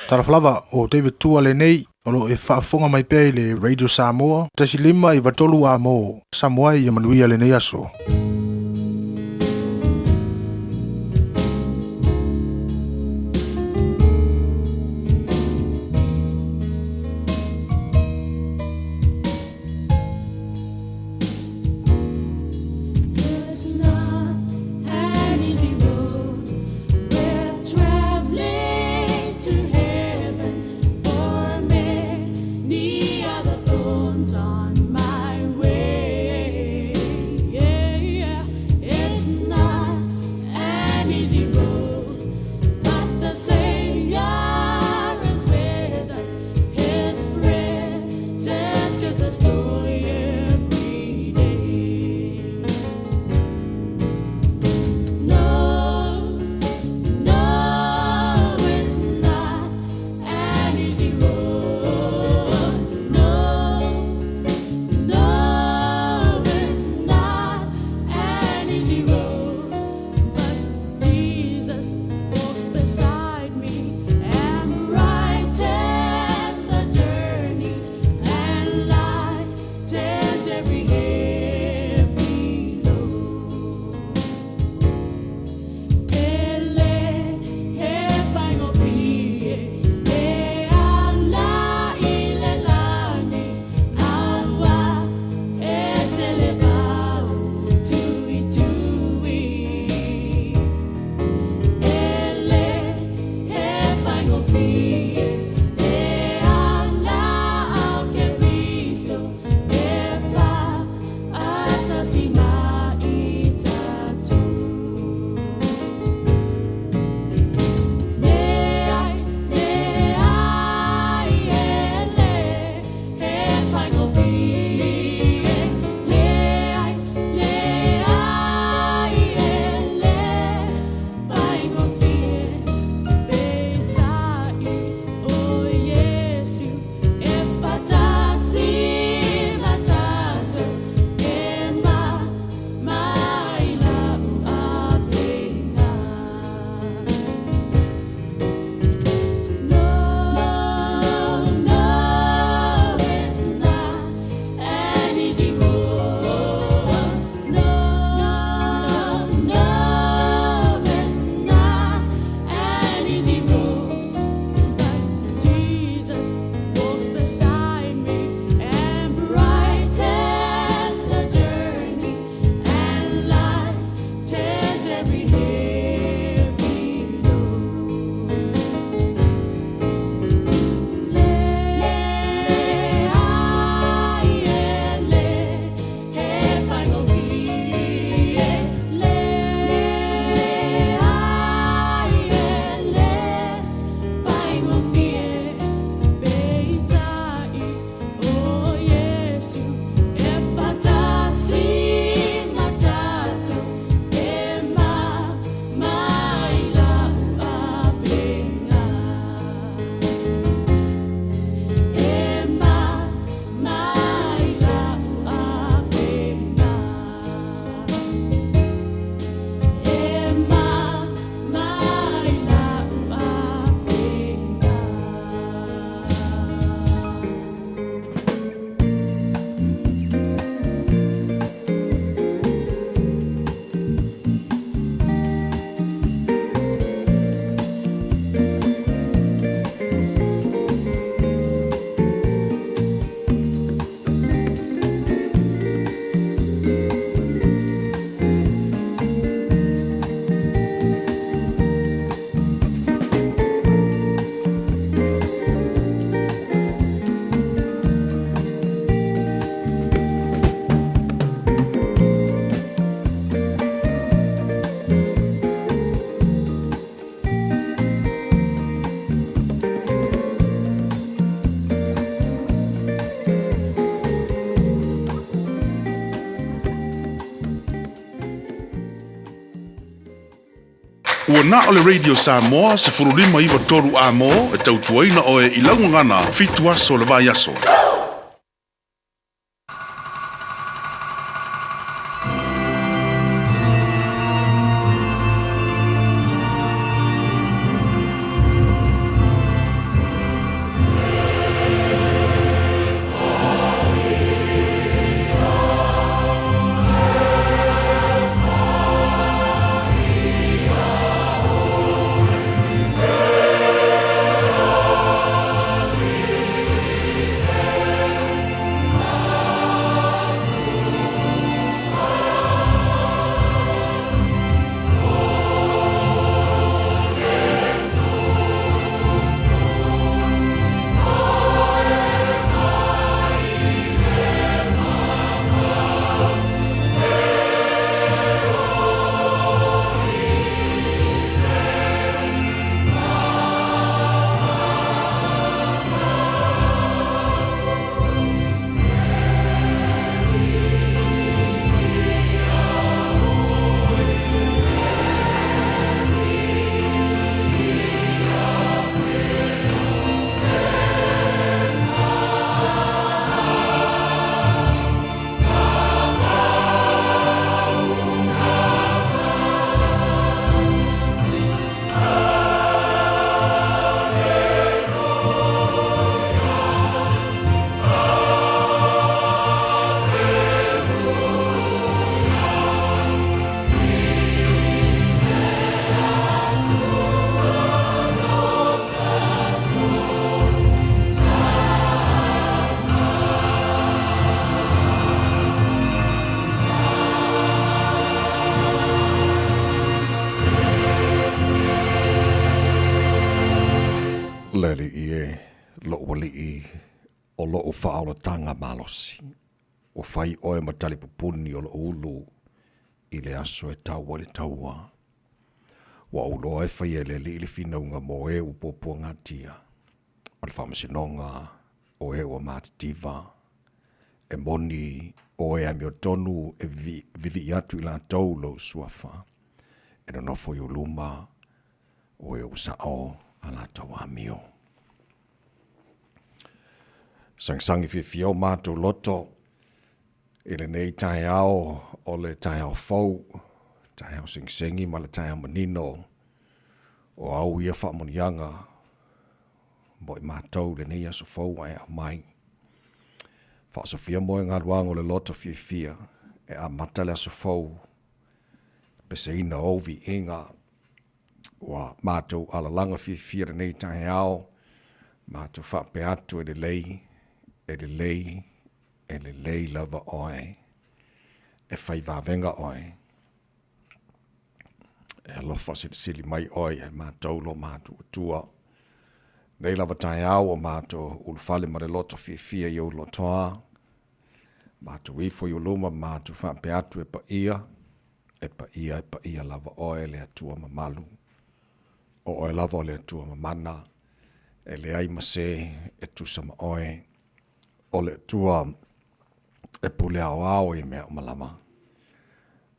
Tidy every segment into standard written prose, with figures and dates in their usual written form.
Talofa lava, o David Tua lenei, o lo o e faafofoga mai pea i le Radio Samoa, 1.5 93 A mo Samoa ia manuia lenei aso. Ua na o le Radio Samoa 15 93 A-mo e tautuaina oe i lau gagana 7 aso o le vaiaso. Le Alii e, lou Alii o lou faaolataga malosi, ua fai oe ma talipupuni o lou ulu i le aso e tau ai le taua. Ua ou iloa e faia e le Alii le finauga mo e ua puapuagatia, o le faamasinoga o e ua matitiva. E moni o e amiotonu e vivii atu i latou lou suafa, e nonofo i ou luma o e ua sao a latou amio. Sagisagi fiafia o matou loto i lenei taeao o le taeao fou, taeao segisegi ma le taeao manino o au ia faamanuiaga mo i matou i lenei aso fou ua e aumai. Faaosofia moe galuaga o le loto fiafia e amata le aso fou, peseina ou viiga. Ua matou alalaga fiafia lenei taeao, matou faapea atu e lelei, e lelei, e lelei lava oe, e fai vavega oe. E alofa silisili mai oe ia matou lo matou Atua. Nei lava taeao ua matou ulufale ma le loto fiafia i ou lotoa, matou ifo i ou luma matou faapea atu e paia, e paia, e paia lava oe le Atua mamalu. O oe lava o le Atua mamana, e leai ma se e tusa ma oe. O le Atua e pule aoao i mea uma lava.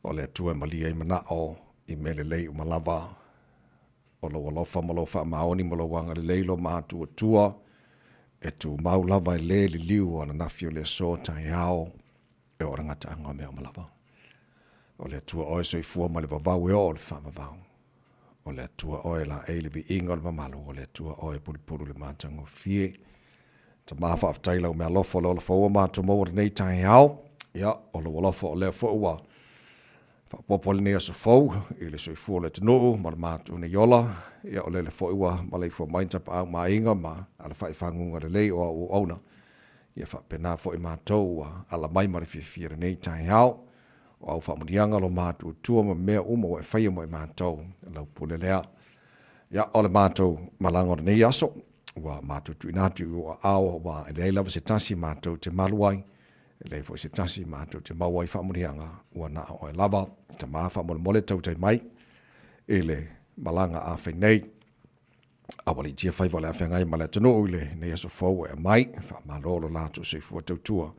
O le Atua e malie ai manao i mea lelei uma lava. O lou alofa ma lou faamaoni ma lou agalelei lo matou Atua, e tumau lava e le liliu o ananafi o le aso taeao e oo i le gataaga o mea uma lava. O le Atua oe soifua ma le vavau e oo i le faavavau. O le Atua oe laei le viiga o le mamalu, o le Atua oe pulupulu le matagofie. Tama faafetai i lau meaalofa o le ola fou ua matou maua i lenei taeao. Ia, o lou alofa o lea foi ua faaopoopo ai lenei aso fou i le soifua o le atunuu ma le matou nei ola. Ia, o lele foi ua maleifua mai tapaau ma aiga ma alafai faguga lelei o au auauna. Ia faapena foi matou ua ala mai ma le fiafia i lenei taeao. O au faamanuiaga lo matou Atua ma mea uma ua e faia mo i matou, lau pule lea. Ia, o le matou malaga o lenei aso, ua matou tuuina atu i ou aao, aua e leai lava se tasi matou te malu ai, e leai foi se tasi matou te maua ai faamanuiaga, ua na o oe lava. Tama faamolemole tautai mai i le malaga a fai nei. Aualiitia faiva o le a feagai ma le atunuu i lenei aso fou e aumai, faamalo lo latou soifua tautua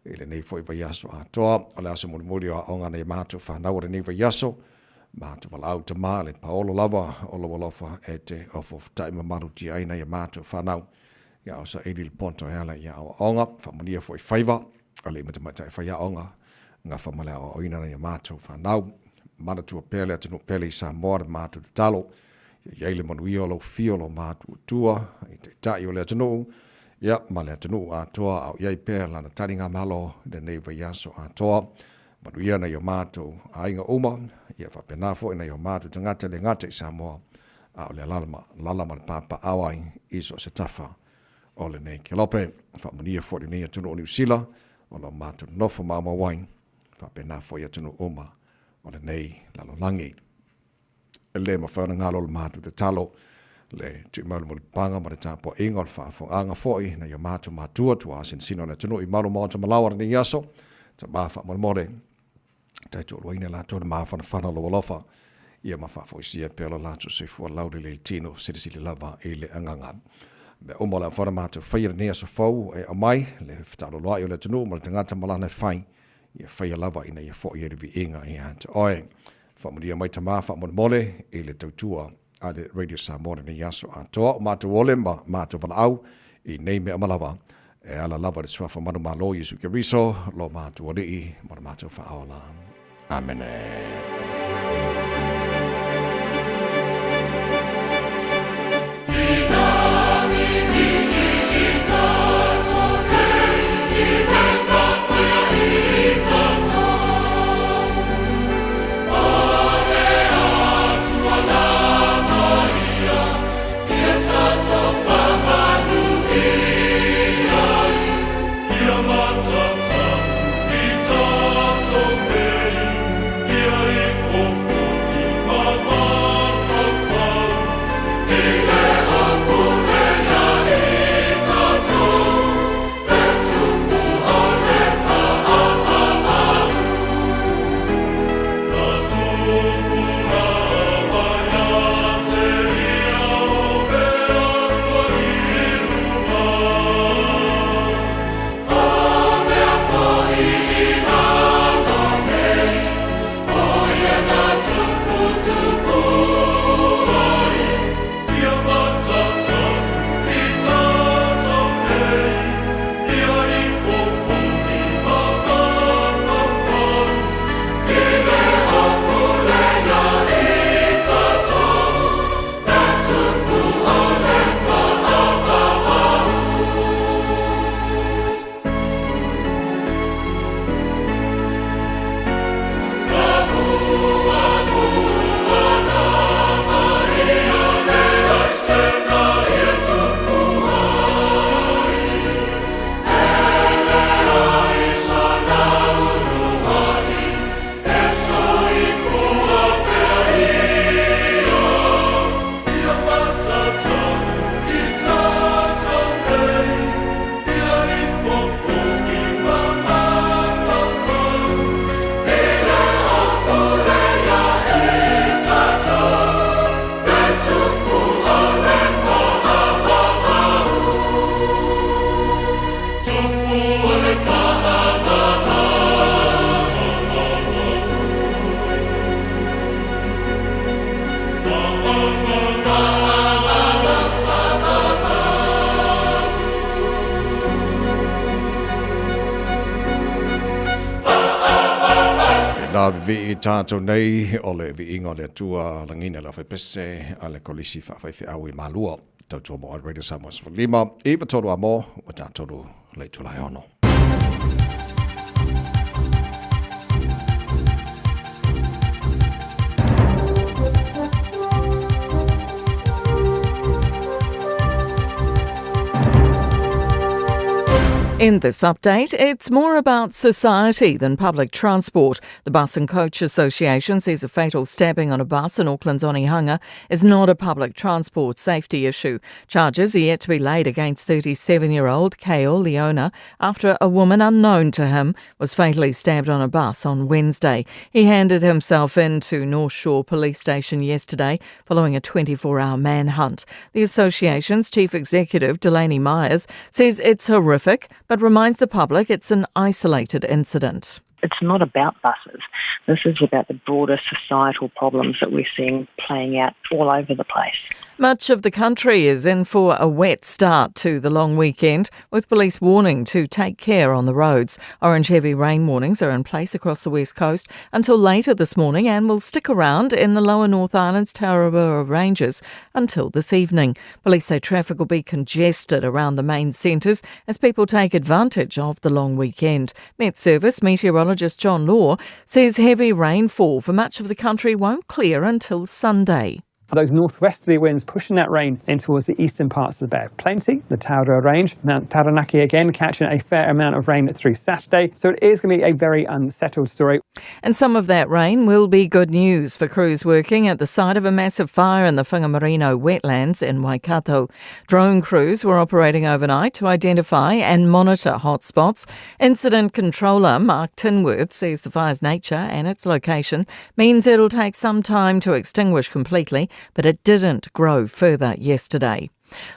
i lenei foi vaiaso atoa. O le aso mulimuli o aoga a nai matou fanau o lenei vaiaso, matou valaau tama le paolo lava o lou alofa e te ofofota'i ma malutia ai nai a matou fanau ia o saili le poto e ala i aoaoga, faamanuia foi faiva alii ma tamaitai faiaoga gafa ma le aoaoina nai a matou fanau. Manatua pea le atunuu pele i Samoa le matou tatalo Ia i ai le manuia o lau afio lo matou Atua i Taitai o le atunuu, ia, ma le atunuu atoa, a o i ai pea lana taligamalo i lenei vaiaso atoa. Manuia nai o matou aiga uma, ia faapena foi nai o matou tagata e le gata i Samoa, a o le alaala ma le papaaao ai i so o se tafa o lenei kelope. Faamanuia foi lenei atunuu o Niu Sila o lo o matou nonofo maumau ai, faapena foi atunuu uma o lenei lalolagi. E le mafai ona galo le matou tatalo, le tuuina mai o le mulipapaga ma le tapuaiga o le faafofogaaga foi nai o matou matua tuaasinasina o le atunuu i malu maota malaoa lenei aso. Tama faamolemole, taitoaluaina i latou le mafanafana o lou alofa, ia ma faafoisia pea lo latou soifua laulelei i le tino, silisili lava i le agaga. Mea uma o le a mafai ona matou faia lenei aso fou e aumai le fetaaloloai o le atunuu ma le tagata ma lana e fai, ia faia lava ina ia foi ai le viiga ia te oe. Faamanuia mai tama faamolemole i le tautua a le Radio Samoa lenei aso atoa. O matou ole ma matou valaau i nei mea uma lava e ala lava i le Suafa manumalo Iesu Keriso lo matou Alii ma lo matou Faaola. Amene. Ia vivii tatou nei o le viiga o le Atua lagina le aufaipese a le Kolisi Faafaifeau i Malua. Tautua mo Radio Samoa 15 93 a mo ua tatou le itula e ono. In this update, it's more about society than public transport. The Bus and Coach Association says a fatal stabbing on a bus in Auckland's Onehunga is not a public transport safety issue. Charges are yet to be laid against 37-year-old Kale Leona after a woman unknown to him was fatally stabbed on a bus on Wednesday. He handed himself in to North Shore Police Station yesterday following a 24-hour manhunt. The association's chief executive, Delaney Myers, says it's horrific, but reminds the public it's an isolated incident. It's not about buses. This is about the broader societal problems that we're seeing playing out all over the place. Much of the country is in for a wet start to the long weekend, with police warning to take care on the roads. Orange heavy rain warnings are in place across the west coast until later this morning and will stick around in the lower North Island's Tararua Ranges until this evening. Police say traffic will be congested around the main centres as people take advantage of the long weekend. Met Service meteorologist John Law says heavy rainfall for much of the country won't clear until Sunday. Those northwesterly winds pushing that rain in towards the eastern parts of the Bay of Plenty, the Taurua Range, Mount Taranaki again catching a fair amount of rain through Saturday. So it is going to be a very unsettled story. And some of that rain will be good news for crews working at the site of a massive fire in the Whangamarino wetlands in Waikato. Drone crews were operating overnight to identify and monitor hotspots. Incident controller Mark Tinworth says the fire's nature and its location means it'll take some time to extinguish completely, but it didn't grow further yesterday.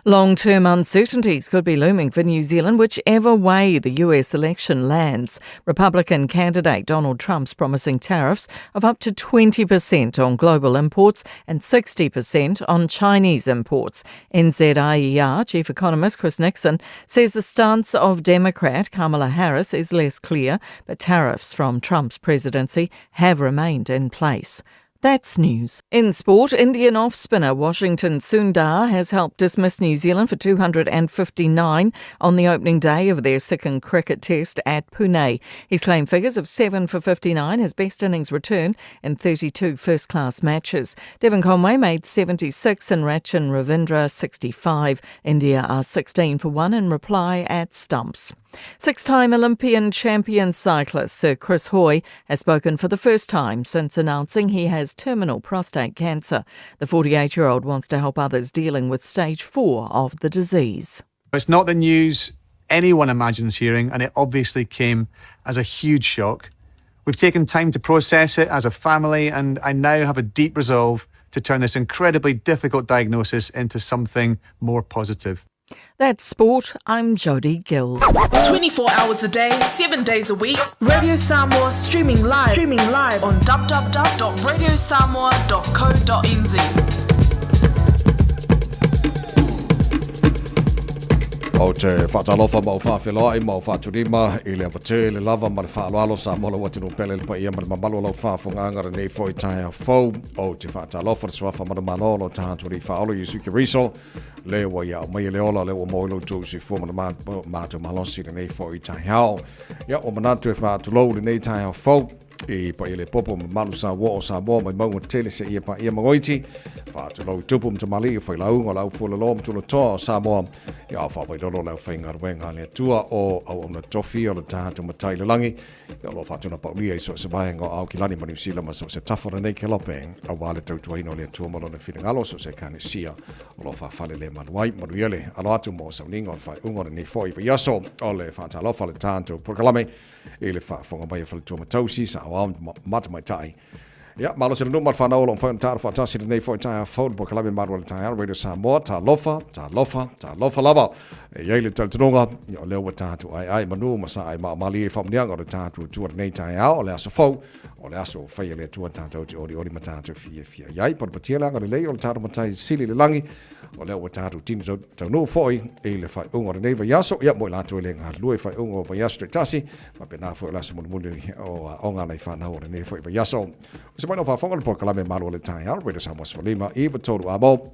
Long-term uncertainties could be looming for New Zealand whichever way the US election lands. Republican candidate Donald Trump's promising tariffs of up to 20% on global imports and 60% on Chinese imports. NZIER Chief Economist Chris Nixon says the stance of Democrat Kamala Harris is less clear, but tariffs from Trump's presidency have remained in place. That's news. In sport, Indian off-spinner Washington Sundar has helped dismiss New Zealand for 259 on the opening day of their second cricket test at Pune. He's claimed figures of 7 for 59, his best innings return in 32 first-class matches. Devon Conway made 76 and Rachin Ravindra 65. India are 16 for 1 in reply at stumps. Six-time Olympian champion cyclist Sir Chris Hoy has spoken for the first time since announcing he has terminal prostate cancer. The 48-year-old wants to help others dealing with stage 4 of the disease. It's not the news anyone imagines hearing, and it obviously came as a huge shock. We've taken time to process it as a family, and I now have a deep resolve to turn this incredibly difficult diagnosis into something more positive. That's sport. I'm Jodie Gill. 24 hours a day, 7 days a week. Radio Samoa streaming live, on www.radiosamoa.co.nz. Ou te faatalofa ma ou faafeloai ma ou faatulima i le avatele lava ma le faaaloalo Samoa lau atunuu pele le paia ma le mamalu o lau faafofogaaga lenei foi taeao fou. Ou te faatalofa le suafa manumalo o lo tatou Alii Faaola Iesu Keriso le ua ia aumaia le ola, le ua maua ai lo outou soifua ma le matou malosi lenei foi taeao. Ia, ua manatu e faatulou lenei taeao fou i paia le popo mamalu sa ua o Samoa mai mauga tele seia paia magoiti. Faatulou i tupu ma tamalii o failauga o le au fualaloa ma tulatoa o Samoa. Ia ao faawailolo le aufaigaluega a le Atua o auauna tofi o le tatou Matai i le lagi. Ia o lo o faatuna paulia i so o se vaega o Aokelani ma Niu Sila ma so o se tafa o lenei kelope, aua le tautuaina o le Atua ma Lona finagalo, so o se Ekalesia o lo o faafale le malu ai. Manuia le alo atu mo sauniga o le faaiuga o lenei foi vaiaso o le faatalofa le tatou polokalame i le faafofoga mai a Faletua ma Tausi, saoao ma tamaitai. Ia, malosi le nuu ma le fanau o lo o mafai ona taalo faatasi i lenei foi taeao fou i le polokalame Malu o le Taeao, Radio Samoa, talofa, talofa, talofa lava. E i ai le talitonuga, ia o lea ua tatou aeae manu ma saai maamalie i faamanuiaga o le tatou Atua i lenei taeao o le aso fou. O le aso ua faia e le Atua tatou te olioli ma tatou fiafia i ai. Patepatia le agalelei o le tatou Matai Sili i le lagi, o lea ua tatou tino taunuu foi i le faaiuga o lenei vaiaso. Ia, mo i latou e le galulue i faaiuga o vaiaso taitasi, faapena foi o le aso mulimuli o aoga a nai fanau o lenei foi vaiaso. O se mai lau faafofoga le polokalame Malu o le Taeao, Radio Samoa 15 93 amo.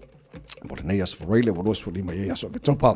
Mo lenei aso Faraile ua 25 i ai aso Oketopa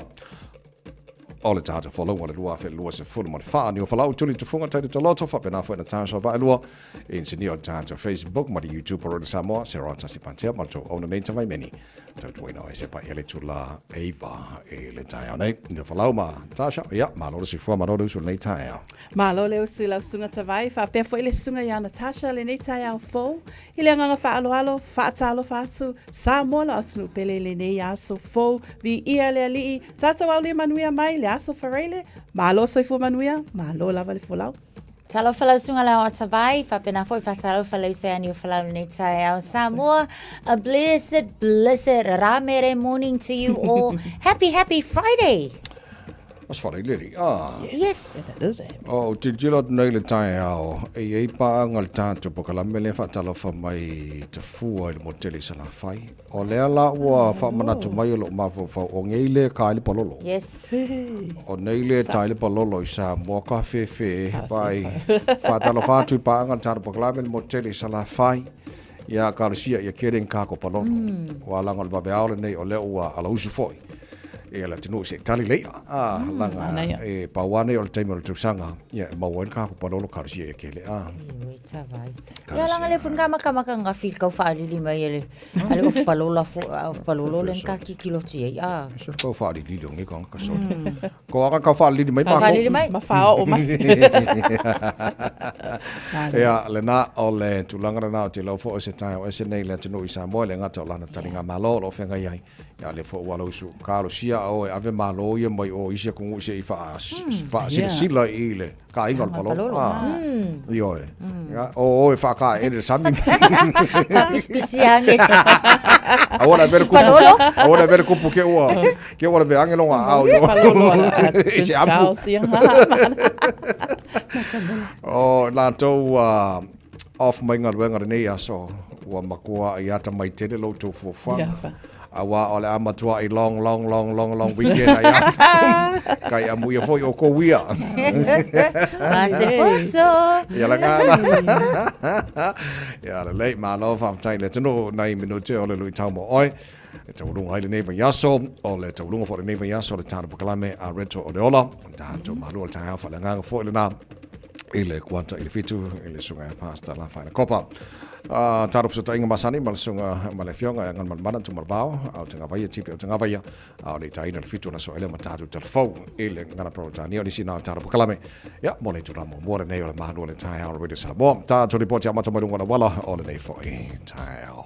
o le tatou folauga o le 2024. Nio Falau Tuli Tufunga Taito Taloto faapena foi Natasha Vaelua inisinia o le tatou Facebook ma le YouTube o Radio Samoa Sarah Tasi Patea ma le tou ona nei Tavaimeni tautuaina o ese paia le tula eiva i le taeao nei. Nio Falau ma Natasha, ia, malo le soifua, malo le usu lenei taeao. Malo le usu i lau susuga Tavai, faapea foi le susuga ia Natasha lenei taeao fou. I le agaga faaaloalo, faatalofa atu, Samoa lau atunuu pele i lenei aso fou, viia le Alii, tatou aulia manuia mai le aso Faraile, malo soifua manuia, malo lava le folau. Talofa lau susuga le Aoa Vai, faapena foi faatalofa le uso ia Niufalau i lenei taeao. Samoa, a blessed, blessed Ramere morning to you all. Happy, happy Friday! Aso Faraile li. Ah. Yes. It is a O, oh, tilotilo atu nei le taeao, e i ai paaga le tatou polokalame lea faatalofa mai Tafua i le motu tele i Salafai. O lea la ua faamanatu mai e lou mafaufau, o nei le tae le palolo. Yes. O nei le tae le palolo i Samoa ka fefe pai. Faatalofa atu i paaga le tatou polokalame le motu tele i Salafai. Ia kalosia ia kele ni kako palolo. Ua laga o le vaveao lenei o lea ua alausu foi. Ia le atunuu se i tali le i'a. A, laga manaia. e pau lava nei o le taimi o le tausaga, ia e maua ai le kako palolo kalosia ia kele. A. Ioe tavai. Ia laga le foi makamaka nga fil kau faalili mai e le a le ofu palola fo a ofu palolo le ka kikilo tu ai. A. Se kau faalili o nge ka ka soli. Ko aka kau faalili mai Kau faalili mai. Ma faaoo mai. Ia, lena o le tulaga lena o te iloa foi o se taeao ese nei i le atunuu i Samoa, e le gata o lana taliga malo o lo o feagai ai. Ia, lea foi ua alausu kalosia o e ave malo ia mai o isi atunuu se i faasilasila i le kaaiga o le palolo. Ah, ioe. Ia, o oe faakaeele le sami. Faapisipisi age. Aua le avea le kupu. Palolo. Aua le avea le kupu ke ua ke ua le veage longa aao i Palolo a i Prince se amu. Charles ia. O latou ua off mai galuega lenei aso, ua matua i atamai tele lo outou fuafuaga. Ia. Aua o le a matua i long, long, long, long, long weekend ai a. Kai amuia foi o kou ia. Mate poto. Ia la ngana. Ia lelei, malo faafetai le atunuu nai minute o le luitau mo oe. E taualuga ai lenei vaiaso, o le taualuga foi o lenei vaiaso o le tatou polokalame a Retro o le Ola, o le tatou malu o le taeao faaleagaga foi lena i le kuata i le fitu i le susuga ia Pastor Lafaela Kopa. Uh, tatou fesootaiga masani ma le susuga ma le afioga ia Galumalemana Tumalevao, au Tagavaia, Tipi au Tagavaia, a o le itaina le fitu o le aso ʻelua ma tatou talafou i le gagana Peretania o nisi na o tatou polokalame. Ia, mo le itula muamua lenei o le malu o le taeao o Radio Samoa. Tatou lipoti amata mai luga o le auala o lenei foi taeao.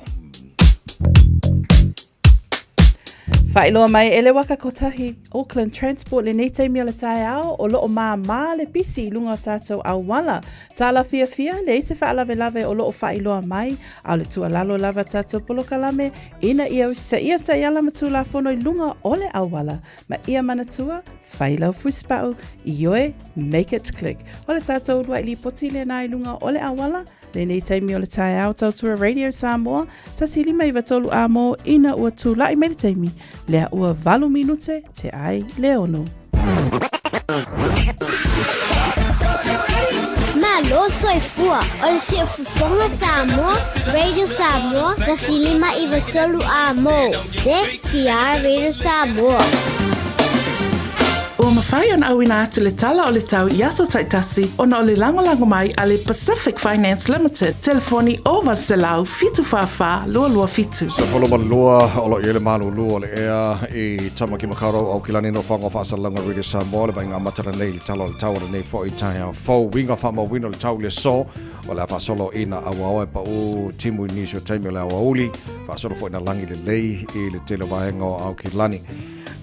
Faailoa mai e le waka kotahi, Auckland Transport lenei taimi o le taeao o loo māmā le pisi i luga o tātou auala. Tala fiafia, leai se faalavelave o loo faailoa mai, a o le tuualalo lava tātou polokalame ina ia usitaia taiala ma tulafono i luga o le auala. Ma ia manatua, fai lau fusipau, ioe, make it click. O le tātou uluai lipoti lena i luga o le auala, Lenei taimi o le taeao tautua Radio Samoa, 1593 amo ina ua tula'i mai le taimi, lea ua 8 minute te ai le ono. Malo soifua o le siufofoga Samoa, Radio Samoa, 1593 amo. CKR Radio Samoa. Ua mafai ona auina atu le tala o le tau i aso taitasi ona o le lagolago mai a le Pacific Finance Limited, telefoni 0800 744 227. 12 o lo o i ai le malulu o le ea i Tamaki Makaurau Aukilani no Whango Whaasalanga Radio Samoa le vaaiga amata lenei i le tala o le tau o lenei foi taeao fou uiga faamauina o le tau i le aso o le a faasolo ina auaoa e paʻū timu i nisi o taimi o le aoauli faasolo foi na lagi lelei i le tele o vaega o Aukilani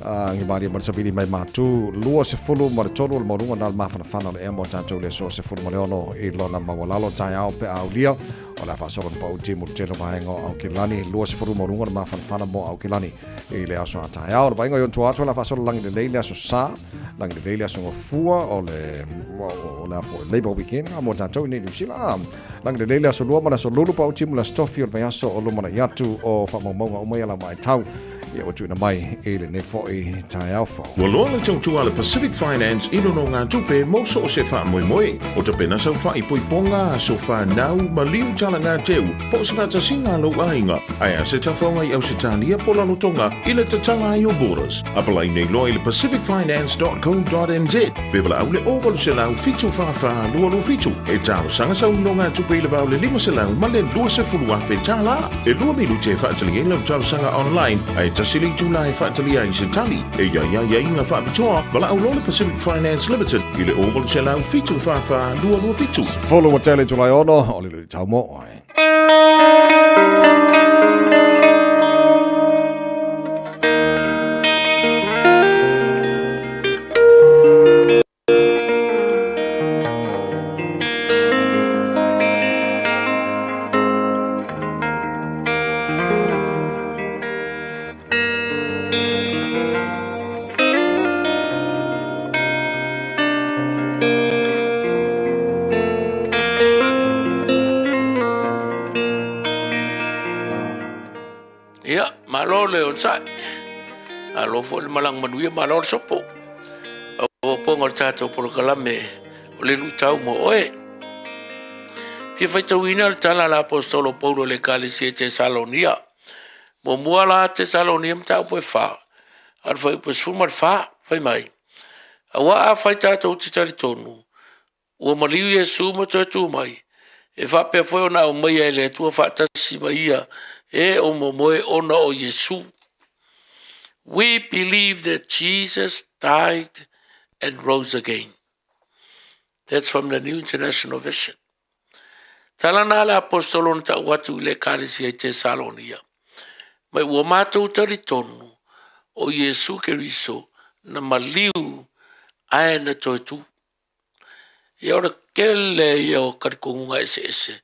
Agi malie ma le savili mai matu 23 o le maualuga na le mafanafana o le ea mo tatou le aso 16 i lona maualalo taeao pe a aulia o le a faasolo na paʻū timu le tele o vaega o Aukilani 20 maualuga le mafanafana mo Aukilani i le aso a taeao. O le vaaiga i ona tua atu o le a faasolo lagi lelei le aso Sa. Lagi lelei le aso gafua o le o le a foi Labor Weekend a mo tatou i nei Niu Sila. Lagi lelei le aso lua ma le aso lulu paoti ma le aso tofi o le vaiaso o lumanai atu o faamaumauga uma ia lau vaitau ia ua tuuina mai i lenei foi taeao fou. Ua loa le tautua a le Pacific Finance i nonogatupe mo so o se faamoemoe. O tapena sau faaipoipoga, aso fanau, maliu talagateu, po o se faatasiga a lou aiga, ae a se tafaoga i Ausetalia po o Lalotoga i le tatala ai o borders. Apalai nei loa i le pacificfinance.co.nz pe valaau le 0800 744 227 e talosaga sau nonogatupe i le va o le 500 ma le 20,000 tala. E 2 minute e faatali ai lau talosaga online ae tasi le itula e faatali ai se tali. E i ai aiaiga faapitoa, valaau loa le Pacific Finance Limited i le 0800 744 227. Sefulu ua tele Julai 6, o le luitau mo oe. Ia, malo le onosai. Malo foi le malaga manuia, malo le sopo. Faaopoopoga o le tatou polokalame o le luitau mo oe. Fia faitauina le tala a le Aposetolo Paulo i le Ekalesia i Tesalonia. Muamua la Tesalonia mataupu e 4, a o le fuaiupu e 14, fai mai, Auā afai tatou te talitonu, ua maliu Iesu ma toe tu mai, e faapea foi ona aumaia e le Atua faatasi ma ia e o momoe ona o Iesu. We believe that Jesus died and rose again. That's from the New International Version. Tala na le apostolo na tau atu i le ekalesia i Tesalonia. Mai ua mātou talitonu o Iesu Keriso na maliu ae na toe tū. Ia o le kele ia o talitonuga eseese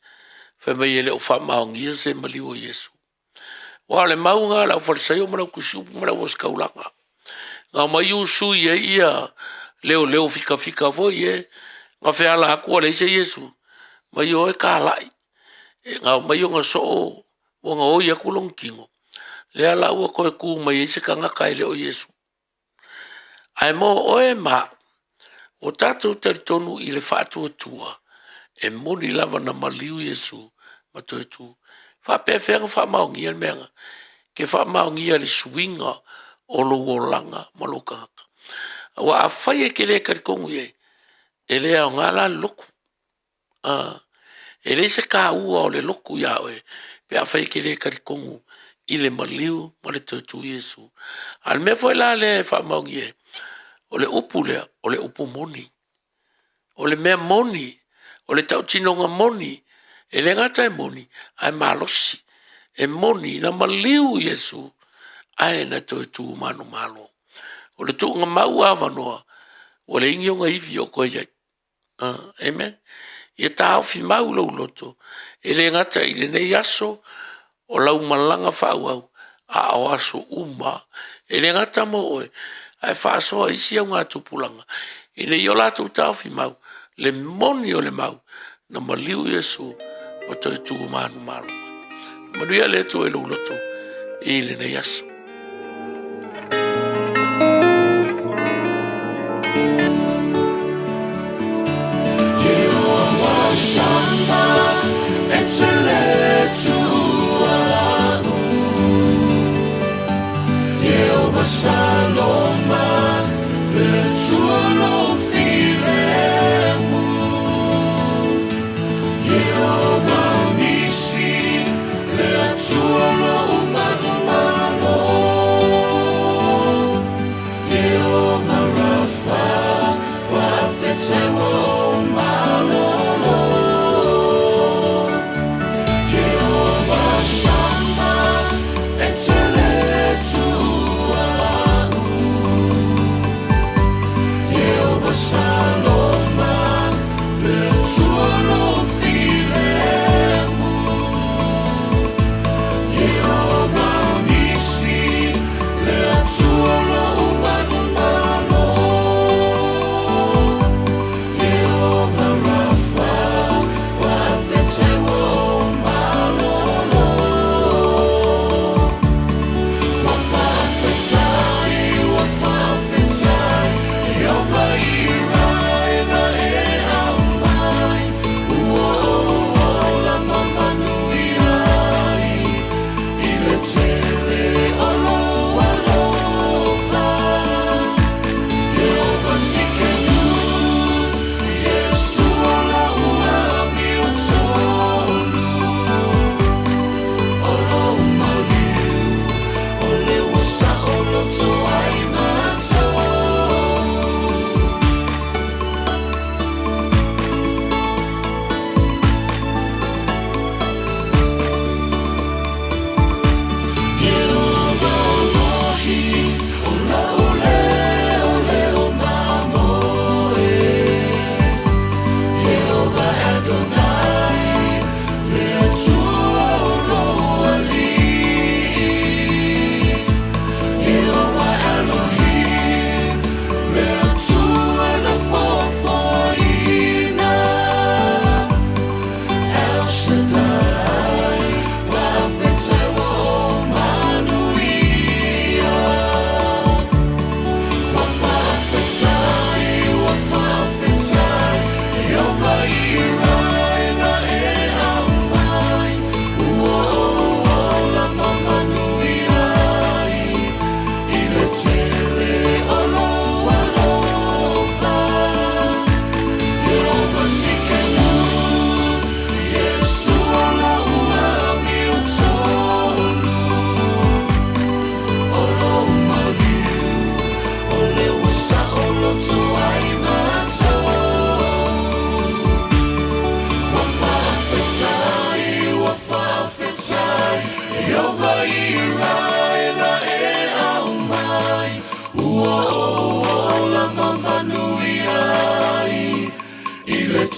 fai mai e le o faamaonia se maliu o Iesu. Aua o le mauga a le aufalesaio ma le autusiupu ma le auositaulaga. Na omai usui ai ia leoleo fikafika foi e na feala atu ua leai se Iesu, mai o e talai. Na omai ona soo ua gaoi atu lona tino, lea la ua toe tu mai ai se tagata e le o Iesu. Ae mo oe ma au, ua tatou talitonu i le faatuatua e moni lava na maliu Iesu ma toe tu. Faapefea ona faamaonia le mea na? Ke faamaonia le suiga o lou olaga ma lou tagata. Aua afai e te le talitonu i ai, e le aoga la le lotu. A, e leai se taua o le lotu iā oe pe afai e te le talitonu i le maliu ma le toe tu Iesu. A o le mea foi la lea e faamaonia ai, o le upu lea, o le upu moni. O le mea moni, o le tautinoga moni, e le gata e moni, ae malosi. E moni na maliu Iesu ae na toe tu manumalo. O le tuuga mau avanoa, ua leai ni ona ivi o toe i ai. Amen. Ia taofi mau lou loto, e le gata i lenei aso o lau malaga faaauau, a o aso uma, e le gata mo oe, ae faasoa isi augatupulaga, ina ia o latou taofi mau le moni o le mau na maliu Iesu ma toe tu manumalo mai. Manuia le Atua i lou loto i lenei aso.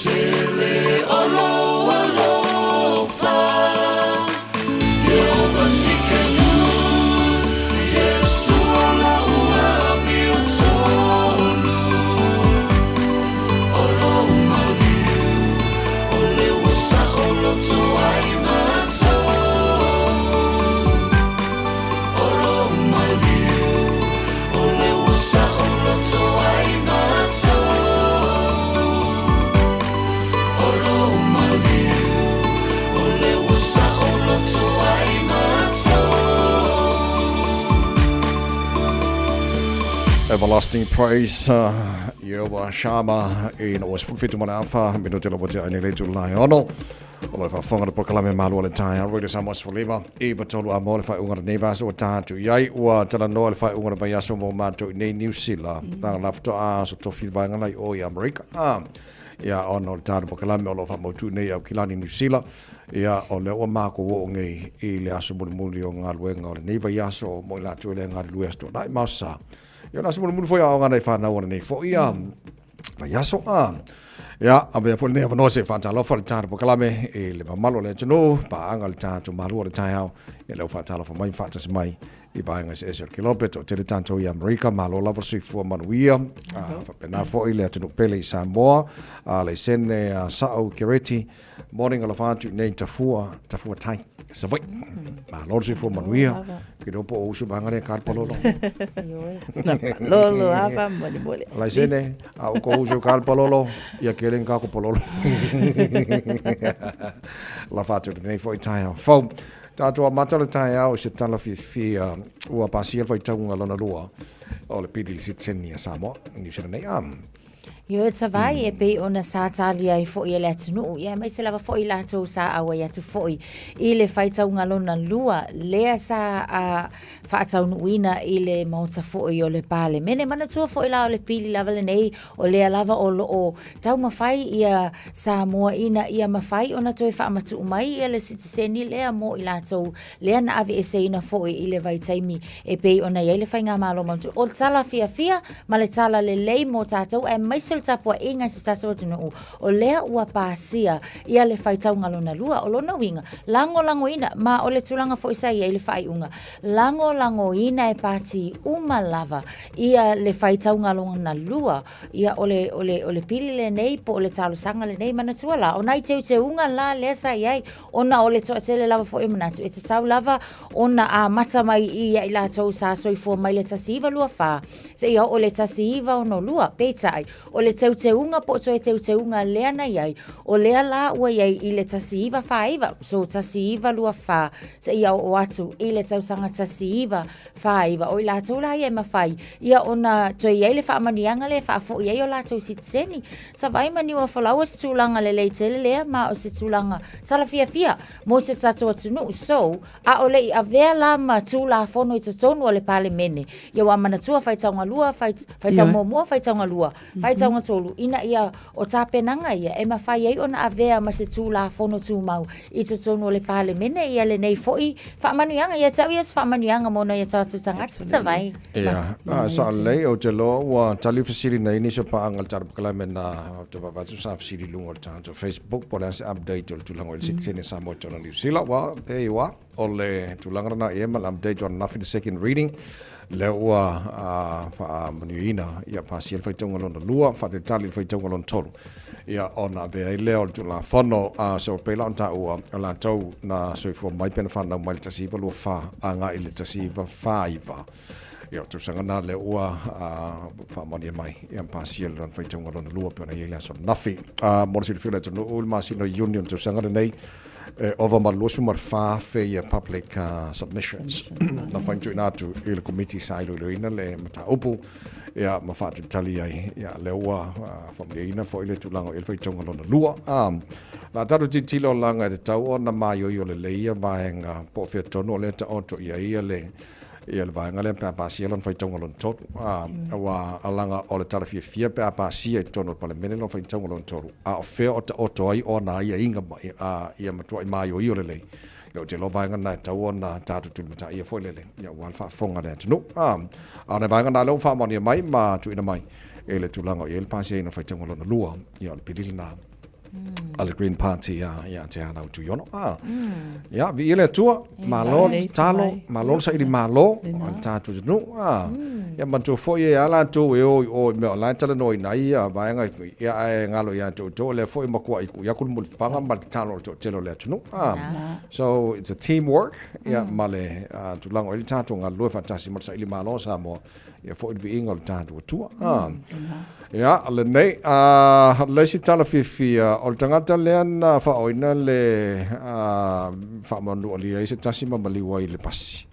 tele o lou alofa. Ieova Sikenu, Iesu o lou amiotonu. O lou maliu, o le ua saoloto ai matou. O lou maliu, o le ua saoloto ai matou. O lou maliu, o le ua saoloto ai matou. Everlasting Praise, Ieova Shama ina ua 17 ma le afa minute lava tea nei le itula e 6. O lo o faafofoga le polokalame Malu o le Taeao, Radio Samoa 15 iva tolu a mo le faaiuga o lenei vaiaso ua ta atu i ai. Ua talanoa le faaiuga o le vaiaso mo matou i nei Niu Sila. Tanga la faatoa aso tofi le vaega la i o i Amerika. Ia, ona o le tatou polokalame o lo o faamautu nei i Aukilani, Niu Sila. Ia, o lea ua matou oo nei i le aso mulimuli o galuega o lenei vaiaso mo i latou e le galulue aso Toonai ma aso Sa. Ia, o le aso mulimuli foi o aoga a nai fanau o lenei foi vaiaso. Ia, avea foi lenei avanoa se i faatalofa i le tatou polokalame i le mamalu o le atunuu, paaga i le tatou malu o le taeao. Ia, lea ua faatalofa mai ma faatasi mai i vaega eseese o le kelope, toatele tatou i Amerika, malo lava le soifua manuia. Faapena foi le atunuu pele i Samoa, laisene Sa'o Kereti, morning alofa atu i nei Tafua, Tafua Tai, Savaii. Malo le soifua manuia. Ke leo po o usu vaega lea ka palolo. Lolo ava mole mole. Laisene, a o ko usu ka palolo, ia kelen ka ko palolo. Lafa atu i nei foi taeao fou. Tatou amata le taeao i se tala fiafia ua pasia le faitauga lona lua o le pili i le sitiseni a Samoa, Niu Sila nei. Ioe Tavai, e pei ona sa talia ai foi e le atunuu, ia aemaise lava foi i latou sa auai atu foi i le faitauga lona lua lea sa faataunuuina i le Maota foi o le Palemene. Manatua foi la o le pili lava lenei o lea lava o lo o taumafai ia Samoa ina ia mafai ona toe faamatuu mai ia le sitiseni lea mo i latou lea na aveeseina foi i le vaitaimi e pei ona i ai le Faigamalo Mautu. O le tala fiafia ma le tala lelei mo tatou aemaise o le tapuaiga i si tatou atunuu, o lea ua pasia ia le faitauga lona lua. O lona uiga, lagolagoina, ma o le tulaga foi sa i ai le faaiuga, lagolagoina e pati uma lava ia le faitauga lona lua Ia, o le, o le, o le pili lenei po o le talosaga lenei, manatua la, o nai teuteuga la lea sa i ai, ona o le toatele lava foi o manatu, e tatau lava ona amata mai i ia i latou sa soifua mai le 1924 seia oo i le 1962. Peitai, o le teuteuga po o toe teuteuga lea na i ai, o lea la ua i ai i le 1949, so 1924 seia oo atu i le tausaga 19 49, o i latou la ia e mafai ia ona toe i ai le faamanuiaga lea e faafoi ai o latou sitiseni. Savaii ma Niu Afolau o se tulaga lelei tele lea ma o se tulaga tala fiafia mo si o tatou atunuu. So, a o le i avea la ma Tulafono i totonu o le Palemene, ia ua manatua faitauga lua, faitau muamua, faitauga lua, Faitauga tolu, ina ia o tapenaga ia e mafai ai ona avea ma se Tulafono Tumau i totonu o le Palemene ia lenei foi faamanuiaga. Ia te au ia se faamanuiaga mo nai o tatou tagata Tavai. Ia, sao lelei, ou te iloa ua tali fesili nei nisi o paaga i le tatou polokalame na ou te vaavaai atu sa fesili i luga o le tatou Facebook po o le a se update o le tulaga o le sitiseni a Samoa i totonu o Niu Sila. Ua, there you are. O le tulaga lena i ai ma le update o ananafi le second reading lea ua faamanuiaina ia pasia le faitauga lona lua, faatalitali le faitauga lona tolu ia ona avea ai lea o le Tulafono. So pei la ona taua o latou na soifua mai pe na fanau mai le 1924 agai i le 1949 ia o tausaga na lea ua faamaonia mai ia pasia le lona faitauga lona lua pei ona i ai le aso ananafi. Mo le silafia o le atunuu i le masina o Iuni o le tausaga lenei, E ova ma le 24,000 ia public submissions na faituina atu i le Komiti sa iloiloina le mataupu ia ma faatalitali ai ia lea ua faamalieina foi le tulaga o i ai le faitauga lona lua. La tatou tilotilo laga e tatau ona maioio lelei ia vaega po o fea tonu o lea e taoto i ai le ia le vaega lea pe a pasia lona faitauga lona tolu. Aua laga o le tala fiafia pe a pasia i totonu o le Palemene lona faitauga lona tolu, a o fea o taoto ai ona aiaiga ma ia matuai maioio lelei. Ia ou te iloa vaega na e tatau ona tatou tulimataia foi lele, ia aua le faafofoga a le atunuu. A o nai vaega na lea ua faamaonia mai ma tuuina mai i le tulaga o i ai le pasiaina o le faitauga lona lua, ia o le pili lena. a le Green Party ia Te Anau Tuiono. Ia, viia le Atua, malo le tatalo, malo le saili malo o le tatou atunuu. Ia manatua foi e a latou e o i o i mea o la e talanoaina ai ia vaega ia ae galo ia te outou o lea foi e matuai tuu atu le mulipapaga ma le tatalo a le toatele o le atunuu. So it's a team work ia ma le tulaga o i ai le tatou galulue faatasi ma le saili malo o Samoa Ia foi le viiga o le tatou Atua. Ia, lenei, le isi tala fiafia, o le tagata lea na faaoina le faamanualia ai se tasi ma maliu ai i le pasi.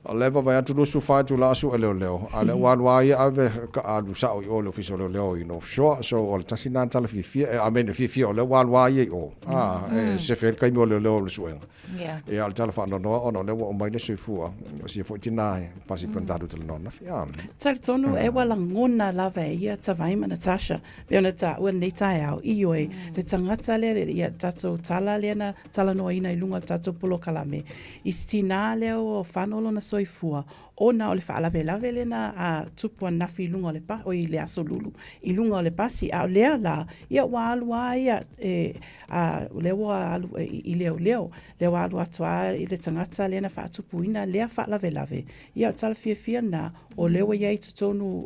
O lea e vaavaai atu 24 itula o sue leoleo, a o lea ua alu lava ia ave alu sao i o i le ofisa o leoleo i North Shore. So, o le tasi lena tala fiafia, I mean, fiafia o lea ua alu lava ia i o, e sefe ai le taimi o leoleo o le suega. Yeah. Ia, o le tala faanoanoa ona o lea ua oo mai le soifua o sia foi tinā e pasi pei ona tatou talanoa ananafi. Ah. Talitonu e ua lagona lava e ia Tavai ma Natasha pei ona taua lenei taeao, ioe, le tagata lea, ia le tatou tala lea na talanoaina i luga o le tatou polokalame, i si tinā lea ua fano lona soifua ona o le faalavelave lea na tupu ananafi i luga o le pa, oi, i le Aso Lulu i luga o le pasi. A o lea la, ia ua alu lava ia e, a, lea ua alu i leoleo, lea ua alu atu lava i le tagata lea na faatupuina lea faalavelave. Ia, o le tala fiafia lena, o lea ua i ai i totonu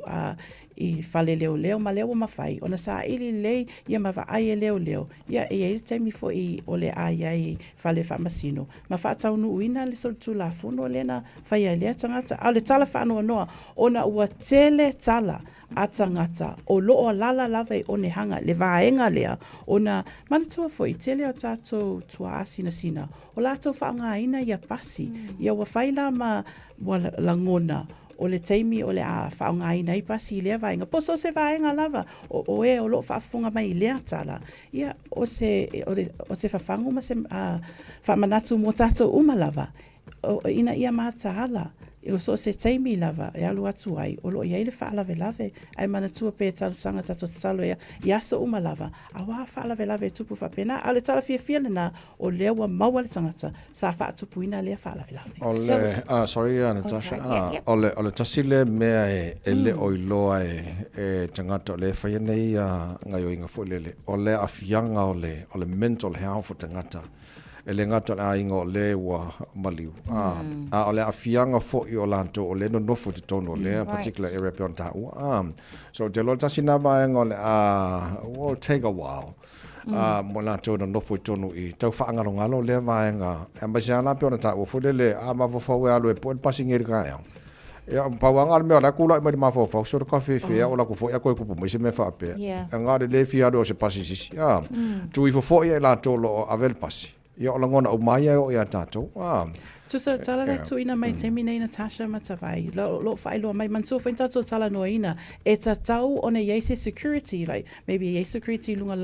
i fale leoleo ma lea ua mafai ona saili lelei ia ma vaai e leoleo. Ia, e i ai le taimi foi o le a i ai i fale faamasino ma faataunuuina le solitulafono lea na faia e lea tagata. A o le tala faanoanoa, ona ua tele tala a tagata o lo o alaala lava i Onehanga, le vaega lea, ona manatua foi, tele o tatou tuaasinasina o latou faaaogaina ia pasi. Ia ua fai la ma ua lagona o le taimi o le a faaaogaina ai pasi i lea vaega, po o so o se vaega lava o e o lo o faafofoga mai i lea tala, ia, o se, o se fafagu ma se faamanatu mo tatou uma lava, ina ia mataala i so o se taimi lava e alu atu ai, o lo o i ai le faalavelave. Ae manatua pea e talosaga tatou tatalo i aso uma lava, auā faalavelave e tupu faapena. A o le tala fiafia lena, o lea ua maua le tagata sa faatupuina lea faalavelave. O le, ah, sorry ia Natasha, ah, o le, o le tasi lea mea e le o iloa e tagata o lea e faia nei gaoioiga foi lele, o le aafiaga o le, o le mental health o tagata. E le gata o le aiga o le ua maliu, a o le aafiaga foi o latou o lea e nonofo i totonu o lea particular area pei ona taua. So ou te iloa tasi lena vaega o le a, will take a while mo latou e nonofo i totonu i tau faagalogalo lea vaega, aemaise lava la pei ona taua foi lele, a mafaufau e alu e poe le pasi nei i le taeao. Ia, pau lava na o le mea o la e tulai mai i le mafaufau, sole kafefe a o latou foi ae toe tupu mai se mea faapea. E na o le le fia alu o se pasi i se isi. A, tuu ifo foi ia i latou o lo o ave le pasi. Ia, o lagona uma ia e oo ia tatou. A. Tusa o le tala lea e tuuina mai i taimi nei Natasha Matavai, lo o faailoa mai, manatua foi na tatou talanoaina, e tatau ona i ai se security, like maybe e i ai security i luga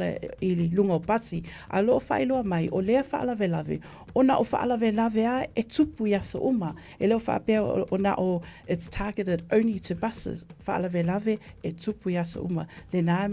i luga o pasi, a o lo o faailoa mai, o lea faalavelave, ona o faalavelave lava e tupu i aso uma. E le o faapea o na o it's targeted only to buses, faalavelave e tupu i aso uma. Lena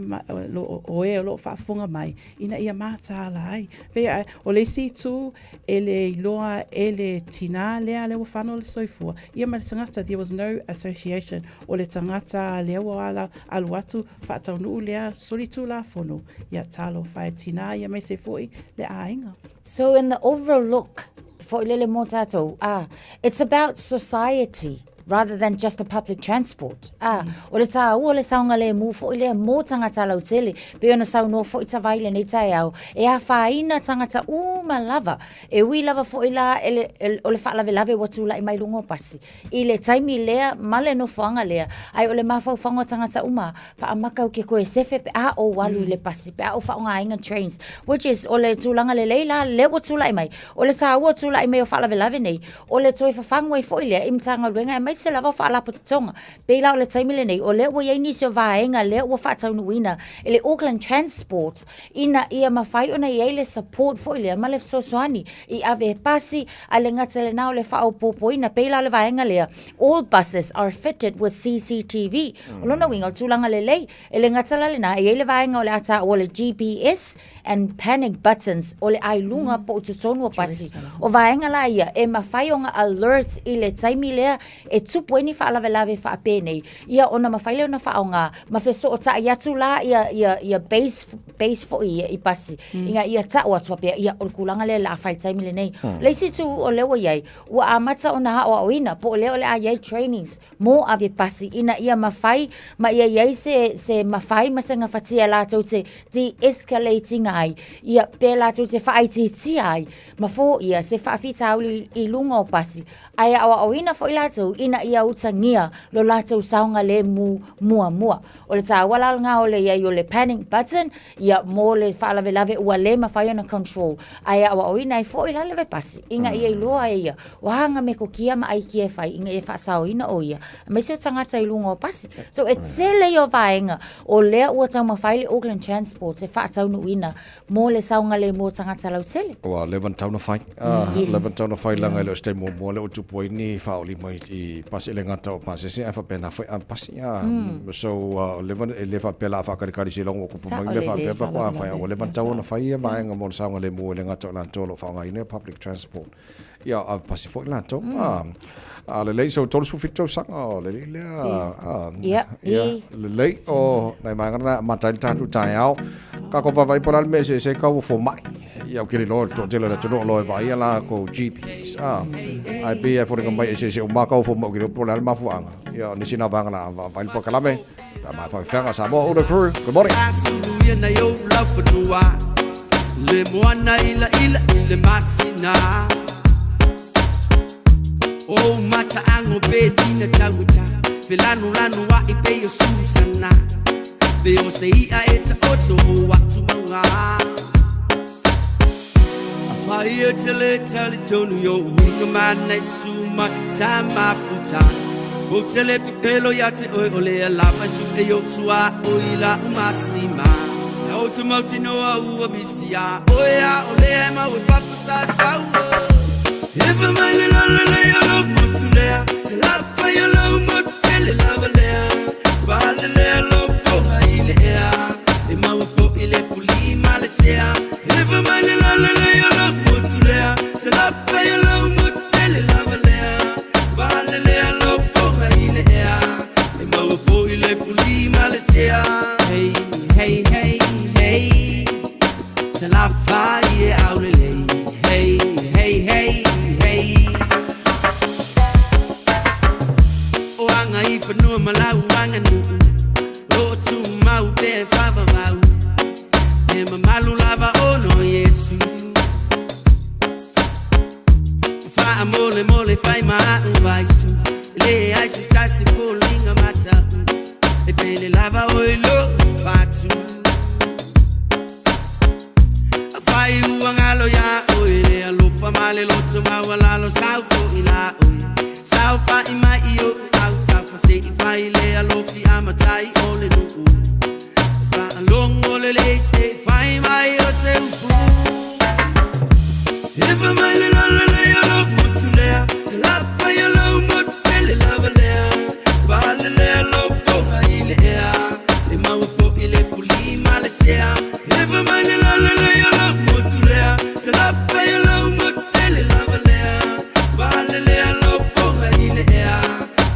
o e o lo o faafofoga mai ina ia mataala ai. Pei o le isi itu e le iloa e le tinā lea lea ua fano le soifua ia ma le tagata, there was no association o le tagata lea ua ala alu atu faataunuu lea solitulafono ia talofa e tinā ia aemaise foi le aiga. So in the overall look, foi lele mo tātou, ah, it's about society rather than just the public transport. Ah, o le tāua o le saogalēmū foi lea mō tangata lautele, pei ona saunoa foi Tavai i lenei taeao, e afaina tangata uma lava, e ui lava foi la e le, e, o le faalavelave ua tula'i mai luga o pasi, i le taimi lea ma le nofoaga lea, ae o le mafaufauga o tagata uma, faamakau ke koe sefe pe a ou alu i le pasi, pe a ou faaaogaina trains, which is o le tulaga lelei la lea ua tula'i mai. O le taua o tula'i mai o faalavelave nei, o le toe fafagu ai foi lea i Matagaluega aemaise lava o Faalapotopotoga. Pei la o le taimi lenei, o lea ua i ai nisi o vaega lea ua faataunuuina e le Auckland Transport ina ia mafai ona i ai le support foi lea ma le fesoasoani i ave e pasi, ae le gata i lena o le faaopoopoina. Pei la o le vaega lea, all buses are fitted with CCTV. O lona uiga, o le tulaga lelei, e le gata la lena, e i ai le vaega o le a taua o le GPS and panic buttons, o le ailuga po o totonu o pasi. O vaega la ia, e mafai ona alert i le taimi lea e tupu ai ni faalavelave faapenei, ia ona mafai lea ona faaaoga ma fesootai atu la ia, ia, ia base. base foi ia i pasi ina ia ta'u atu faapea, ia, o le tulaga lea o le a fai i le taimi lenei. Le isi itu o lea ua i ai, ua amata ona aoaoina po o lea o le a i ai trainings mo ave pasi ina ia mafai ma ia i ai se, se mafai ma se gafatia e latou te de-escalate ina ai, ia, pe latou te faaitiitia ai ma foia se faafitauli i luga o pasi, ae aoaoina foi latou ina ia utagia lo latou saogalemu muamua. O le taua la lena o le i ai o le panic button, ia, mo le faalavelave ua le mafai ona control, ae aoaoina ai foi la le ave pasi ina ia iloa e ia o a ana metotia ma aikia e fai ina ia faasaoina o ia aemaise o tagata i luga o pasi. So e tele ia o vaega o lea ua taumafai le Auckland Transport e faataunuuina mo le saogalemu o tagata lautele. Ua leva ona tatau ona fai. Yes. Leva ona tatau ona fai leaga e le o se taimi muamua lea ua tupu ai ni faaolima i pasi e le gata o pasese ae faapena foi ave pasi. So ua leva e le faapea o le a faakalikali seiloga ua tupu mai mea faapea faatoa fai, a ua leva ona tatau ona fai ia vaega mo le saogalemu e le gata o latou o lo o faaaogaina public transport, ia ave pasi foi latou. A lelei, so 37 tausaga o lelei lea. Ia, lelei, o nai vaega na e amata ai le tatou taeao. Tatou vaavaai po o le a le mea eseese ai tau o fomai. Ia, ou te le iloa i le toatele o le atunuu o lo o e vaaia latou GPs, ae pei lava e foliga mai e eseese uma lava tau o fomai, ou te le iloa po o le a le mafuaaga. Ia, o nisi na vaega o le a vaavaai le polokalame pe a maea faafefeaga. Samoa Ula Crew, good morning. Le moana ila ila i le masina O mataago pe tina tauata Felanulanu a'i pei o Susana Pe o se i'a e taoto o atu mauga Afai e te le talitonu i o'u uiga mana e susu mai ta mafuta Ou te le pepelo ia te oe o lea lava e su'e i o'u tuaoi la'u masima Ou te mautinoa ua misi iā oe a o lea e mau e papa sa taua Ewa mai le lolo lei o lou motu lea Te lafai o lou motu tele lava lea Pale lea lou foga i le ea E maua foi le fuli ma le sea Ewa mai le lolo lei o lou motu lea Te lafai o lou motu tele lava lea Pale lea lou foga i le ea E maua foi le fuli ma le sea Hey, hey, hey, hey Salafai e aulelei Hey, hey, hey, hey O aga i fanua ma lau aganuu O lo o tumau pea e faavavau He mamalu lava ona o Iesu Faamolemole fai ma a'u vaisu E leai se tasi foliga mata'u E pele lava oe i lo'u fatu Afai ua galo iā oe le alofa ma le loto maualalo Sau fo'i la oe Saofa'i mai i o'u autafa Se i fai le alofi a matai o le nu'u Faalogo lelei se i fai mai o se upu Ewa mai le lolo lei o lou motu lea Te lafai o lou motu tele lava lea Pale lea lou foga i le ea E maua foi le fuli ma le sea Ewa mai le lolo lei o lou motu lea Te lafai o lou motu tele lava lea Pale lea lou foga i le ea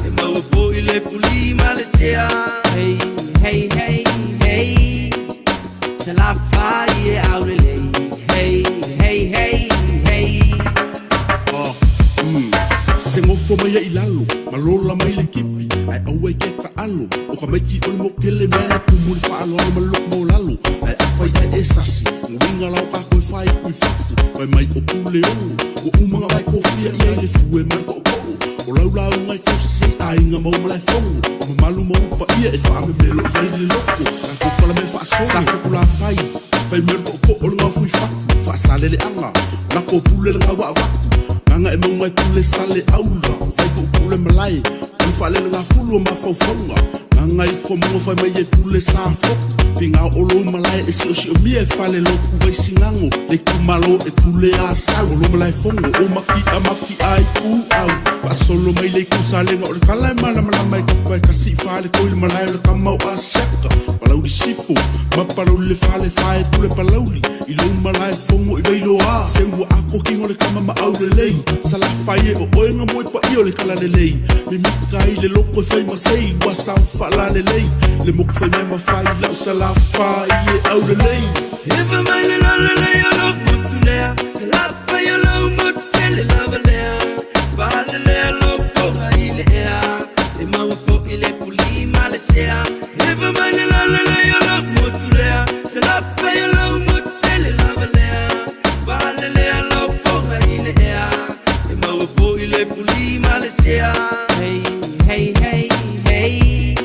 E maua foi le fuli ma le sea Hey, hey, hey, hey Salafai e aulelei Hey, hey, hey, hey Se gofo mai ai i lalo ma lola mai le kipi ae aua i ke taʻalo o ka maiki o le mokele mea na tumu i le faaaloalo ma le loko maualalo ae afai ae e sasi uiga la o kākou e faaiku i fafo fai mai o Puleono ua uma ona vae kofia i ai le fue ma le toʻotoʻo o lau lauga e tausi ai aiga ma ou malaefono o mamalu ma ou paia e faamemelo i ai le loko tatou palamea faasolo sa Fokulafai fai mai o le toʻotoʻo o le gaofui fatu faasaleleaga o lako pule le gaua avatu gaga e mauga e pule sale aula vai puupuu le malae o le faalelegafulu o mafaufauga gaga ifo muga fai mai e pule sa foku figao o lou malae e siosiomia e fale lotu vai sigago le itumalo e pule a sau o lo malae fono o maki'a maki'a i ku au faasolo mai le itu salega o le tala e malamalama e tapuai kasi i fale koi le malae o le tama o Asiata. Palauli Sifo ma Palauli le fale fae pule Palauli i lou malae fogo i Vailoa se ua akokiga o le kama ma aulelei Salafai e o oe ga moe paia o le talalelei Mimita ai le loko e fai ma sei ua sao faalalelei Le moku fai mea ma fai lau Salafai e aulelei Ewa mai le lalelei o lou motu lea Salafai o lou motu tele lava lea Faalelea lou foga i le ea E maua foi le fuli ma le sea Ewa mai le lalelei o lou motu lea Salafai o lou motu tele lava lea Faalelea lou foga i le ea E maua foi le fuli ma le sea Hey, hey, hey, hey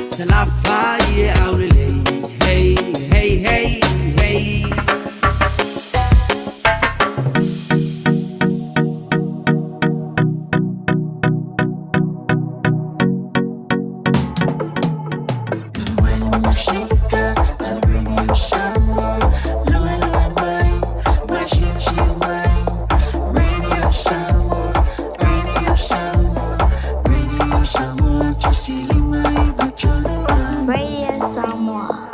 Salafai e aulelei Hey, hey, hey, hey Radio Samoa.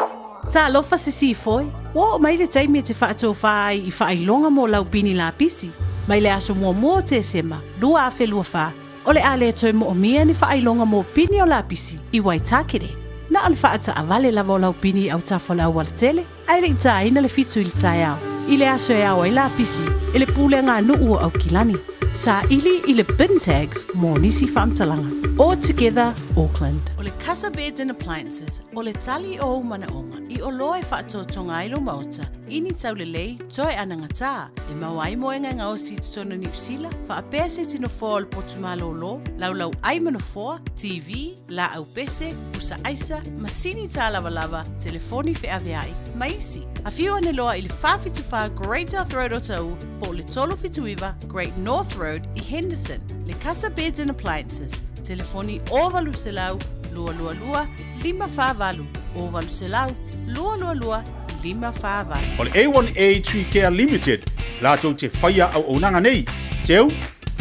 Talofa sisifoi, ua oo mai le taimi e te faatofā ai i faailoga mo lau pini lapisi, mai le aso muamua o Tesema, 2024, o le a le toe moomia ni faailoga mo pini o lapisi i Waitakere. Na o le faataavale lava o lau pini i autafa o le aualatele, ae le i tāina le fitu i le taeao, i le aso e ao ai lapisi e le pulega a nuu o Aukilani. Saili i le bin tags mo nisi faamatalaga. All Together Auckland. O le Casa Beds and Appliances o le tali o ou manaoga i oloa e faatotoga ai lou maota i ni taulelei toe anagatā e maua ai moega e gaosi i totonu o Niu Sila, faapea se tino foa o le potu malōlō, laulau ai ma nofoa, TV, laau pese, pusa aisa, masini tālavalava, telefoni feaveai, ma isi. Afio ane loa i le 474 Great South Road o Taʻu po o le 379 Great North Road i Henderson. Le Casa Beds and Appliances, telefoni 0800 222 548, 0800 222 548. O le A1A Tree Care Limited latou te faia auaunaga nei, teu,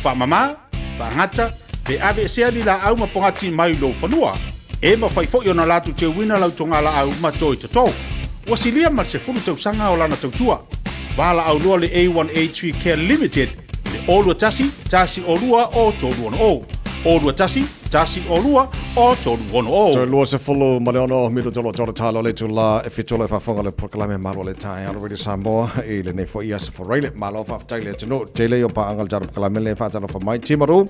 faamama, faagata, pe aveesea ni laau ma pogati mai lou fanua. E mafai foi ona latou teuina lau togalaau ma toi toto. Ua silia ma le 10 tausaga o lana tautua. Valaau loa le A1A Tree Care Limited i le 021 102 o 360. 021 102 o 360. Toe 26 minute o lo o tolo le itula e fitu o le faafofoga le polokalame Malo le Taeao le Radio Samoa i lenei foi aso Faraile. Malo faafetai le atunuu tele i o paaga le tatou polokalame le faatalofa mai Timaru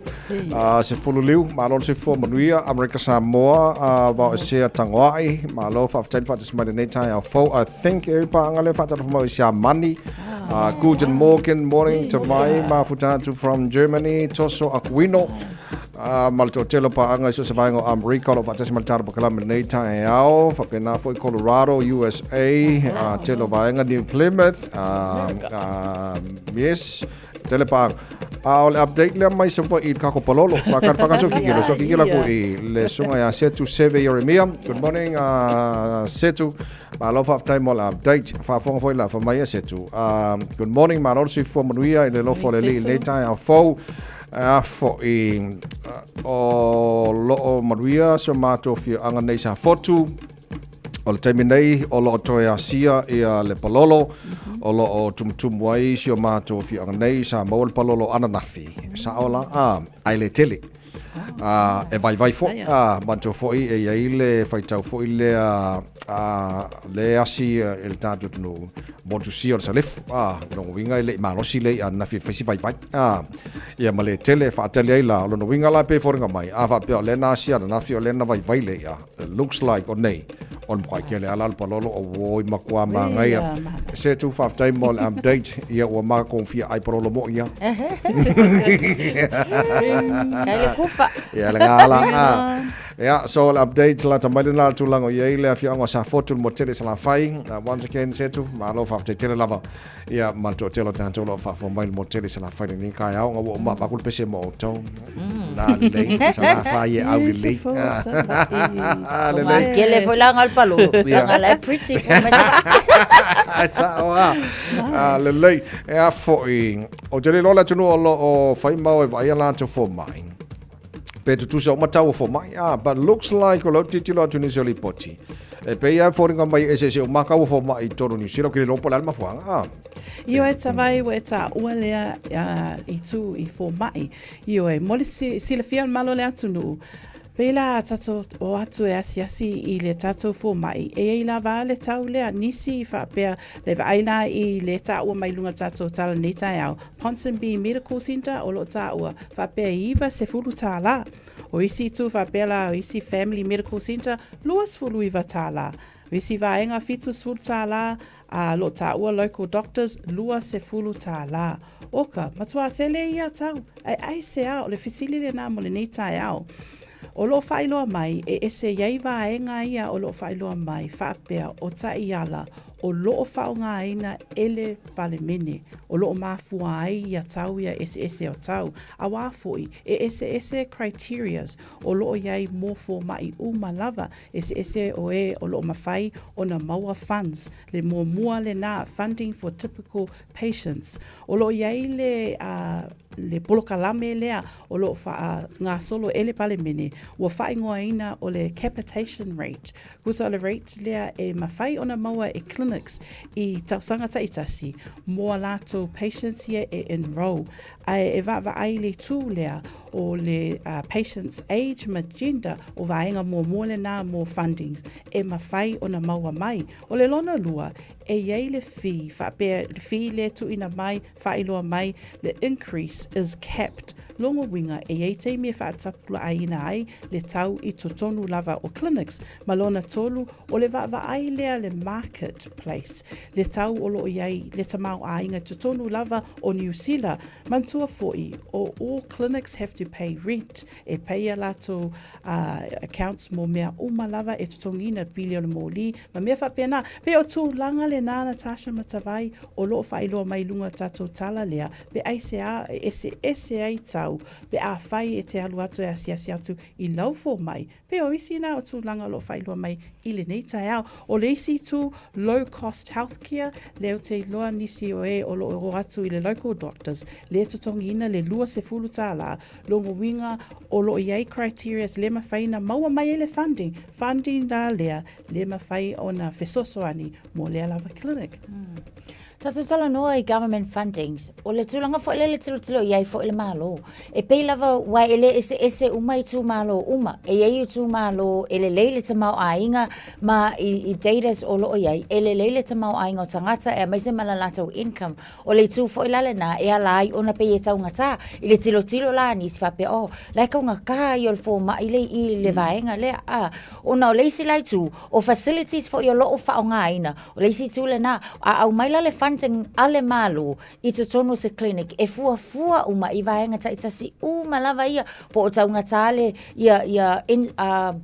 sefulu liu malo le soifua manuia Amerika Samoa vao esea Tagoai malo faafetai le faatasi mai lenei taeao fou. I think e paaga le faatalofa mai o Siamani. Guten Morgen, morning to mai mafuta atu from Germany, Toso Aquino. Ma le toatele o paaga i so o se vaega o Amerika o lo o faatasi ma le tatou polokalame i lenei taeao, faapena foi Colorado, USA, tele o vaega New Plymouth, yes, tele paaga. A o le update lea mai Savaii i le kako palolo. Pakari whakaso kikilo. So kikilo ku i le sunga ia Setu Seve Yeremia. Good morning, Setu. Malo faafetai mo le update. Faafofoga foi la whamai e Setu. Good morning, malo le soifua manuia i le lofo o le alii i lenei taeao fou. A foi o loo manuia so matou afioaga nei Safotu. O le taimi nei o loo toe asia ia le palolo o loo tumutumu ai si o matou afioaga nei sa maua le palolo ananafi. Sao la a ai le tele. A e vaivai foi a manatua foi e iai le faitau foi lea a le asi e le tatou atunuu motusia o le salefu a lona uiga e le i malosi le i'a ananafi e fai si vaivai a ia ma le tele e faatali ai la o lona uiga la pei e foliga mai a faapea o lea na asia ananafi o lea na vaivai le i'a looks like o nei o le makuai tele a la le palolo auoi matua manaia se tu faafetai mo le update ia ua matou fia ai palolo mo ia Kai le kufa. Ia le ngala a Ia, so le update lata mai lena le tulaga o i ai le afioaga o Safotu le motu tele i Salafai. Once again, Setu, malo faafetai tele lava. Ia, ma le toatele o tatou o lo o faafofoga mai le motu tele i Salafai lenei taeao. Ua uma avatu le pese mo outou. Na lelei, Salafai e au lelei. Lelei. Kele foi la ngal palolo. Ia. La pretty foi mai Ai sao a. Lelei. E a foi, o te le iloa le atunuu o lo o fai mau e vaaia latou fomai. Pe tutusa uma tau o fomai. Ah, but looks like o lau tilotilo atu nisi o lipoti. E pei lava e foliga mai e eseese uma lava tau o fomai i totonu o Niu Sila, ou te le iloa po o le a le mafuaaga, a. Ioe, Tavai, ua e taua lea i tū i fomai. Ioe, mo le silafia o le malo o le atunuu, pei la a tatou o atu e asiasi i le tatou fomai, e i ai lava le tau lea, nisi faapea, le vaai la i le taua mai luga o le tatou tala i lenei taeao, Ponsonby Medical Centre o lo o taua faapea e $90. O isi itu faapea la o isi Family Medical Centre, $29. O isi vaega $70, a lo o taua local doctors, $20. Oka, matua tele ia tau, ae aisea o le fesili lena mo lenei taeao. O lo o faailoa mai e ese i ai vaega ia o lo o faailoa mai faapea o taiala o lo o faaaogaina e le Palemene, o lo o mafua ai ia tau ia eseese o tau, auā foi e eseese criterias o lo o i ai mo fomai uma lava, eseese o e o lo o mafai ona maua funds, le muamua lena, funding for typical patients. O lo o i ai le, le polokalame lea o lo o faagasolo e le Palemene, ua faaigoaina o le capitation rate. Tusa o le rate lea e mafai ona maua e clinics i tausaga taitasi mo a latou patients ia e enrol. Ae e vaavaai le itu lea o le patients age ma gender, o vaega muamua lena mo fundings e mafai ona maua mai. O le lona lua, e i ai le fee, faapea le fee lea tuuina mai, faailoa mai, le increase is capped. Lona uiga, e i ai taimi e faatapulaaina ai le tau i totonu lava o clinics. Ma lona tolu, o le vaavaai lea le market place, le tau o lo o i ai le tamaoaiga i totonu lava o Niu Sila. Manatua foi, o all clinics have to pay rent, e pay a latou accounts mo mea uma lava e totogiina, pili o le moli ma mea faapena. Pei o tulaga lena Natasha Matavai o lo o faailoa mai i luga o le tatou tala lea, pe aisea e eseese ai tau pe afai e te alu atu e asiasi atu i lau fomai. Pei o isi na o tulaga o lo o faailoa mai i lenei taeao. O le isi itu, low cost health care, lea ou te iloa nisi o e o lo o o atu i le local doctors, lea e totogiina le $20, lona uiga o lo o i ai criterias le mafai ona maua mai ai le funding, funding la lea le mafai ona fesoasoani mo lea lava clinic. Tatou talanoa i government fundings, o le tulaga foi lea le tilotilo i ai foi le Malo. E pei lava aua e le eseese uma itumalo uma. E i ai itumalo e lelei le tamaoaiga ma i, i datas o lo o i ai, e lelei le tamaoaiga o tagata aemaise ma le latou income. O le itu foi la lena e ala ai ona pei e taugata i le tilotilo la a nisi faapea, oh, la e taugata ia o le fomai le i le vaega lea. A, ona o le isi la itu, o facilities foi o lo o faaaogaina, O le isi itu lena, a aumai la le funding a le Malo i totonu o se clinic, e fuafua uma i vaega taitasi uma lava ia, po o taugata le, ia, ia, in, uh,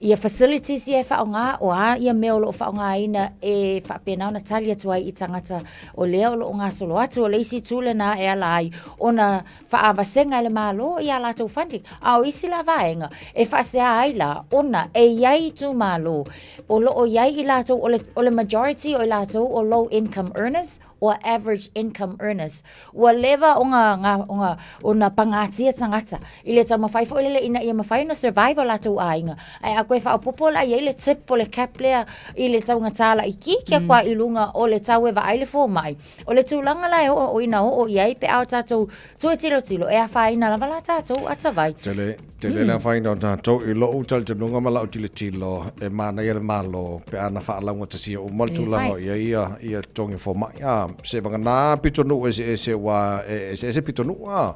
ia facilities ia e faaaoga, o a ia mea o lo o faaaogaina e faapena ona tali atu ai i tagata o lea o lo o gasolo atu. O le isi itu lena e ala ai ona faaavasega e le Malo i a latou funding. A o isi la vaega e faasea ai la, ona e i ai itumalo o lo o i ai i latou, o le, o le majority o i latou o low income earners or average income earners. Ua leva ona, ona, ona pagatia tagata i le taumafai foi lele ina ia mafai ona survive o latou aiga. Ae a toe faaopoopo la i ai le tip po o le cap lea i le taugata laitiiti atu lava i luga o le tau e vaai le fomai, O le tulaga la e oo ina oo i ai pe a o tatou toe tilotilo, e afaina lava la tatou atawai. Tele, tele le afaina o tatou i lou talitonuga ma lau tilotilo e manaia le Malo pe ana faalaugatasia uma le tulaga o i ai ia, ia totogi fomai. A, se vagana pitonuu eseese ua e eseese pitonuu a.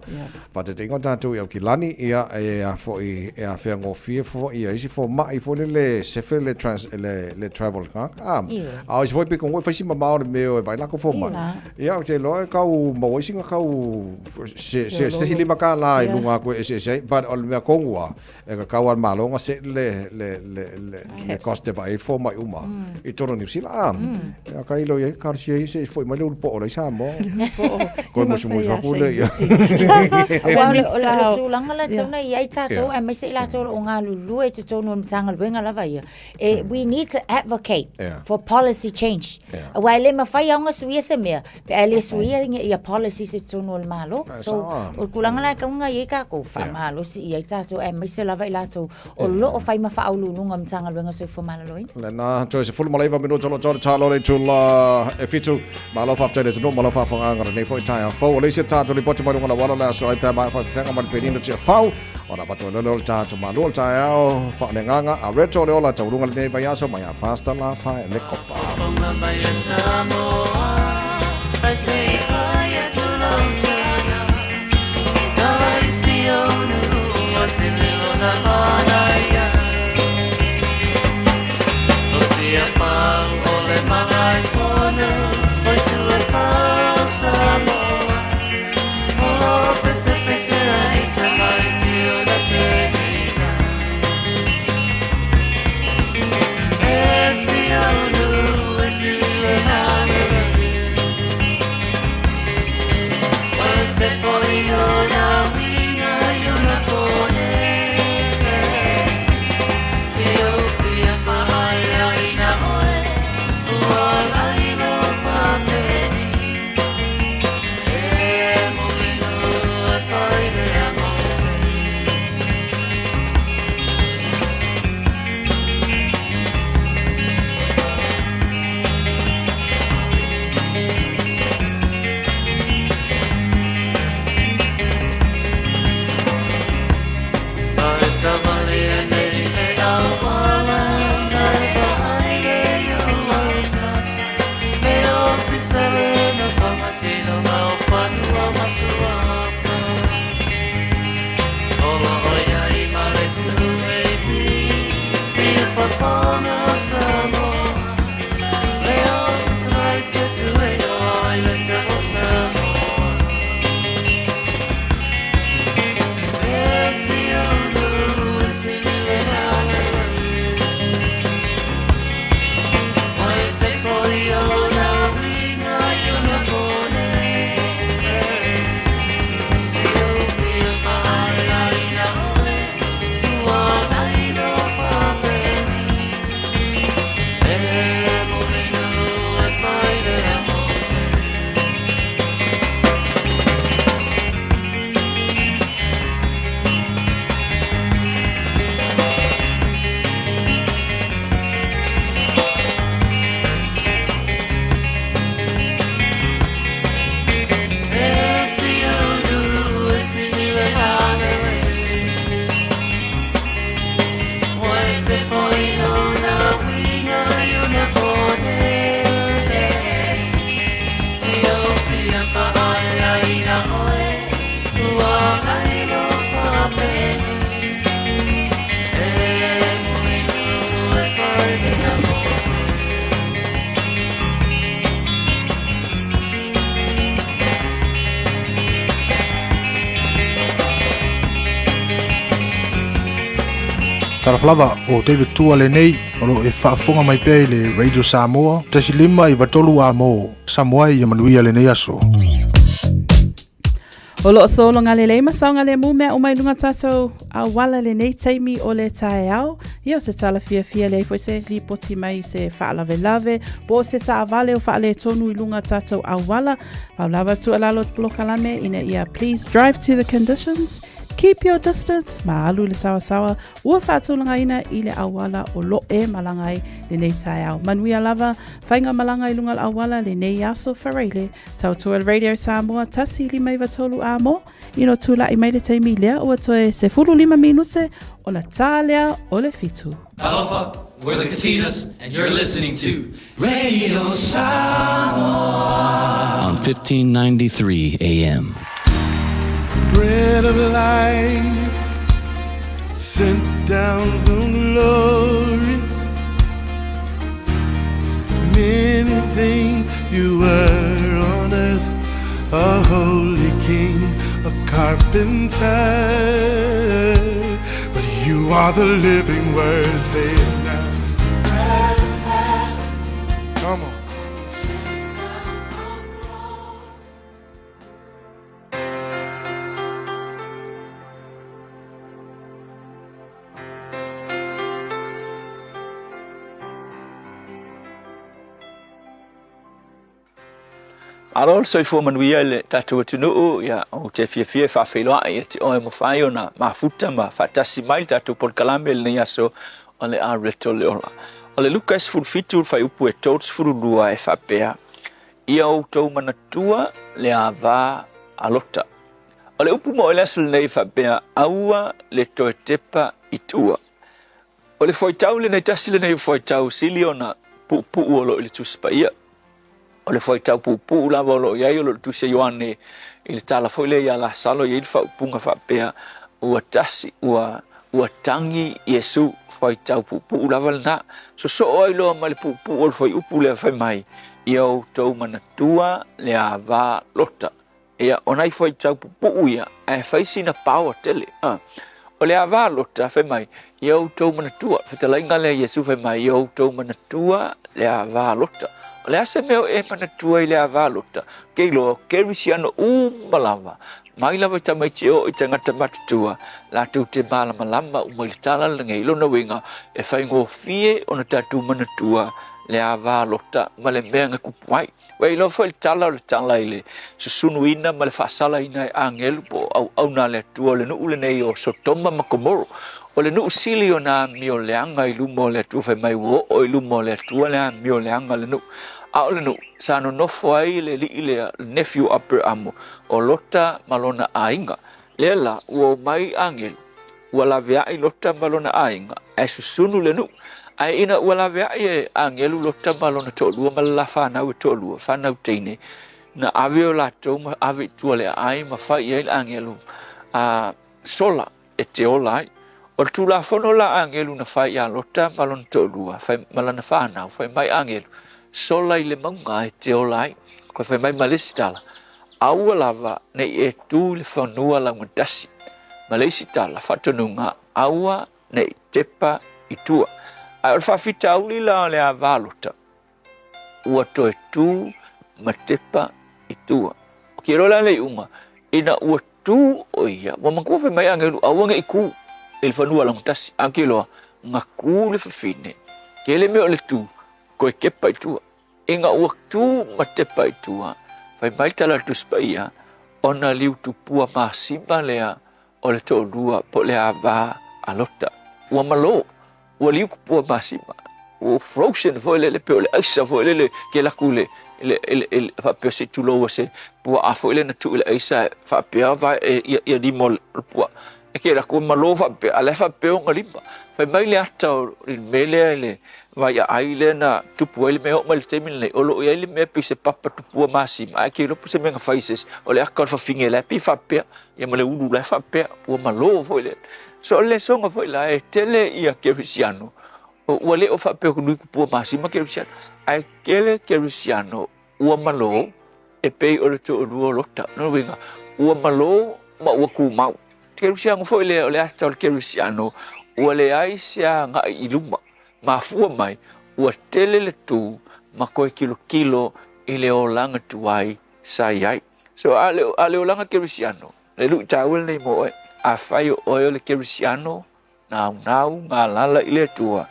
Faataitaiga o tatou i Aukilani, ia, e a foi, e afea gofie foi ia isi fomai foi lele sefe le, trans, le, le travel a, a, a o isi foi pitonuu e fai si mamao le mea e vaai latou fomai. Ia, ou te iloa e tau maua ai sina tau se, se, se isi $5 i luga atu e eseese ai, but o le mea tonu lava, e tatau lava i le Malo ona set le, le, le, le, le cost e vaai ai fomai uma i totonu o Niu Sila. A, mm. a kai lo ia talosia ia se i foi mai le ulu poo la i Samoa. Koe musumusu atu le ia. Aua o le, o le, o le tulaga la tatau ona i ai tatou aemaise i latou o lo o galulue i totonu o le Matagaluega lava ia. E, we need to advocate for policy change. Aua e le mafai lava ona suia se mea pe a e le suia ia policies i totonu o le Malo. So, o le tulaga la e tatau ona i ai tatou, faamalosi i ai tatou. tatou aemaise lava i latou o loo fai ma faauluuluga o Matagaluega o Soifua Maloloina. Lena, toe 19 minuta o lo o toa le talo le itula e fitu. Malo faafetai i le atunuu ma lau faafofogaaga lenei foi taeao fou. O le isi o tatou lipoti mai luga o le auala o le aso ai pe a maea faafefega ma le penina Tiafau ona avatu ai loa lea o le tatou malu o le taeao faaleagaga a Reto o le ola taualuga lenei vaiaso mai a Pastor Lafaele Kopa. Talofa lava, o David Tua lenei, o lo o e faafofoga mai pea i le Radio Samoa, 1.5 93 a mo Samoa ia manuia lenei aso. O loo sologa lelei ma saogalemu mea uma i luga tatou auala lenei taimi o le taeao. Ia o se tala fiafia leai foi se lipoti mai se faalavelave po o se taavale o faaletonu i luga tatou auala. Pau lava tuualalo polokalame ina ia please drive to the conditions, keep your distance ma alu le sawasawa ua faatulagaina i le auala o lo e malaga ai lenei taeao. Manuia lava, faiga malaga i luga o le auala lenei aso Faraile. Tautua le Radio Samoa 1.5 93 a mo, ina tula'i mai le taimi lea ua toe 15 minute ona tā lea o le fitu. Talofa, we're the Katinas and you're listening to Radio Samoa on 1593 AM. Bread of life sent down from glory. Many things you were on earth, a holy king, a carpenter. But you are the living word, say it now. Come on. Malo le soifua manuia i le tatou atunuu, ia, ou te fiafia e faafeiloai ia te oe mafai ona mafuta ma faatasi mai le tatou polokalame i lenei aso o le Areto le Ola. O le Luka 17 le fuaiupu e 32 e faapea, Ia outou manatua le ava a Lota. O le upu mo i le aso lenei e faapea, aua le toe tepa i tua. O le fuaitau lenei, tasi lenei o fuaitau sili ona puupuu o lo o i le Tusi Paia. O le fuaitau puupuu lava o lo o i ai o lo o i le Tusi a Ioane i le tala foi lea ia Lasalo, e i ai le faaupuga faapea, ua tasi, ua, ua tagi Iesu, fuaitau puupuu lava lena. Sosoo ai loa ma le puupuu o le fuaiupu lea fai mai, ia outou manatua le ava Lota. Ia, o nai fuaitau pupuu ia, ae fai sina paoa tele. A. O le ava Lota, fai mai, ia outou manatua, fetalaiga lea Iesu fai mai, ia outou manatua le ava Lota. O le a se mea o e manatua i le ava Lota? Ke iloa, kerisiano uma lava, mai lava i tamaiti e oo i tagata matutua, latou te malamalama uma i le tala lenei. Lona uiga, e faigofie ona tatou manatua le ava Lota ma le mea na tupu ai. Ua iloa foi le tala o le tala i le susunuina ma le faasalaina e agelu po o auauna a le Atua o le nuu lenei o Sotoma ma Komoro. O le nuu sili ona amio leaga i luma o le Atua, fai mai ua oo i luma o le Atua le amio leaga o le nuu. A o le nuu sa nonofo ai le alii lea, le nephew o Aperamo, o Lota ma lona aiga. Lea la, ua omai agelu, ua laveai Lota ma lona aiga, ae susunu le nuu. Ae ina ua laveai e agelu Lota ma lona toalua ma le la fanau e toalua, fanau teine, na ave o latou ma ave i tua le aai ma fai i ai le agelu a sola e te ola ai. O le tulafono la agelu na fai ia Lota ma lona toalua, fai, ma lana fanau, fai mai agelu, sola i le mauga e te ola ai. Koe fai mai ma le isi tala, aua lava nei e tu i le fanua laugatasi. Ma le isi tala, faatonuga, aua nei tepa i tua. Ae o le faafitauli la o le ava Lota, ua toe tu ma tepa i tua. O ke loa la le iuga, ina ua tu o ia, ua matua fai mai agelu, aua nei ku i le fanua laugatasi. A ke loa, na ku le fafine, ke le mea o le tu, koe kepa i tua. Ina ua tu ma tepa i tua, fai mai tala le Tusi Paia, ona liu tupua masima lea o le toalua po o le ava a Lota. Ua malo, ua liu tupua masima, ua frozen foi lele pei o le aisa foi lele ke laku le le le faapea se tulou se puaa foi lele na tuu i le aisa faapea vae ia ia lima o le puaa. E ke laku malo faapea, a la e faapea ona lima. Fai mai le ata o le mea lea i le vaiaai lea na tupu ai le mea oo mai le taimi lenei, o lo o i ai le mea pei se papa tupua masima, ae ke iloa po o se mea na fai e se isi, o le aka o le fafine la e pei e faapea, ia ma le ulu la e faapea, ua malo foi le. So o le lesoga foi la, e tele ia kerisiano, ua le o faapea ua nui tupua masima kerisiano, ae tele kerisiano ua malo e pei o le toalua o Lota. Lona uiga, ua malo ma ua tumau. Kerisiano foi lea, o le ata o le kerisiano, ua leai se agai i luma. Mafua mai, ua tele le tu ma koe kilokilo i le olaga tuai sa i ai. So, a le, a le olaga kerisiano, le luitau lenei mo oe, afai o oe o le kerisiano, naunau galala i le Atua,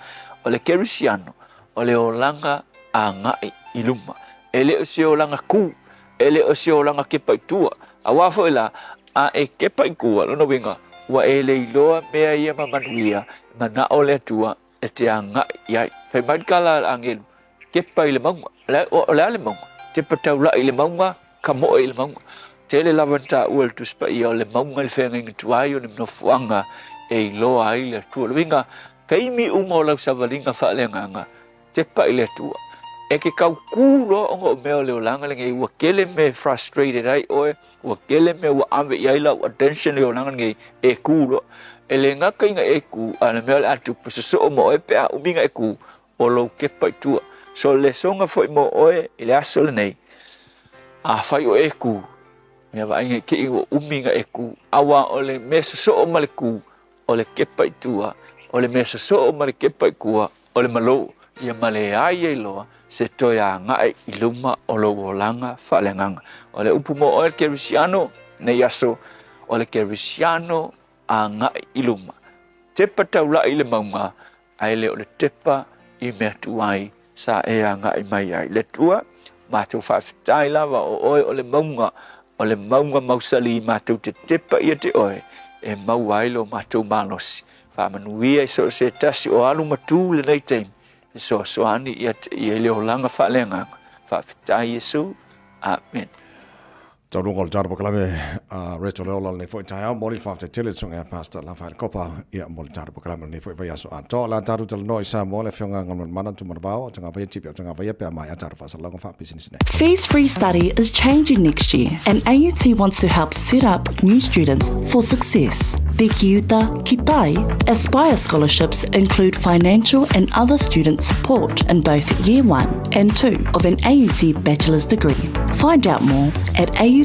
o le kerisiano, o le olaga agai i luma. E le o se olaga ku, e le o se olaga kepa i tua. Auā foi la, a e kepa i tua, lona uiga, ua e le iloa mea ia ma manuia, manao le Atua e te agai i ai. Fai mai le tala a le agelu, kepa i le mauga. O le a le mauga? Tepa taulai i le mauga, kamoe i le mauga. Tele lava na taua e le Tusi Paia o le mauga i le feagaiga tuai o le nofoaga e iloa ai le Atua. O le uiga, taimi uma o lau savaliga faaleagaga, tepa i le Atua. E ke kau kū loa ona o mea o le olaga lenei, ua tele mea e frustrated ai oe, ua tele mea ua ave i ai lau attention i le olaga lenei, e kū loa. E le gata ina e kū, a o le mea o le a tupu, sosoo ma oe pe a umi ona e kū, o lou kepa i tua. So le lesoga foi mo oe i le aso lenei, afai o e kū, mea vaaiga i te i ua umi ona e kū, auā o le mea sosoo ma le kū, o le kepa i tua, o le mea sosoo ma le kepa i tua, o le malo, ia ma leai ai loa se toe agai i luma o lou olaga faaleagaga. O le upu mo oe le kerisiano, nei aso, o le kerisiano agai i luma. Tepa taulai i le mauga, ae le o le tepa i mea tuai sa e agai mai ai. Le Atua, Matou faafetai lava o oe o le mauga, o le mauga mausali matou te tepa ia te oe, e maua ai lo matou malosi. Faamanuia i so o se tasi o alu ma tu lenei taimi, fesoasoani ia te ia i le olaga faaleagaga. Faafetai Iesu. Amen. Taunuuga o le tatou polokalame a Rachel Leola lenei foi taeao. Momoli le faafetai tele i le susuga ia Pastor Lafaele Kopa ia mo le tatou polokalame lenei foi vaiaso atoa. O le a tatou talanoa i Samoa le Afioga Galumalemana Tumanavao o Tagavaia Tipi o Tagavaia pe a maea tatou faasalalauga faapisinisi nei. Fees Free Study is changing next year and AUT wants to help set up new students for success. The Ki Uta Ki Tai Aspire scholarships include financial and other student support in both Year 1 and 2 of an AUT bachelor's degree. Find out more at aut.ac.nz.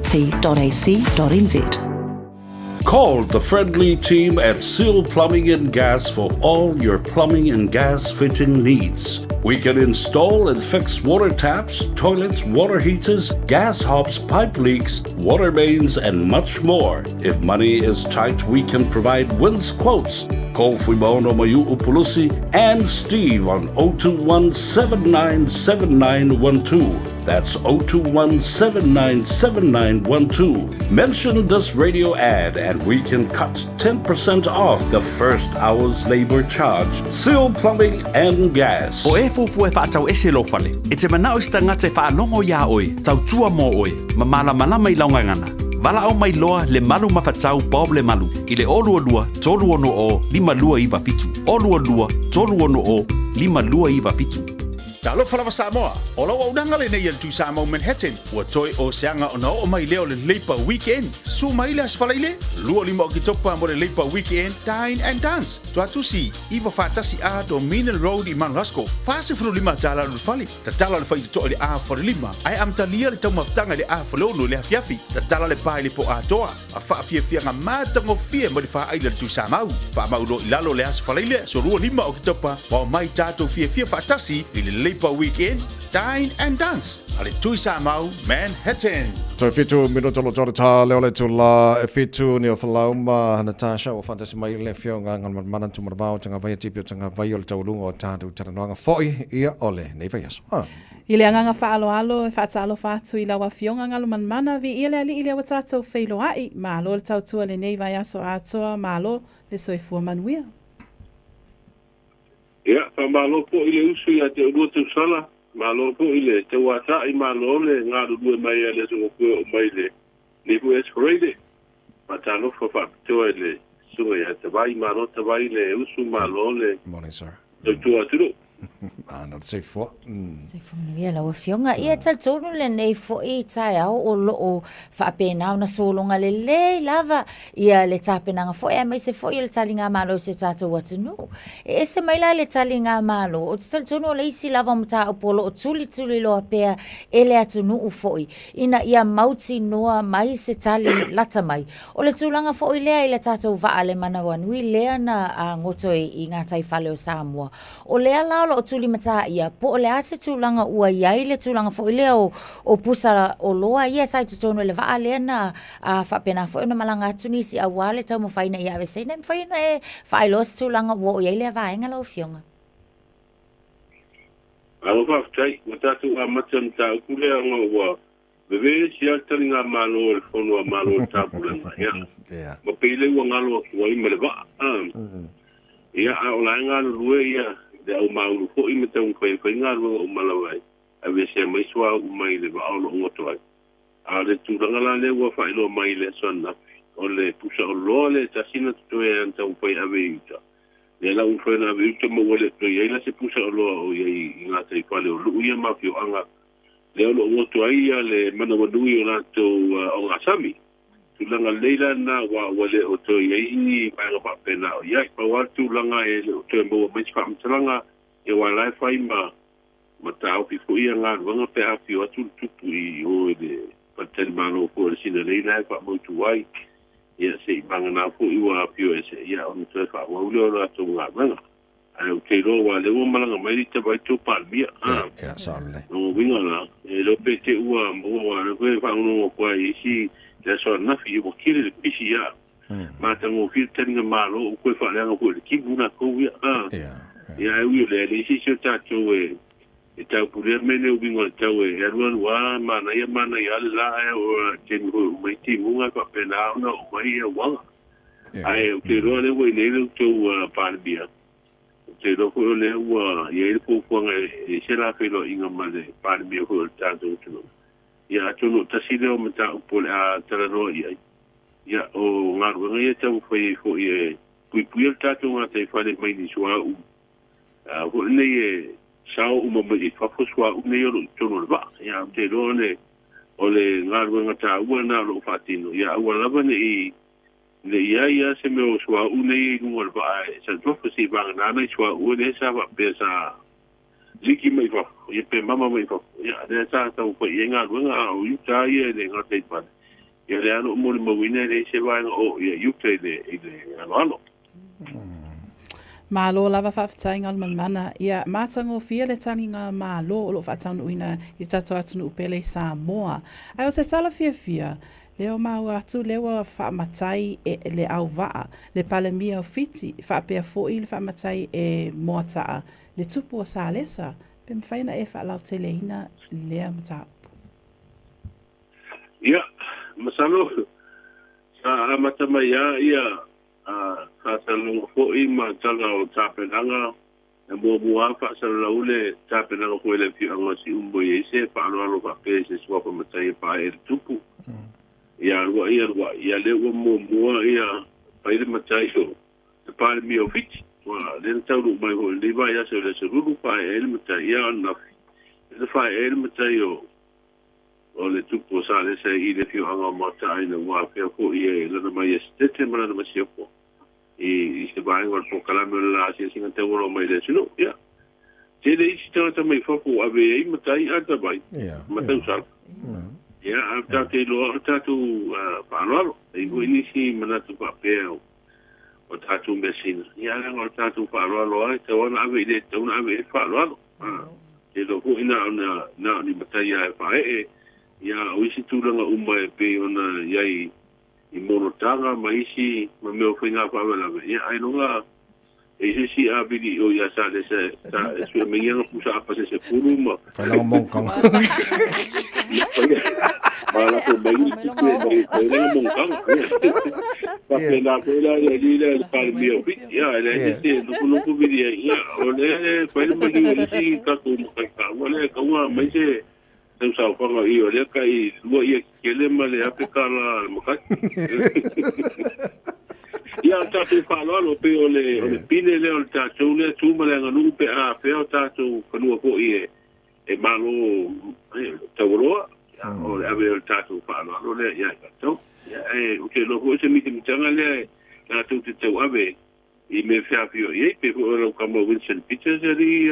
Call the friendly team at Seal Plumbing and Gas for all your plumbing and gas fitting needs. We can install and fix water taps, toilets, water heaters, gas hobs, pipe leaks, water mains, and much more. If money is tight, we can provide wins quotes. Call Fuimaono Mayu Upulusi and Steve on 021 797912. That's 021 797912. Mention this radio ad and we can cut 10% off the first hour's labor charge. Seal Plumbing and Gas. O e fuafua e faatau ese lou fale, e te manao i se tagata e faalogo iā oe, tautua mō oe, ma malamalama i lau gagana. Valaau mai loa le Malu Mafatau Bob Lemalu i le 022 360 5297, 022 360 5297. Talofa lava Samoa, o lau auaunaga lenei a le Tuisamau Manhattan, ua toe o se aga ona oo mai lea o le Labour Weekend. Susu mai le Aso Faraile, 25 Oketopa mo le Labour Weekend Dine and Dance, Tuatusi, 941A Dominion Road i Mount Roskill, $45 le fale, tatala le faitotoa i le a falelima, ae amatalia le taumafataga i le a faleono i le afiafi, tatala le pa i le po atoa. A faafiafiaga matagofie mai le faaila le Tuisamau. Faamau loa i lalo le Aso Faraile, aso 25 o Oketopa, ma omai tatou fiafia faatasi i le Labour Weekend, Dine and Dance a le Tuisamau Manhattan. Toe fitu minuta lo tore tā leo le tula e fitu ni o falau ma Natasha ua faatasi mai le afioga Galumalemana Tumanavao Tagavaia Tipi o Tagavaia o le taualuga o tatou talanoaga foi ia o lenei vaiaso. I le agaga faaaloalo e faatalofa atu i lau Afioga Galumalemana, viia le Alii lea ua tatou feiloai, malo le tautua lenei vaiaso atoa, malo le soifua manuia. Ia, faamalo foi le uso ia te oulua tausala, malo foi le tauatai, malo le galulue mai a le aso Gafua e oo mai i lenei foi aso Faraile. Faatalofa faapitoa i le susuga ia Tavai, malo Tavai le uso, malo le Morning sir. tautua atunuu. Ana le soifua. Soifua manuia lau Afioga. Ia talitonu lenei foi taeao o lo o faapena ona sologa lelei lava ia le tapenaga foi aemaise foi o le taligamalo i si o tatou atunuu. E ese mai la le taligamalo, ou te talitonu o le isi lava o mataupu o lo o tulituliloa pea e le atunuu foi ina ia mautinoa mai se tali lata mai. O le tulaga foi lea i le tatou vaa le manawanui lea na goto i gataifale o Samoa. O lea la o lo o tulimatā ia, po o le a se tulaga ua i ai le tulaga foi lea o, o pusa oloa ia sa i totonu o le vaa lea na faapena foi ona malaga atu nisi aua le taumafai ina ia aveeseina. E mafai ona e faailoa se tulaga ua oo i ai lea vaega lau Afioga? Malo faafetai. Ua tatou amata i le mataupu lea ona ua vevesi lava le taligamalo a le Fono a Malo o le Taupulega, ia, ma pei lea ua galo atu ai ma le vaa. Ia, a o la e galulue ia le aumaulu foi ma taumafai e fai galuega uma lava e aveesea mai suauu mai le vaa o lo o goto ai. A o le tulaga la lea ua faailoa mai i le aso ananafi, o le pusa oloa lea e tasi na totoe ai ana taumafai e ave i uta, lea la ua mafai ona ave i uta ma ua le toe i ai la se pusa oloa o i ai i gataifale o Luu ia ma afioaga lea o lo o goto ai ia le manawanui o latou ogasami. Tulaga lelei la lena aua ua le o toe i ai ni vaega faapena o i ai. Pau lava le tulaga e le o toe maua mai se faamatalaga, ia aua la e fai ma ma taofi foi ia galuega pe a afio atu le tupu i o i le faletalimalo foi o le Sinalei la e faamautu ai. Ia se i vagana foi ua afio ese ia ona toe faaauau lea o latou galuega. Ae ou te iloa aua o lea ua malaga mai le ita vai tou Palemia. Ia, sao lelei. Lona uiga la, e le o pe te ua maua aua o lea foi e faalogologo atu ai i isi le aso ananafi, ia ua tele le pisi ia. Matagofie le taliga malo, ua toe faaleaga foi i le timu latou ia. Ia ae ui o lea, e leai se isi o tatou e E taupulea mea nei o uiga o le tau e alualu lava manaia manaia lava le la ae oo lava i le taimi foi e uma ai timuga e faapena ona oo mai auaga. Ae ou te iloa lea ua i inei le tou Palemia, ou te iloa foi o lea ua i ai le fuafuaga e i ai se la feiloaiga ma le Palemia foi o le tatou atunuu. Ia atonu o tasi lea o mataupu o le a talanoa i ai, ia o galuega ia e taumafai ai foi e puipuia le tatou gataifale mai ni suauu foi lenei e sao uma mai i fafo suauu nei o lo o i totonu o le vaa. Ia ou te iloa o le o le galuega taua lena o lo o faatino, ia aua lava ne i ne i ai lava se mea o suauu nei i luga o le vaa e salufafo se i vagana nai suauu lea sa faapea sa liki mai fafo, ia pe mama mai fafo. Ia lea sa taumafai i ai galuega a o uta ia i le gataifale, ia lea o lo o molimauina e leai se vaega o oo i uta i le i le aloalo. Malo lava faafetai Galumalemana. Ia matagofie le taliga malo o lo o faataunuuina i le tatou atunuu pele i Samoa. Ae o se tala fiafia, lea ua maua atu lea ua faamatai e le auvaa le Palemia o Fiti faapea foi le faamatai e Moataa le tupu o Salesa, pe mafai ona e faalauteleina lea mataupu? Ia, masalo sa amata mai lava ia faasalalauga foi ma tala o tapenaga. E muamua lava faasalalau le tapenaga foi a le afioaga o Siumu e i ai se faaaloalo faapea i se suafa matai e pae ai le tupu. Ia aluai aluai, ia lea ua muamua ia fai le matai o le Palemia o Fiti. Ua lea na taunuu mai foi i lenei vaiaso i le Aso Lulu pae ai le matai, ia ananafi lea na fae ai le matai o o le tupu o Salesa i le afioaga o Moataa ina ua afea foi e lana Maiesitete ma lana masiofo i se vaega o le polokalame o le la asiasiga taualoa mai le atunuu. Ia, tele isi tagata mai fafo ua ave ai matai a tavai ma tausala. Ia, a tatou iloa o tatou faaaloalo. E i ai foi nisi manatu faapea o tatou measina. Ia, leaga o le tatou faaaloalo lava e tatau ona ave i le tatau ona ave i ai le faaaloalo. Te iloa foi na ona na o ni matai lava e faaee, ia o isi tulaga uma e pei ona i ai i monotaga ma isi ma mea o faiga faalavelave, ia ailoga e i se isi avili i o ia Salesa e sue mai ana pusa apa se 10 ma Fai langa monotaga. Ma lafo mai ni tupe mai fai langa monotaga. Faapena foi la le alii lea le Palemia o Fiti, ia e leai se isi e nofonofo vili ai, ia o lea e fai le maliu e le isi tatou matai taua lea e tatau ona aumai se tausaofaga i o lea tai lua ia kekele ma le $1000 a le matai. Ia o le tatou faaaloalo pei o le o le pine lea o le tatou lea tu ma le aganuu pe a afea o tatou fanua foi e e malo taualoa, o le ave o le tatou faaaloalo lea ia i tatou. Ia, ae ou te iloa foi o se mitamitaga lea latou te tauave i mea feafioai ai, pei foi o lau tama Winston Peters e alii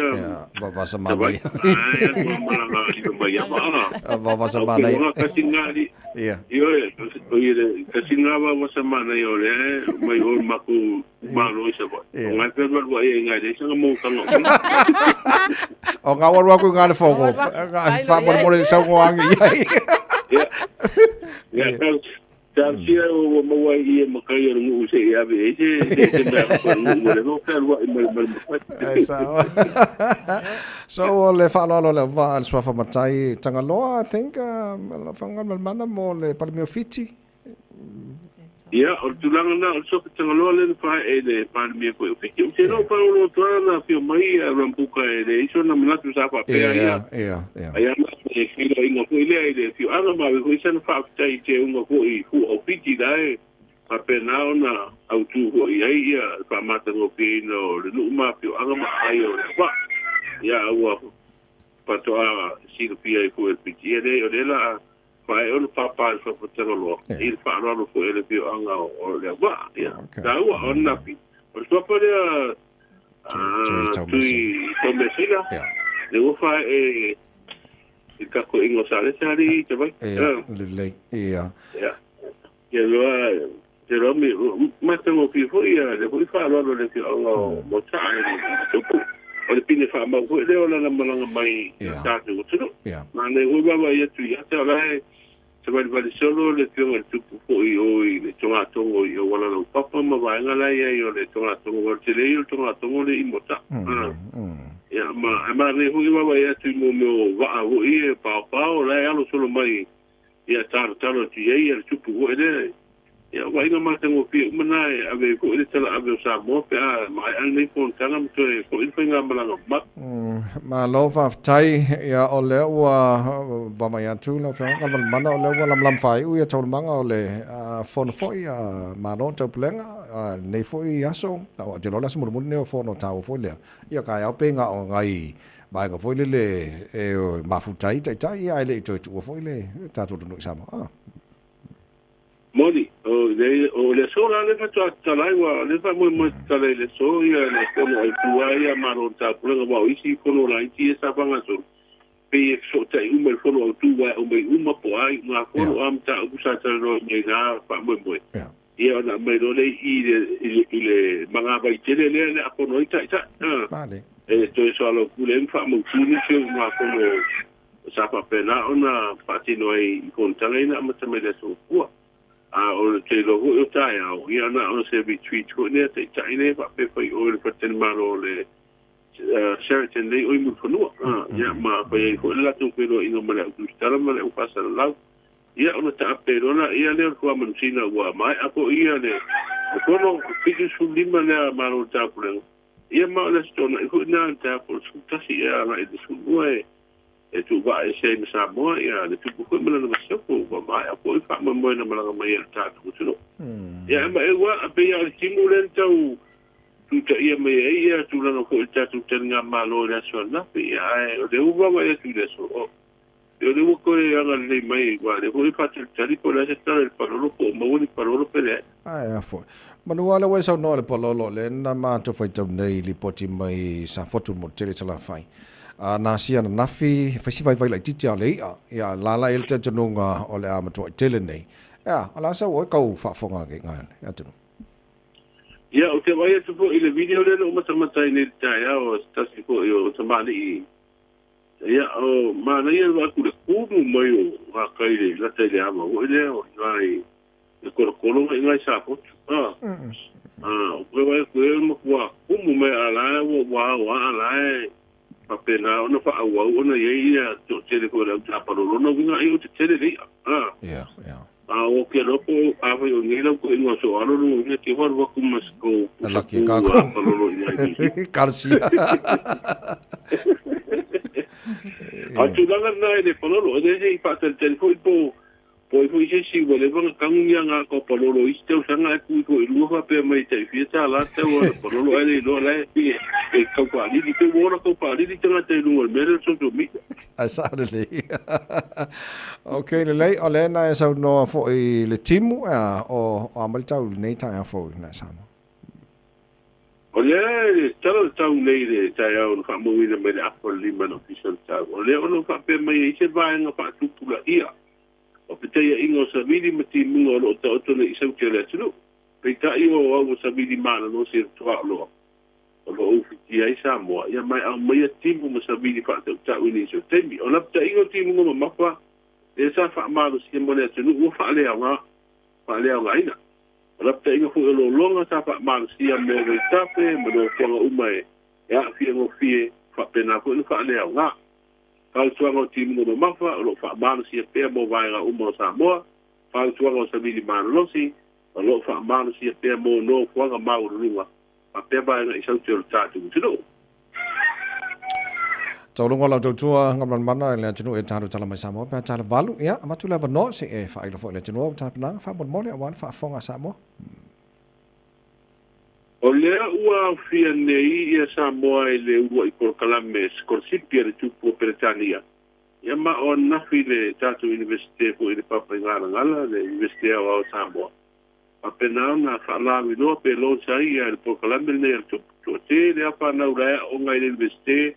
Vavasa manaia. Ai, alu a malaga i mai a maa. Vavasa manaia. Au kasi ngā li. Ia. Ioe, o ia le kasi ngā vavasa manaia o lea mai o maku malo i Savaii. O ngai pea valua ia i ngai leisa nga mōtanga o mai. O ngā waru aku i ngā le whongo. Ngā whamolemole sau ngō angi iai. Ia. Ia, tau sia o ua maua ai ia makai o le nuu se i ave ai se se se mea ko le nuu le no ka lua i mai mai makai. Ai sa. So o le whaaloalo le wa le swafa matai Tangaloa I think la whanga mana mo le Palemia o Fiti. Ia, o le tulaga lena, o le Soka Tagaloa lea na fae'e i le Palemia foi o Fiti. Ou te iloa faaoloolo atu lava na afio mai a Rambuka e leai sona manatu sa faapea ia. Ai ana le feiloaiga foi lea i le afioaga ma ave foi sana faafetai i teuga foi i fua o Fiti la e faapena ona autu foi i ai ia le faamatagofieina o le nuu ma afioaga ma aai o le vaa. Ia, a ua faatoa silafia ai foi e le Fiti, ia leai o lea la a Fae o le pāpā i fafo Tagaloa, i le faaaloalo foi a le afioaga o Leauvaa. Ia, taua, o ananafi, o le suafa lea Tui Taumeasina, lea ua fae'e i le takoiga o Salesa alii Tavaiti. Ia, lelei, ia. Ia, te loa, te loa me, matagofie foi ia le foi faaaloalo a le afioaga o Moataa i le tupu. O le pine faamau foi lea o lana malaga mai i le tatou atunuu. Manaia foi vaavaai atu ia te au la e Savalivali solo le afioga i le tupu fo'i i o i le togatogo i auala laupapa ma vaega la e i ai o le togatogo o le tele ia o le togatogo le i Motaʻu. Ia ma ae manaia foi vaavaai atu i mō mea o vaa foi ia e paopao la e alo solo mai ia talotalo atu i ai le tupu foi lea. Ia o vaaiga matagofie uma na e ave ai foi le talaave o Samoa pe a maea lenei fonotaga ma toe foi le faigamalaga mamalu. Malo faafetai. Ia o lea ua vaavaai atu lau Afioga Galumalemana o lea ua lamalama faaiu ia taualumaga o le fono foi a Malo o Taupulega lenei foi aso. Ou te iloa o le aso mulimuli lenei o fono taua foi lea. Ia taeao pe na o nai vaega foi lele e mafuta ai taitai ae le i toe tuua foi le tatou atunuu i Samoa. Moni, o le o le aso la lea faatoa tatala ai, ua o lea faamoemoe tatala i le aso ia le fono autu lava ia a Malo o le Taupulega, aua o isi fono laiti ia sa faagasolo, pei e fesootai uma i le fono autu aua e aumai uma po o a iugafono, o a mataupu sa talanoaina i na faamoemoe, ia ona aumai loa lea i i le i le magavai tele lea o le a fono ai taitai, e toe soalaupule ai ma faamautu nisi o iugafono Sa faapena ona faatino ai i fonotaga ia na amata mai le Aso Gafua. A o le te iloa foi o taeao, ia na o se retreat foi lea taitai lea faapea fai o i le faletalimalo o le Sheraton nei o i Mulifanua. Ia ma fai ai foi le latou feiloaiga ma le au tusitala ma le au faasalalau. Ia ona taape loa laia lea o le fuamanusina ua maea foi ia le fono 75 lea a Malo o le Taupulega. Ia ma o le Aso Toonai foi lena le taeao po o le 11 ea agai i le 12 e tuuvaa ese ai ma Samoa ia le tupu foi ma lana masiofo ua maea foi faamoemoe na malaga mai ai le tatou atunuu. Ia ae maeu lava pei lava o le timu lea na tau tutaia mai ai ia tulaga foi o le tatou taligamalo i le aso ananafi ia ae o lea ua vaavaai atu i le aso o o lea ua toe agalelei mai aua o lea foi e faatalitali po o le a se tala i le palolo po o maua ni palolo pe leai. Ae a foi. Manu lava lea ua e saunoa i le palolo, lea na matou faitau nei i lipoti mai Safotu i le motu tele i Salafai. A na asia ananafi, fai si vaivai laitiiti a o le i'a. Ia, lala i ai le talitonuga o le a matuai tele nei. Ea, o le a sau oe kau faafofoga ake i le atunuu? Ia, ou te vaai atu foi i le video lea na ou matamata ai nei i le taeao a se tasi foi o tamalii. Ia, o manaia le vaai atu i le kumu mai o gakai i le lata i le ava foi lea o i ina i le kolokolo i ina i Safotu. A, o koe vaai atu e matua kumu mai a la e ua ao a la e faapena ona faaauau ona i ai ia toatele foi o le au tapalo. O lona uiga ai o tetele le i'a. A, a o ke loa po o afai o nei lau toeaiga o Soalo lona uiga te alu atu ma se tou pusa pu palolo i ina i Niu Sila. A o le tulaga lena e le palolo, e le se i faatalitali foi po Po ai foi se isi ua leva ona tanu ni ana ata o palolo i isi tausaga ae tu ifo i luga faapea mai e tai fia tālā le tau o ana palolo ae le iloa la e pei e tau faalili pei ua ola tau faalili tagata i luga o le mea lea o le social media. Ae sao lelei. Ok lelei, o lea na e saunoa foi i le timu, o a mai le tau i lenei taeao fou i nai Samoa? O lea e tatalo le tau nei i le taeao na faamauina mai le afa o le lima e le Ofisa o le Tau. O lea o lo o faapea mai ai se vaega faatupulaia o petaiaʻiga o savili ma timuga o lo o taoto nei i saute o le atunuu. Peitai o au o savili malolosi o le tuaoloa o lo o ufitia ai Samoa, ia ma e aumaia timu ma savili faatautau i nisi o taimi. O lapataiga o timuga mamafa lea sa faamalosia mo le atunuu ua faaleaoga, faaleaogaina. O lapataiga foi o lologa sa faamalosia mo Vaitafe ma nofoaga uma e aafia gofie, faapena foi ona faaleaoga. Fautuaga o timuga mamafa o lo o faamalosia pea mo vaega uma o Samoa. Fautuaga o savili malolosi o lo o faamalosia pea mo nofoaga maualuluga faapea vaega i saute o le tatou atunuu. Taualoga o lau tautua Gamalamana i le atunuu e talo tala mai Samoa pe a tala valu. Ia, avatu le avanoa se i e faailo foi i le atunuu au tapenaga faamolemole aua le faafofoga a Samoa. O lea ua aofia nei ia Samoa i le uluai polokalame sikolasipi a le Tupu o Peretania, ia ma o ananafi le tatou Iunivesite foi i le Papa i Galagala, le Iunivesite Aoao o Samoa, faapena ona faalauiloa pe launch ai ia le polokalame lenei a le Tupu. Toatele lava fanau la e aoga i le Iunivesite,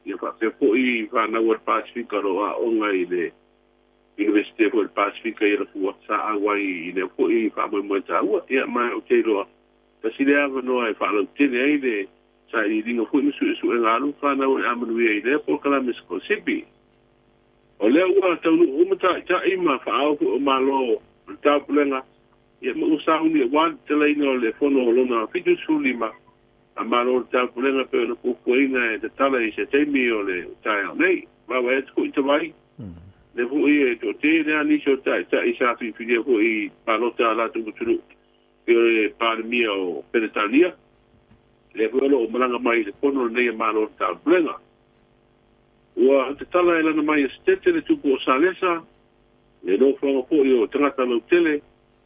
ia faapea foi fanau a le Pasefika o lo o aoga i le Iunivesite foi o le Pasefika i Alafua, sa auai i lea foi faamoemoe taua. Ia, ma ou te iloa, tasi lea avanoa e faalautele ai le sailiiliga foi ma suesuega alu fanau o le a manuia i lea polokalame sikolasipi. O lea ua taunuu uma ta'ita'i ma fa'aao fo'i o Malo o le Taupulega, ia ma ua sauni auā le tatalaina o le Fono lona 75 a Malo o le Taupulega pei ona fuafuaina e tatala i se taimi o le taeao nei. Vaavaai atu foi Tavai, lea foi e toatele lava nisi o ta'ita'i sa filifilia foi i palota a latou atunuu pei o le Palemia o Peretania, lea foi o lo o malaga mai i le Fono lenei a Malo o le Taupulega. Ua tatala e lana Maiasetete le tupu o Salesa, le nofoaga foi o tagata lautele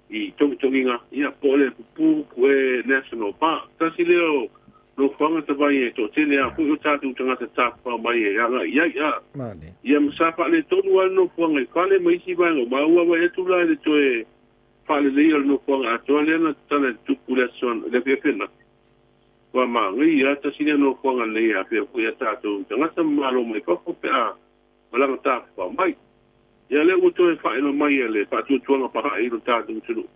i togitogiga, ia, po o le Pupū Pu'e National Park. Tasi lea o nofoaga tavai e toatele lava foi o tatou tagata tafafao mai e agai i ai, a. Ia ma sa faaletonu lava le nofoaga i fale ma isi vaega uma, a ua vaai atu la i le toe faaleleia o le nofoaga atoa lea na tatala e le tupu i le aso i le afiafi ananafi. Ua manaia lava tasi lea nofoaga lelei e afea foi a tatou tagata ma malo mai fafo pe a malaga tafafao mai. Ia lea ua toe faailoa mai e le faatuatuaga pahae i lo tatou atunuu,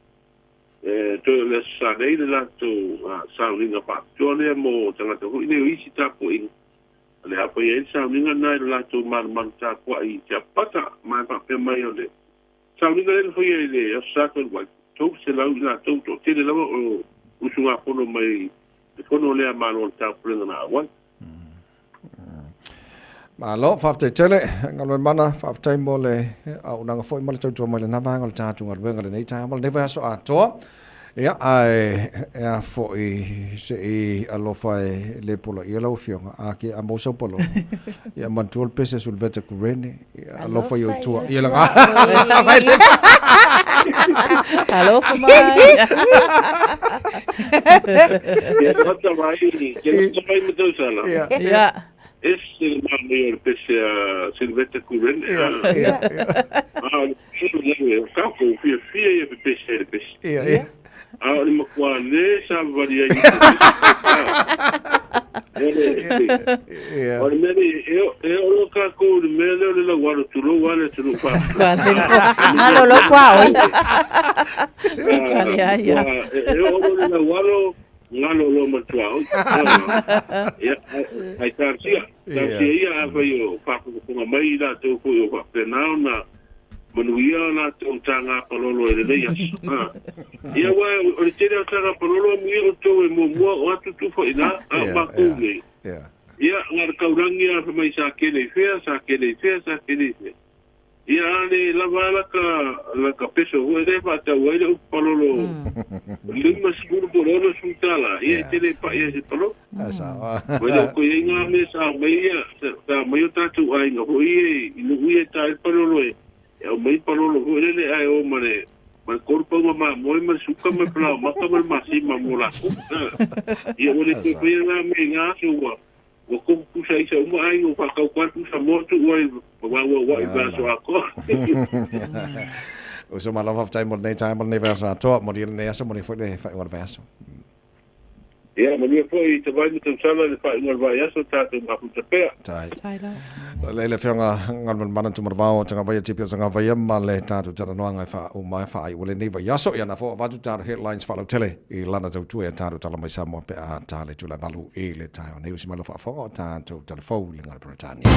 e toe o le Aso Sa nei le latou sauniga faapitoa lea mo tagata foi nei o isi tapuaiga. O le a faia ai le sauniga lena i lo latou malumalu tapuai i Tiapapata, ma e faapea mai o le sauniga lea na faia i le Aso Sa talu ai, 300 i latou, toatele lava o usugafono mai le fono lea a Malo o le Taupulega na auai. Malo, faafetai tele, Galuemana, faafetai mo le auaunaga foi ma le tautua mai lena vaega o le tatou galuega i lenei taeao ma lenei vaiaso atoa. Ia, ae e a foi se i alofa e le poloaia lau Afioga, a ke a maua sau palolo. Ia, manatua le pese a Sulveta Kurene, ia, alofa i ou tua. Ia, laga. Alofa mai. Ia mata mai, ia mata mai ma tausala. Ia. Ia. Ese le manaia o le pese a Silveta Kurene. Ia, ia, ia. A o le pese o kākou fiafia ia pepese ai le pese. Ia, ia. A o le makuā lē savavali ai i le pese. Ia. O le mea nei, e oo loa kākou i le mea lea o le laualo, tulou lava le atunuu faafuasei. Malolo kua oi. E oo loa le laualo, Galo loa ma le tuaoi. Ia, ai talosia, talosia ia afai o faafogafoga mai i latou foi o faapena ona manuia o latou taga palolo i lenei aso. Ia, aua o le tele o taga palolo amuia outou e muamua o atu tufa i ina, a o matou nei. Ia, na o le taulagi lava fai mai sa kele i fea, sa kele i fea, sa kele i fea. Ia a le lava a laka laka peso foi lea e faatau ai le upu palolo 50 po o le 60 tala, ia e tele e pai ai se palolo. Ua le o toe i ai ngā mea sa aumai ia, sa aumai o tātou aiga foi ia i nuu ia e tā ai le palolo e aumai palolo foi lele ae o ma le ma le kolu pauga mamoe ma le suka ma le palaomata ma le masima mo lākou. Ia ua le toe faia ngā mea i ngā aso ua Ua kohu pusa isa uma aiga ua faatauka atu Samoa tuu ai ma vauaua'i i vaiaso atoa. Uso malo faafetai mo lenei taeao ma lenei vaiaso atoa. Manuia lenei aso, manuia foi le faaiuga o le vaiaso. Ia, manuia foi i Tavai ma Tausala le faaiuga o le vaiaso, tatou mafuta pea. Tai. Lei le Afioga Galumalemana Tumanavao Tagavaia Tipi o Tagavaia ma le tatou talanoaga e faauma ai faaiu lenei vaiaso. Ia na fou avatu tatou headlines faalautele i lana tautua ia tatou tala mai Samoa pe a ta le tula valu i le taeao nei. Usi mai lau faafofoga o tatou talafou i le gala Peretania.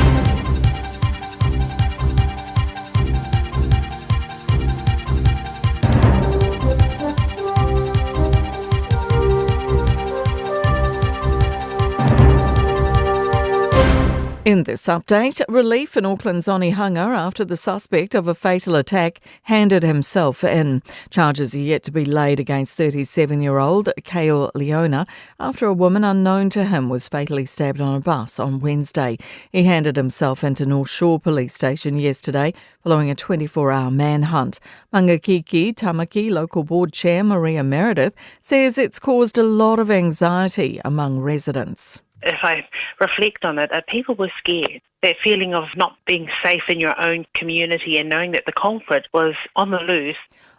In this update, relief in Auckland's Onehunga after the suspect of a fatal attack handed himself in. Charges are yet to be laid against 37-year-old Kale Leona after a woman unknown to him was fatally stabbed on a bus on Wednesday. He handed himself into North Shore Police Station yesterday following a 24-hour manhunt. Mangakiki Tamaki Local Board Chair Maria Meredith says it's caused a lot of anxiety among residents. If I reflect on it, people were scared. That feeling of not being safe in your own community and knowing that the culprit was on the loose.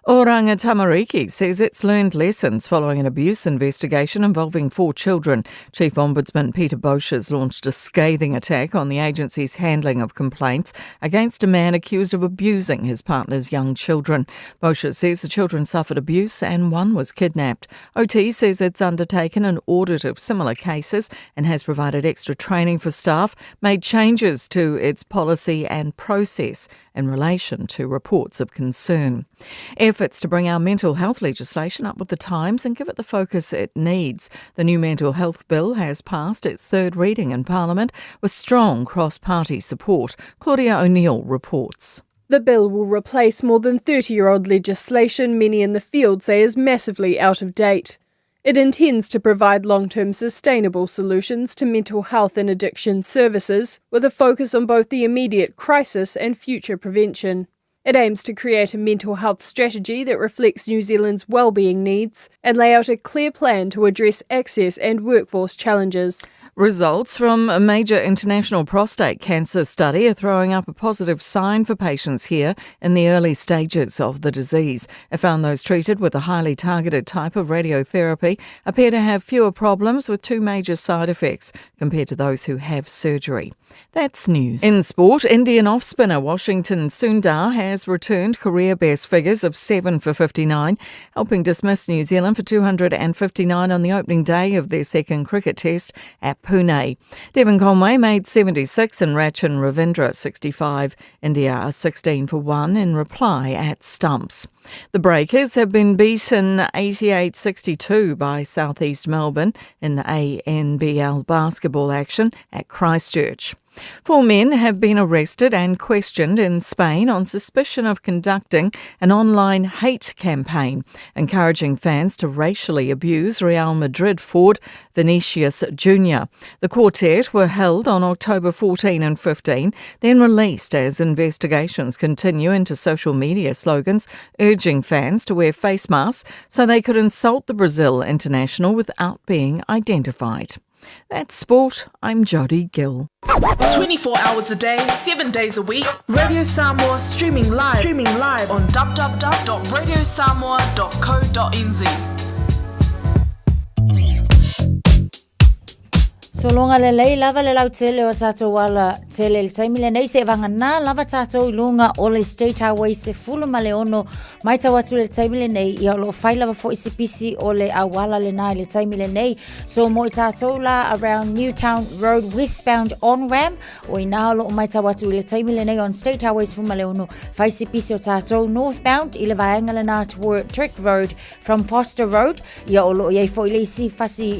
Oranga Tamariki says it's learned lessons following an abuse investigation involving four children. Chief Ombudsman Peter Boches launched a scathing attack on the agency's handling of complaints against a man accused of abusing his partner's young children. Boches says the children suffered abuse and one was kidnapped. OT says it's undertaken an audit of similar cases and has provided extra training for staff, made changes to its policy and process in relation to reports of concern. Efforts to bring our mental health legislation up with the times and give it the focus it needs. The new mental health bill has passed its third reading in Parliament with strong cross party support. Claudia O'Neill reports. The bill will replace more than 30 year old legislation many in the field say is massively out of date. It intends to provide long term sustainable solutions to mental health and addiction services, with a focus on both the immediate crisis and future prevention. It aims to create a mental health strategy that reflects New Zealand's wellbeing needs and lay out a clear plan to address access and workforce challenges. Results from a major international prostate cancer study are throwing up a positive sign for patients here in the early stages of the disease. It found those treated with a highly targeted type of radiotherapy appear to have fewer problems with two major side effects compared to those who have surgery. That's news. In sport, Indian off spinner Washington Sundar has returned career best figures of 7 for 59, helping dismiss New Zealand for 259 on the opening day of their second cricket test at Pune. Devon Conway made 76 and Rachin Ravindra 65. India are 16 for 1 in reply at stumps. The Breakers have been beaten 88 62 by Southeast Melbourne in ANBL basketball action at Christchurch. Four men have been arrested and questioned in Spain on suspicion of conducting an online hate campaign, encouraging fans to racially abuse Real Madrid forward Vinicius Jr. The quartet were held on October 14 and 15, then released as investigations continue into social media slogans urging fans to wear face masks so they could insult the Brazil international without being identified. That's sport. I'm Jodie Gill. 24 hours a day, 7 days a week, Radio Samoa streaming live, streaming live on www.radiosamoa.co.nz. Sologa lelei lava le lautele o tatou ala tele i le taimi lenei se vagana lava tatou i luga o le State Highway 16 Maitau atu i le taimi lenei, ia o lo o fai lava foi se pisi o le auala lena i le taimi lenei. So mo i tātou la around Newtown Road westbound on ram, o inā o lo o maitau atu i le taimi lenei on State Highway 16, fai se pisi o tātou northbound i le vaenga lena toward Trick Road from Foster Road, ia o lo o iai foi le isi fasi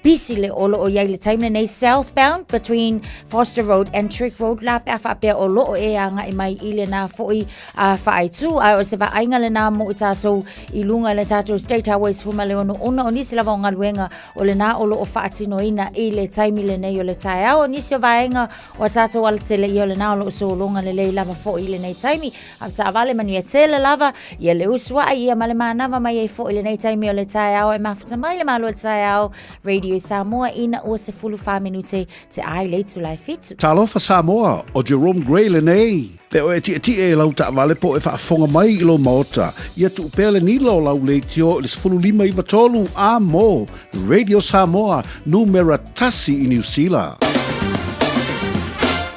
pisi le o lo o iai le taimi lenei southbound between Foster Road and Trick Road la pe a faapea o lo o e agai mai i lena foi a faaitū, ae o se vaaiga lenā mo i tātou i luga i le tātou State Highway 16 ona o nisi lava o galuega o lenā o lo o faatinoina i le taimi lenei o le taeao. O nisi o vaega o a tātou alatele ia o lenā o lo o sologa lelei lava foi i lenei taimi. A taavale manuia tele lava ia le usuai ia ma le manava mai ai foi i lenei taimi o le taeao e mafuta mai le malo o le taeao Radio Samoa ina ua 14 minute te ai le itula e fitu. Talofa Samoa, o Jerome Gray lenei. Pe oe e tietie i lau taavale po o e faafofoga mai i lou maota, ia tuu pea le nila o lau leitio i le 15 93 a mo Radio Samoa, numera tasi i Niu Sila.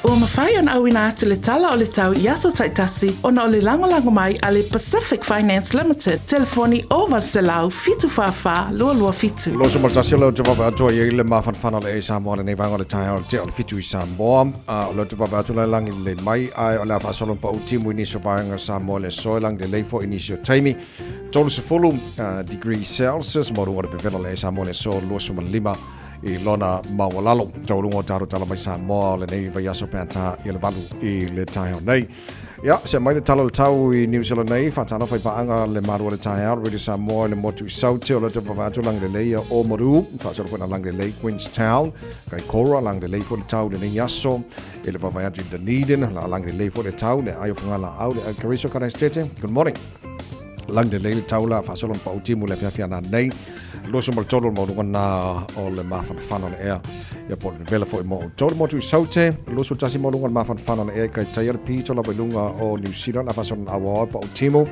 Ua mafai ona auina atu le tala o le tau i aso taitasi ona o le lagolago mai a le Pacific Finance Limited, telefoni 0800 744 227. Loso ma le tasi o leo te vave atu ai i le mafanafana o le e Samoa lenei vaega o le taeao le tea o le fitu i Samoa. A o leo te vave atu lai langi lelei mai ae o le a faasolo pa utimu i nisi o vaega o Samoa le aso e langi lelei foi i nisi o taimi. 30 degree Celsius mo runga o le pepela o le e Samoa le aso 25 i lona maualalo. Taualuga o talo tala mai Samoa o lenei vaiaso pe a tā i le valu i le taeao nei. Ia, se mai le tala o le tau i New Zealand nei, whātāna whai paanga le marua le taeao, Radio Samoa i le motu i Saute o le te whawhātu langi le leia o Maru, whaasaro whena langi le lei Queenstown, Kaikoura langi le lei fo le tau le nei aso, e le whawhai atu i Dunedin, la langi le lei fo le tau, le aio whangala au, le Kariso Kanaistete. Good morning. Lagi lelei le tau la faasolo ma pautimu le afiafi ana nei. 23 le maualuga na o le mafanafana o le ea. Ia po o le vevela foi mo outou le motu i Saute. 21 maualuga le mafanafana o le ea i Kaitaia le pito lava i luga o Niu Sila la faasolo na auaoa pautimu.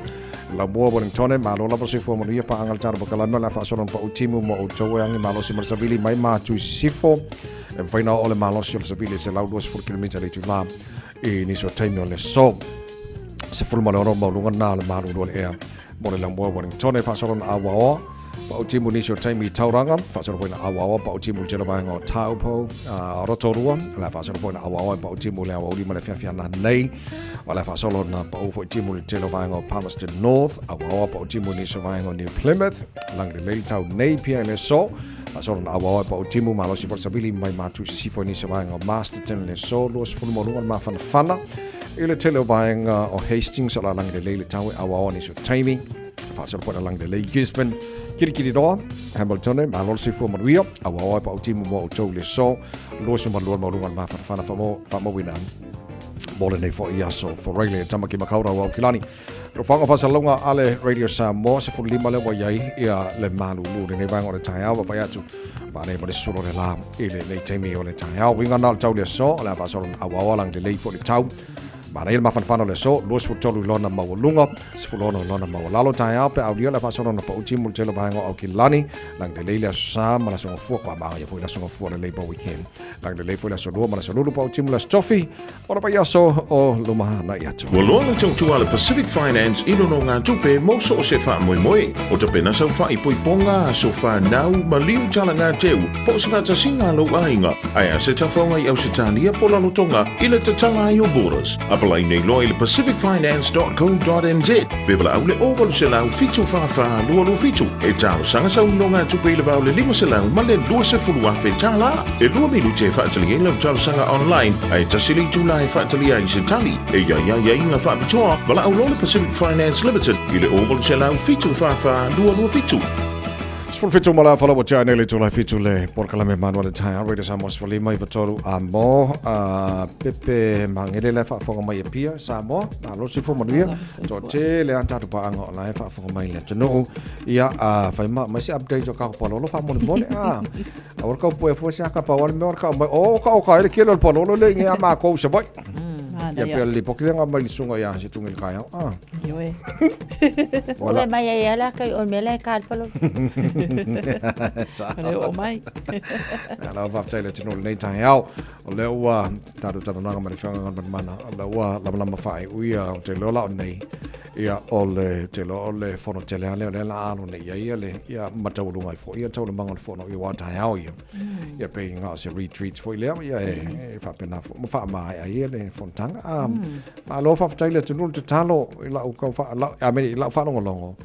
Laumua Wellingtone, malo lava soifua manuia paaga le tatou polokalame o le a faasolo ona pau timu mo outou e agi malosi ma le savili mai Matu i Sisifo. E mafai ona oo le malosi o le savili e 120 kilomita i le itula i nisi o taimi o le aso. 16 maualuga lena o le malulu o le ea mo le Laumua Wellingtone. Faasolo ona auaoa pau timu nisi o taimi i Tauranga, faasolo foi na auaoa pau timu i le tele o vaega o Taupo, Rotorua, o le a faasolo foi na auaoa pau timu i le aoauli ma le afiafi ananei. O le a faasolo na pau foi timu i le tele o vaega o Palmerston North, auaoa pau timu i nisi o vaega o New Plymouth, lagi lelei le tau Napier i le aso, faasolo na auaoa pau timu malosi foi le savili mai Matu i Sisifo i nisi o vaega o Masterton i le aso, 20 maualuga le mafanafana i le tele o vaega o Hastings, o le a lagi lelei le tau e auaoa nisi o taimi. Faasolo foi na lagi lelei Gisborne, Kirikiriroa, Hamilton, malo le soifua manuia, auaoa e pau timu mo outou i le aso, 22 maualuga le mafanafana faamauina mo lenei foi aso. Foraile, Tamaki Makaurau, Aukilani. Lofaga faasalalauga a le Radio Samoa, 15 lea ua i ai ia le malulu lenei vaega o le taeao, vaavaai atu maanei ma le sulu o le la i lenei taimi o le taeao. Uiga na o le tau le aso, o le a faasolo na auaoa lagi lelei foi le tau. Maanei le mafanafana o le aso, 23 i lona maualuga, 16 i lona maualalo taeao pe aulia le faasolo na pauti mo le tele o vaega o Aukilani, lagi lelei le aso Sa ma le aso Gafua, kua magaia foi le aso Gafua le Labour Weekend. Lagi lelei foi le aso Lua ma le aso Lulu pauti mo le aso Tofi, o le vaiaso o lumanai atu. Ua loa le tautua a le Pacific Finance i nonogatupe mo so o se faamoemoe. O tapena sau faaipoipoga, aso fanau, maliu talaga teu, po o se faatasiga a lou aiga, ae a se tafaoga i Ausetalia po o Lalotoga i le tatala ai o borders. Apalai nei loa i le pacificfinance.co.nz pe valaau le 0800 744 227 e talosaga sau nonogatupe i le va o le 500 ma le 20,000 tālā. E lua minute e faatali ai lau talosaga online, ae tasi le itula e faatalia ai se tali. E i ai aiaiga faapitoa, valaau loa le Pacific Finance Limited i le 0800 744 227. 17 ma le afa ua tea nei le itula e fitu le polokalame manu a le taeao Radio Samoa 15 i tolu a mo a Pepe Mangele le faafofoga mai e Pia Samoa malo soifua manuia toatele a tatou paaga o la e faafofoga mai le atunuu ia a fai ma mai se update o kako palolo faamolemole a Aua le kau poe fua se aka pau ale mea o le kau mai o ka o ka ele kele o le palolo le nge a mākou i Savaii. Ia pea le lipoki le ngā mai le sunga ia se tungi le kai au. Ah. Ioe. Wala. Ue mai ai ala kai o mea le ka le palolo. Sa. Le o mai. Ala whaftai le tino lenei tai au. O le ua tātou talanoaga ma le whianga ngā mana. O le ua lamalama whae uia o te lola o nei. Ia, o le, te iloa o le fono tele lava lea, o lea la alo nei i ai ia le, ia mataualuga ai foi ia taualumaga o le fono ia aua o taeao ia. Ia pei na o se retreats foi lea, ia e, e faapena foi ma faamaea ai ia le fonotaga. A, malo faafetai i le atunuu le tatalo i lau kau wha, lau, I mean, i lau faalogologo.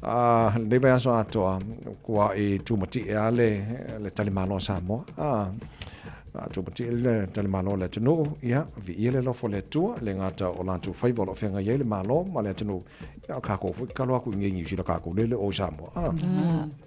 A, lenei vaiaso atoa, kua i tumatie lava le, le talimalo a Samoa. A, A tumatie le talimalo a le atunuu, ia, viia le alofa o le Atua, le gata o latou faiva o lo o feagai ai le Malo ma le atunuu, ia, o kākou foi tatalo aku i nei Niu Sila kākou lele o Samoa. A.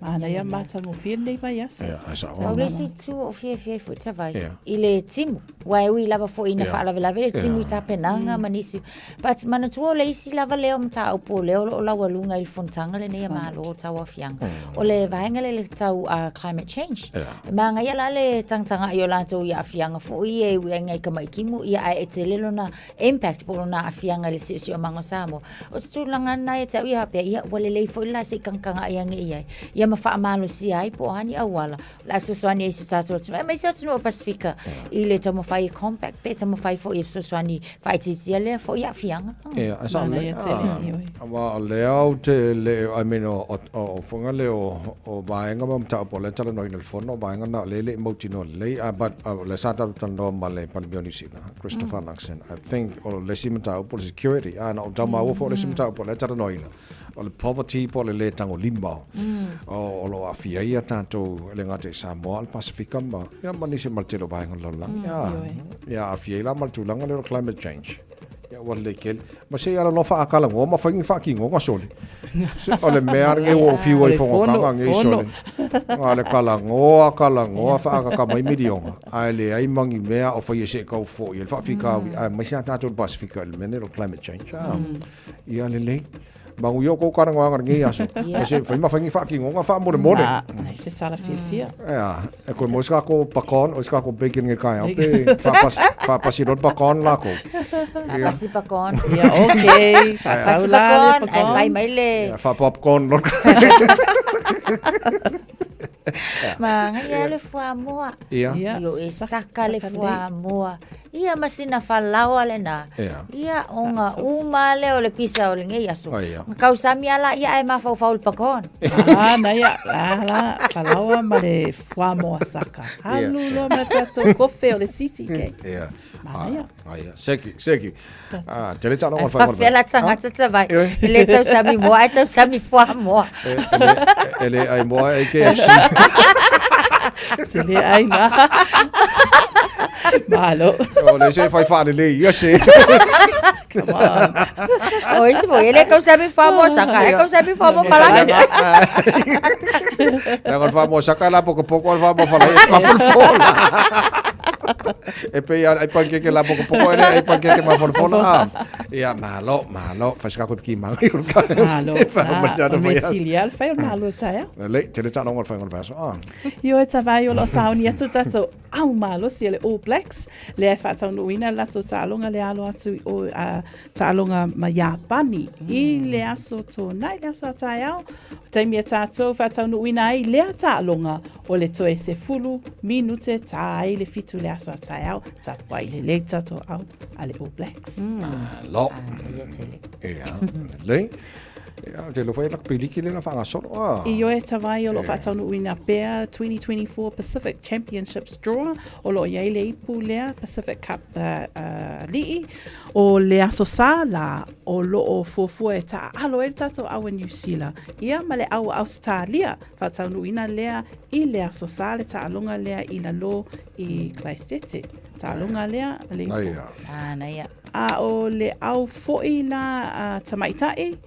Manaia matagofie lenei vaiaso. Ia, ae sao. Pau le isi itu o fiafia ai foi Tavai, i le timu. Aua e ui lava foi ina faalavelave le timu i tapenaga ma nisi. But manatua o le isi lava lea o mataupu o lea o lo o laualuga i le fonotaga lenei a Malo o Tauaofiaga, o le vaega lea i le tau climate change. E manaia la le tagatagai o latou i aafiaga foi ia e uiga i tamaitimu, ia ae e tele lona impact po o lona aafiaga i le siosiomaga o Samoa. O se tulaga lena ia te au ia faapea, ia ua lelei foi la se i tagatagai ane i ai, ia ma faamalosia ai po o a ni auala o le a fesoasoani ai i si o tatou atunuu, aemaise atunuu o Pasefika i le taumafai e compact pe taumafai foi e fesoasoani faaitiitia lea foi aafiaga. Ia, e sao lelei. Aua o lea ou te le, I mean, o foga lea o vaega ma mataupu o lea e talanoaina i le fono, o vaega na o lea e le i mautinoa lelei, but o lea sa tatou talanoa ma le Palemia o Niu Sila, Christopher Luxon, I think o le isi mataupu o le security, a na ou tau maua foi o le isi mataupu o lea e talanoaina, o le poverty po o le lē tagolima o lo o aafia ai a tatou e le gata i Samoa a o le Pasefika ma, ia, ma nisi ma le tele o vaega o le lalolagi. Ia, aafia ai la ma le tulaga lea o le climate change. Ia, ua lelei tele. Ma se i ala loa faatalanoa ma fai ni faatinoga sole. Se, o le mea lava lenei ua ou fiu ai i fonotaga nei sole. Na o le talanoa, talanoa, faaagata mai miliona, ae leai ma ni mea o faia se i tau foia ai le faafitauli, aemaise lava tatou i le Pasefika i le mea lenei o le climate change. Ia lelei. Manuia o kou talanoaga i lenei aso. Ia. E se fai ma fai ni faatinoga faamolemole. Na, leai se tala fiafia. Ea, e koe maua se tatou bacon, o se tatou bacon i le taeao pe faapasi, faapasi loa le bacon latou. Ia. Faapasi bacon. Ia, okay. Faapasi Faasau la le bacon, ae bacon. fai mai le... Ia, faapopcorn loa. Magaia le fuamoa. Ia. Io e saka le fuamoa. Ia ma sina falaoa lena. Ia. Ia ona uma lea o le pisa o lenei aso. Ai, ia. Na kausami ala ia ae mafaufau i le bacon. Ah, na ia, la, la, falaoa ma le fuamoa saka. Alu loa ma tatou kofe o le CTK. Ia. Manaia. Ah, ia. Seki, seki. Ah, tele taaloga Ae o le whai faafefea la tagata tavai. E le tausami moa ae tausami fuamoa. E le ai moa e KFC. Se le ai na. Malo. O le se fai whaalelei, ia se. Come on. O isi foi, e le tausami fuamoa saka, e tausami fuamoa falai. Leaga o le faamoa saka la pokopoko o le faamoa falai e mafolafola. E pei ai pankeke la pokopoko e le ai pankeke mafolafola. Ah. Ia, malo, malo. Fai se kako e piki manga i o le kai. Malo. E whai Ah, mai tāna o whai me aso. sili al fai o le malo taeao. Lelei, tele taaloga o le whai o le vaso. Ah. Ioe tavai o loo saoni atu tatou au malosi e le All Blacks lea e faataunuuina le latou taaloga le alo atu i o a taaloga ma Iapani i le aso Tona'i le aso a taeao. O taimi e tatou faataunuuina ai lea taaloga o le toe 10 minute tā ai le 7 le aso a taeao tapuai lelei tatou au a le All Blacks. Malo. Ia, lelei. Ia, ou te iloa foi e lakapiliki lea na faagasolo. Ah. Ioe tavai o loo faataunuuina pea 2024 Pacific Championships Draw o loo iai le ipu lea Pacific Cup Alii o le Aso Sa la o loo fuafua e taaalo ai le tatou au a New Seala ia ma le au a Ausetalia faataunuuina lea i le Aso Sa le taaloga lea i lalo i Kalaisete taaloga lea le ipu. Manaia. A o le au foi la a tamaitai,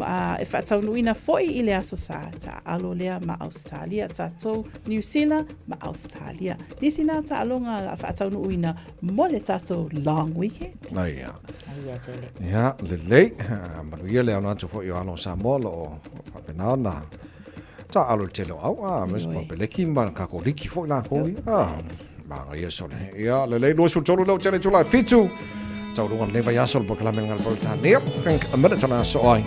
a e faataunuuina foi i le Aso Sa, taaalo lea ma Ausetalia, tatou Niu Sila ma Ausetalia. Nisi na taaloga la faataunuuina mo le tatou long weekend. Aia. Aia tele. Ia, lelei. Ah, manuia le ona atu foi o alo o Samoa lo o faapena ona taaalo i le tele o au. Ah, me se papeleki ma le kakoliki foi lakou ia. Ah, Manaia sole. Ia, lelei 23 leo tele itula e 7. Taualuga o lenei vaiaso o le polokalame le Peretania. Think a minute ona aso ai.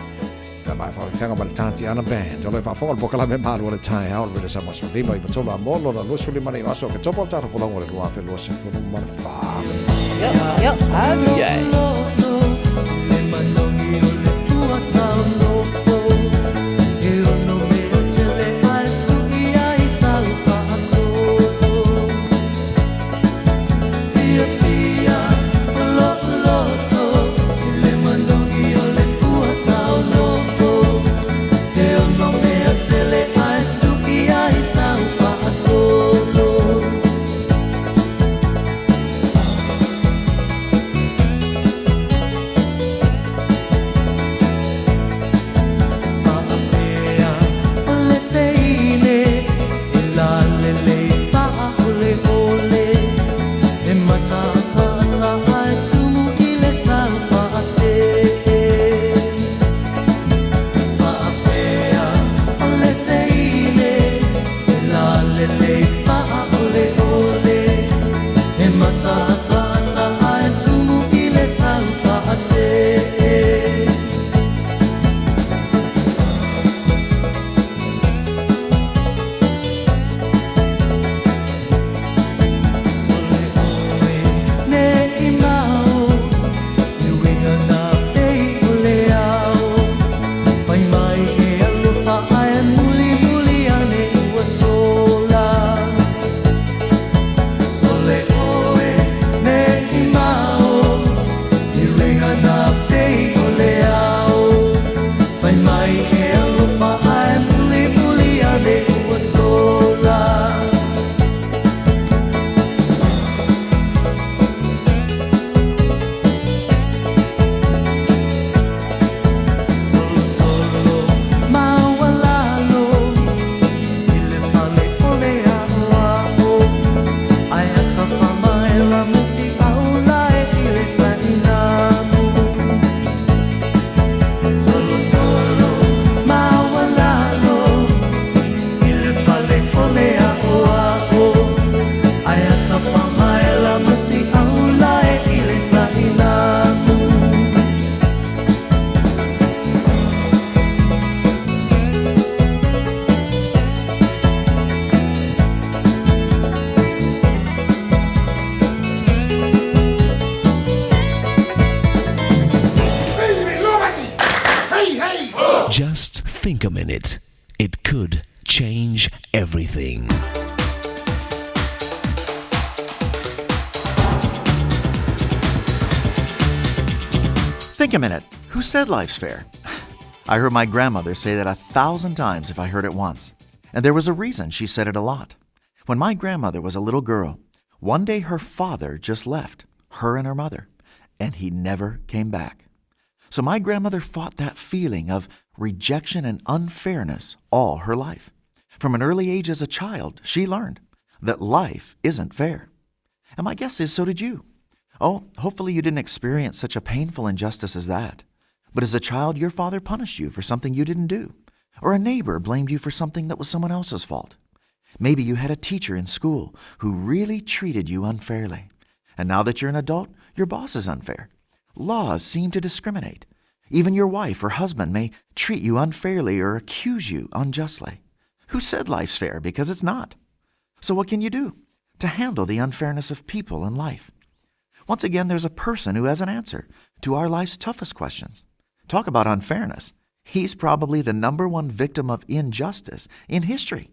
Ka mai whakawhianga ma le Tatiana Band. O le faafofoga o le polokalame malu o le taeao o le Radio Samoa 15 i 3 a molo na 25 nei o aso o Oketopa o le tatou folauga o le 2024. Yo, yo. Alu iai. Just think a minute. It could change everything. Think a minute. Who said life's fair? I heard my grandmother say that 1,000 times if I heard it once. And there was a reason she said it a lot. When my grandmother was a little girl, one day her father just left, her and her mother, and he never came back. So my grandmother fought that feeling of rejection and unfairness all her life. From an early age as a child, she learned that life isn't fair. And my guess is so did you. Oh, hopefully you didn't experience such a painful injustice as that. But as a child, your father punished you for something you didn't do, or a neighbor blamed you for something that was someone else's fault. Maybe you had a teacher in school who really treated you unfairly. And now that you're an adult, your boss is unfair. Laws seem to discriminate. Even your wife or husband may treat you unfairly or accuse you unjustly. Who said life's fair? Because it's not. So what can you do to handle the unfairness of people and life? Once again, there's a person who has an answer to our life's toughest questions. Talk about unfairness. He's probably the number one victim of injustice in history.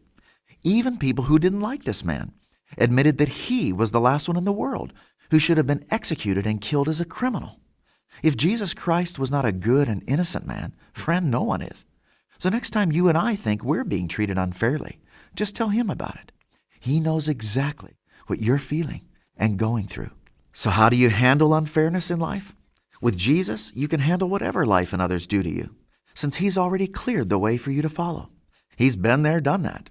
Even people who didn't like this man admitted that he was the last one in the world who should have been executed and killed as a criminal. If Jesus Christ was not a good and innocent man, friend, no one is. So next time you and I think we're being treated unfairly, just tell him about it. He knows exactly what you're feeling and going through. So how do you handle unfairness in life? With Jesus, you can handle whatever life and others do to you, since he's already cleared the way for you to follow. He's been there, done that.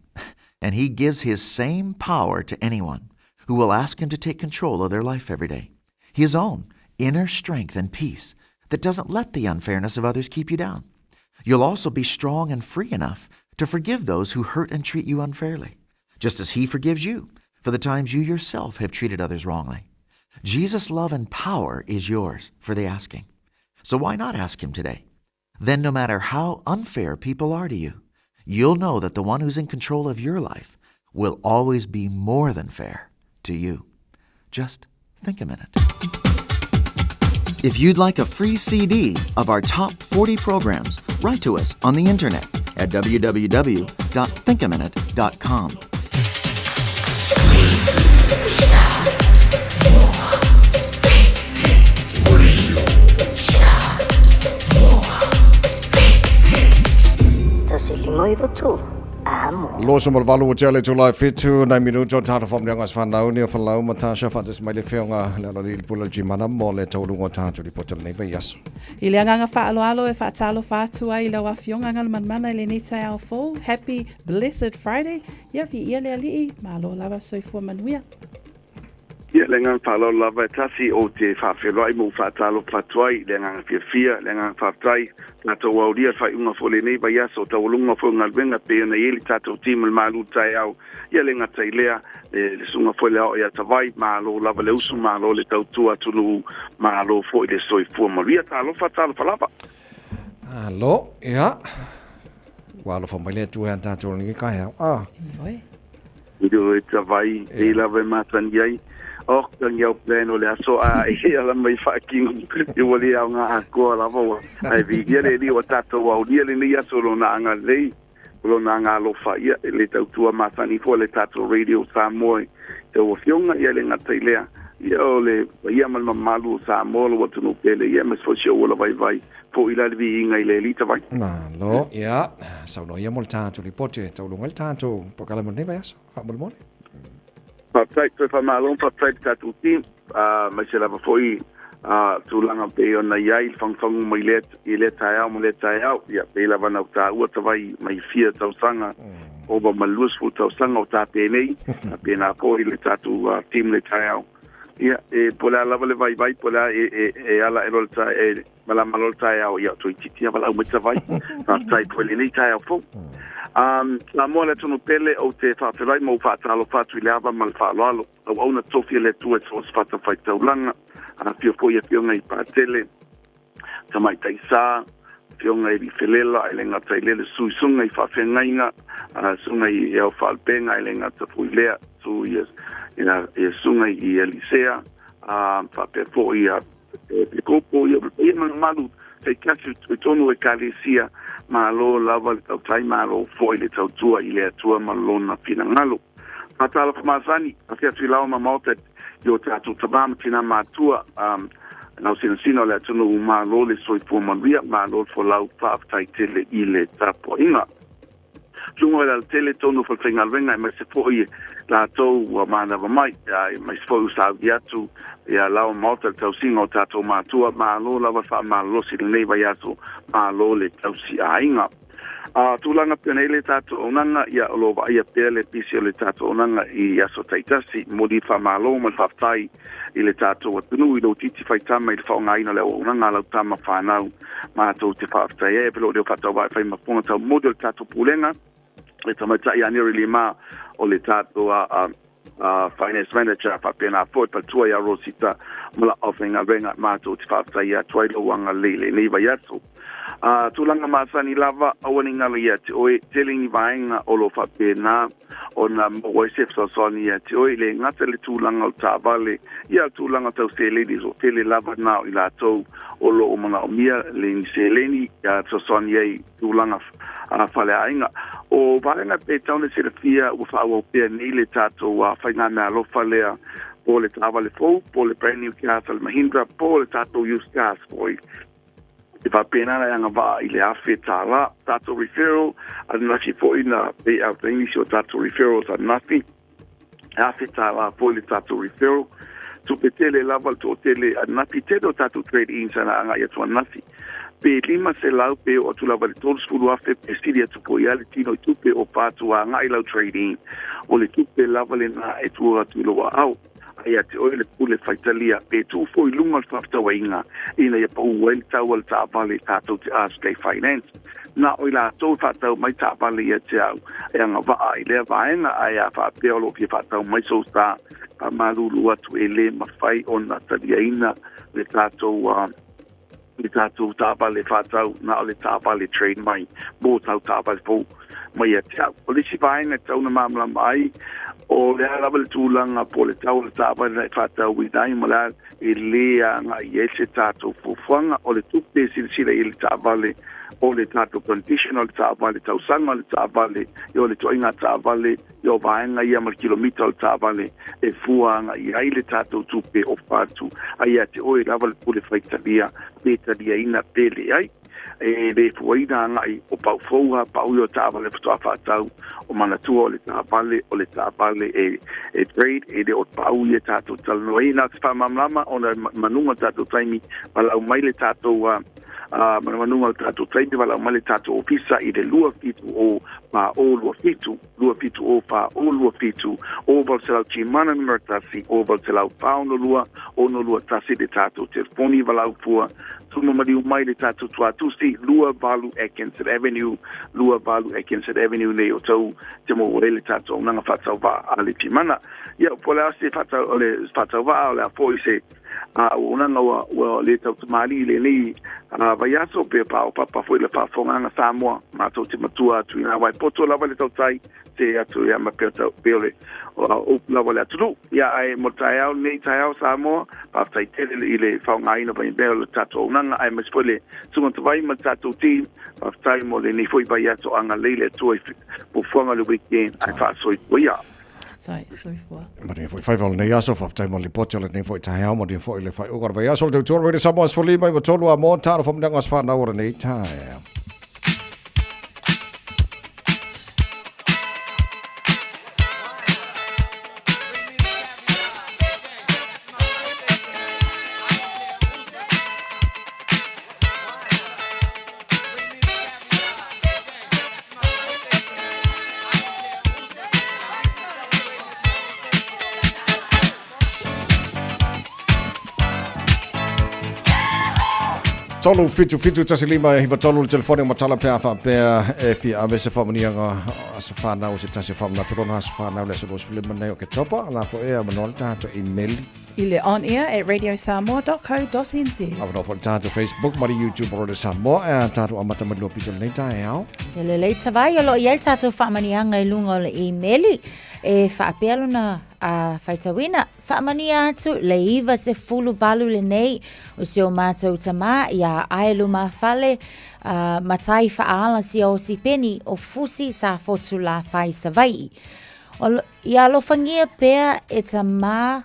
And he gives his same power to anyone who will ask him to take control of their life every day. His own inner strength and peace that doesn't let the unfairness of others keep you down. You'll also be strong and free enough to forgive those who hurt and treat you unfairly, just as he forgives you for the times you yourself have treated others wrongly. Jesus' love and power is yours for the asking. So why not ask him today? Then no matter how unfair people are to you, you'll know that the one who's in control of your life will always be more than fair to you. Just think a minute. If you'd like a free CD of our top 40 programs, write to us on the internet at www.thinkaminute.com. Loso ma le valu ua tea le itula e fitu nai minuta o tatou faamanuiaga o se fanau ni o Folau ma Tasha faatasi mai le Afioga le Aloalii le Pule o le Gimana mo le taualuga o tatou lipoti o lenei vaiaso. I le agaga faaaloalo e faatalofa atu ai i lau Afioga Galumalemana i lenei taeao fou. Happy Blessed Friday. Ia, viia le Alii, malo lava soifua manuia. Ia, le agaga faaaloalo lava e tasi ou te faafeiloai ma ou faatalofa atu ai i le agaga fiafia, le agaga faafetai, tatou aulia le faaiuga foi o lenei vaiaso, taualuga foi o galuega e pei ona i ai le tatou team o le malu taeao, ia le gata i lea, le le susuga foi le Aoao ia Tavai, malo lava le usu, malo le tautua atunuu, malo foi le soifua manuia. Talofa, talofa lava. Malo, ia. Ua alofa mai le Atua ia tatou i lenei taeao. Ah. Ioe. Ioe Tavai, e lava e matani ai. Oh, tangi au plan o le aso a e ala mai faakino i ua le aoga atoa lava ua ae viia le Alii ua tatou aolia lenei aso lona agalelei o lona agalofa ia e le tautua masani foi le tatou Radio Samoa i tou afioga ia le gata i lea ia o le paia ma le mamalu o Samoa lou atunuu pele ia aemaise foi si ou ola vaivai fo'i la le viiga i le Alii Tavai. Malo, ia, saunoa ia mo le tatou lipoti e tauluga ai le tatou polokalame o lenei vaiaso. Faamolemole. Faafetai, toe faamalo, faafetai i le tatou team, aemaise lava foi tulaga pei ona i ai le fagufagu mai lea, i lea taeao ma lea taeao. Ia, pei lava ona ou taua tavai mai fia tausaga, ova ma le 20 tausaga o tape nei, faapena foi le tatou team i le taeao. Ia, e, po o le a lava le vaivai, po o le a e, e, e ala ae loa le tae, e malama loa le taeao, ia, toeitiiti lava lau mai tavai. Faafetai foi i lenei taeao fou. Um, Samoa le atunuu pele, ou te faafeiloai ma ou faatalofa atu i le ava ma le faaaloalo. Auauna tofi a le Atua i so o se fatafaitaulaga, afio foi afioga i Patele, Tamaitai Sa, afioga i Lifelela, e le gata i lea le sui suga i faafeagaiga, suga i Ao Faalupega, e le gata foi i lea, su i suga i Elisea, faapea foi ia Pikopo, ia le paia ma le mamalu taitasi i totonu o Ekalesia, malo lava le tautai, malo foi le tautua i le Atua ma Lona finagalo. Faatalofa masani, ase atu i laoa ma maota i o tatou tama ma tina matua, lau sinasina o le atunuu, malo le soifua manuia, malo le folau, faafetai tele i le tapuaiga. Luga o le alatele tonu o falefaigaluega aemaise foi latou ua manava mai, aemaise foi ua sauni atu ia laoa ma maota i le tausiga o tatou matua, malo lava le faamalolosi i lenei vaiaso, malo le tausi aiga. A tulaga pea nei le tatou auaunaga, ia o lo o vaaia pea le pisi o le tatou auaunaga i aso taitasi. Momoli le faamalo ma le faafetai i le tatou atunuu i lou titi faitama i le faaaogaina o le auaunaga a lau tama fanau. Matou te faafetai ai, e pei o leo faatauvaa e fai ma fofoga taumoli o le tatou Pulega, le tamaitai ia Neri Lima o le tatou Finance Manager, faapena foi faletua ia Rosita ma lau aufaigaluega. Matou te faafetai atu ai lou agalelei i lenei vaiaso. A tulaga masani lava, aua ne i galo ia te oe, tele ni vaega o lo o faapena ona maua ai se fesoasoani ia te oe, le gata i le tulaga o le taavale, ia le tulaga tau seleni, so tele lava na o i latou o lo o manaomia le ni seleni ia fesoasoani ai tulaga faleaiga. O vaega pe tatau ona silafia ua faaauau pea nei le tatou faigameaalofa lea po o le taavale fou, po o le brand new cars a le Mahindra, po o le tatou used cars foi. E faapena la e agavaa i le $1,000. Tatou referral ananafi foi na pay out ai nisi o tatou referrals ananafi. E $1,000 foi le tatou referral. Tupe tele lava le toatele ananafi, tele o tatou trade-ins ana agai atu ananafi. Pe 500 pe oo atu lava i le 30,000 pe sili atu foi lava le tino i tupe o pa atu agai lau trade-in. O le tupe lava lena e tua atu i lou aao. A ia te oe le pule faitalia pe tuu foi i luga o le faafetauaiga ina ia pau ai le tau a le taavale tatou te RSK Finance. Na o i latou e faatau mai taavale ia te au e agavaa i lea vaega, ae a faapea o lo o fia faatau mai sou sa, faamalulu atu e le mafai ona taliaina le tatou le tatou taavale faatau, na o le taavale trade mai mō tau taavale fou mai ia te au. O le isi vaega e tatau ona malamalama ai, o le a lava le tulaga po o le tau o le taavale na e faatauina ai ma le a e lē agai i ai se tatou fuafuaga. O le tupe e silasila i ai le taavale, o le tatou condition o le taavale, tausaga o le taavale, ia o le ituaiga taavale, ia o vaega ia ma le kilomita o le taavale e fua agai ai le tatou tupe o fatu. A ia te oe lava le pule faitalia pe taliaina pe leai. E le fuaina agai o pau fou a pau ia o taavale faatoa faatau, o manatua o le taavale o le taavale e e trade e le o pau ia tatou talanoaina. O se faamalamalama ona manuga o tatou taimi valaau mai le tatou a manumanuga o le tatou taimi valaau mai le tatou ofisa i le 270 4027 270 4027 o 800 Timana numera 1 o 800 462 621 le tatou telefoni valaau fua tuma maliu mai le tatou tuatusi 28 Atkinson Avenue 28 Atkinson Avenue nei o tau te maua ai le tatou auaunaga faatauvaa a le Timana. Ia, po o le a se faatau, o le faatauvaa o le a foi se auaunaga ua, ua le tautamalii i lenei vaiaso pe paopapa foi le faafofogaaga Samoa, matou te matua atu i ngā wai poto lava le tautai te atu ia ma pea tau pea o le upu lava le atunuu. Ia ae mo le taeao lenei taeao Samoa, faafetai tele i le faaaogaina mai mea o le tatou auaunaga aemaise foi le susuga Tavai ma le tatou team. Faafetai mo lenei foi vaiaso agalelei le Atua i fuafuaga o le weekend ae faasoifua ia. Soifua. Manuia foi faiva o lenei aso, faafetai mo le lipoti o lenei foi taeao, manuia foi le faaiuga o le vaiaso o le tautua Radio Samoa 15 i 3 a mo talo faamanuiaga o aso fanau o lenei taeao. 3 7 1 5 9 3 le telefone o matala pe a faapea e fia ave se faamanuiaga aso fanau se tasi o faamanatu lona aso fanau le aso 25 nei o Oketopa. La foʻi e avanoa le tatou email. I le onair@radiosamoa.co.nz. Avanoa foi le tatou Facebook ma le YouTube o Radio Samoa e a tatou amata mai lua pito lenei taeao. Ia lelei Tavai, o lo o i ai le tatou faamanuiaga i luga o le imeli e faapea lona a faitauina. Faamanuia atu le 98 lenei o si o matou tamā iā Aelumafale a Matai Faaala Siaosi Peni o Fusi Safotu Lafai Savai'i. O, ia alofagia pea e tamā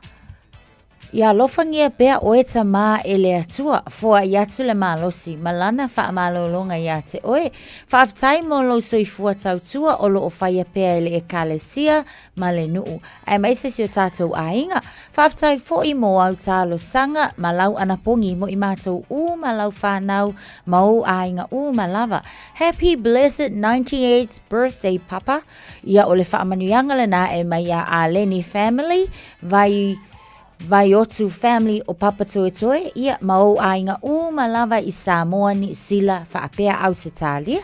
Ia alofagia pea oe tamā e le Atua, foai atu le malosi ma lana faamalologa iā te oe. Faafetai mo lou soifua tautua o lo o faia pea e le Ekalesia ma le nuu, aemaise si o tatou aiga. Faafetai foi mo au talosaga ma lau anapogi mo i matou uma lau fanau ma ou aiga uma lava. Happy blessed 98th birthday Papa. Ia o le faamanuiaga lena e mai iā Aleni family, Vai Vaiotu family o Papatoetoe, ia ma ou aiga uma lava i Samoa, Niu Sila, faapea Ausetalia.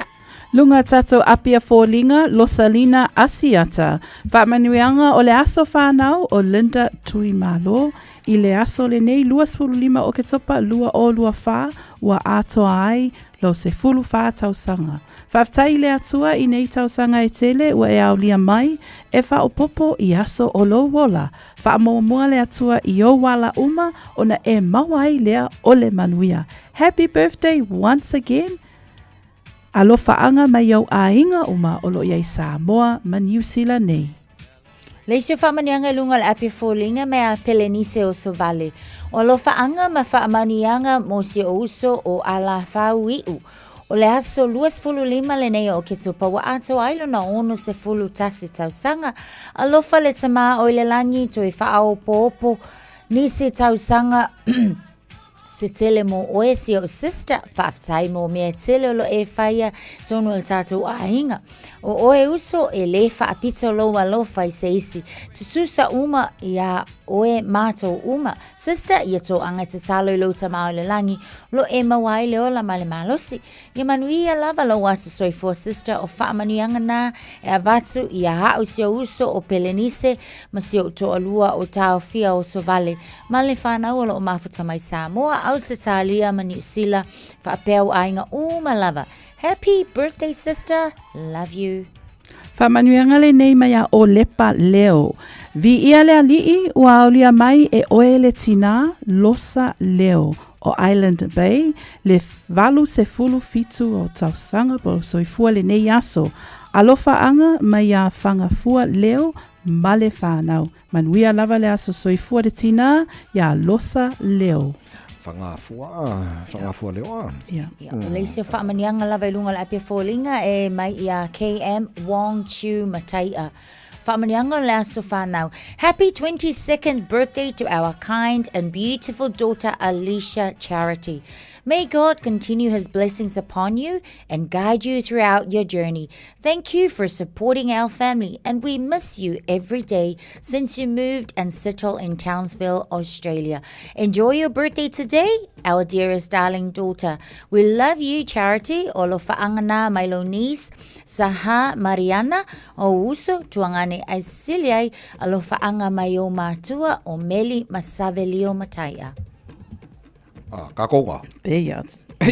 Luga tatou Apia Foliga, Losalina Asiata. Faamanuiaga o le aso fanau o Linda Tuimalo. I le aso lenei 25 o Oketopa 2024 ua atoa ai lou 14 tausaga. Faafetai i le Atua i nei tausaga e tele ua e aolia mai e faaopoopo i aso o lou ola. Faamuamua le Atua i ou ala uma ona e maua ai lea o le manuia. Happy birthday once again. Alofaaga mai ou aiga uma o lo o i ai Samoa ma Niu Sila nei. Le isi o faamanuiaga i luga o le api foliga me a Pelenise o Sovale. O alofaaga ma faamanuiaga mo si ou uso o Alafau Iu. O le aso 25 lenei o Oketopa ua atoa ai lona 61 tausaga. Alofa le Tamā o i le lagi toe faaopoopo nisi tausaga Se tele mo oe si ou sister, faafetai mo mea tele o lo e faia tonu e le tatou aiga. O oe uso e le faapito lou alofa i se isi, tutusa uma iā oe matou uma. Sister, ia toaga e tatalo i lou Tama o le lagi, lo e maua ai le ola ma le malosi. Ia manuia lava lou aso soifua sister o faamanuiaga na e avatu ia a'u si ou uso o Pelenise ma si ou toalua o Taofia Osovale ma le fanau o loo mafuta mai Samoa, Ausetalia ma Niu Sila faapea ou aiga uma lava. Happy birthday sister, love you. Faamanuiaga lenei mai a Olepa Leo. Viia le Alii ua aolia mai e oe le tinā Losa Leo o Island Bay le 87 o tausaga po o soifua lenei aso. Alofaaga mai iā Fagafua Leo ma le whanau. Manuia lava le aso soifua le tinā iā Losa Leo. Fagafua, Fagafua Leo a. Ia. Ia, o le isi o faamanuiaga lava i luga o le api foliga e mai iā KM Wong Chiu Matai'a. Faamanuiaga o le aso fanau. Happy 22nd birthday to our kind and beautiful daughter Alicia Charity. May God continue his blessings upon you and guide you throughout your journey. Thank you for supporting our family and we miss you every day since you moved and settled in Townsville, Australia. Enjoy your birthday today, our dearest darling daughter. We love you, Charity. Alofaanga mai lou niece, Saha Mariana, o uso, tuagane ai sili ai, alofaaga mai ou matua o Meli ma Savelio Mataia. Ah, ka kouga. Pe ia.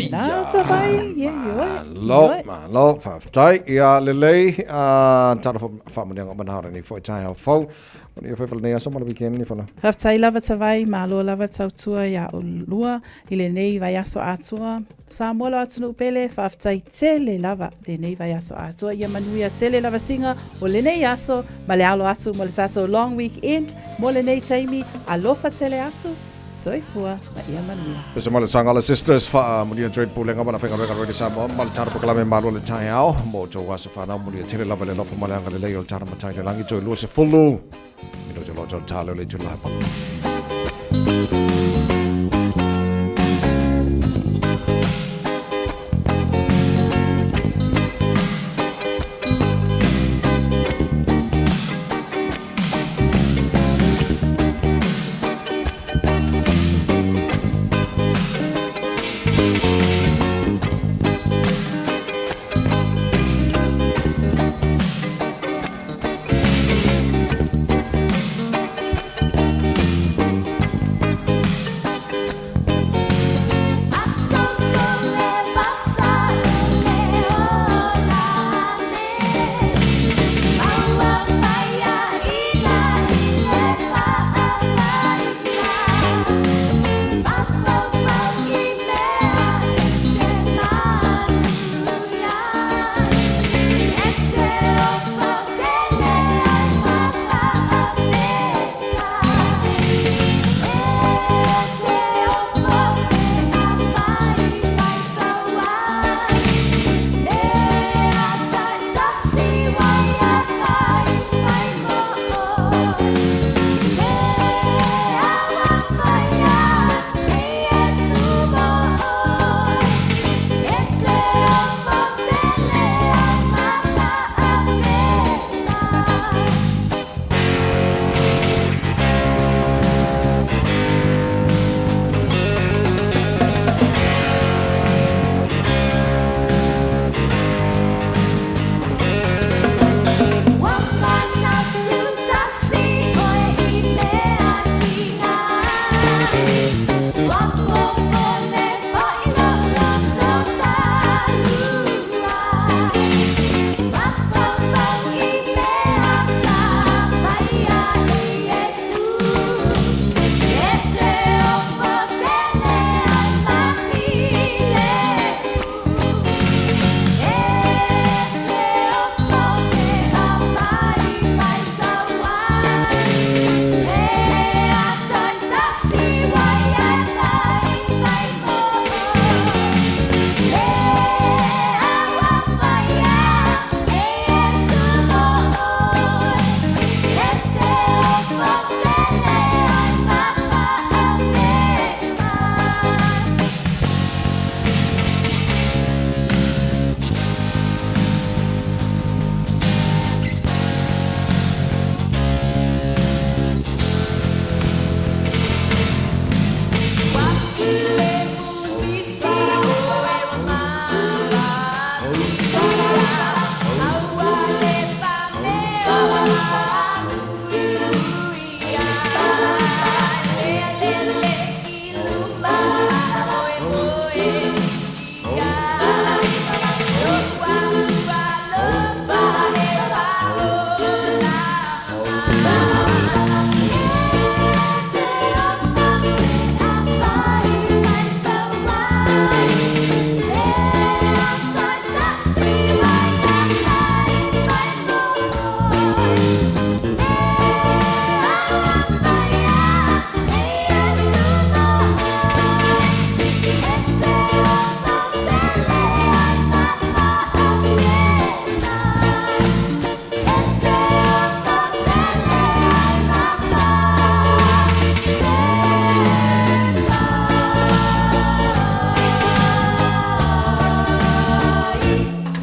Nā ta vai, ie, ioe. Malo, malo, faafetai. Ia lelei, tala faamanuiaga o manahara nei foi taeao fou. Manuia foi lenei aso ma le weekend ni whana. Faafetai lava Tavai, malo lava le tautua iā oulua i lenei vaiaso atoa. Samoa lo atunuu pele, faafetai tele lava lenei vaiaso atoa. Ia manuia tele lava siga o lenei aso ma le alo atu mo le tatou long weekend mo lenei taimi. Alofa tele atu. Soifua ma ia manuia. Pese mai le Sangala Sisters, faamanuia Trade Pulega ma le Faigaluega Radio Samoa ma le Tara Pokalame Malo le taeao mo outou aso fanau manuia tele lava le alofa ma le agalelei o le Tara Matai le lagi toe 20 minute o lo outou talo le itula.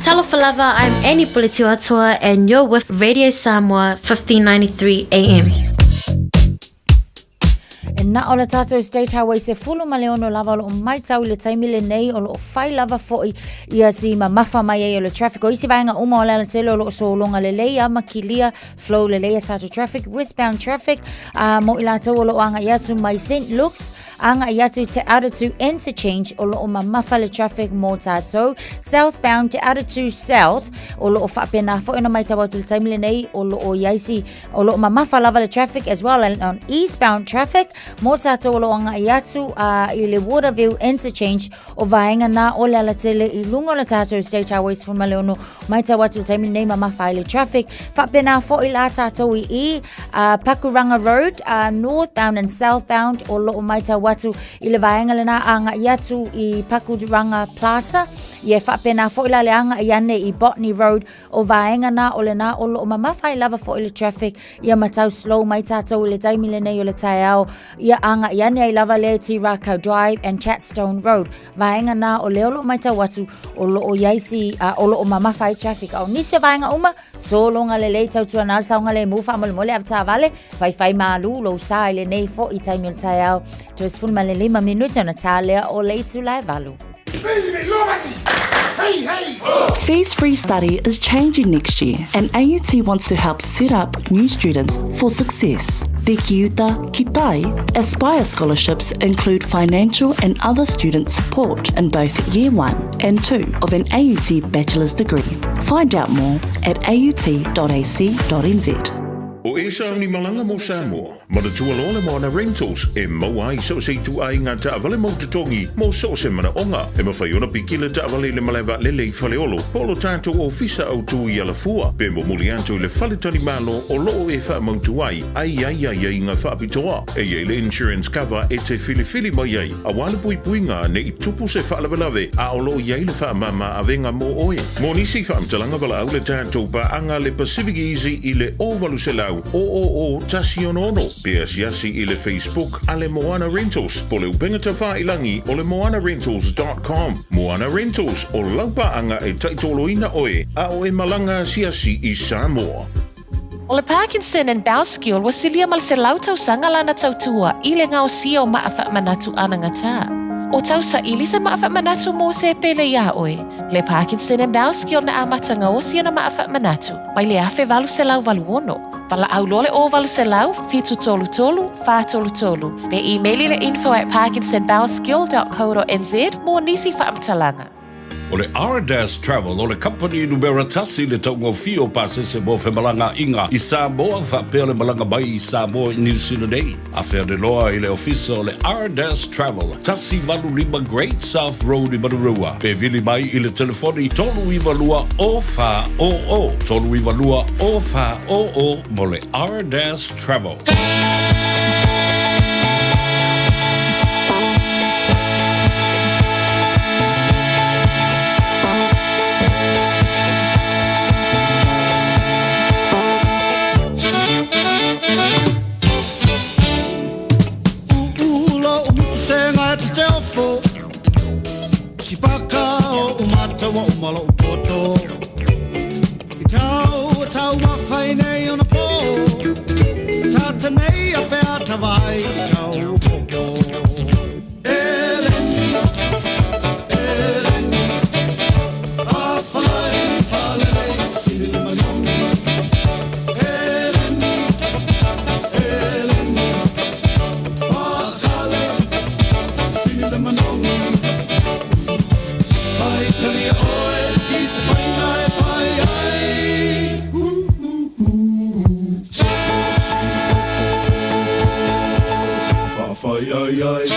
Talofa lava, I'm Annie Puletiwatua and you're with Radio Samoa 1593 AM. E na o le tātou State Highway 16 lava o loo maitau i le taimi lenei o loo fai lava fo'i ia si mamafa mai ai o le traffic. O isi vaega uma o le alatele o loo sologa lelei a ma kilia flow lelei a tātou traffic, westbound traffic, a mo i latou o loo aga'i atu mai St. Luke's, aga'i atu Te Atatū Interchange o loo mamafa le traffic mo tātou. Southbound Te Atatū South o loo faapena fo'i ona maitau atu i le taimi lenei o loo i ai si O loo mamafa lava le traffic as well and on eastbound traffic mo tātou o loo aga'i atu i le Waterview Interchange o vaega nā o le alatele i luga o le tātou State Highway 16 maitau atu i le taimi nei mamafa ai le traffic. Faapena fo'i la tātou i i Pakuranga Road northbound and southbound o loo maitau atu i le vaega lena aga'i atu i Pakuranga Plaza ia e faapena fo'i la le aga'i ane i Botany Road O vaega na o lena o loo mamafa ai lava fo'i le traffic ia matau slow mai tatou i le taimi lenei o le taeao ia aga'i ane ai lava lea i Tīrākau Drive and Chatstone Road. Vaega na o lea o loo maitau atu o loo iai si o loo mamafa ai traffic. A o nisi o vaega uma, sologa lelei tautuana le saogalemu faamolemole avetaavale faifai malu lou sa i lenei fo'i taimi o le taeao. Toe 15 minute ona tā lea o le itula e 8. Fees Free Study is changing next year and AUT wants to help set up new students for success. The Kiuta Kitai Aspire scholarships include financial and other student support in both year 1 and 2 of an AUT bachelor's degree. Find out more at aut.ac.nz. O Esa ni malanga mo Samoa. Manatua loa le Moana Rentals e maua ai so o se ituaiga taavale mau totogi mo so o se manaoga. E mafai ona piki le taavale i le malae vaalele i Faleolo po o lo tatou ofisa autu i Alafua pe momoli atu i le fale talimalo o loo e faamautu ai a i ai aiaiga faapitoa. E i ai le insurance cover e te filifili mai ai aua le puipuiga ne i tupu se faalavelave a o loo i ai le faamama avega mo oe. Mo nisi faamatalaga valaau le tatou paaga le Pacific Easy i le 0800 000 166 pe asiasi i le Facebook a le Moana Rentals po o le upega tafailangi o le moanarentals.com. Moana Rentals, o lau paaga e taitoloina oe a o e malaga asiasi i Samoa. O le Parkinson and Bell Skill ua silia ma le 100 tausaga lana tautua i le gaosia o maa faamanatu anagatā. O tausaili se maa faamanatu mo se pele iā oe. Le Parkinson and Bowskill na amata gaosi ona maa faamanatu mai le 1886. Valaau loa le 0800 733 433 pe imeli le info at parkinsonbowskill.co.nz mo nisi faamatalaga. O le Ardas Travel o le kamupani numera tasi i le taugofie o pasese mo femalagaaiga i Samoa faapea le malaga mai i Samoa i Niu Sila nei. Afea loa i le ofisa o le Ardas Travel, 185 Great South Road i Manurewa, pe vili mai i le telefoni 392 0400, 392 0400 mo le Ardas Travel. Ula o mutusenga e te teofo Sipaka o umatawa o malo poto I tau o tau mawhai nei ona pō Tā te mei a pea tawai i tau popo Eleni, Eleni A whalai whalele sili le manogi Eleni, Eleni Whakale sili le manogi Pai talia oe i se whainga e whai ai Whawhai ai ai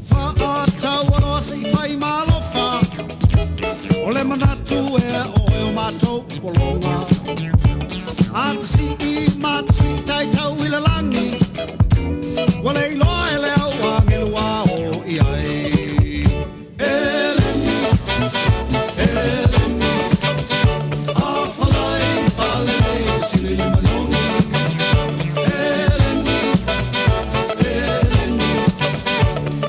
Whaatau aloa se i whai malofa O le manatu e oe o mātou polonga A te si i ma te si tai tau i le langi Ua le iloa e le au angelua o i ai Eleni, Eleni A whalai whalele sili le manogi Eleni, Eleni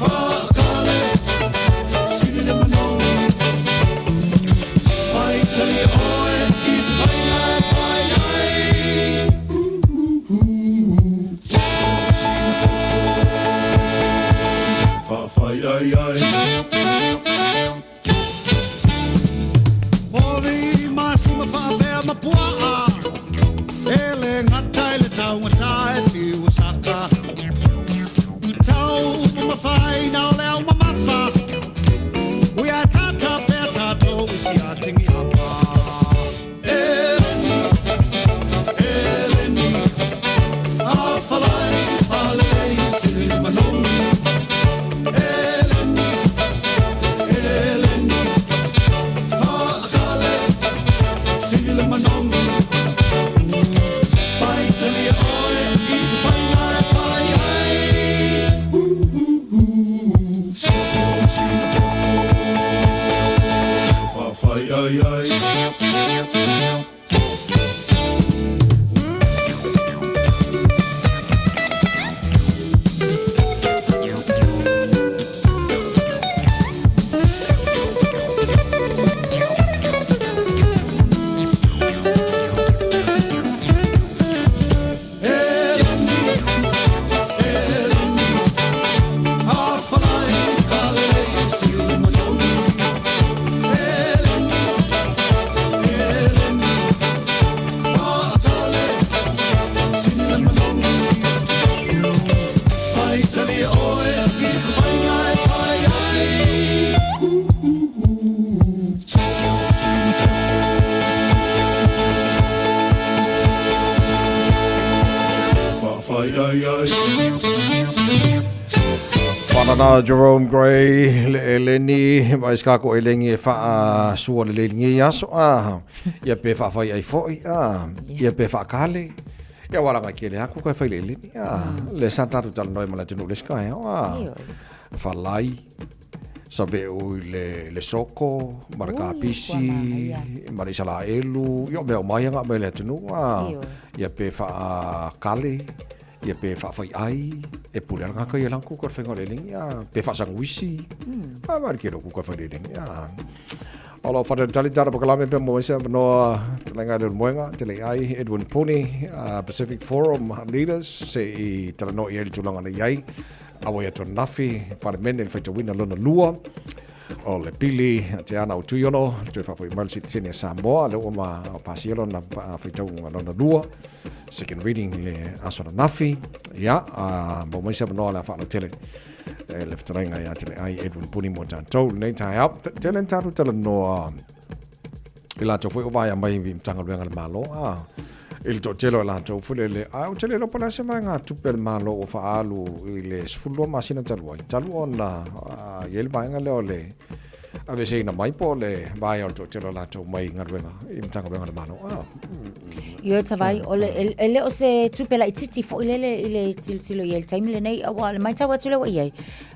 Whakale sili le manogi Pai tali oe i se whainga e whai ai Whawhai ai ai Pori masima whaapea mapuaa E le ngata i le taungata e whiu saka Tau mawhai na o le au mamafa Ui a tata pea tātou i si a tingi hapa Eleni, Eleni A whalai whalei sili manogi Eleni, Eleni Whaakale sili le manogi Pai talia oe i se whainga e whai ai Whawhai ai ai A whalai whalele sili le manogi Eleni, Eleni Whaakale sili le manogi Pai talia oe i se whainga e whai ai Whawhai ai ai Whanana Jerome Gray le Eleni ma is kako elengi e wha sua le lelingi aso a ia pe wha ai foi a ia pe wha kale ia wala ngai kele aku ka whai le Eleni a le sa tatu tala noi ma le tunu le sky a whalai sa ve o i le soko ma le kapisi ma le isala elu ia mea o mai anga me le tunu a ia pe wha kale ia pe wha ai e pule ala ngaka ia lanku ka whenga le lengi a pe wha sanguisi a ma ke roku ka whai le lengi a O lo o faatalitali tala pakalame pe mo ese avanoa fetalaiga i Leulumoega, Teleiai, Edwin Puni, Pacific Forum Leaders, se i talanoa i ai le tulaga lea i ai. Auai atu ananafi, Palemene i le faitauina lona lua o le pili a Te Ana o Tuiono, toe faafoi mai le sitiseni a Samoa, lea ua ma pasia lona faitauga lona lua, second reading le aso ananafi. Ia, maua mai se avanoa o le a faalautele e le fetalaiga ia te Leai Edwin Puni mo tatou lenei taeao. Tele ni tatou talanoa i latou foi o vaea mai i Matagaluega a le Malo, a i le toatele o latou foi lele, a ou te le iloa po o le a se vaegatupe a le Malo ua faaalu i le 12 masina talu ai, talu ona i ai le vaega lea o le aveeseina mai po o le vaea o le toatele o latou mai galuega i Matagaluega a le Malo. Ioe Tavai, o le, e le o se tupe laitiiti foi lele i le tilotilo i ai i le taimi lenei, aua o le matau atu lea ua i ai,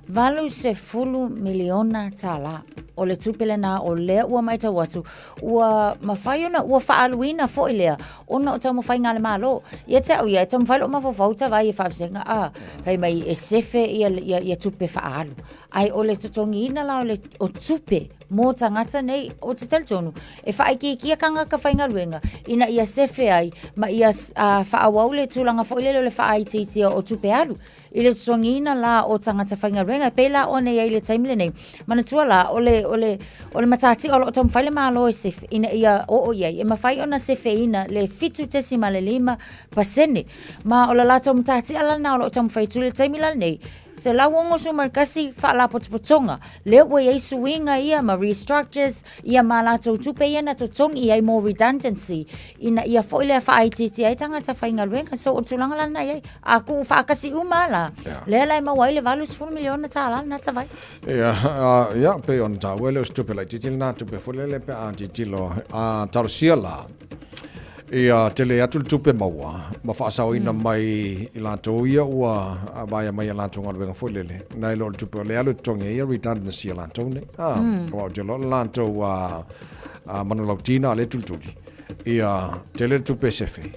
$80 miliona tālā. O le tupe lena o lea ua matau atu, ua mafai ona, ua faaaluina foi lea, ona o taumafaiga a le Malo. Ia te au ia, e taumafai lou mafaufau Tavai e faavasega, a, fai mai e sefe ia, ia, ia tupe faaalu. Ae o le totogiina la o le o tupe mō tagata nei, ou te talitonu, e faaitiitia tagata faigaluega ina ia sefe ai ma ia faaauau le tulaga foi lele o le faaitiitia o tupe alu. I le totogiina la o tagata faigaluega, e pei la ona i ai i le taimi lenei, manatua la, o le, o le, o le matatia o lo o taumafai le Malo e sefe, ina ia oo i ai, e mafai ona sefeina le 7.5%. Ma o le latou matatia la lena o lo o taumafai atu i le taimi la lenei, 161 Faalapotopotoga, lea ua i ai suiga ia ma restructures ia ma latou tupe ia na totogi i ai mo redundancy ina ia foi lea faaitiitia ai tagata faigaluega. So o le tulaga la lena e i ai. A tuu faatasi uma lava la, lea la e maua ai le $80 miliona tala lena Tavai. Ia, ia, pei ona taua e le o se tupe laitiiti lena tupe foi lele pe a tilotilo a talosia la Ia tele atu le tupe maua ma faasaoina mai i latou ia ua vaea mai a latou galuega foi lele, nai lo le tupe o lea alu e totogi ai ia redundancy a latou nei. A, aua ou te iloa o le latou manulautina a lea tulituli, ia tele le tupe e sefe,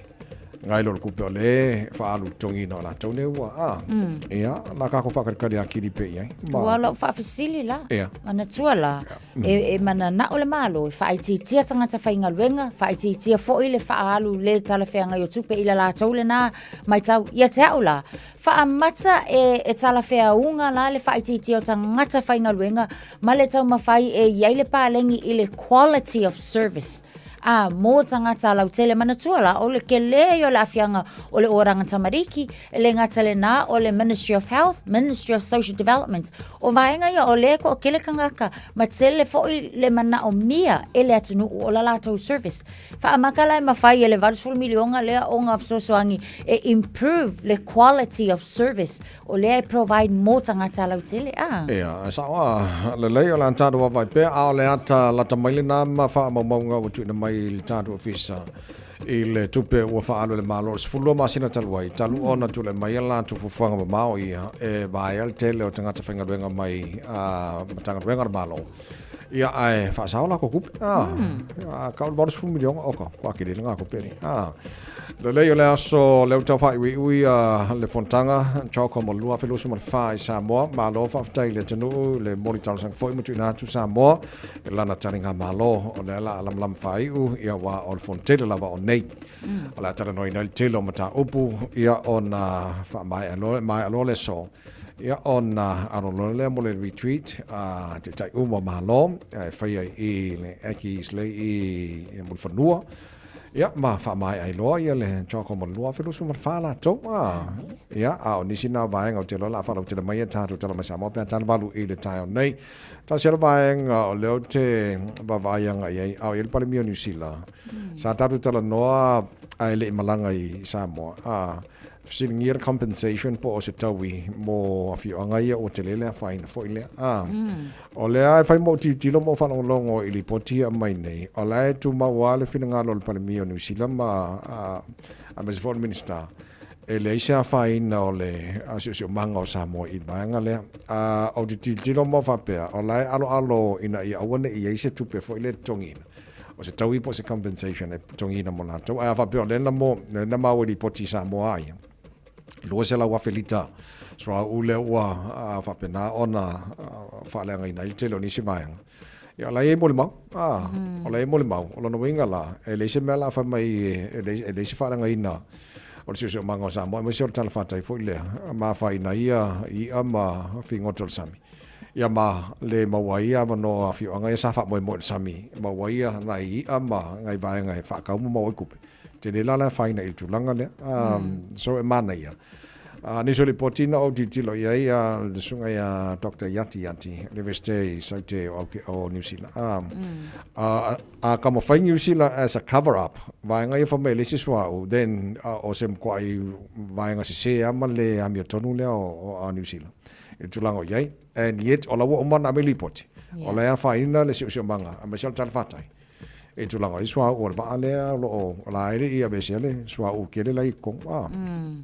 nai lo le tupe o lea e faaalu i le totogiina o latou nei ua, a, ia, la tatou faatalitali atili pea i ai. Ua lau faafesili la, manatua la, E, e mananao le Malo e faaitiitia tagata faigaluega, faaitiitia foi le faaalu le talafeagai o tupe i la latou lena maitau. Ia te au la, faamata e, e talafeauga la le faaitiitia o tagata faigaluega ma le taumafai e i ai le paleni i le quality of service a mō tagata lautele. Manatua la, o le kelē ia o le aafiaga o le Oranga Tamariki, E le gata lena, o le Ministry of Health, Ministry of Social Development. O vaega ia o lea e toatele tagata ma tele foi le manaomia e le atunuu o la latou service. Faamata la e mafai e le 80 miliona lea ona fesoasoani e improve le quality of service o lea e provide mo tagata lautele. Ah. Ia, e sao a, lelei o le a tatou vaavaai pea, a o le ata lata mai lena ma faamaumauga ua tuuina mai i le tatou ofisa. I le tupe ua faaalu e le Malo i le 12 masina talu ai, talu ona tulai mai a latou fuafuaga mamao ia e vaea le tele o tagata faigaluega mai Matagaluega a le Malo. Ia, ae faasao latou tupe. A, kau le 80 miliona, oka, kua kele le ngā tupe ni. A, lelei o le aso lea ua tau faaiuiui le fonotaga CHOGM o le 2024 i Samoa. Malo faafetai i le atunuu i le momoli talosaga foi ma tuuina atu Samoa i lana taliga malo o lea la a lamalama faaiu ia aua o le fono tele lava o nei. O le a talanoaina ai le tele o mataupu ia ona faamaea loa maea loa le aso ia ona alo loa lea mo le retreat a taitai uma o Malo e faia i le Aggies lea i Mulifanua. Ia, ma faamaea ai loa ia le CHOGM o le 2024 latou. A, ia, a o nisi na vaega ou te iloa o le a faalautele mai e tatou tala mai Samoa pe a tala 8 i le taeao nei. Tasi lava vaega o lea ou te vaavaai agai i ai, a o i ai le Palemia o Niu Sila. Sa tatou talanoa ae le i malaga i Samoa, a, fesiligia le compensation po o se taui mo afioaga ia ua tele le afaina foi lea. A, o lea e fai ma ou tilotilo ma ou faalogologo i lipoti ia e aumai nei, o la e tumau lava le finagalo o le Palemia o Niu Sila ma, aemaise foi o le Minisita, e leai se afaina o le siosiomaga o Samoa i le vaega lea. A, ou te tilotilo ma ou faapea, o la e aloalo ina ia aua ne i i ai se tupe foi lea e totogiina. O se taui po o se compensation e totogiina mo latou. Ae a faapea o lea na mo, lea na maua i lipoti i Samoa ia, 200,000 lita suauu lea ua faapena ona faaleagaina ai le tele o nisi vaega. Ia, o la e i ai molimau, a, o la e i ai molimau. O lona uiga la, e leai se mea o le a fai mai, e leai, e leai se faaleagaina o le siosiomaga o Samoa, aemaise o le tala fatai foi lea, ma afaina ai ia i'a ma figota o le sami. Ia ma le maua ai avanoa o afioaga ia sa faamoemoe i le sami, maua ai nai i'a ma nai vaega e faatau ma maua ai tupe. Tele la le afaina i le tulaga lea. So e manaia. Nisi o lipoti na ou tilotilo i ai le susuga ia Doctor Yati Yati, Universite i Saute o Niu Sila. A taumafai Niu Sila as a cover up, vaega ia fai mai e leai se suauu, then o se matuai vaega sese lava ma le amiotonu lea o Niu Sila i le tulaga o i ai. And yet o la ua uma ona ave lipoti, o la e afaina le siosiomaga aemaise o le talafatai i tulaga o le suauu o le vaa lea o lo o la e le i aveesea le suauu tele la i totonu.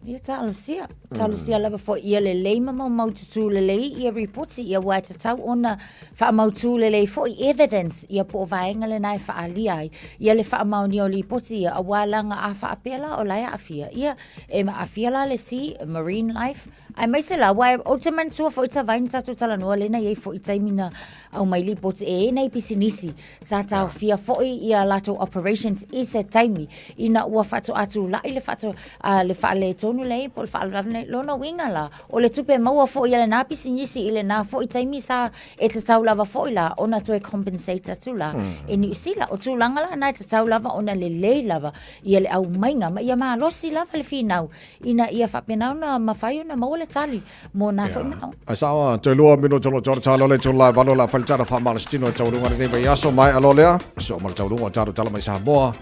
Ia talosia, talosia lava foi ia lelei ma maumaututu lelei ia ripoti ia aua e tatau ona faamautu lelei foi evidence ia po o vaega lena e faaalia ai ia le faamaonia o lipoti ia aua leaga a faapea la o la e aafia ia e aafia la le sea marine life aemaise la aua ou te manatua foi Tavai na tatou talanoa lea na i ai foi taimi na aumai lipoti e i ai nai pisinisi Sa taofia foi ia latou operations i se taimi ina ua faatoa tulai le faato, le faaletonu lea po o le faalavelave nei. Lona uiga la, o le tupe maua foi a lena pisinisi i lena foi taimi sa e tatau lava foi la ona toe compensate atu la e Niu Sila. O tulaga la na e tatau lava ona lelei lava ia le aumaiga ma ia malosi lava le finau ina ia faapena ona mafai ona maua le tali mo nā foi manaoga. Ai sao a, toe lua minuta lo tōra tālo le tū lai valo la whai tara whamalastino e taurunga lenei vaiaso mai alo lea. So ma le taurunga o tāro tala mai Samoa.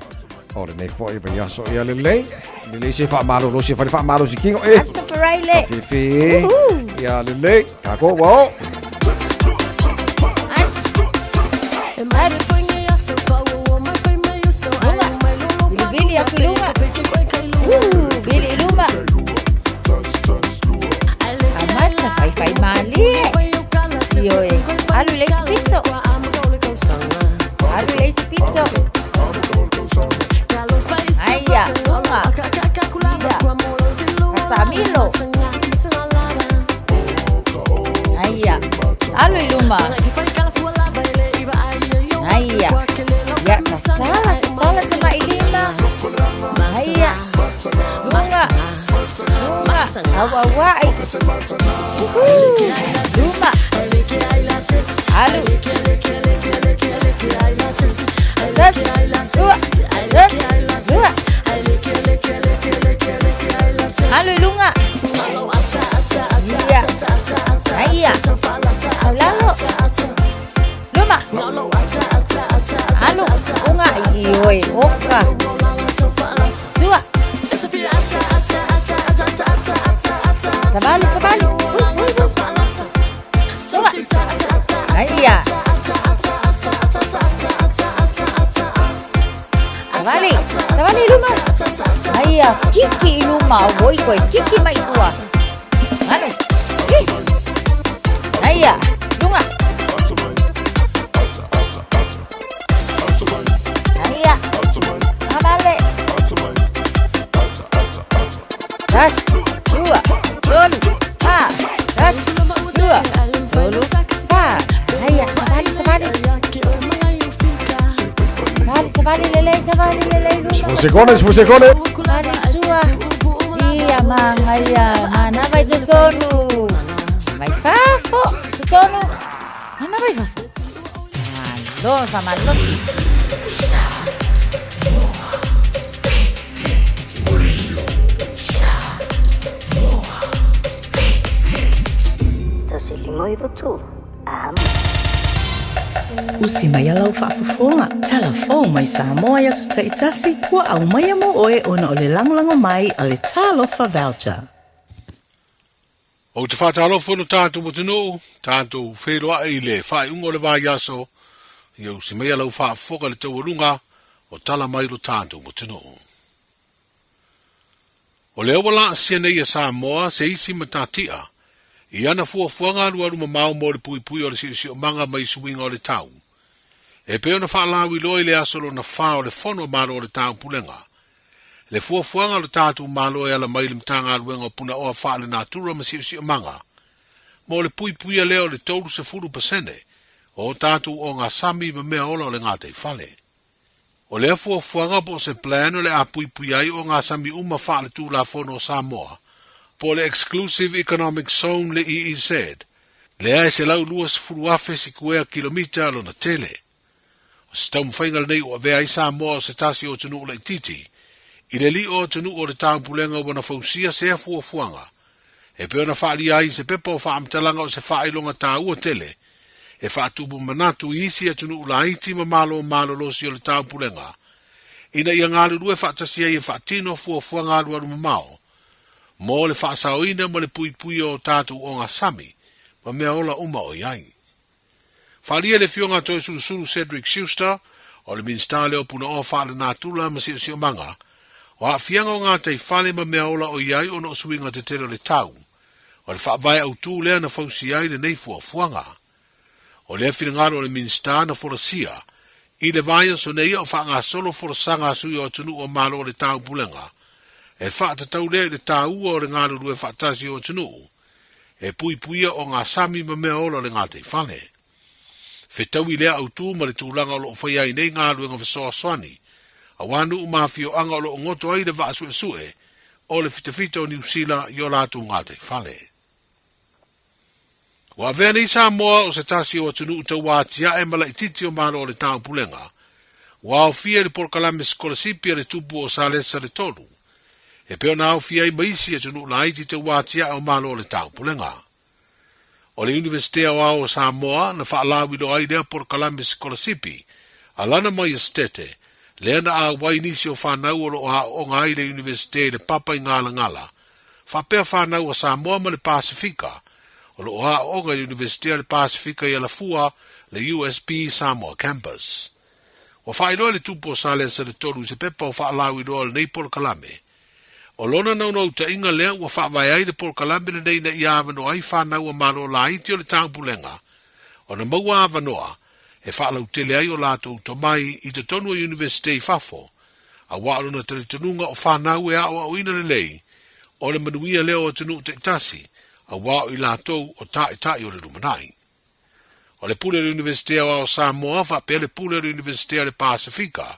O lenei foi vaiaso ia lelei. Lelei se whaamalo si whare whaamalo si kingo e. Aso Faraile. Fifi. Ia lelei. Ka ko wao. Bilibili aku i lunga. Bili i luma. Amata faifai malie. Ioe. Alu i le isi pito. Alu i le isi pito. Aia, luga. Ia. Fatamilo. Aia. Alu i luma. Aia. Ia, tatala, tatala tamailima. Aia. Luga. Luma. Auauai. Uhu. Luma. Alu. Tas. Dua. Tas. Dua. Alu i luga. Ia. Aia. Aulalo. Luma. Alu. Unga. Ioe. Oka. Tua. Savali, savali. Tua. Aia. Savali, savali i luma. Aia, kiki i luma o oi koe, kiki mai tua. Alu. Ih. Aia, lunga. Aia. Amale. Tasi, lua, tolu, fa. Tasi, lua, tolu, fa. Aia, savali, savali. Savali, savali, lelei, savali, lelei, luma. Sefulu sekone, sefulu sekone. Savali, tua. Ia, manga, ia. Manava i totonu. Mai fafo, totonu. Manava i fafo. Malo, fa malosi. Usi mai a lau faafofoga, tala fou mai Samoa i aso taitasi, ua aumaia mo oe ona o le lagolago mai a le Talofa Voucher. Ou te faatalofa i lo tatou atunuu, tatou feiloai i le faaiuga o le vaiaso, ia usi mai a lau faafofoga i le taualuga o tala mai lo tatou atunuu. O lea ua laasia nei e Samoa se isi matatia i ana fuafuaga alualu mamao mo le puipui o le siosiomaga mai suiga o le tau. E pei ona faalauiloa i le aso lona fa o le Fono a Malo o le Taupulega, le fuafuaga o le tatou Malo e ala mai i le Matagaluega o Punaoa Faalenatura ma Siosiomaga mo le puipuia lea o le 30 pasene o tatou ogasami ma mea ola o le gataifale. O lea fuafuaga po o se plan o le a puipuia ai ogasami uma faaletulafono o Samoa, po o le Exclusive Economic Zone le EEZ, lea e 120,000 sikuea kilomita lona tele. O se taumafaiga lenei ua avea ai Samoa o se tasi o atunuu laitiiti i le li'o atunuu o le Taupulega ua na fausia sea fuafuaga e pei ona faaalia ai i se pepa o faamatalaga o se faailoga taua tele e faatupu manatu i isi atunuu laiti ma malo malolosi o le Taupulega ina ia galulue faatasi ai e faatino fuafuaga alualu mamao mo le faasaoina ma le puipuia o tatou ogasami ma mea ola uma o i ai. Faaalia le Afioga a Toesulusulu Cedric Schuster, o le Minisita lea o Punaoa Faalenatura ma Siosiomaga, o aafiaga o gatai fale ma mea ola o i ai ona o suiga tetele o le tau, o le faavae autū lea na fausia ai lenei fuafuaga. O lea finagalo o le Minisita na folasia i le vaiaso nei a o faagasolo folasaga a sui o atunuu o Malo o le Taupulega, e faatatau lea i le tāua o le galulue faatasi o atunuu, e puipuia ogasami ma mea ola o le gataifale. Fetaui lea autū ma le tulaga o lo o faia ai nei galuega fesoasoani, auā nuu ma afioaga o lo o goto ai le vaa suesue o le fitafita o Niu Sila i o latou gataifale. Ua avea nei Samoa o se tasi o atunuu tauatiae ma laitiiti o Malo o le Taupulega, ua aofia i le polokalame sikolasipi a le Tupu o Salesa le Tolu, e pei ona aofia ai ma isi atunuu laiti tauatiae o Malo o le Taupulega. O le Iunivesite Aoao o Samoa na faalauiloa ai lea polokalame sikolasipi a Lana Maiestete, lea na auai nisi o fanau o lo o aooga ai le Iunivesite i le papa i Galagala, faapea fanau a Samoa ma le Pasefika o lo o aooga i le Iunivesite a le Pasefika i Alafua, le USB Samoa Campus. Ua faailoa e le Tupu o Salesa le Tolu i se pepa o faalauiloa o lenei polokalame. O lona naunautaiga lea ua faavae ai le polokalame lenei ina ia avanoa ai fanau a Malo laiti o le Taupulega ona maua avanoa e faalautele ai o latou tomai i totonu o Iunivesite i fafo, auā o lona talitonuga o fanau e aoaoina lelei o le manuia lea o atunuu taitasi, auā o i latou o taitai o le lumanai. O le pule o le Iunivesite Aoao o Samoa faapea le pule o le Iunivesite o le Pasefika,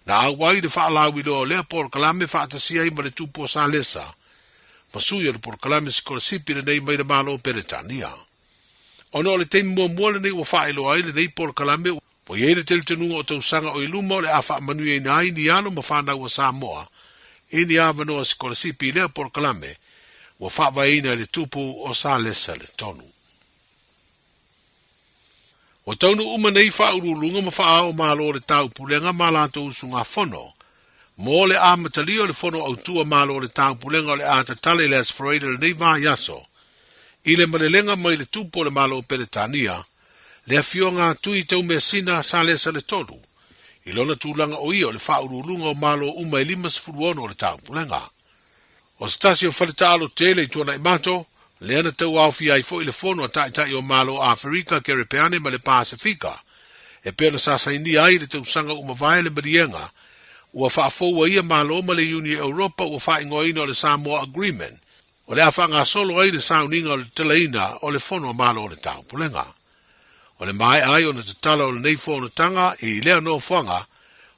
na auai le faalauiloa o lea polokalame faatasi ai ma le Tupu o Salesa, ma sui o le polokalame sikolasipi lenei mai le Malo o Peretania. Ona o le taimi muamua lenei ua faailoa ai lenei polokalame, ua i ai le talitonuga o tausaga o i luma o le a faamanuiaina ai ni alo ma fanau a Samoa i ni avanoa sikolasipi i lea polokalame ua faavaeina e le Tupu o Salesa le Tonu. Ua taunuu uma nei faauluuluga ma faaao Malo o le Taupulega ma latou usugafono mo le amatalia o le Fono Autu a Malo o le Taupulega o le a tatala i le Aso Faraile o lenei vaiaso i le malelega mai le Tupu o le Malo o Peretania, le Afioga a Tui Taumeasina Salesa le Tolu, i lona tulaga o ia o le faauluuluga o Malo uma e 56 o le Taupulega. O se tasi o faletaalo tele i Tuanaimato, lea na tauaofia ai foi le Fono a Taitai o Malo o Aferika, Kerepeane ma le Pasefika, e pei ona sa sainia ai i le tausaga ua mavae le maliega ua faafoua ia Malo ma le Iuni Europa ua faaigoaina o le Samoa Agreement, o le a faagasolo ai le sauniga o le tatalaina o le Fono a Malo o le Taupulega. O le maea ai ona tatala o lenei fonotaga i lea nofoaga,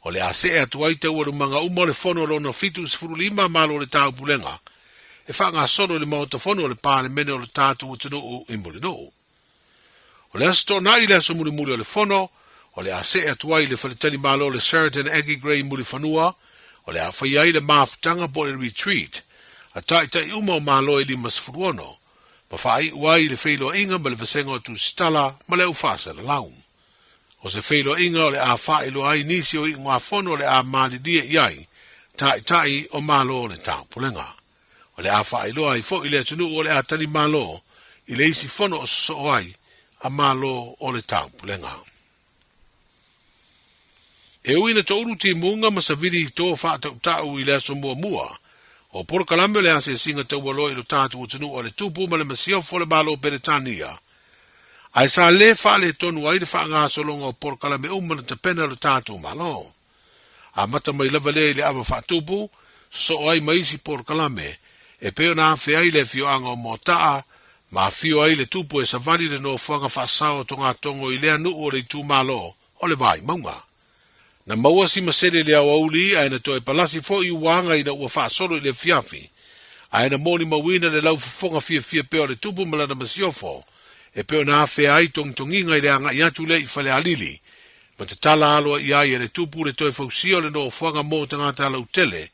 o le a see atu ai taualumaga uma o le Fono lona 75 Malo o le Taupulega e faagasolo i le Maota Fono o le Palemene o le tatou atunuu i Mulinuu. O le Aso Toonai le aso mulimuli o le Fono, o le a see atu ai i le Faletalimalo o le Sheraton Aggie Grey i Mulifanua, o le a faia ai le mafutaga po o le retreat a taitai uma o Malo e 56, ma faaiu ai le feiloaiga ma le vasega o Tusitala ma le au faasalalau. O se feiloaiga o le a faailoa ai nisi o iugafono o le a malilie i ai taitai o Malo o le Taupulega. O le a faailoa ai foi le atunuu o le a tali malo i le isi fono o sosoo ai a Malo o le Taupulega. E ui ina toulu timuga ma savili i to faatautau i le aso muamua o polokalame o le asiasiga taualoa i lo tatou atunuu a le Tupu ma le Masiofo o le Malo o Peretania, ae sa lē faaletonu ai le faagasologa o polokalame uma na tapena e lo tatou Malo. Amata mai lava lea i le ava faatupu, sosoo ai ma isi polokalame e pei ona afe ai le afioaga o Moataa. Ma afio ai le Tupu e savali le nofoaga faasao o togatogo i lea nuu o le itumalo o le Vaimauga. Na maua si masele i le aoauli ae na toe palasi foi i uaga ina ua faasolo i le afiafi, ae na molimauina le laufofoga fiafia pea o le Tupu ma lana masiofo e pei ona afea ai togitogiga i le agai atu lea i Falealili ma tatala aloaia ai e le Tupu le toe fausia o le nofoaga mo tagata lautele,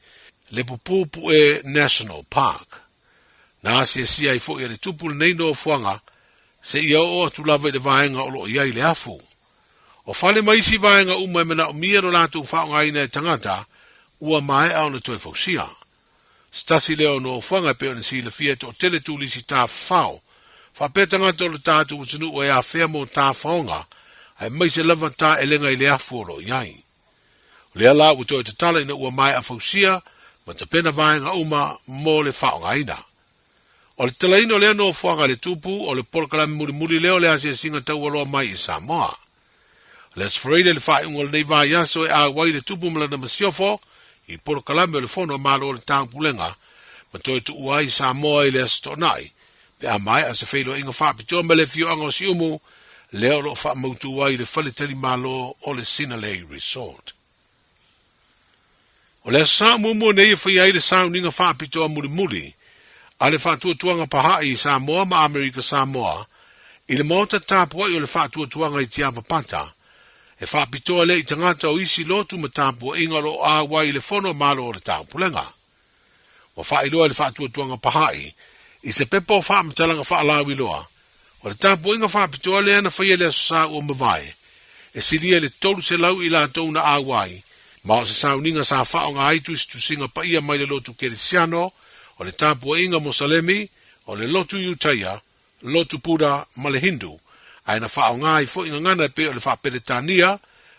le Pupupu'e National Park. Na asiasia ai foi e le Tupu lenei nofoaga seia oo atu lava i le vaega o lo o i ai le afu. O fale ma isi vaega uma e manaomia lo latou faaaogaina e tagata, ua maea ona toe fausia. Se tasi lea o nofoaga e pei ona silafia e toatele turisi tafafao, faapea tagata o le tatou atunuu e afea mo tafaoga, aemaise lava taelega i le afu o lo o i ai. O lea la ua toe tatala ina ua maea fausia ma tapena vaega uma mo le faaaogaina. O le tatalaina o lea nofoaga e le Tupu, o le polokalame mulimuli lea o le asiasiga taualoa mai i Samoa. O le Aso Faraile le faaiuga o lenei vaiaso e auai le Tupu ma lana masiofo i polokalame o le Fono a Malo o le Taupulega ma toe tuua ai Samoa i le Aso Toonai pe a maea se feiloaiga faapitoa ma le afioaga o Siumu lea o lo o faamautu ai le faletalimalo o le Sinalei Resort. O le Aso Sa muamua nei e faia ai le sauniga faapitoa mulimuli a le Faatuatuaga Pahaʻi i Samoa ma Amerika Samoa i le maota tapuaʻi o le Faatuatuaga i Tiapapata, e faapitoa lea i tagata o isi lotu ma tapuaʻiga o lo o auai i le Fono a Malo o le Taupulega. Ua faailoa e le Faatuatuaga Pahaʻi i se pepa o faamatalaga faalauiloa, o le tapuaiga faapitoa lea na faia i le Aso Sa ua mavae, e silia i le 300 i latou na auai, ma o se sauniga sa faaaoga ai tusitusiga paia mai le lotu Kerisiano, o le tapuaiga Mosalemi, o le lotu Iutaia, lotu Buddha ma le Hindu, ae na faaaoga ai foi gagana e pei o le Faaperetania,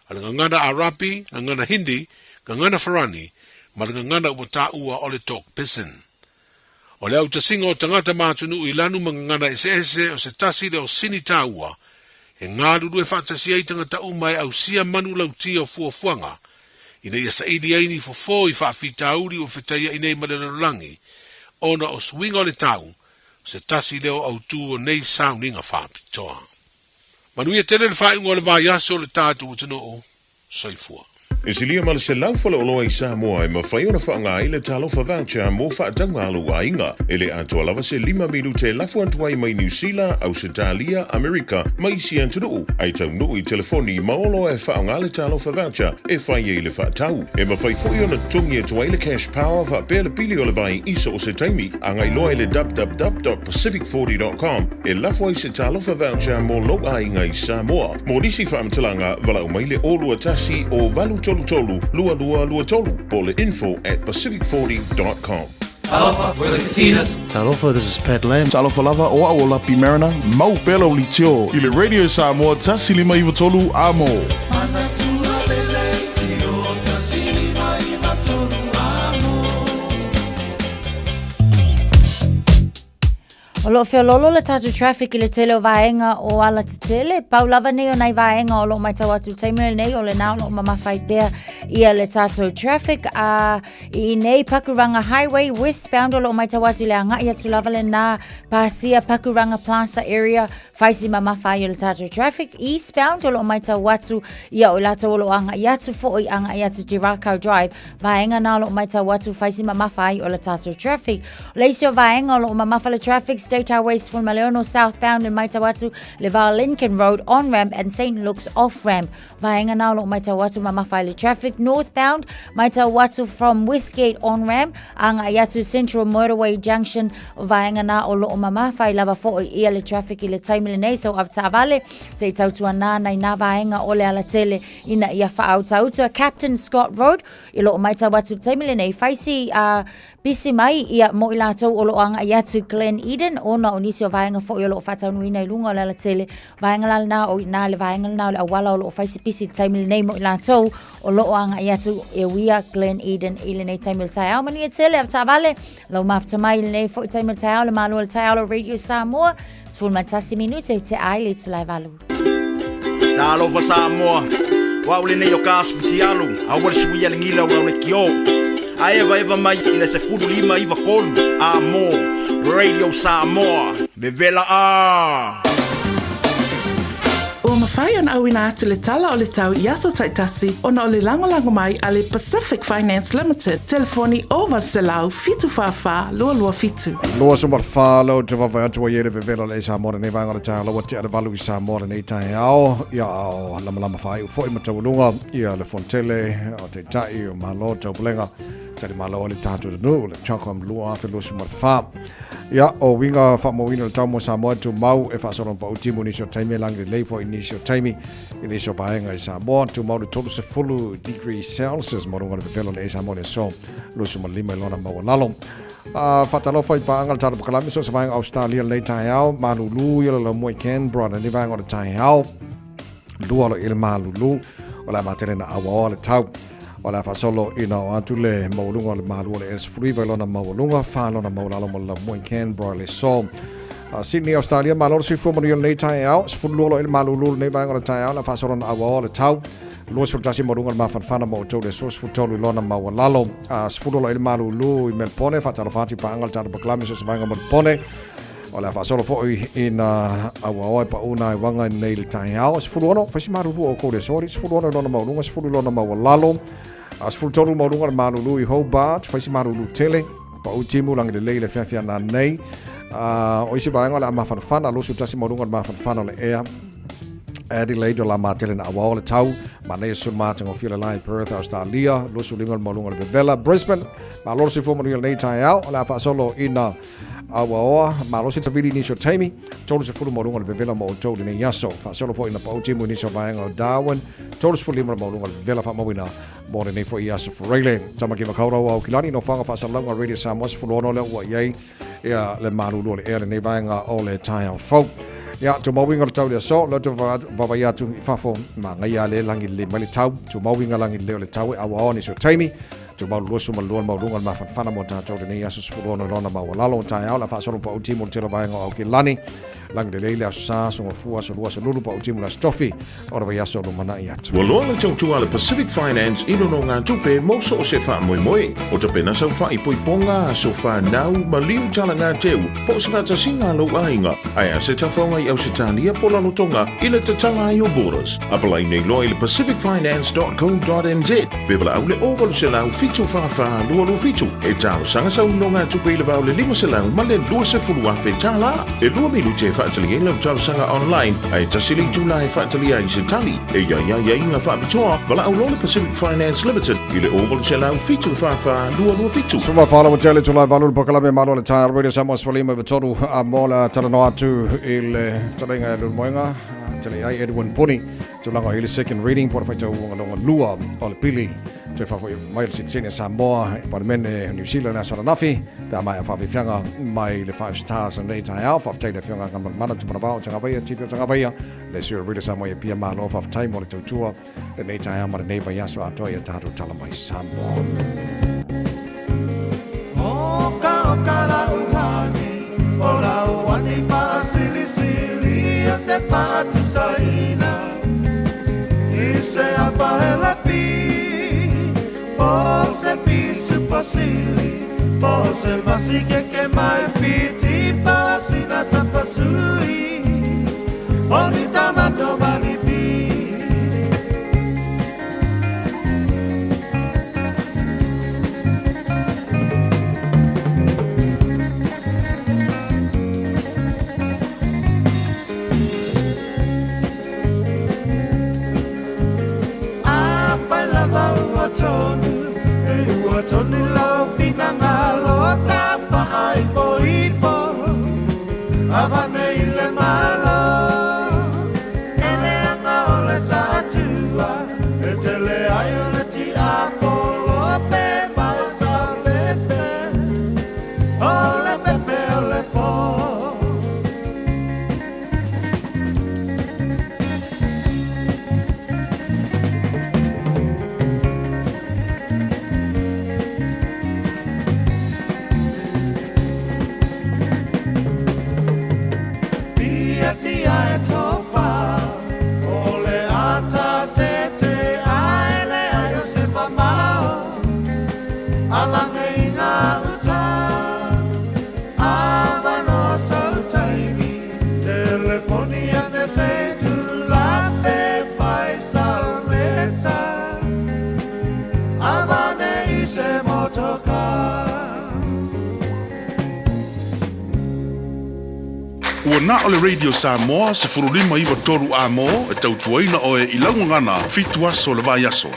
o le gagana Arapi, gagana Hindi, gagana Farani, ma le gagana ua taua o le Tok Pisin. O le autasiga o tagata ma atunuu i lanu ma gagana eseese o se tasi lea o sini taua e galulue faatasi ai tagata uma e ausia manu lautia o fuafuaga ina ia saili ai ni fofo i faafitauli ua fetaiaʻi nei ma le lalolagi ona o suiga o le tau se tasi lea o autū o nei sauniga faapitoa. Manuia tele le faaiuga o le vaiaso o le tatou atunuu. Soifua. E silia ma le 100 faleoloa i Samoa e mafai ona faaaoga ai le Talofa Voucher mo faatauga a lou aiga. E le atoa lava se lima minute e lafo atu ai mai Niu Sila, Ausetalia, Amerika ma isi atunuu, ae taunuu i telefoni ma oloa e faaaoga le Talofa Voucher e fai ai le faatau. E mafai foi ona totogi atu ai le Cash Power faapea le pili o le vai i so o se taimi. Agai loa i le www.pacific40.com e lafo ai se Talofa Voucher mo lou aiga i Samoa. Mo nisi faamatalaga, valaau mai le 021 o 833 2223 po o le info@pacific40.com. Talofa, we're the Katinas. Talofa, this is Pat Lam. Talofa lava, o au o Lapi Mariner, mau pea lau leitio i le Radio Samoa 1593 A mo. O loo feololo le tatou traffic i le tele o vaega o alatetele. Pau lava nei o nai vaega o loo maitau atu i le taimi lenei o lena o loo mamafa ai pea ia le tatou traffic. A i nei Pakuranga Highway westbound o loo maitau atu i le agai atu lava lena pasia Pakuranga Plaza area faisi mamafa ai o le tatou traffic. Eastbound o loo maitau atu ia o latou o loo agai atu foi agai atu Te Rakau Drive Vaega na o loo maitau atu faisi mamafa ai o le tatou traffic. O le isi o vaega o loo mamafa le traffic, State Highway 16 southbound e maitau atu le va Lincoln Road on ramp and St Luke's off ramp. Vaega na o loo maitau atu mamafa ai le traffic. Northbound maitau atu from Westgate on ramp agai atu Central Motorway Junction. Vaega na o loo mamafa ai lava foi ia le traffic i le taimi lenei. So avetaavale se i tautuana nai nā vaega o le alatele ina ia faautauta Captain Scott Road i loo maitau atu i le taimi lenei faisi a pisi mai ia mo i latou o loo agai atu Glen Eden ona o nisi o vaega foi o loo faataunuuina i luga o le alatele vaega la lena o ina le vaega lena o le auala o loo faisi pisi i le taimi lenei mo i latou o loo agai atu e uia Glen Eden i lenei taimi o le taeao manuia tele avetaavale lau mafuta mai i lenei foi taimi o le taeao le malo o le taeao o Radio Samoa 11 minute te ai le itula e valu. Talofa Samoa, o au lenei o ka asu fitialu, aua le suia le gila o lau leitio. A evaeva mai i le 15 9 3 a mo Radio Samoa. Vevela ā! Ua mafai ona auina atu le tala o le tau i aso taitasi ona o le lagolago mai a le Pacific Finance Limited, telefoni 0800 744 227. 24 leo te vavae atu ai e le vevela le Samoa lenei vaega o le taeao laua tea le valu i Samoa lenei taeao ia ao lamalama faaiu foi ma taualuga ia le Fontele o Taitai o Malo Taupulega Tali Malo o le tatou atunuu le CHOGM 2024. Ia, o uiga faamauina o le tau mo Samoa e tumau e faasolo pau timu i nisi o taimi e lagi lelei foi i nisi o taimi i nisi o vaega i Samoa. Tumau le 30 degree Celsius mo luga o le pepelo o le Samoa le aso 25 i lona maualalo. Faatalofa i paaga le tatou pakalame so se vaega Australia lenei taeao, malulu ia le laumua i Canberra lenei vaega o le taeao. Lua lo i le malulu o le a matele na auaoa le tau. O le a faasolo ina o atu le maualuga o le malu o le S19 i lona maualuga, fa lona maualalo mo le laumua i Canberra le aso. Sydney, Australia, malo le soifua manuia lenei taeao, 12 lo i le malulu lenei vaega o le taeao, le a faasolo na auaoa le tau. 21 maualuga o le mafanafana mo outou le aso, 13 i lona maualalo. 10 lo i le malulu i Melbourne, faatalofa atu i paaga o le tatou pakalame so o se vaega o Melbourne. O le a faasolo foi ina auaoa e paʻu nā uaga i nei le taeao. 16, fai si malulu o kou le aso, 16 i lona maualuga, 10 i lona maualalo. 13 maualuga le malulu i Hobart, fai si malulu tele, paʻu timu lagi lelei le feafea nei. O isi vaega o le a mafanafana, 21 maualuga le mafanafana o le ea. Adelaide o la matele na awao le tau, ma nei sulu matagofie le lai Perth, Australia, 25 le maualuga le vevela, Brisbane, malo le soifua manuia lenei taeao, o le a faasolo ina auaoa, malosi tavili i nisi o taimi, 30 maualuga le vevela mo outou lenei aso. Faasolo foi ina pau timu i nisi o vaega o Darwin, 35 le maualuga le vevela faamauina mo lenei foi aso Fureile. Tamaki Makaurau Aukilani, nofoaga faasalalauga Radio Samoa 16 lea ua i ai ia le malulu o le ea lenei vaega o le taeao fou. Ia, tumau uiga o le tau le aso, leo te vavaai atu i fafo, manaia le lagi lelei mai le tau, tumau uiga lagi lelei o le tau e auaoa nisi o taimi, tumau le 22 le maualuga o le mafanafana mo tatou lenei aso 16 i lona maualalo o taeao le a faasolo pau timu o le tele o vaega o Aukilani, lagi lelei le aso Sa, aso Gafua, aso Lua, aso Lulu, pau timu le aso Tofi o le vaiaso o lumanai atu. Ua loa le tautua a le Pacific Finance i nonogatupe mo so o se faamoemoe. O tapena sau faaipoipoga, aso fanau, maliu talaga teu, po o se faatasiga a lou aiga, ae a se tafaoga i Ausetalia po o Lalotoga i le tatala ai o borders. Apalai nei loa i le pacificfinance.co.nz pe valaau le 0800 744 227 e talosaga sau nonogatupe i le va o le 500 ma le 20,000 tālā. E lua minute e faatali ai lau talosaga online ae tasi le itula e faatali ai se tali. E i ai aiaiga faapitoa, valaau loa le Pacific Finance Limited i le 0800 744 227. Suma whala wa tele tulai valu le pakalame malo le taeao Radio Samoa 15 i tolu a mo le talanoa atu i le fetalaiga e Leulumoega tele ai Edwin Puni tulaga i le second reading po o le faitauga longa lua o le pili toe faafoi mai le sitiseni a Samoa i Palemene o New Zealand aso ananafi pe a maea faafiafiaga mai le Five Stars lenei taeao. Faafetai i le Afioga Gamalamala Tumanavao o Tagavaia, Tipi o Tagavaia, le sui o Radio Samoa i Apia. Malo faafetai mo le tautua lenei taeao ma lenei vaiaso atoa i a tatou tala mai Samoa. Oka oka lau hani, o lau ani paasilisili o te paatusaina. I se apa he lapi, po se pisu pasili, po se masi ke mai piti pasina sa pasui, o ni tamato malipi. A pai lava ua tonu, e ua tonu lau finagalo ta faaipoipo, avane i le malo. E leaga o le taatua, e tele ai o le tiapolo pe maua sa pepe, o le pepe o le po. Ua na o le Radio Samoa 1593 amo e tautuaina oe i laugagana 7 aso le vai aso.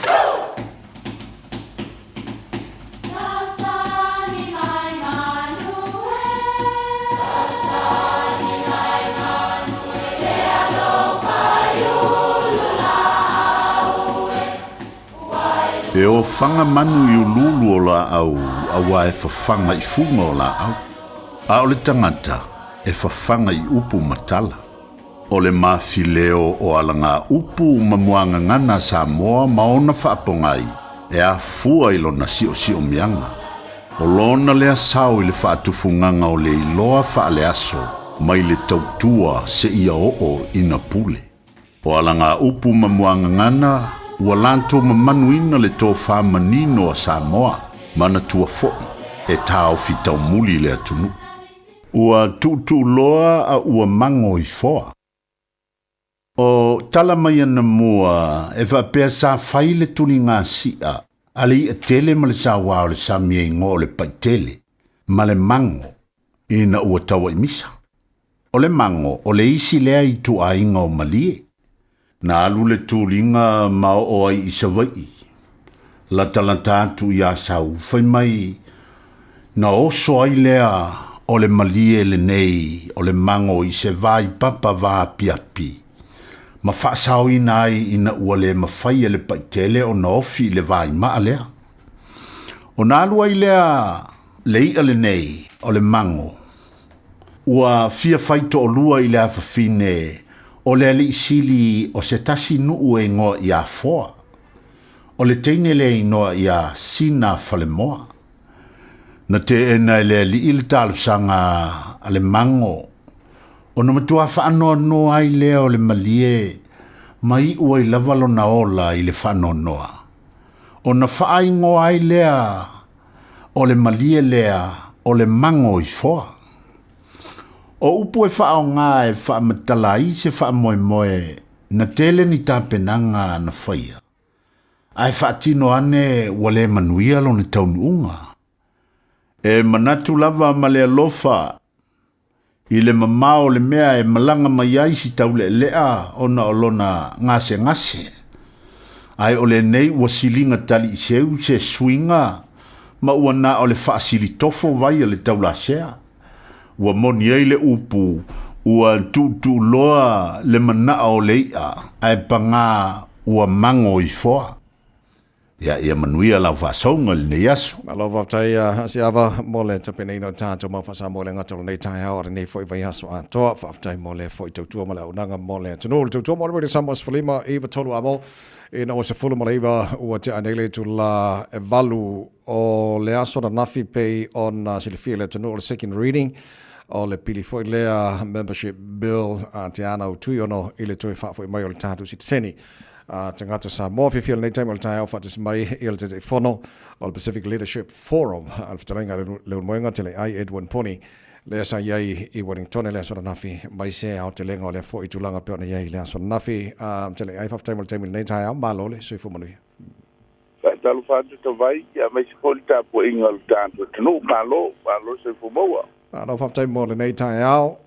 E ofaga manu i uluulu o laau auā e fafaga i fuga o laau, a o le tagata e fafaga i upu ma tala. O le mafileo o alagaupu ma muagagana a Samoa ma ona faapogai e afua i lona siosiomiaga. O lona lea sao i le faatufugaga o le iloa faaleaso mai le tautua seia oo ina pule. O alagaupu ma muagagana ua latou mamanuina le tofā manino a Samoa manatua foʻi e taofi taumuli le atunuu. Ua tuutuuloa a ua mago i foa. O tala mai anamua e faapea sa fai le tuligasi'a a le i'a tele ma le sauā o le sami e igoa o le paitele ma le mago ina ua taua'imisa. O le mago o le isi lea ituaiga o malie. Na alu le tuliga ma oo ai i Savai'i, latalata atu iā Sau, fai mai na oso ai lea o le malie lenei o le mago i se vaipapa vaapiapi ma faasaoina ai ina ua le mafai e le paitele ona ofi i le vaimaa lea. Ona alu ai lea le i'a lenei o le mago ua fia faitoalua i le afafine o le alii sili o se tasi nuu e igoa iā Foa. O le teine lea e igoa iā Sina Falemoa. Na teena e le alii le talosaga a le mago, ona matuā faanoanoa ai lea o le malie ma iu ai lava lona ola i le faanoanoa. Ona faaigoa ai lea o le malie lea o le mago i Foa. O upu e faaaogā e faamatala ai se faamoemoe na tele ni tapenaga na faia, ae faatino ane ua le manuia lona taunuuga. E manatu lava ma le alofa i le mamao o le mea e malaga mai ai si taulealea ona o lona gasegase, ae o lenei ua siliga taliiseu se suiga ma ua na o le faasilitofo vai a le taulasea. Ua moni ai le upu ua tuutuuloa le manao o le i'a ae pagā ua mago i foa. Ia, ia manuia lau faasouga i lenei aso. Malo faafetai a Asiava mo le tapenaina o tatou mau faasamoa i le gata o lenei taeao a lenei foi vaiaso atoa. Faafetai mo le foi tautua ma le auaunaga mo le atunuu. Le tautua mo le Radio Samoa 15 93 amo ina ua 19 ua tea nei le itula e 8 o le aso ananafi pei ona silafia i le atunuu o le second reading o le pili foi lea membership bill a Te Ana o Tuiono i le toe faafoi mai o le tatou sitiseni a tagata Samoa. Fiafia lenei taimi o le taeao faatasi mai i le Taitaifono o le Pacific Leadership Forum a le Fetalaiga a Leulumoega Teleai Edwin Poni lea sa i ai i Wellington i le aso ananafi mai se aotelega o lea foi tulaga pei ona i ai i le aso ananafi. Teleai, faafetai mo le taimi i lenei taeao. Malo le soifua manuia. Faatalofa atu Tavai, aemaise foi le tapuaiga a lo tatou atunuu. Malo, malo le soifua maua. Malo faafetai mo lenei taeao.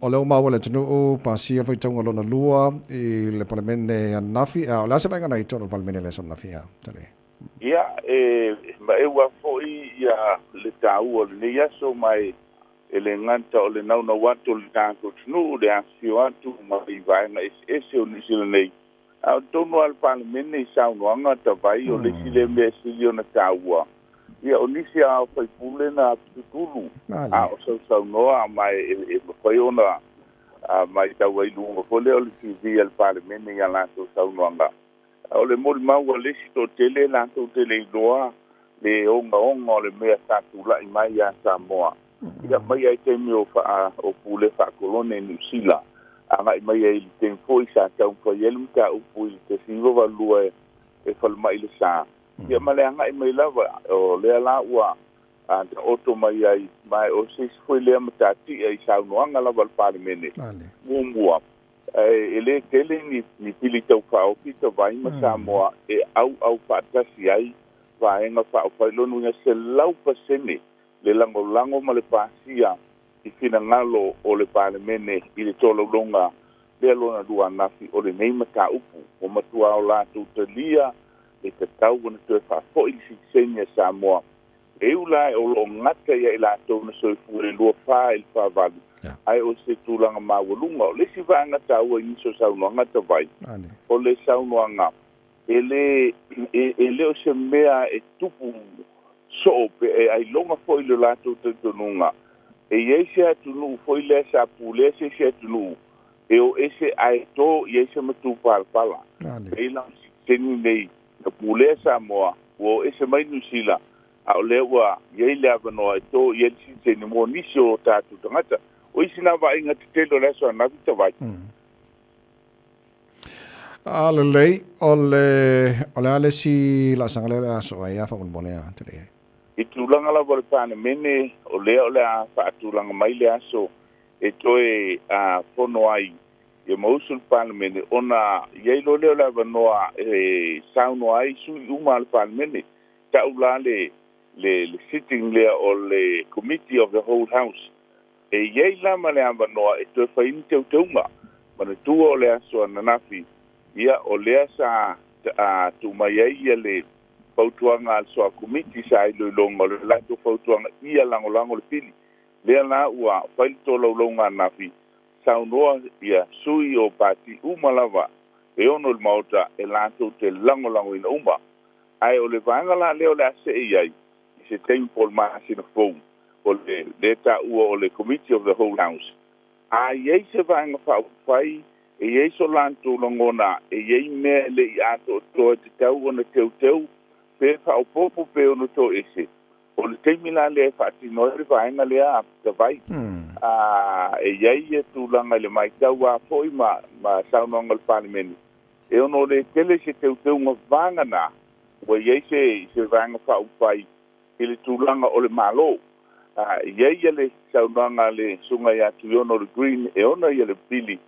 O lea ua maua e le atunuu pasia le faitauga lona lua i le Palemene ananafi. O le a se vaaiga na i totonu o le Palemene i le aso ananafi? Tali. Ia, e maeu lava foi ia le taua o lenei aso, ma e le gata o le naunau atu o le tatou atunuu, le afifio atu mai vaega eseese o Niu Sila nei, A o totonu lava o le Palemene i saunoaga Tavai, o le isi lea mea e sili ona taua, ia o nisi lava o sui usufono na tutulu a o sausaunoa ma e mafai ona matau ai i luga foi lea o le TV a le Palemene i a latou saunoaga. O le molimau a le isi toatele latou te le iloa le ogaoga o le mea sa tulai mai ia Samoa. Ia mai lava i taimi o faa o pule faakolone i Niu Sila, agai mai ai i le taimi foi sa taumafai ai le mataupu i le 1982 e falemai le sa, ia ma le agai mai lava o lea la ua taoto mai ai, ma o se isi foi lea matatia i saunoaga lava a le Palemene. Muamua, e le tele ni pili taufaaofi Tavai ma Samoa e auau faatasi ai vaega faaupufai, lona uiga 100% le lagolago ma le pasia i finagalo o le Palemene i le tolaulauga lea lona lua anafi o lenei mataupu ua matuā o latou talia e tatau ona toe faafo'i le sitiseni a Samoa e ū la o lo'o gata ia i latou na soifua i le 24 i le 48 ae o se tulaga maualuga. O le isi vaega taua i nisi o saunoaga tavai o le saunoaga e lē e le o se mea e tupu so'o pe e ailoga fo'i le latou talitonuga e iai se atunuu foi lea sa pulea se isi atunuu e o ese ae tō i ai se matupalapala pei la o sitiseni nei na pulea Samoa ua o ese mai Niu Sila a o lea ua iai le avanoa e tō i ai le sitiseni mo nisi o tatou tagata. O isi na vaaiga tetele o le aso anafi tavai. A lelei, o le, o le a le isi laasaga lea o le a soo ai a faamolemole a te leai. I tulaga lava o le Palemene, o lea o le a faatulaga mai le aso e toe a fono ai ia mausu le Palemene ona i ai loa lea o le avanoa e saunoa ai sui uma a le Palemene. Tau la le le le sitting lea o le Committee of the Whole House. E i ai la ma le avanoa e toe fai ni teuteuga. Manatua o le aso ananafi, ia o lea sa a tuu mai ai ia le fautuaga a le Soa Komiti sa iloiloga o le latou fautuaga ia lagolago le pili. Lea la ua fai le tolaulauga ananafi, saunoa ia sui o pati uma lava e ono i le Maota e latou te lagolagoina uma. Ae o le vaega la lea o le a see i ai i se taimi po o le masina fou, o le lea taua o le Committee of the Whole House. A i ai se vaega faaupufai e i ai so latou lagona e i ai mea e le i atoatoa e tatau ona teuteu pe faaopoopo pe ono toese, o le taimi la lea e faatino ai le vaega lea tavai. A e i ai ia tulaga i le matau a foi ma ma saunoaga o le Palemene e ono lē tele se teuteuga vagana ua i ai se se vaega faaupufai i le tulaga o le Malo. A i ai ia le saunoaga a le Susuga ia Tuiono o le Green e ona ia le pili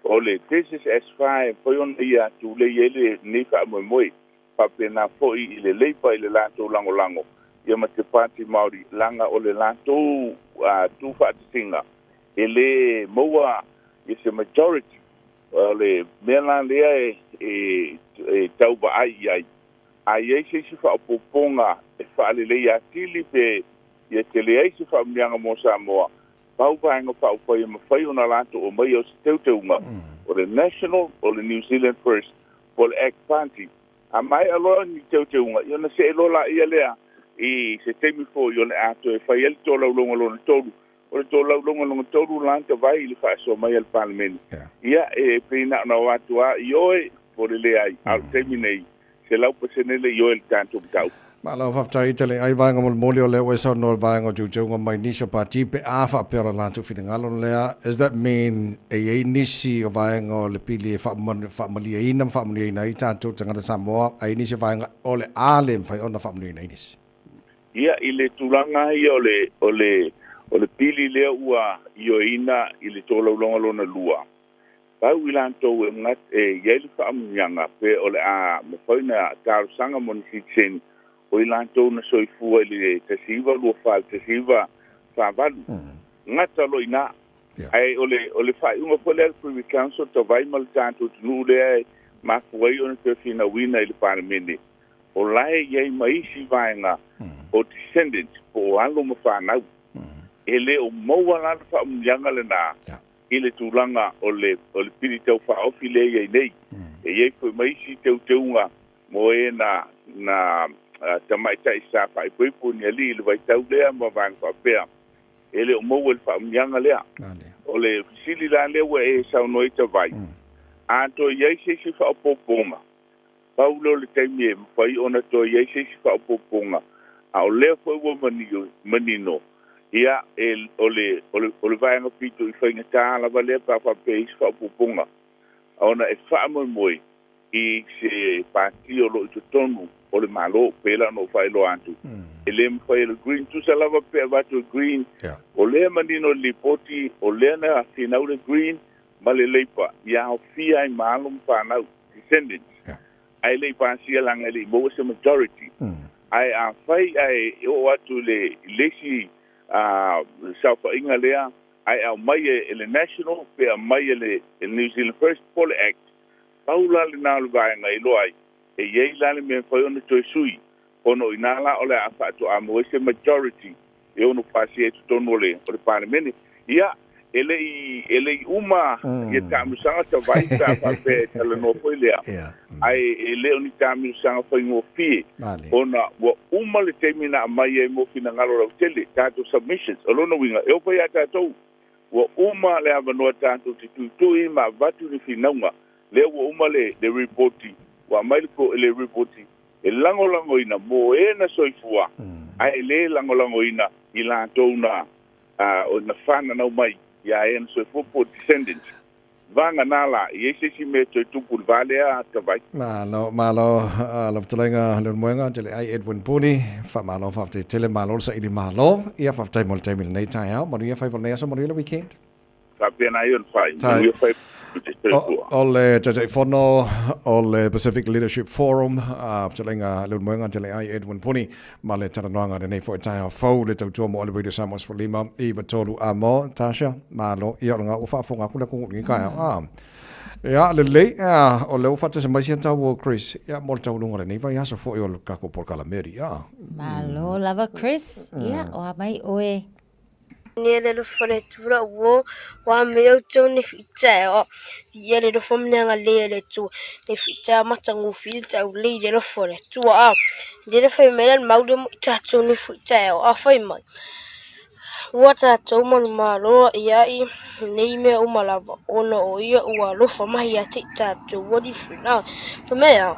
o le Thesis S5 foi ona ia tulei ai lenei faamoemoe faapena foi i le Labour i le latou lagolago ia ma te Pāti Māori laga o le latou tuufaatasiga e lē maua ia se majority. O le mea la lea e e tau vaai i ai, a i ai se isi faaopoopoga e faaleleia atili pe ia tele ai se faamanuiaga mo Samoa, pau vaega faaupufai e mafai ona latou aumaia o se teuteuga o le National, o le New Zealand First po o le Act Party. A maea loa ni teuteuga, ia ona see loa laia lea i se taimi foi o le a toe fai ai le tolaulauga lona tolu. O le tolaulauga lona tolu la tavai i le faasoa mai a le Palemene. Ia, e pei na ona o atu lava ioe po o le leai, a o le taimi nei, 100% le ioe i le tatou mataupu. Malo faafetai tele ai vaega molimoli o lea ua e saunoa i le vaega o teuteuga mai nisi o pati pe a faapea o le latou finagalo lea, does that mean e i ai nisi o vaega o le pili e faamalieina ma faamanuiaina ai tatou tagata Samoa a i ai nisi o vaega o le a le mafai ona faamanuiaina ai nisi? Ia, i le tulaga ia o le, o le, o le pili lea ua ioeina i le tolaulauga lona lua, pau i latou e gat, e i ai le faamanuiaga pe o le a mafai ona talosaga mo ni sitiseni, o i latou na soifua i le 1924 i le 1948. Gata loa i ina. Ae o le, o le faaiuga foi lea a le Privy Council tavai ma le tatou atunuu lea e mafua ai ona toe finauina i le Palemene, o la e i ai ma isi vaega o descendants po o alo ma fanau. E le o maua la le faamanuiaga lena i le tulaga o le o le pili tau faaofi lea e i ai nei. E i ai foi ma isi teuteuga mo e na na tamaitai sa faaipoipo ni alii i le vaitau lea ma vaega faapea. E le o maua i le faamanuiaga lea. O le fesili la lea ua e saunoa ai Tavai, a toe i ai se isi faaopoopoga, Pau lea o le taimi e mafai ona toe i ai se isi faaopoopoga, a o lea foi ua manino, ia, e, o le, o le, o le vaega pito i faigata lava lea pe a faapea e i ai se faaopoopoga, ona e faamoemoe i se pati o lo o i totonu o le Malo, pei la ona ou faailoa atu, e le mafai e le Green, tusa lava pe avatu e Green, o lea manino i le lipoti, o lea na finau le Green ma le Labour ia aofia ai ma alo ma fanau. Descendants ae le i pasia laga e le i maua se majority. Ae afai ae oo atu i le isi saofaiga lea Ae aumai e le National pe aumai e le New Zealand First po o le Act, pau la lena o le vaega e iloa ai, e i ai la le mea e mafai ona toe sui, ona o i ina la o le a faatoa maua ai se majority e ono pasia ai i totonu o le o le Palemene. Ia, e le i e le i uma ia taamilosaga tavai pe a faapea e talanoa foi lea, ae e le o ni taamilosaga faigofie ona ua uma le taimi na aumai ai mo finagalo lautele, tatou submissions. O lona uiga, e oo foi ia tatou, ua uma le avanoa tatou te tuitui ma avatu ni finauga, lea ua uma le le ripoti, ua aumai le le ripoti e lagolagoina mo e na soifua, ae e le lagolagoina i latou na na fananau mai ia e na soifua po o descendants. Vagana la, e i ai se isi mea e toe tupu i le va lea, Tavai? Malo, malo lau fetalaiga Leulumoega, tele ai Edwin Puni, faamalo faafetai tele, malo le saili malo, ia faafetai mo le taimi i lenei taeao, manuia faiva o lenei aso, manuia le weekend. Faapena ai ona fai, manuia faiva o te soifua. O le Taitaifono o le Pacific Leadership Forum, fetalaiga Leulumoega, tele ai Edwin Puni, ma le talanoaga i lenei foi taeao fou, le tautua mo le Radio Samoa 15 93 a mo, Tasha, malo, ia o lena ua faafofoga atu le atunuu i lenei taeao. Ah. Ia, lelei, ia, o lea ua faatasi mai sia tau o Chris, ia, mo le tauluga o lenei vaiaso foi o le tatou polokalame, ia. Malo lava Chris, ia, o a mai oe. Ni le lofo le tura ua wa me au tau ni fitae o ia le lofo mea nga le le tu ni fitae mata ngu fi tau le le lofo le tua a le le fai me le mau le mo ta tu ni fitae o a fai mai ua tatou manumalo ia i nei mea uma lava ona o ia ua alofa mai ia te i tatou ua lifina. Fai mai a,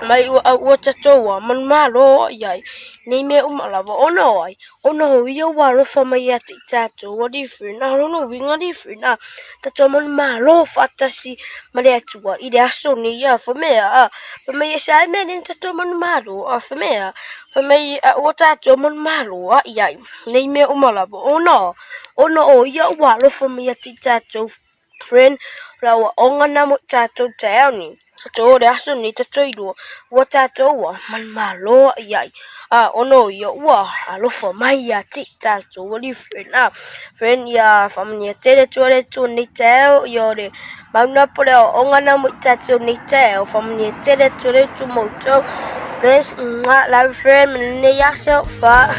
mai ua au ua tatou ua manumalo ia i nei mea uma lava ona o ai, ona o ia ua alofa mai ia te i tatou ua lifina. O lona uiga lifina, tatou manumalo faatasi ma le Atua i le aso nei a. Fai mai a, fai mai e se ai mea nei na tatou manumalo a. Fai mai a, Fai mai a ua tatou manumalo a i ai nei mea uma lava ona ona o ia ua alofa mai ia te i tatou friend la ua onga na mo i tatou taeao nei tatou o le aso nei tatou i lua ua tatou ua manumalo a i ai a ona o ia ua alofa mai ia te i tatou alii friend a friend ia faamanuia tele atu le Atua nei taeao ia o le Mauna po le aoaoga na mo i tatou nei taeao. Faamanuia tele atu le Atua ma outou. Bless, mwah, love friend, manuia aso, fa.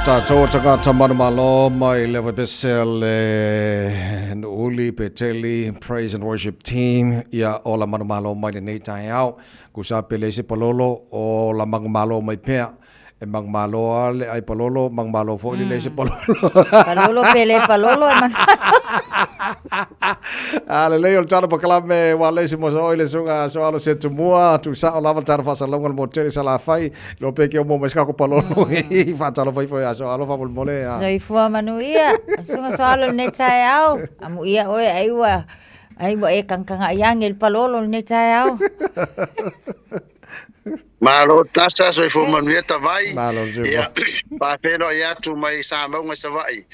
Tatou tagata manumalo mai le vaipese le Nu'uuli Peteli Praise and Worship Team ia ola manumalo mai lenei taeao. Kusa pe leai se palolo o la manumalo mai pea. E manumalo a le ai palolo, manumalo foi le leai se palolo. Palolo pe le palolo e manumalo. A lelei o le tala pakalame ua leai se mosa oi le suga so alo se tumua tu sao lava le tala faasalalauga le motu tele i Salafai lo pe ke o mo mai se kako palolo i faatalofa ifo ia so alo faamolemole a. Soifua manuia, susuga Soalo i lenei taeao. Amuia oe ai ua ai ua e kagakagaai age i le palolo i lenei taeao. Malo tasa, soifua manuia Tavai. Malo soifua. Ia, faafeiloai atu mai Samauga i Savaii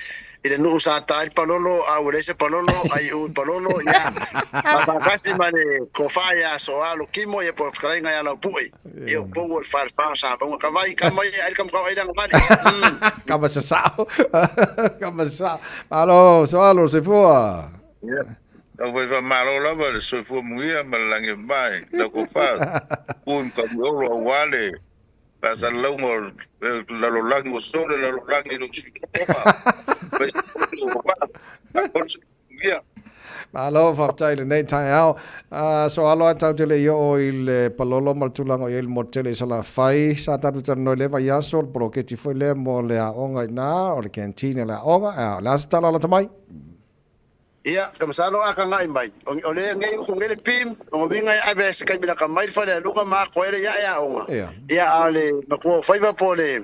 i le nuu sa ta ai le palolo, a ua leai se palolo, ai uu i palolo, ia, faatasi ma le tofa ia Soalo Kimo, ia po o le fetalaiga ia Laupue, ia o pou o le falefa o Samauga. Tavai, kama ia, ai le kama ai le agavale. Kama sasao. Kama sasao. Malo, Soalo, soifua. Ia, tau fai faamalo lava le soifua muia ma le lagi mamae i lau tofa ku i Matagiolo aua le faasalalauga o le lalolagi ua solo le lalolagi i lou sui tofa. Fai soifua muia. Malo, faafetai i lenei taeao. Soalo lava tatou te le i oo i le palolo ma le tulaga o i ai le motu tele i Salafai. Sa tatou talanoa i lea vaiaso, o le poloketi foi lea mo le aoga i ina, o le canteen a le aoga. O le a se tala lata mai? Ia, ka masalo a kagaʻi mai, o le ngei uku ngei le pim, o nga winga e ave se kaimi laka mai le fale a luga ma koe le ia e aoga. Ia, a o le makua o faiva po le,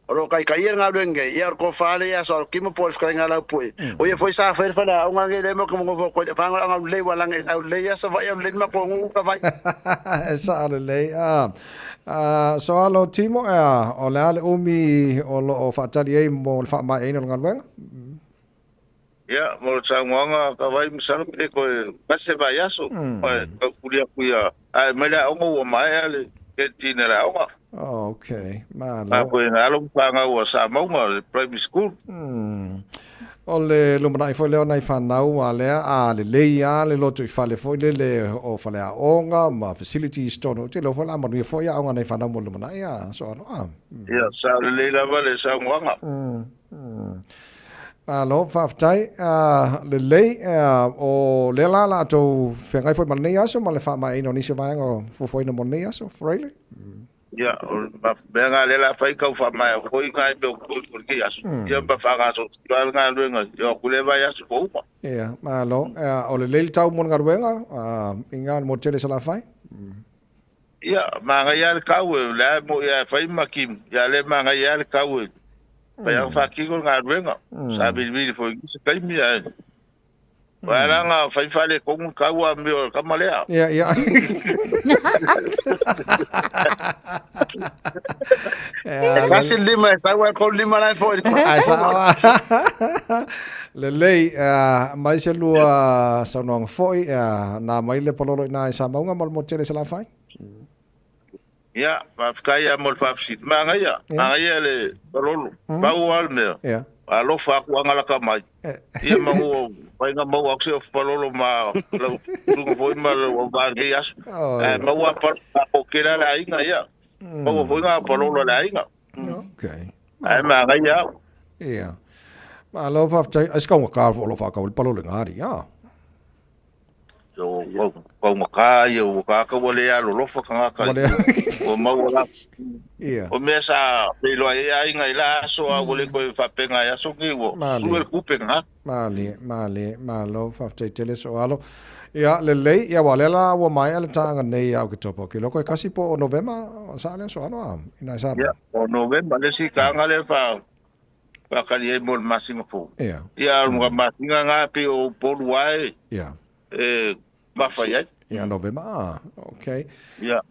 o lo kai kai ia le galuega ngei, ia o le kofa le ia so alo kimo po le fetalaiga a Laupue. O ia foi sa fai le fale aoga ngei le mo ka mo ngofo koe le panga anga lelei wa lange au lelei ia sa vai au lelei makua ngu ka vai. E saʻo lelei. So alo Timo, ea, o le a le umi o lo o faatali ai mo le faamaeaina o le galuega? Ia, mo le saunoaga a Kawai, masalo pe toe tasi se vaiaso, ae taufuli atu ia, ae mai le aoga ua maea le canteen a le aoga. Oh, okay. Malo. A koe nga alo ma fanau a Samauga, le primary school. O le lumanai foi lea o nai fanau a lea, a lelei a le loto i fale foi lele o faleaoga ma facilities tonu. Ou te iloa foi o le a manuia foi aoga a nai fanau mo le lumanai a Soano a. Ia, sa lelei lava le saunoaga. Malo, faafetai. Lelei, o lea la la outou feagai foi ma lenei aso ma le faamaeaina o nisi o vaega o fuafuaina mo lenei aso, Freile? Ia, o le mea lena lea la fai tau faamaea foi nai mea o totoe mo lenei aso. Ia ma faagasolo la le galuega i o atu lea vaiaso ua uma. Ia, malo. O lelei le tau mo le galuega i ngā mo tele Salafai? Ia, manaia lava le tau e, o lea e moni lava e fai ma timu, ia o lea e manaia lava le tau e fai lava faatino le galuega. Sa vilivili foi i nisi taimi ae aua la na fai faaletonu le tau a mea o le tama lea. Ia, ia. E tasi le lima e sau ai kou lima la e foi. Ai sao. Lelei, mai se lua saunoaga foi, na mai le palolo i na i Samauga ma le motu tele i Salafai. Ia, faafetai lava mo le faafesili. Manaia, manaia le palolo. Pau lava le mea, alofa atu agalaka mai. Ia ma ua faiga maua atu se ofu palolo ma lau susuga foi ma lau auvaa i lenei aso. Ae maua lava palolo a kokela le aiga, ia. Maua foi ngā palolo a le aiga. Okay. Ae manaia au. Ia. Malo faafetai. Ai se kaugata o lo o faatau ai le palolo i ngā alii, a? O kaugata ia, ua tagata ua le alolofa tagata. Ua le. Ua maua la. Ia. O mea sa feiloai ai aiga i la aso, a ua le toe faapena i aso nei, ua sue le tupe na. Malie, malie, malo, faafetai tele Soalo. Ia, lelei, ia aua o lea la ua maea le taga nei ia Oketopa. Ou te iloa koe kasi po o Novema, o sa lea Soalo a, ina e Samoa. Ia, o Novema le isi taga lea fa faatali ai mo le masina fou. Ia. Ia, o le masina na pei o Upolu lava e, Ia. e mafa i ai. Ia, Novema, a, okay. Ia,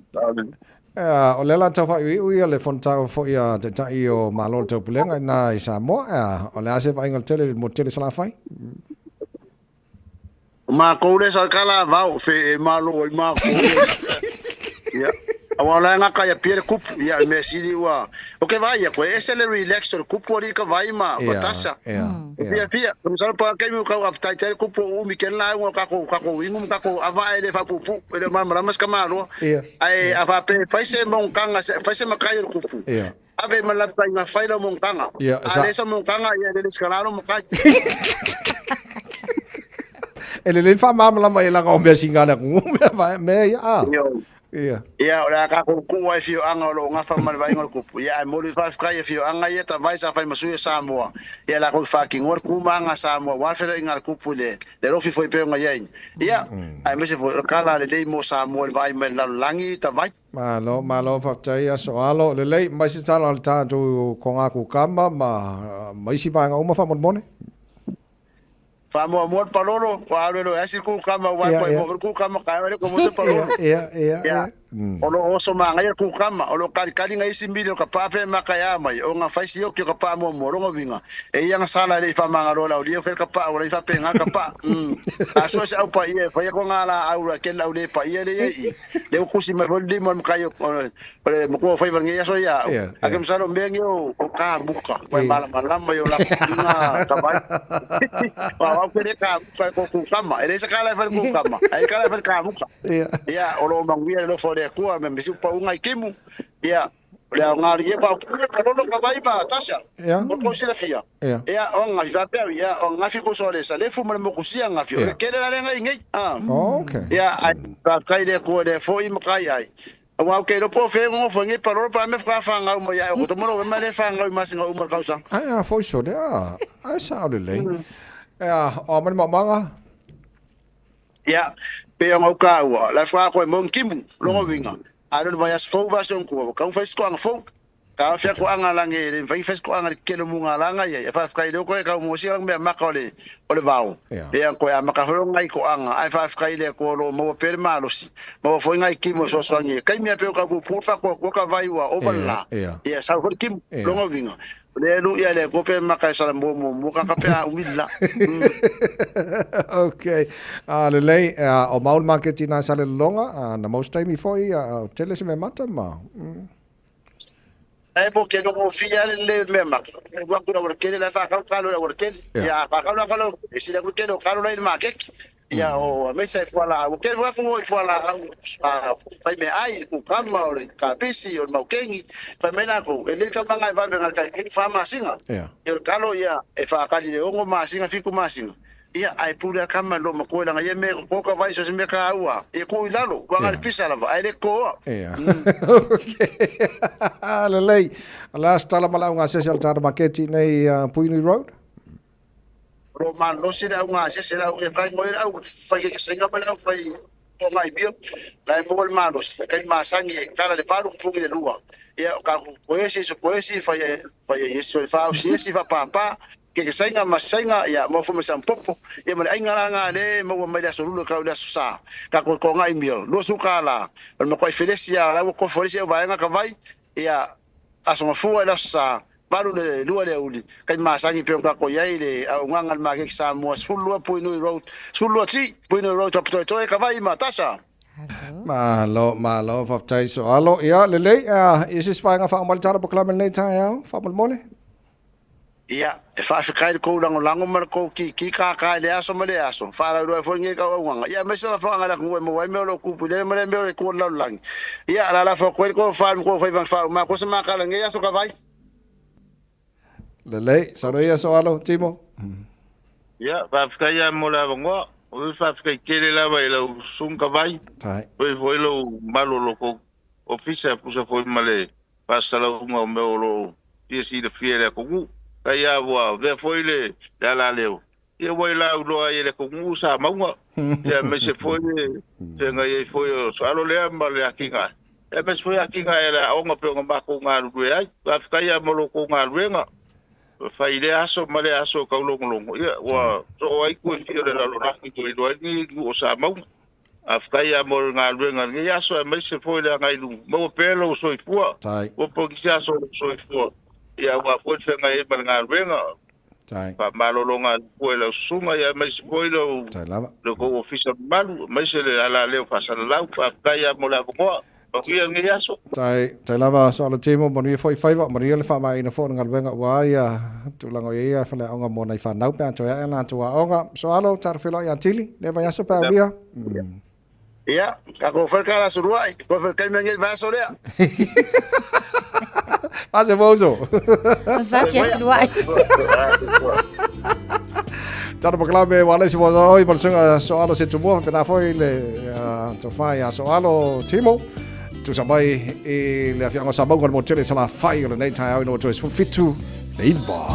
Ea, o lea la tau faaiuiu ia le fonotaga foi a Taitai o Malo o le Taupulega i ina i Samoa, ea, o le a se vaaiga tele i le motu tele Salafai? O makou le sa kala vao fe e malo ai makou. Ia. Aua o la e gata ia pia le kupu. Ia, o le mea sili ua... O ke vai ia koe, ese le relax o le kupu alii ka vai ma Ia, tasa. ia, O ia. fia fia, ka masalo pa kaimi o kau appetite ai le kupu o umi kena lauga o kako kako ingu ma kako ava e le faapuupuu, e le o malamalama se tamaloa. Ia. Ae a faapea e fai se monotaga, fai se matai o le kupu. Ia. Ave ma lapta i ngā whaila mo nganga. Ia, A le sa mo nganga ia le skalalo mo kai. E lelei le faamalamalama i laga o mea siga le atunuu mea vae mea ia a. Ioe. Ia. Ia, o le a tatou tuu ai afioaga o lo o gafa ma le vaaiga o le kupu. Ia, ae momoli faafetai i afioaga ia tavai sa fai ma sui o Samoa. Ia, latou i faatinoa le tu ma aga a Samoa aua le feiloaiga a le kupu i le le alofi foi pei ona i ai. Ia, aemaise foi o le tala lelei mo Samoa i le vaai mai i le lalolagi tavai. Malo, malo faafetai Aso Alo. Lelei, mai se tala a le tatou Kogakukama ma ma isi vaega uma faamolemole. Faamuamua le palolo, kua alu e loe asi le kukama, ua Ia, koe ia. mo le kukama, ka le ko mo se palolo. Ia, ia, Ia. ia. O lo o oso māngaia le kukama, o lo o kalikali nga isi mili o ka pā pe maka e a mai, o nga whaisi oki o ka pā muamua, rongo winga. E ia nga sala e le i whamangalo la o lia whel ka pā, o le i whapenga ka pā. A sua se au pa ia, e whaia ko ngā la au ra ken au le pa ia le ia i. Le o kusi mai fo lima o makai o, o le makua o whaiva nge aso ia au. Ia, A ke masalo mea nge o, o ka muka, wai malama lama i o la inga ka vai. Wa wau kere ka muka e ko kukama, e le sa kala e whai kukama, e kala e whai ka muka. Ia. Ia, o lo manguia le lofo le akua, me misi upa unga i kimu. Ia, o le aoga ia pa kule pa lolo ka vai ma tasha. Ia. O ko sila fia. Ia. Ia, o nga fi pa ia, o nga fi ko so le sa le fu ma le moku sia nga fi. O Ia. le kele la le ngai ngai. Ah. Oh, okay. Ia, ai ka kai le ko le fo i makai ai. Wa ke lo po fe ngo fo ngi pa lolo pa me fa fa ngau mo ia o to mo lo me le fa ngau ma singa umar kausa. Ai a foi so le a. Ai sa o lelei. Ia, o mani maumanga. Ia, pe o ngau ka ua, la fa ko mo nkimu, longo winga. A lo vai as fo va son ko, ka fai sko anga fo. Ka fia ko anga lange le fai fai sko anga le kelo munga langa ia, e fa kai le ko e ka mo si lang me maka o le o le vao. Ia. Ia ko a maka ho ngai ko anga, ai fa kai le ko lo mo pe malosi. Mo fo ngai kimu so so ngi. Kai mea pe o ka ku pu fa ko ko ka vai ua o la. Ia. Ia sa ko kimu Ia. longo winga. Le lu ia le ko pe maka sa mo mo mo ka ka pe a umilla. Okay. A lelei, a, o maul maketi nā sa le longa, a, na most taimi foi, a, o tele se me mata ma. Ai po ke no fia le le me ma. Wa ku na kele la fa ka ka lo la kele. Ya fa ka lo ka lo. Si la ku kele ka lo la ma ke. Ya o me sa fo la o kele wa fu fo la a fa me ai ku kama o ka pisi o mau kengi. Fa me na ku e le ka manga va me ka ke fa ma singa. Ia. E ka lo ia e fa ka le ongo ma singa fi ku ma singa. Ia ai pula kama lo ma ko la ia me ko ka vai so se me ka ua. E ku i lalo wa ga pisa la va ai le ko. Ia. Okay. Lelei. Last tala malau ngā sese al tara maketi nei Puinui Road. Ro man no se au ngā se se au e kai ngoi au fai ke senga ma au fai o ngai bio la e mo le mano se kai ma sangi e kala le paru pungi le lua ia ka ko esi so ko esi fai e fai e so fa o si esi fa pa pa ke ke senga ma senga ia mo fu ma sam popo ia ma ai ngala nga le mo ma le so lu ka le so sa ka ko ko ngai mio lo su kala o ma ko felesia la ko folisia va nga ka vai ia aso mafua la sa valu le lua le uli kai masangi pe ka ko iai le au nganga le make sa mua sulua Puinui Road sulua ti Puinui Road tapotoi toi ka vai ma tasa. Malo, malo, faafetai so alo. Ia, lelei, a, ia se vaega faaumali tala po kalame lenei taeao, faamolemole. Ia, e faafekai le kou lagolago ma le kou kiki kākā i le aso ma le aso. Faalauiloa ai foi lenei kauaugaga. Ia, aemaise o lafoaga a le atunuu e maua ai mea o loo kupu i le ma le mea o le kua o le lalolagi. Ia, alalafo atu ai le kou fa ma kou faiva faauma ko se makala lenei aso ka vai. Lelei, saunoa ia so alo, Timo. Ia, faafetai lava mo le avanoa. O le faafetai tele lava i lau susuga Kavai. Tai. Foi foi lou malu o lo kou ofisa e pusa foi ma le faasalalauga o mea o lo o fia silafia e le atunuu. Kai a ua avea foi le le alaleo. Ia ua i lauiloa ai e le atunuu sa mauga. Ia aemaise foi le feagai ai foi o soalo lea ma le atinae. Ia aemaise foi atinae a le aoga pei ona matou galulue ai. Faafetai lava mo lo tou galuega. Fai i lea aso ma lea aso e taulogologo. Ia ua soo ai ku e fia o le lalolagi toe iloa ai lenei nuu o Samauga. Faafetai lava mo le galuega i lenei aso aemaise foi le agai i luma. Maua pea lou soifua. Tai. Ua pogisi aso o lou soifua. Ia aua foi le feagai ai ma le galuega. Tai. Faamalologa atu foi i lau susuga ia aemaise foi lou Tai lava. le tou ofisa mamalu aemaise le alaleo faasalalau. Faafetai lava mo le avanoa. Manuia lenei aso. Tai, tai lava so ala Timo, manuia foi faiva, manuia le faamaeaina foi o le galuega ua ia tulaga o i ai ia faleaoga mo nai fanau pe a toe ae a latou aoga. So alo, tatou feiloai ia Tili, lea vaiaso pe aulia. Ia, ka ko fai ka la surua, ko fai kai me ngai vaso lea. Ase mo uso. Fa luai. Tana pakalame wa le se mo oi ma sunga so alo se tumua pena foi le tofa ia so alo Timo. Tu sa mai i le afianga sa maunga mo tele sa la fai o le nei tai au no to fitu le iva.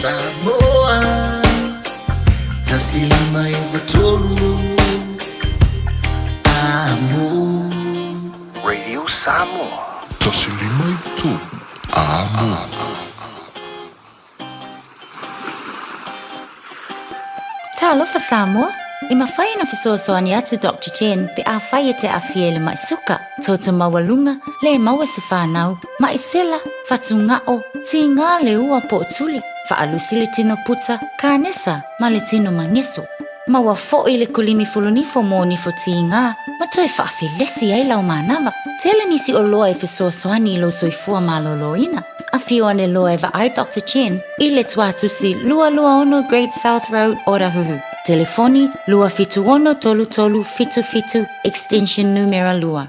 Samoa 153 Amo. Radio Samoa. 153 Amo. Talofa Samoa. E mafai ona fesoasoani atu Dr Chen pe afai e te aafia i le ma'i suka, toto maualuga, le maua se fanau, ma'i sela, fatuga'o, tigā le ua po o tuli, fa'alusi le tino puta, kanesa, ma le tino mageso. Maua fo'i le kulimi fulunifo mo nifo tigā ma toe fa'afelesi ai lau manava. Tele nisi oloa e fesoasoani i lou soifua malōlōina. Afio ane loa e vaai Doctor Chen i le Tuatusi 226 Great South Road, Otahuhu. Telefoni, 276 3377, extension numera 2.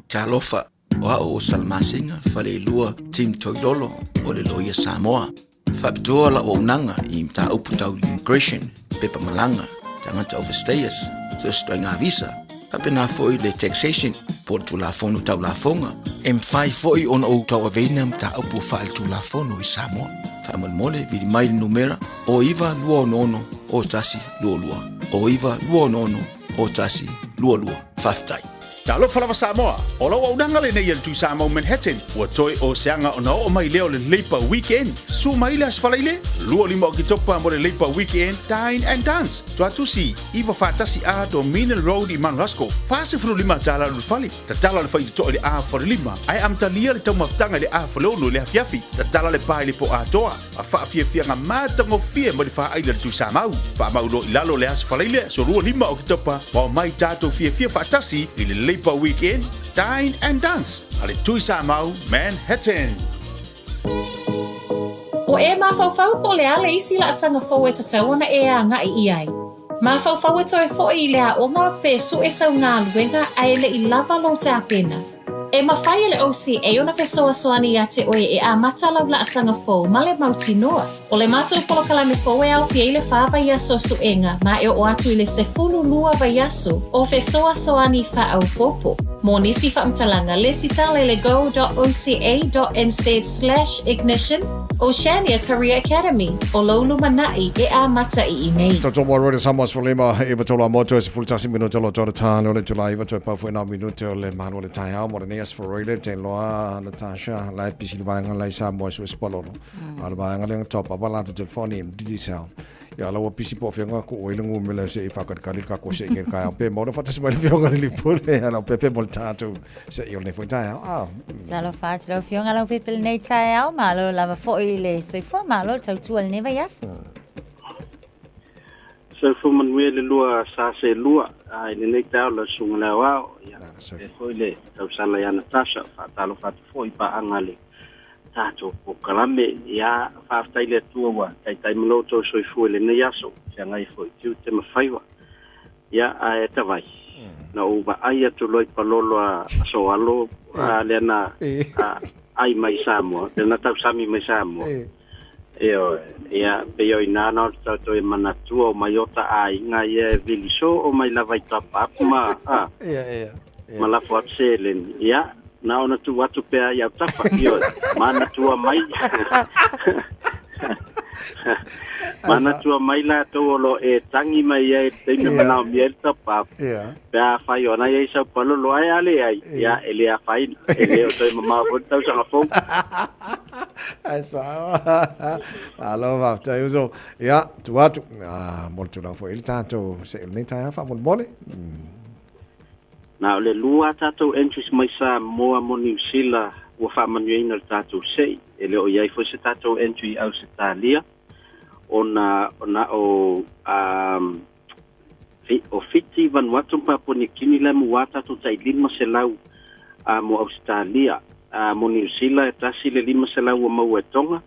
Talofa, o a'u o Salamasina Faleilua Tim Toilolo o le Loia Samoa. Faapitoa la'u auaunaga i mataupu tau immigration, pepa malaga, tagata overstayers, so o se ituaiga visa, faapena foi le taxation po o le Tulafono Tau Lafoga. E mafai foi ona ou tauaveina mataupu faaletulafono i Samoa. Faamolemole, vili mai i le numera o 9 2 6 o 1 2 2, o 9 2 6 o 1 2 2. Faafetai. Talofa lava Samoa, o lau auaunaga lenei a le Tuisamau Manhattan, ua toe o se aga ona oo mai lea o le Labour Weekend. Susu mai le Aso Faraile, 25 Oketopa mo le Labour Weekend Dine and Dance, Tuatusi, 941A Dominion Road i Mount Roskill, $45 le ulufale. Tatala le faitotoa i le 4:30, ae amatalia le taumafataga i le 4:60 i le afiafi. Tatala le pa i le po atoa. A faafiafiaga matagofie mai le faaila le Tuisamau. Faamau loa i lalo le Aso Faraile, aso 25 Oketopa, ma omai tatou fiafia faatasi i le Labour Weekend, Dine and Dance a le Tuisamau Manhattan. Ua e mafaufau po o le a le isi laasaga fou e tatau ona e agai i ai? Mafaufau e toe foi i le aoga pe sue sau galuega ae le i lava lou tapena? E mafai e le OCA ona fesoasoani iā te oe e amata lau laasaga fou ma le mautinoa. O le matou polokalame fou e aofia i le fa vaiaso o suega ma e oo atu i le 12 vaiaso o fesoasoani faaopoopo. Mo nisi faamatalaga, lesitala i le go.oca.nz/ignition Oceania Career Academy, o lou lumanai e amata i inei. Toto mo Royal Samoa sefululima e iwa tolu a motu e 11 minute o lo tolu tā le ole tula iwa toe pau foi nā minute o le malu o le taeao mo lenei aso Faraile te loa Natasha la e pisi le vaega la i Samoa e sue sepalolo a le vaega lea top up a latou telefoni Digicel ia la ua pisi po o fea ku oi le ngumela se i whakalikali ka ko se i ke kai pe mo na whatasi mai le whionga le lipule ala pepe mo le tātou se i o le foi taeao ah. Talofa atu lau Afioga Leaupepe i lenei taeao, malo lava foi le soifua, malo le tautua i lenei vaiaso. Soifua manuia le lua sa se lua i lenei taeao lau Susuga i le Aoao, ia faapea foi le tausala ia Natasha, faatalofa atu foi i paaga a le tatou polokalame. Ia faafetai i le Atua ua taitai ma lo outou soifua i lenei aso, feagai foi i tiute ma faiva. Ia ae tavai, na ou vaai atu loa i palolo a Soalo a lea na ai mai i Samoa, lea na tausami mai i Samoa. Ioe, ia pei o inā na o tatou e manatua o mai ota aiga ia e vili soo mai lava i top up ma a ma lafo atu seleni. Ia, na ona tuu atu pea i autafa, ioe, manatua mai. Manatua mai latou o lo o e tangi mai ai i le taimi e manaomia ai le top up. Pe afai o ana i ai sau palolo ae a leai, ia e le afaina, e le o toe mamao foi le tausaga fou. Ae sao. Malo faafetai uso. Ia, tuu atu. Ah, mo le tulaga foi i le tatou se i lenei taeao faamolemole. Na o le lua a tatou entries mai Samoa mo Niu Sila ua faamanuiaina le tatou se'i. E le o i ai foi se tatou entry i Ausetalia ona na o um, o Fiti, Vanuatu ma Papua Niukini la e muā tatou tai 500 a mo Ausetalia. A mo Niu Sila e tasi le 500 ua maua e Tonga.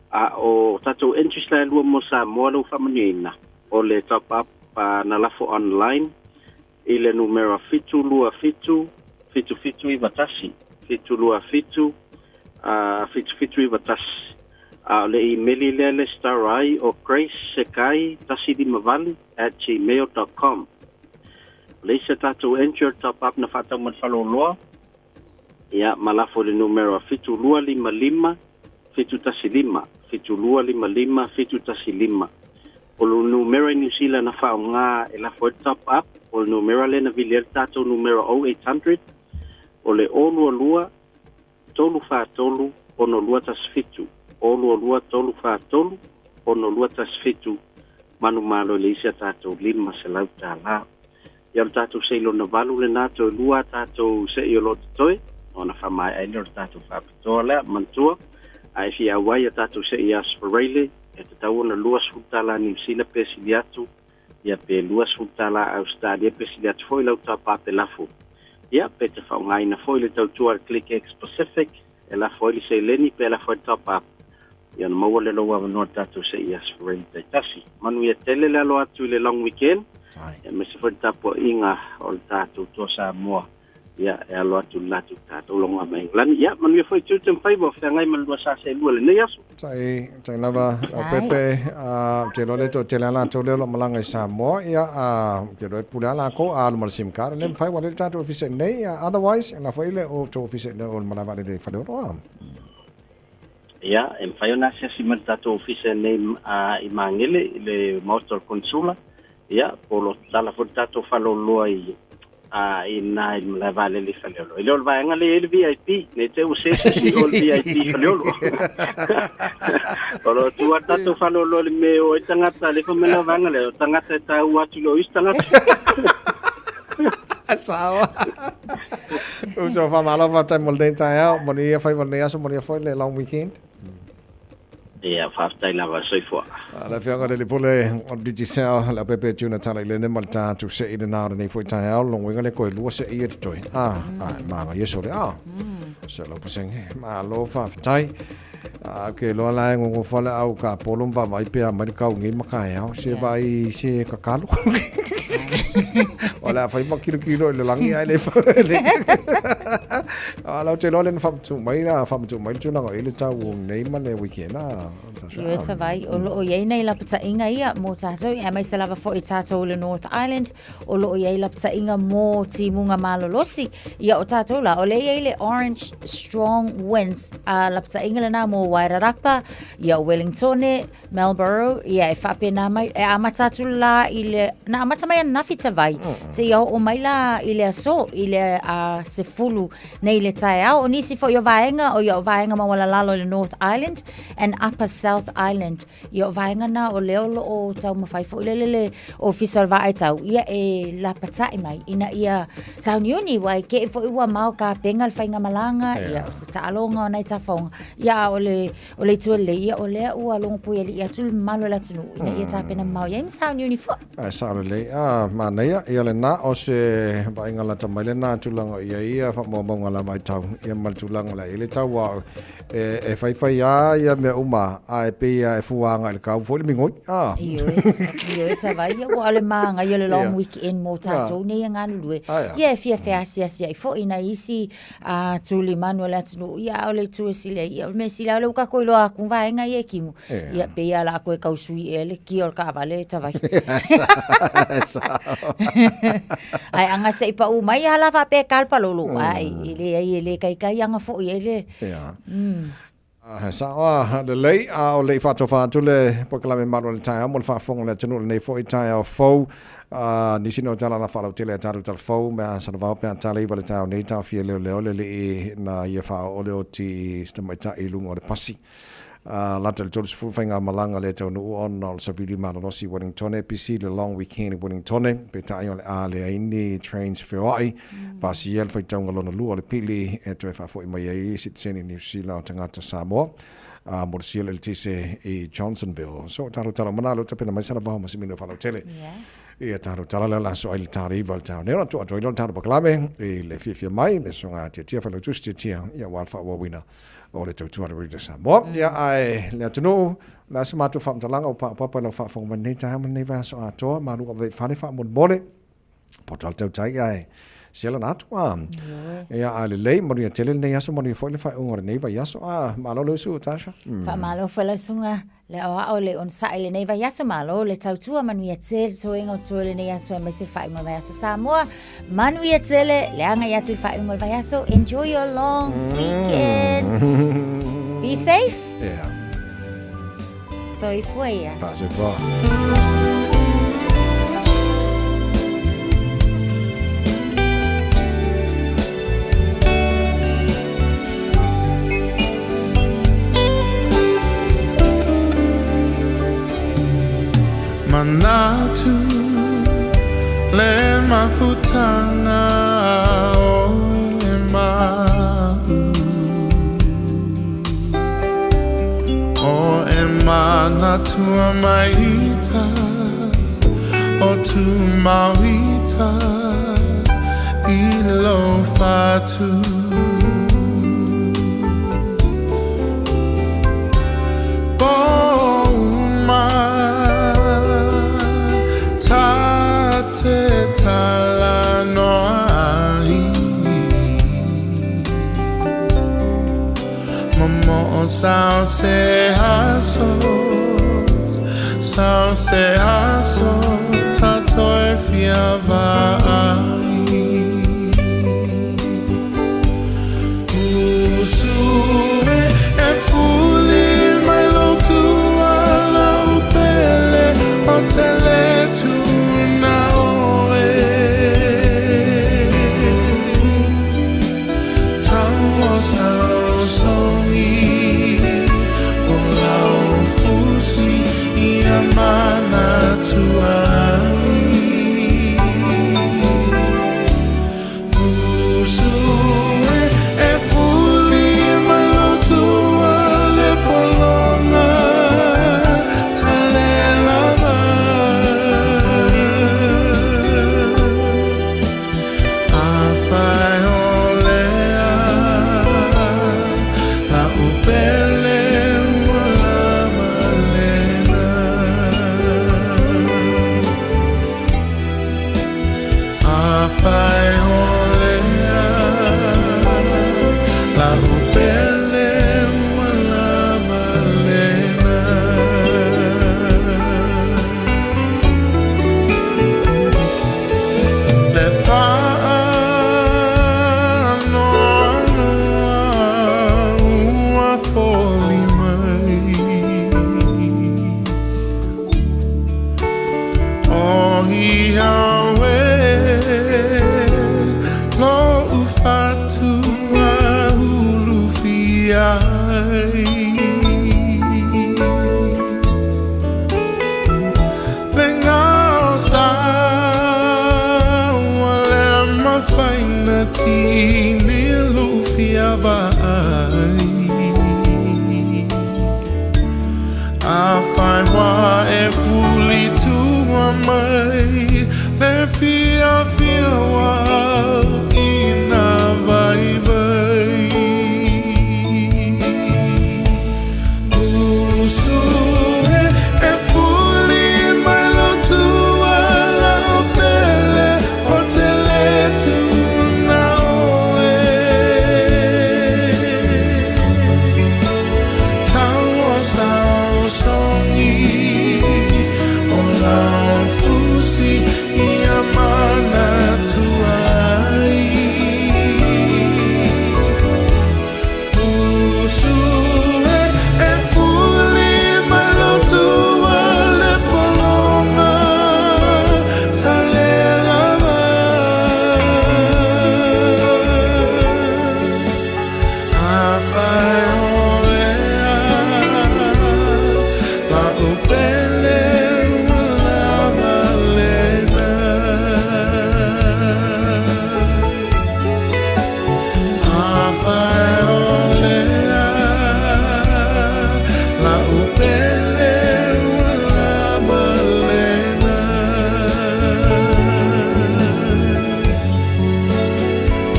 A o tatou entries la e lua mo Samoa lea ua faamanuiaina, o le top up na lafo online i le numera 727 7791, 727 7791. A o le imeli lea le star ai o gracesekai 158 at gmail dot com. O le isi a tatou entry o le top up na faatau ma le faleoloa, ia, ma lafo i le numera 7255 715, 7255 715. O le numera i Niu Sila na faaaoga e lafo ai le top up, o le numera lea na vili ai le tatou numera 0800, o le 022 343 6217, 022 343 6217, manumalo i le isi a tatou $500. Ia o le tatou sei lona valu lena, toe lua a tatou sei o lo o totoe, ona faamaea ai lea o le tatou faapitoa lea. Manatua, a e fia auai i a tatou sei i Aso Faraile, e tatau ona $20 Niu Sila pe sili atu, ia pe $20 Ausetalia pe sili atu foi lau tapa pe lafo. Ia, pe te faaaogaina foi le tautua a le Click X Pacific, e lafo ai le seleni pe lafo ai le top up, ia ona maua lea o lou avanoa i le tatou sei i Aso Faraile taitasi. Manuia tele le alo atu i le long weekend, aemaise foi le tapuaiga o le tatou Toa Samoa, ia e alo atu i le latou tatou logo mai Engelani. Ia, manuia foi tiute ma faiva o feagai ma le lua sa seelua i lenei aso. Tai, tai lava, Leaupepe, a, ou te iloa le toatele lava latou lea o lo o malaga i Samoa, ia, a, ou te iloa e pule lava lakou, a alu ma le sim card, e le mafai, ua lele tatou ofisa i inei, ia, otherwise, e lafo i le outou ofisa i o le malae vaalele i Faleolo, a. Ia, e mafai ona asiasi mai le tatou ofisa i inei i Magele, i le maota o le Konesula, ia, po o lo o tatala foi le tatou faleoloa i a i na i le malae vaalele i Faleolo. E le o le vaega lea e i ai le VIP, ne i te i ua se se isi o le VIP i Faleolo. O lo o tu lava le tatou faleoloa i le mea e o ai tagata, a le fai mai la vaega lea, o tagata e taua atu i lo isi tagata. Sao. Uso, faamalo faafetai mo lenei taeao, manuia faiva o lenei aso, manuia foi le long weekend. Ia, faafetai lava, soifua. Le Afioga i le Pule o le Digicel, Leaupepe Juna Talailene ma le tatou se'i lena o lenei foi taeao, lona uiga lea toe lua se'i ia totoe. Ah, ai, manaia sole. Ah, 100%. Malo faafetai. Ah, ke loa la e nonofo le au ka polo ma vaavaai pe a mai le kau nei ma taeao. Se vaai se kakalo. O le a fai ma kilokilo i le lagi ae le A lau te loa le na whaamatu mai la, whaamatu mai le tulaga i le tau o nei ma le weekend a. Ioe tavai, o loo iai nei lapataiga ia mo tatou, aemaise lava foi tatou i le North Island, o loo iai lapataiga mo timuga malolosi. Ia o tatou la, o lea iai le Orange Strong Winds, a lapataiga lena mo Wairarapa, ia o Wellingtone, Marlborough, ia e faapena mai, e amata atu la i le, na amata mai ananafi tavai, seia oo mai la i le aso, i le 10 nei le taeao. O nisi foi o vaega, o ia o vaega maualalalo i le North Island and Upper South Island. Ia o vaega na o lea o lo o taumafai foi lele le Ofisa o le Vaai Tau, ia e lapatai mai ina ia sauniuni, ua e kee foi ua mao kapena le faigamalaga, ia o se taaloga o nai tafaoga, ia a o le O le itu e lelei ia, o lea ua logo puiali'i atu le mamalu o le atunuu ina ia tapena mamao i ai ma sauniuni foi. Ae sao lelei. A, manaia, ia lena, o se vaaiga lata mai lena tulaga o i ai ia faamaumauga lava i tau, ia ma le tulaga o le a i ai le tau a e, e faifai lava ia mea uma, ae pei lava e fua agai i le kau foi le migoi, a. Ioe, ioe tavai, ia ua o le magaia o le long weekend mo tatou nei e galulue, ia e fia feasiasia'i foi nai isi a tuli manu o le atunuu, ia a o le itu e sili ai, ia o le mea sili lava lea ua tatou iloa atu vaega ia e kimu, ia pei lava o le a toe tau sui ea le kia o le taavale e tavai. Ae aga se i paʻu mai lava la faapea e ta le palolo, ai, e leai e le taitai aga foi ai le. He sao a lelei, a o le i faatofa atu le polokalame malu o le taeao mo le faafofoga o le atunuu i lenei foi taeao fou. Nisi nei o tala la faalautele a tatou tala fou mea salavao pe a tala iva le taeao nei taofia leoleo le alii na ia faaoo le oti i se tamaitai i luga o le pasi. Lata i le 30 faigamalaga le taunuu ona o le savili malolosi i Wellingtone, pisi le long weekend i Wellingtone, peitai o le a leai ni trains feoai. Pasia le faitauga lona lua o le pili e toe faafoi mai ai sitiseni Niu Sila o tagata Samoa a mo le sia le eletise i Johnsonville. So talo talo mana lo tapena mai sala vao ma se mino falautele. Ia talo tala le la so ai le tali iwa le tau nei ona tua atu ai le talo pakalame i le fiafia mai le susuga Tiatia Failautusi Tiatia ia aua le faaauauina o le tautua a le Radio Samoa. Ia ae le atunuu o le a se matou faamatalaga ua paopapa i lau faafofoga mai lenei taeao ma lenei vaiaso atoa malu ave i fale faamolemole. Poto le tautai ae sela na atu a. Ia a lelei manuia tele lenei aso manuia foi le faaiuga o lenei vaiaso a. Malo le usu Tasha. Faamalo foi lau susuga le aoao le onosai lenei vaiaso malo le tautua manuia tele toega o toe lenei aso aemaise le faaiuga o le vaiaso Samoa manuia tele le agai atu i le faaiuga o le vaiaso enjoy your long weekend be safe yeah Soifua ia. Faasoifua. Manatu le mafutanga o e ma'u. O e manatua maita o tu mauita i lo fatu. Pouma ta te talanoa ai. Momoo sao se aso, sao se aso tatou e fia vaai. Usu e e fuli mai lou tuala u pele o te le tu na oe. lena. Le faanoanoa ua foli mai. O ia oe lo'u fatu ulufia ai. Le gao sa ua le mafai ona tini lufia vaai. Afai ua e fuli tua mai le fiafia ua auina vaivai. Usu e, e fuli mai lou tua la'u pele ou te lē tuuna oe. Tau o saosaogi o lau fusi ia manatua ai. Usu e, e fuli mai lou tua le pologa talelava. Afai o lea la'u pele ua lava lena. Afai o lea la'u pele ua lava lena.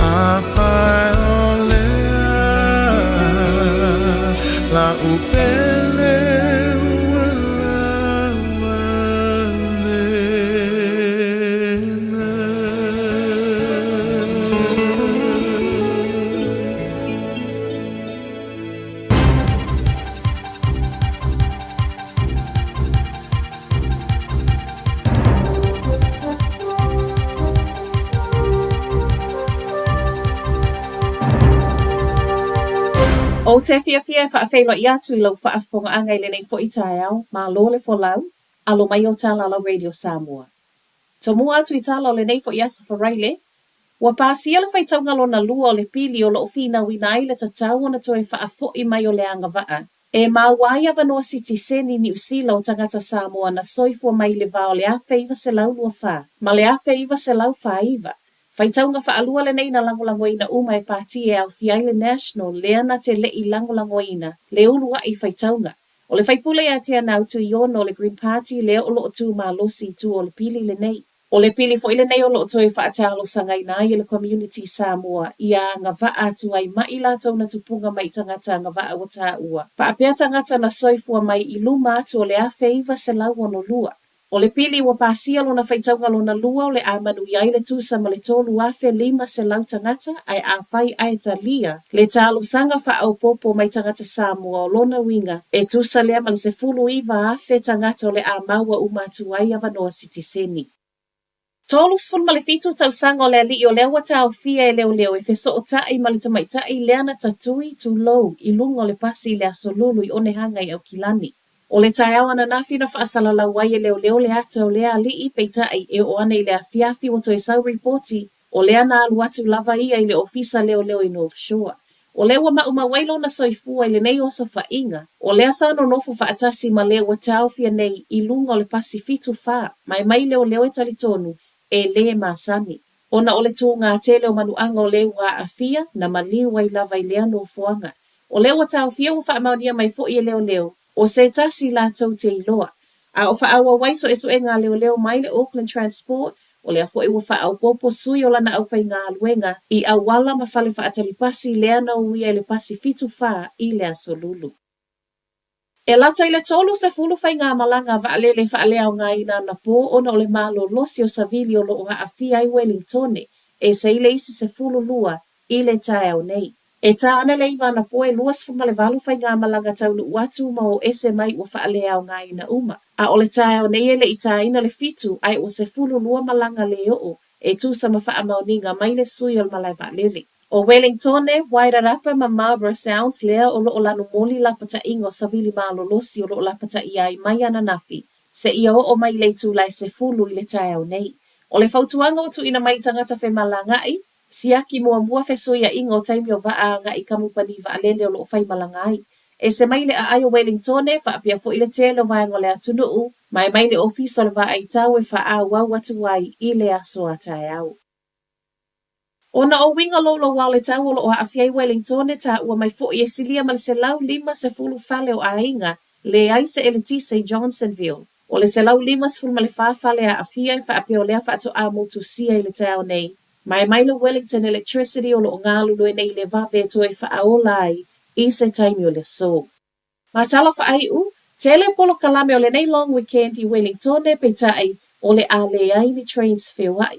Afai o lea la'u pele ua lava lena. Ou te fiafia e faafeiloai atu i lau faafofogaaga i lenei foi taeao, malo le folau, alo mai o Talalau Radio Samoa. Tomua atu i tala o lenei foi aso Faraile, ua pasia le faitauga lona lua o le pili o lo o finauina ai le tatau ona toe faafoi mai o le agavaa E maua ai avanoa sitiseni Niu Sila o tagata Samoa na soifua mai i le va o le 1924 ma le 1949. Faitauga faalua lenei na lagolagoina uma e pati e aofia ai le National lea na te le'i lagolagoina le ulua'i faitauga. O le faipule ia Teanau Tuiono o le Green Party lea o lo'o tu malosi i tua o le pili lenei. O le pili foi lenei o lo o toe faatalosagaina ai e le community Samoa ia agavaa atu ai ma i latou na tupuga mai i tagata agavaa ua taua faapea tagata na soifua mai i luma atu o le 1962. O le pili ua pasia lona faitauga lona lua o le a manuia ai le tusa ma le 3,500 tagata ae afai ae talia le talosaga faaopoopo mai tagata Samoa o lona uiga e tusa lea ma le 19,000 tagata o le a maua uma atu ai avanoa sitiseni. 37 tausaga o le alii o lea ua taofia e leoleo e fesootai ma le tamaitai lea na tatui tulou i luga o le pasi i le Aso Lulu i Onehanga i Aukilani. O le taeao ananafi na faasalalau ai e leoleo le ata o lea alii peitai e oo ana i le afiafi ua toe sau ripoti O lea na alu atu lava ia i le ofisa leoleo i North Shore. O lea ua maumau ai lona soifua i lenei osofaiga, o lea sa nonofo faatasi ma le ua taofia nei i luga o le pasi 74, ma e mai leoleo e talitonu, e lē masani. Ona o le tūgā tele o manuaga o le ua aafia, na maliu ai lava i lea nofoaga. O lea ua taofia ua faamaonia mai foi e leoleo, o se tasi latou te iloa. A o faaauau ai suesuega a leoleo mai le Auckland Transport, O lea foi ua faaopoopo sui o lana aufaigaluega i auala ma fale faatali pasi lea na uia i le pasi 74 i le Aso Lulu. E lata i le 30 faigamalaga vaalele faaleaogaina anapō ona o le malolosi o savili o lo o aafia ai Welingtone, e ese ai le isi 12 i le taeao nei. E tā ana le iva anapo e 28 faigamalaga taunuu atu ma o ese mai ua faaleaogaina uma. A o le taeao nei e le i tāina le fitu ae ua 12 malaga le oo e tusa ma faamaoniga mai le sui o le malae vaalele. ʻO Welingtone, Wairarapa ma Marlborough Sounds lea o lo o lanumoli lapataiga o savili malolosi o lo o lapataia ai mai ananafi seia oo mai i le itula e 10 i le taeao nei. ʻO le fautuaga ua tuuina mai i tagata femalagaʻi, Siaki muamua fesuiaʻiga o taimi o vaa agai i kamupani vaalele o lo o faimalaga ai. Ese mai le aai o Welingtone, faapea foi le tele o vaega o le atunuu, ma e mai le ofisa o le vaaitau e faaauau atu ai i le aso a taeao. Ona o uiga louloua o le tau o lo o aafia ai Welingtone, taua mai foi e silia ma le 150 fale o aiga leai se eletise i Johnsonville. ʻO le 154 fale aafia e faapea o lea faatoa motusia i le taeao nei. Ma e mai le Wellington Electricity o lo o galulue nei i le vave e toe faaola ai i se taimi o le aso. Ma tala faaiu, tele polokalame o lenei long weekend i Wellingtone peitai o le a leai ni trains feoai.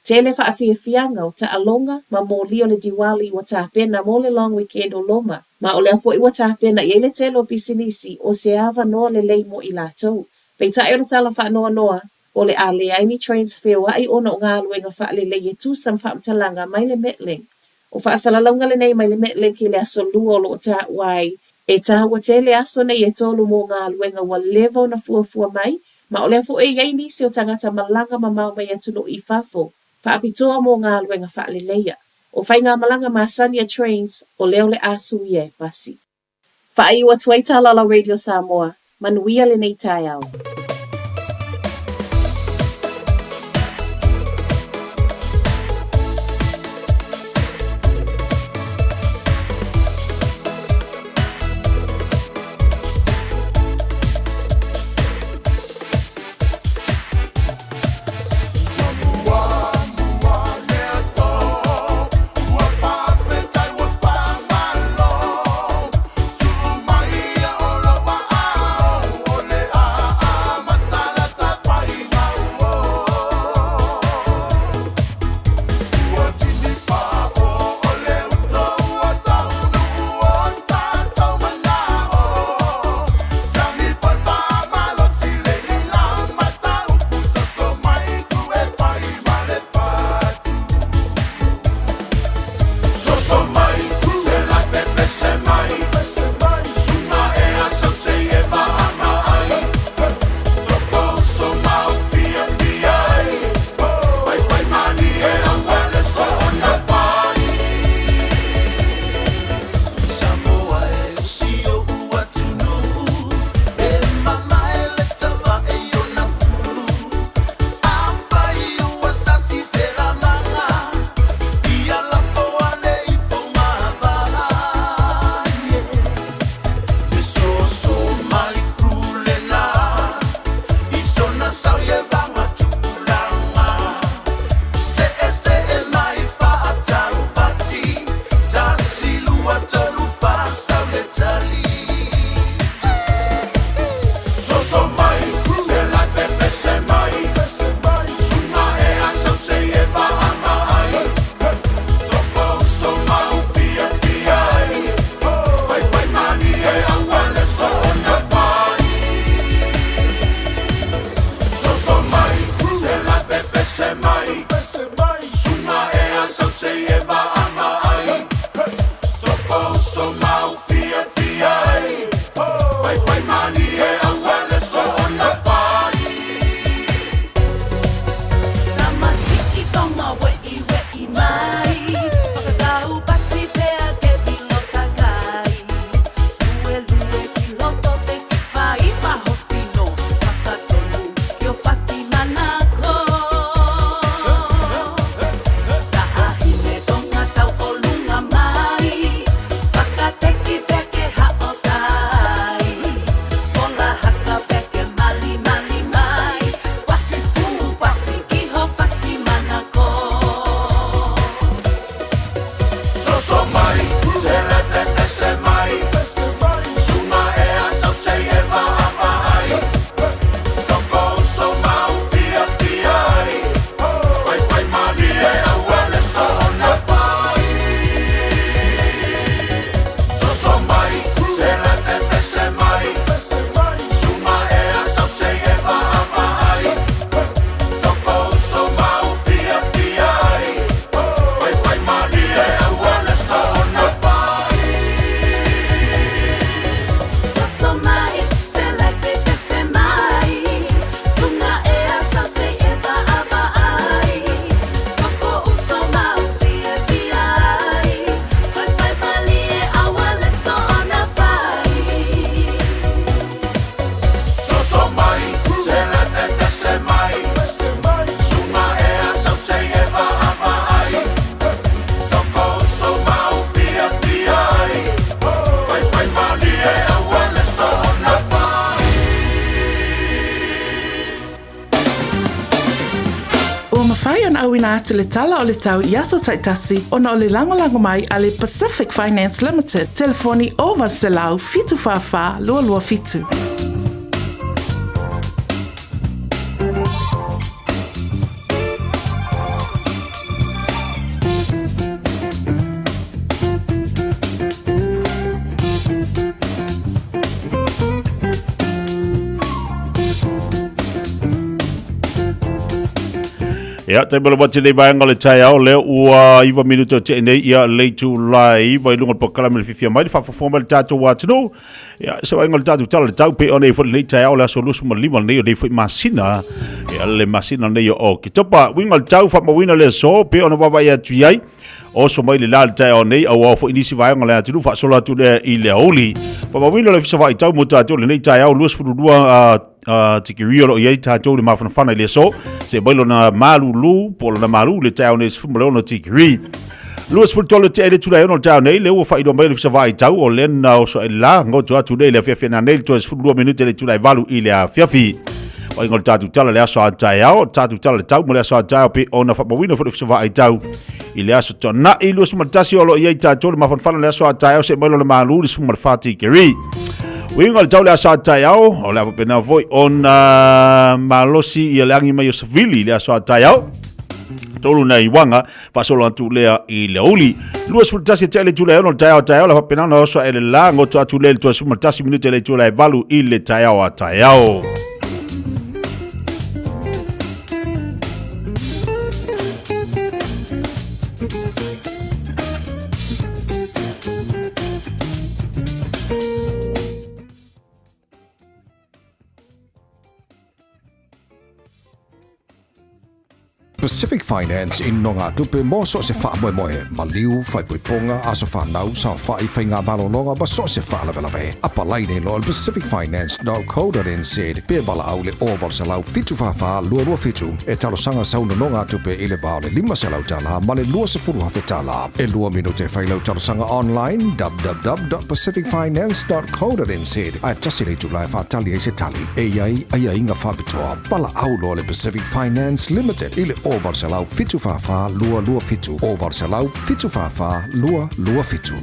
Tele faafiafiaga o taaloga ma moli o le Diwali ua tapena mo le long weekend o loma, ma o lea foi ua tapena i ai le tele o pisinisi o se avanoa lelei mo i latou. Peitai o le tala faanoanoa, o le a leai ni trains feoai ona o galuega faalelei e tusa ma faamatalaga mai le Metlink. O faasalalauga lenei mai le Metlink i le aso Lua o lo o taua ai e taua tele aso nei e tolu mo galuega ua leva ona fuafua mai, ma o lea foi e i ai nisi o tagata malaga mamao mai atunuu i fafo, faapitoa mo galuega faaleleia. O faigamalaga masani a Trains, o lea o le a suia e pasi. Faaiu atu ai tala a la Radio Samoa, manuia lenei taeao. ona auina atu le tala o le tau i aso taitasi ona o le lagolago mai a le Pacific Finance Limited, telefoni 0800 744 227. Ia, taimi o le wati nei vaega o le taeao, lea ua 9 minuto o tea nei, ia, le itula e 9 i luga o le polokalame le fiafia mai, le faafofoga mai le tatou atunuu. Ia, se vaaiga o le tatou tala o le tau, pei ona i ai foi lenei taeao, le aso 25 lenei o nei foi masina, ia, le masina lenei o Oketopa. Uiga o le tau, faamauina le aso, pei ona vaavaai atu i ai, oso mai le la le taeao nei, auao foi nisi vaega o le atunuu, faasolo atu lea i le aoauli. Faamauina le Ofisa Vaaitau mo tatou lenei taeao, 22 tikeri o lo o i ai tatou le mafanafana i le aso, se mai lona malulu, po o lona malu le taeao nei 16 tikeri. 23 tea i le itula e 6 o le taeao nei, lea ua faailoa mai le Ofisa Vaaitau o lena oso ai le la, goto atu nei le afiafi ananei le toe 12 minute le itula e 8 i le afiafi. Vaaiga o le tatou tala le aso a taeao, tatou tala le tau mo le aso a taeao pe ona faamauina foi le Ofisa Vaaitau i le aso Tona'i 21 o lo o i ai tatou le mafanafana le aso a taeao se mai lona malu le 14 tikeri. Uiga o le tau le aso a taeao, o le a faapena foi ona malosi ia le agi mai o savili i le aso a taeao. Tolu na iwaga, faasolo atu lea i le aoauli. 21 e tea le itula e 6 o le taeao a taeao, le faapena ona oso ae le la, goto atu lea i le 21 minute le itula e 8 i le taeao a taeao. Pacific Finance i nonogatupe mo so o se faamoemoe, maliu, faaipoipoga, aso fanau, saofai, faigamalologa ma so o se faalavelave. Apalai nei loa i le pacificfinance.co.nz pe valaau i le 0800 744 227 e talosaga sau nonogatupe i le va o le $500 ma le $20,000. E lua minute e fai lau talosaga online www.pacificfinance.co.nz ae tasi le itula e faatali ai se tali. E i ai aiaiga faapitoa. Valaau loa le Pacific Finance Limited i le 0800 744 227, 0800 744 227.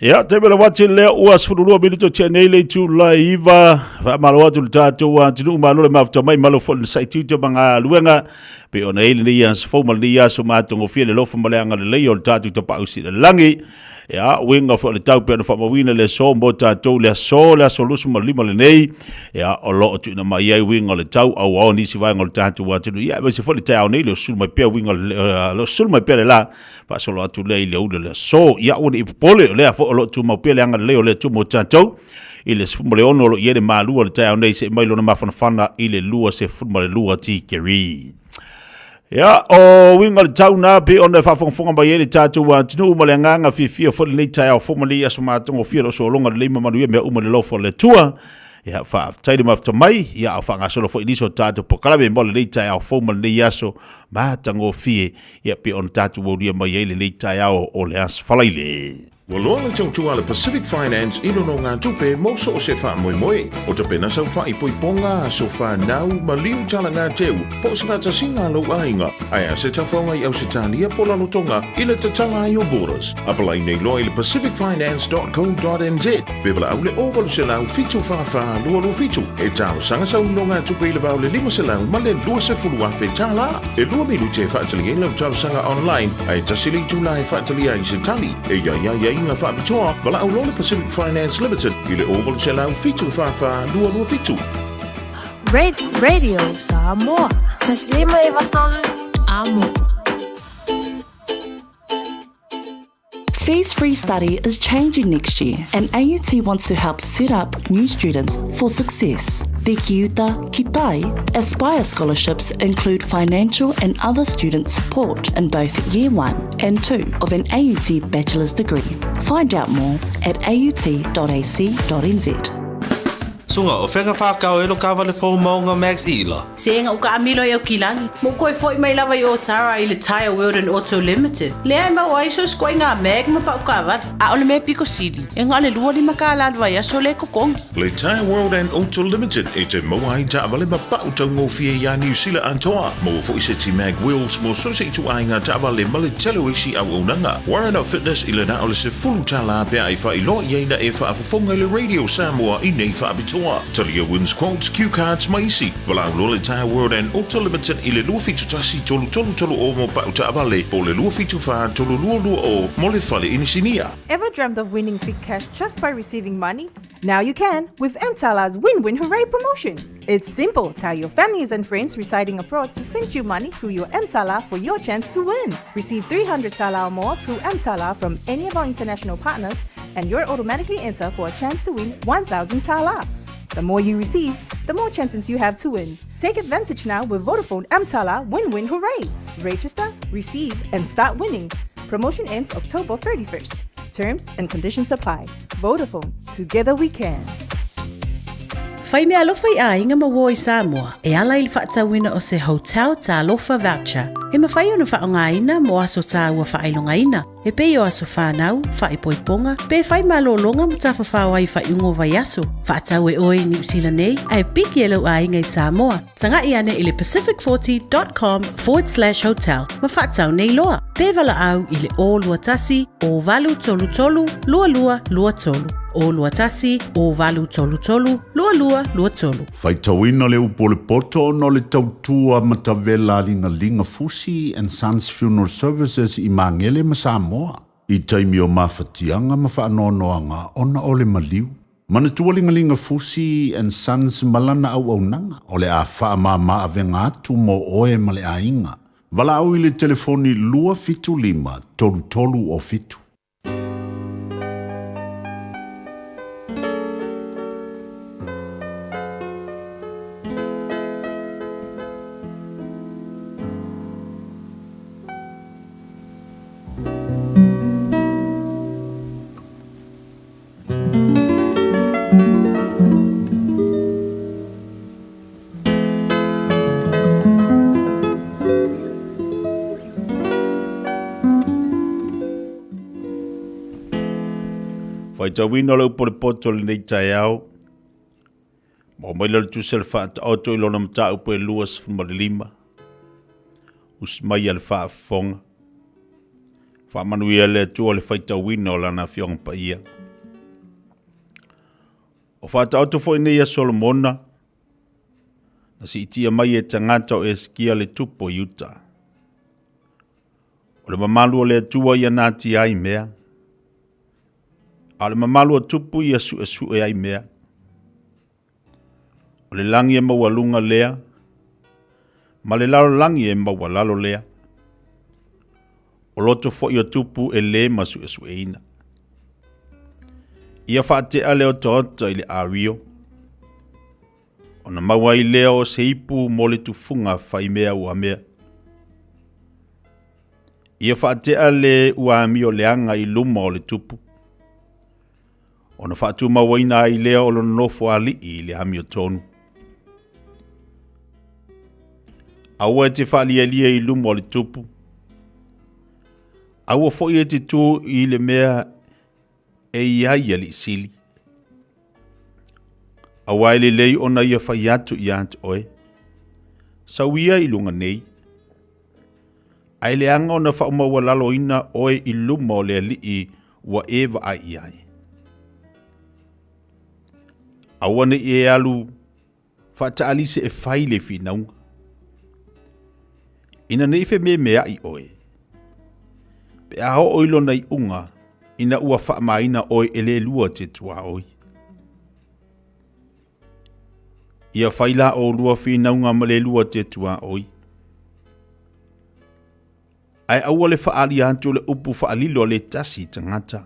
Ia, taimi o le wati lea ua 12 minuto tea nei le itula e 9. Faamalo atu le tatou atunuu, malo le mafuta mai, malo foi le saitiuti o magaluega. Pei ona i ai lenei aso fou ma lenei aso matagofie le alofa ma le agalelei o le tatou Tapaau Sili Ia, uiga foi o le tau pei ona faamauina le aso mo tatou le aso, le aso 25 lenei, ia, o lo o tuuina mai ai uiga o le tau auao nisi vaega o le tatou atunuu. Ia, aemaise foi le taeao nei, le sulu mai pea uiga, le sulu mai pea le la, faasolo atu lea i le aoauli o le aso. Ia, aua ne i popole, o lea foi o lo o tumau pea le agalelei o le Atua mo tatou. I le 16 o lo o i ai le malu o le taeao nei seia mai lona mafanafana i le 22 tikeri. Ia, o uiga o le tau na, pei ona e faafogafoga mai ai le tatou atunuu ma le agaga fiafia foi lenei taeao fou ma lenei aso matagofie o lo o sologa lelei ma manuia mea uma i le alofa o le Atua. Ia, faafetai le mafuta mai, ia, a o faagasolo foi nisi o tatou polokalame mo lenei taeao fou ma lenei aso matagofie, ia, pei ona tatou aulia mai ai lenei taeao o le Aso Faraile. Ua loa le tautua a le Pacific Finance i nonogatupe mo so o se faamoemoe. O tapena sau faaipoipoga, aso fanau, maliu talagateu, po o se faatasiga a lou aiga, ae a se tafaoga i Ausetalia po o Lalotoga i le tatala ai o borders. Apalai nei loa i le pacificfinance.co.nz pe valaau le 0800 744 227 e talosaga sau nonogatupe i le va o le 500 ma le 20,000 tala. E lua minute e faatali ai lau talosaga online ae tasi le itula e faatali ai se tali. E i ai aiaiga faapitoa, valaau loa le Pacific Finance Limited i le 0800 744 227. Radio Samoa. Taslima e Vatolu. Amo. Fees Free Study is changing next year, and AUT wants to help set up new students for success. The Kiuta Kitai Aspire scholarships include financial and other student support in both Year 1 and 2 of an AUT bachelor's degree. Find out more at aut.ac.nz. Suga, o fea na whākau e lo kāwale fō maunga Max Ila? Se na uka amilo i au kilagi. Mo koe foi mai lava i Otara i le Tyre World and Auto Limited. Lea e mau ai so skoe ngā mag ma pau kāwale. A o le mea piko sili, e ngā le 25 kāla le vaiaso le kokongi. Le Tyre World and Auto Limited e te maua ai taavale ma pau taugofie iā Niu Sila atoa. Maua foi seti mag wheels mo so se ituaiga taavale ma le tele o isi auaunaga. Warren Fitness i le na o le $10 pe a e faailoa i ai na e faafofoga i le Radio Samoa i nei faapitoa. Talia wins quotes, cue cards ma isi. Valaau loa le Tyre World and Auto Limited i le 271 3330 mo pau taavale po o le 274 3220 mo le fale inisinia. Ever dreamt of winning big cash just by receiving money? Now you can with Mtala's Win Win Hooray promotion. It's simple. Tell your families and friends residing abroad to send you money through your Mtala for your chance to win. Receive 300 Tala or more through Mtala from any of our international partners, and you're automatically entered for a chance to win 1,000 Tala. The more you receive, the more chances you have to win. Take advantage now with Vodafone Mtala Win Win Hooray. Register, receive, and start winning. Promotion ends October 31st. Terms and conditions apply. Vodafone, together we can. Fai mea alofa i aiga ma uō i Samoa e ala i le faatauina o se Hotel Talofa Voucher e mafai ona faaaogaina mo aso tāua faailogaina e pei o aso whānau, whaipoiponga, pe whai malōlōga ma tafafao ai faaiuga o vaiaso. Faatau e oe i Niu Sila nei ae piki e lou aiga i Samoa. Taga'i ane i le pacific40.com/hotel ma faatau nei loa. Pe valaau i le 021 0833 2223. 021 0833 2223. Faitauina le upu o le poto ona o le tautua matavela a Ligaliga Fusi and Sons Funeral Services i Magele ma Samoa i taimi o mafatiaga ma faanoanoaga ona o le maliu. Manatua Ligaliga Fusi and Sons ma lana auaunaga o le a faamama avega atu mo oe ma le aiga. Valaau i le telefoni 275 33 o 7. Faitauina le upu o le poto lenei taeao. Maua mai lea o le tusi a le Faataoto i lona mataupu e 25. Usi mai a le faafofoga. Faamanuia le Atua le faitauina o lana Afioga Paia. O Faataoto foi nei a Solomona, na siitia mai e tagata o Eskia le tupu o Iuta. O le mamalu o le Atua ia natia ai mea, a o le mamalu o tupu ia suesue ai mea. O le lagi e maualuga lea, ma le lalolagi e maualalo lea. O loto foi o tupu e lē ma suesueina. Ia faatea le otaota i le awio, ona maua ai lea o se ipu mo le tufuga faimea uamea. Ia faatea le uamio leaga i luma o le tupu, ona faatumauina ai lea o lona nofo alii i le amiotonu. Aua e te faalialia i luma o le tupu, aua foi e te tū i le mea e i ai alii sili. Aua e lelei ona ia fai atu ia te oe, sau ia i luga nei, ae leaga ona faamaualaloina oe i luma o le alii ua e vaai i ai. Aua ne i e alu faataalise e fai le finauga. Ina ne i fememeaʻi oe, pe a oo i lona iuga ina ua faamaina oe e le lua te tuaoi. Ia fai la oulua finauga ma le lua te tuaoi. Ae aua le faaalia atu o le upu faalilo a le tasi tagata.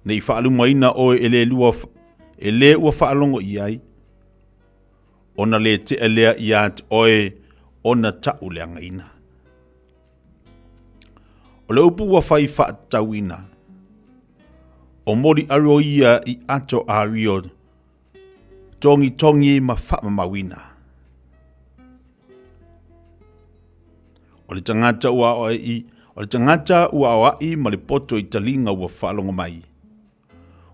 Ne i faalumaina oe e le lua e le ua faalogo i ai, ona le tea lea ia te oe ona taʻu leagaina. O le upu ua fai faatatauina, O moli aro ia i ato ario togitogi ma faamamauina. O le tagata ua aoai, o le tagata ua aoai ma le poto i taliga ua faalogo mai.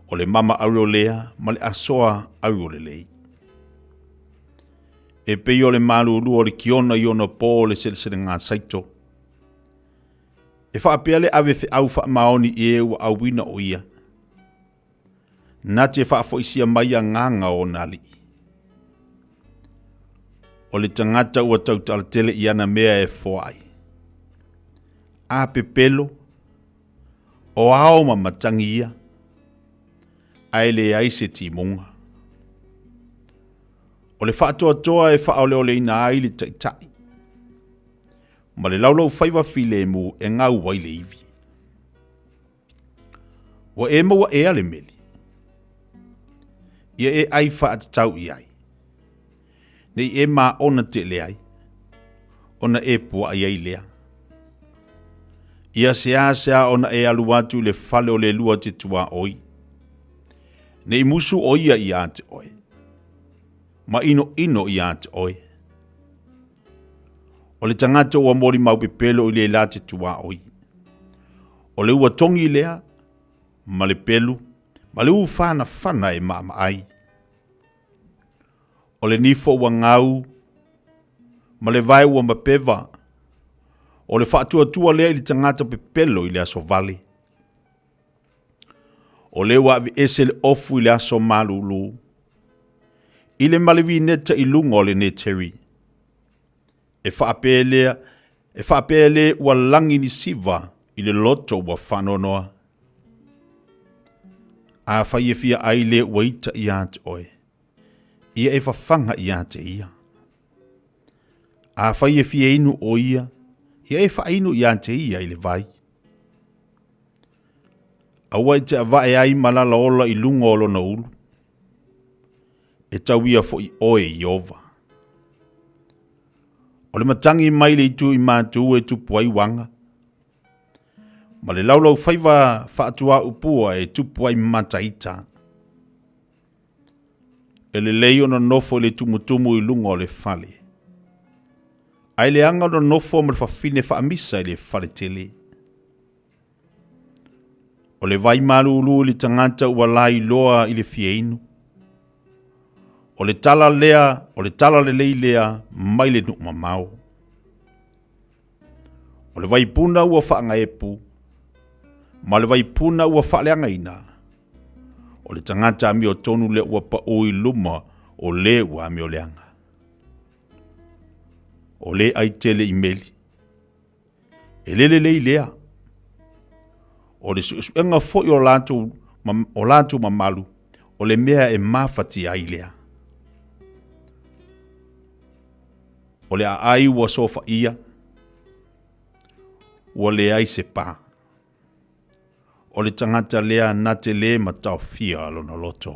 O le mama aro lea ma le asoa aro lelei. E pei o le malulu o le kiona i ona pō o le seleselega saito. E faapea le ave feau faamaoni i e ua auina o ia. Na te faafoisia mai agaga o ona alii. O le tagata ua tautalatele i ana mea e foai. A pepelo, o ao ma matagi ia, ae leai se timuga. O le faatoatoa e faaoleoleina ai le taitai, ma le laulaufaiva filemu e gau ai le ivi. Ua e maua ea le meli? Ia e ai faatatau i ai. Ne i e maona tele ai, ona e puaai ai lea. Ia seasea ona e alu atu i le fale o le lua te tuaoi. Ne i musu o ia ia te oe, ma inoino ia te oe. O le tagata ua molimau pepelo i le la te tuaoi. O le ua togi lea, ma le pelu, ma le ufanafana e maamaai. O le nifo ua gau, ma le vae ua mapeva, o le faatuatua lea i le tagata pepelo i le aso vale. O le ua aveese le ofu i le aso malulu, i le malevineta i luga o le neteri. E faapea lea, e faapea le ua lagi ni siva i le loto ua faanoanoa. Afai e fia ai le ua ita ia te oe, ia e fafaga ia te ia. Afai e fia inu o ia, ia e faainu ia te ia i le vai. Aua e te avae ai ma lalaola i luga o lona ulu. E tauia foi oe i Ova. O le matagi mai le itu i matu e tupu ai uaga, ma le laulaufaiva faatuaupua e tupu ai mataita. E lelei ona nofo i le tumutumu i luga o le fale, ae leaga ona nofo ma le fafine faamisa i le fale tele. O le vai malulu i le tagata ua lailoa i le fia inu. O le tala lea, o le tala lelei lea mai le nuu mamao. O le vaipuna ua faagaepu, ma le vaipuna ua faaleagaina. O le tagata amiotonu lea ua pau i luma o le ua amioleaga. O le ai tele i meli. E le lelei lea. O le suesuega foi o latou, o latou mamalu, o le mea e mafatia ai lea. O le aai ua sofaia, ua leai se pa. O le tagata lea na te lē ma taofia lona loto.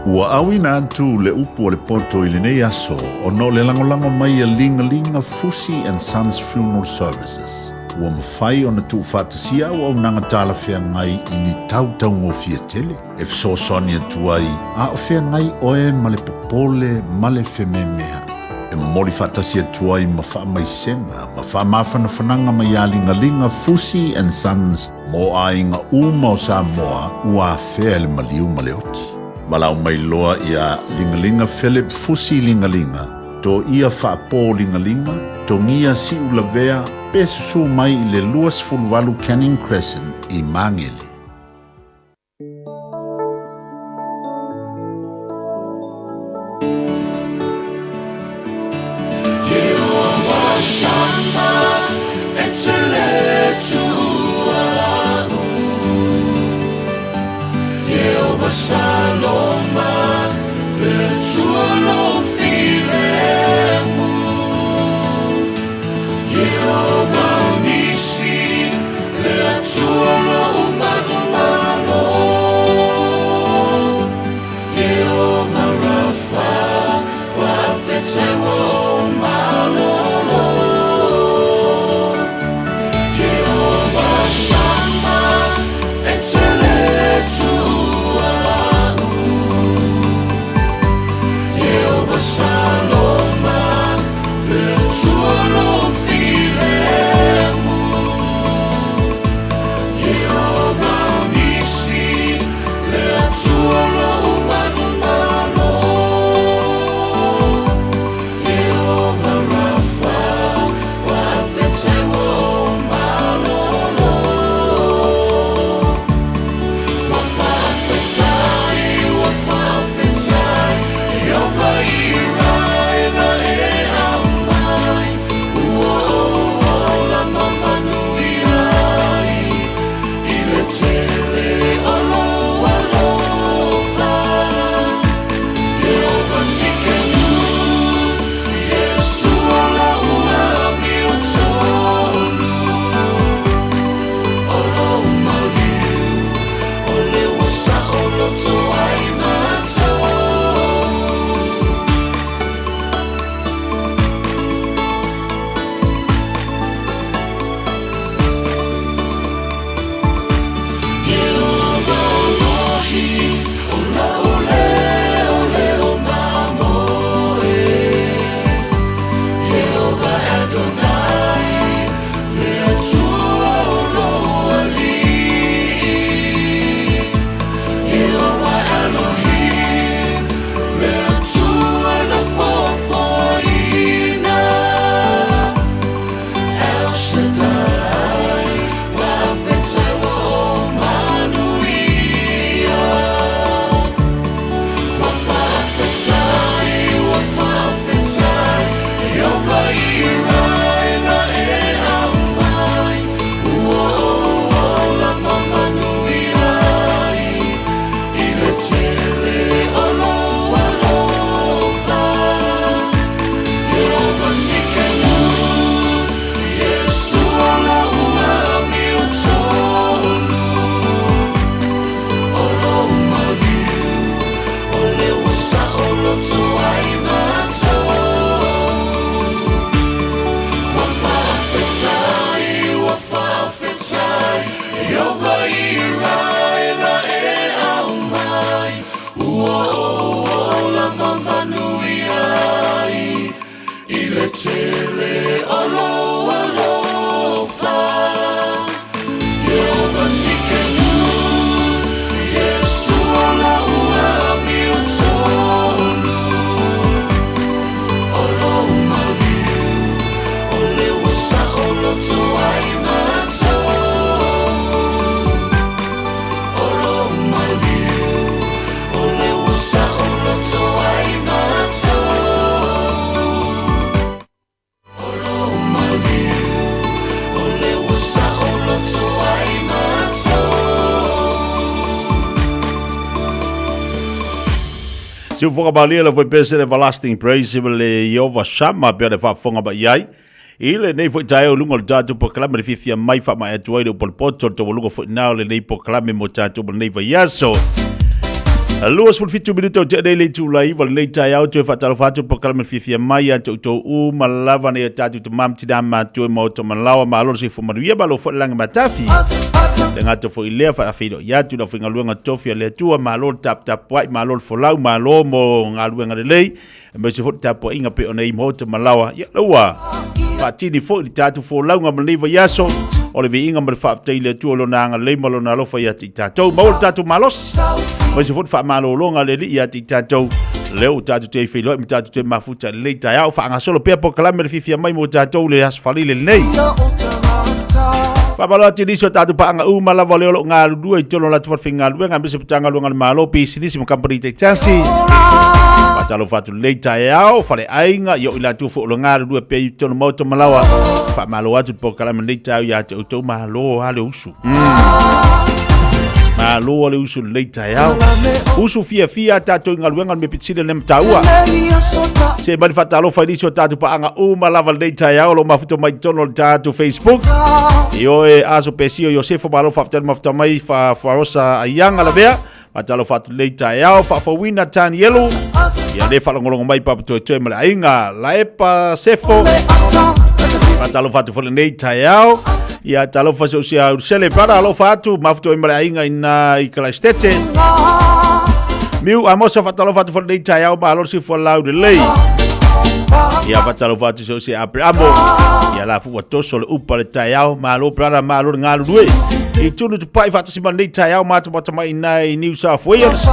Ua auina atu le upu a le poto i lenei aso ona o le lagolago mai a Ligalinga Fusi and Sons Funeral Services. Ua mafai ona tuufaatasia auaunaga talafeagai i ni tautaugofie tele. E fesoasoani atu ai a o feagai oe ma le popole ma le fememeaʻi. E momoli faatasi atu ai ma faamaisega ma faamafanafanaga mai iā Ligaliga Fusi and Sons mo aiga uma o Samoa ua afea e le maliu ma le oti. Valaau mai loa iā Ligaliga Philip Fusi Ligaliga, Toia Faapō Ligaliga, Togia Siulavea pe susū mai i le 28 Canning Crescent i Magele. tele o lou alofa Ieova Sikenu Iesu o la'u amiotonu O lou maliu O le ua saoloto ai matou O lou maliu O le ua saoloto ai matou O lou maliu O le ua saoloto ai matou. Siufoga malie le foi pese le Everlasting Praise ma le Ieova Shama pea le faafofoga mai ai. I lenei foi taeao i luga o le tatou polokalame le fiafia mai faamaea atu ai le upu a le poto le taualuga foi na o lenei polokalame mo tatou ma lenei vaiaso. 27 minute o tea nei le itula 9 lenei taeao toe faatalofa atu le polokalame le fiafia mai ia te outou uma lava nei o tatou tama ma tina matua i maota malaoa malo le soifua manuia malo foi le lagi matafi. Le gata foi lea faafeiloai atu le aufaigaluega tofi a le Atua malo le taputapuai malo le folau malo mo galuega lelei aemaise foi le tapuaiga pei ona i maota malaoa. Ia ua faatini foi le tatou folauga ma lenei vaiaso o le viiga ma le faafetai i le Atua o lona agalelei ma lona alofa ia te i tatou. Maua le tatou malosi, aemaise foi le faamalologa a le Alii ia te i tatou. Lea ua tatou toe feiloai ma tatou toe mafuta i lenei taeao. Faagasolo pea polokalame le fiafia mai mo tatou i le Aso Faraile lenei. Faamalo atu i nisi o tatou paaga uma lava o lea o lo o galulue i totonu o latou falefaigaluega aemaise Matagaluega a le Malo, pisinisi ma kamupani taitasi. Faatalofa atu lenei taeao, faleaiga, ia o i latou foi o lo o galulue pea i totonu o maota ma laoa. Faamalo atu le polokalame lenei taeao ia te outou, malo lava le usu. Malo le usu lenei taeao. Usu fiafia a tatou i galuega le mea pito sili ona mataua. Se mai le faatalofa i nisi o tatou paaga uma lava lenei taeao o lo o mafuta mai i totonu o le tatou Facebook. Ioe Aso Pesio Iosefo malo faafetai le mafuta mai fa Farosa Aianga lavea. Faatalofa atu lenei taeao faafouina Tanielu. Ia le faalogologo mai Papa Toetoe ma le aiga Laepa Sefo. Faatalofa atu foi lenei taeao. Ia talofa se usia Urusele brother alofa atu mafuta mai ma le aiga ina i Kalaistete. Miu Amosa faatalofa atu foi lenei taeao malo le soifua laulelei. Ia faatalofa atu se usia Aperamo. Ia la fu ua toso le upa le taeao malo brother malo le galulue. I tunu tupai faatasi ma lenei taeao matamata mai ina i New South Wales.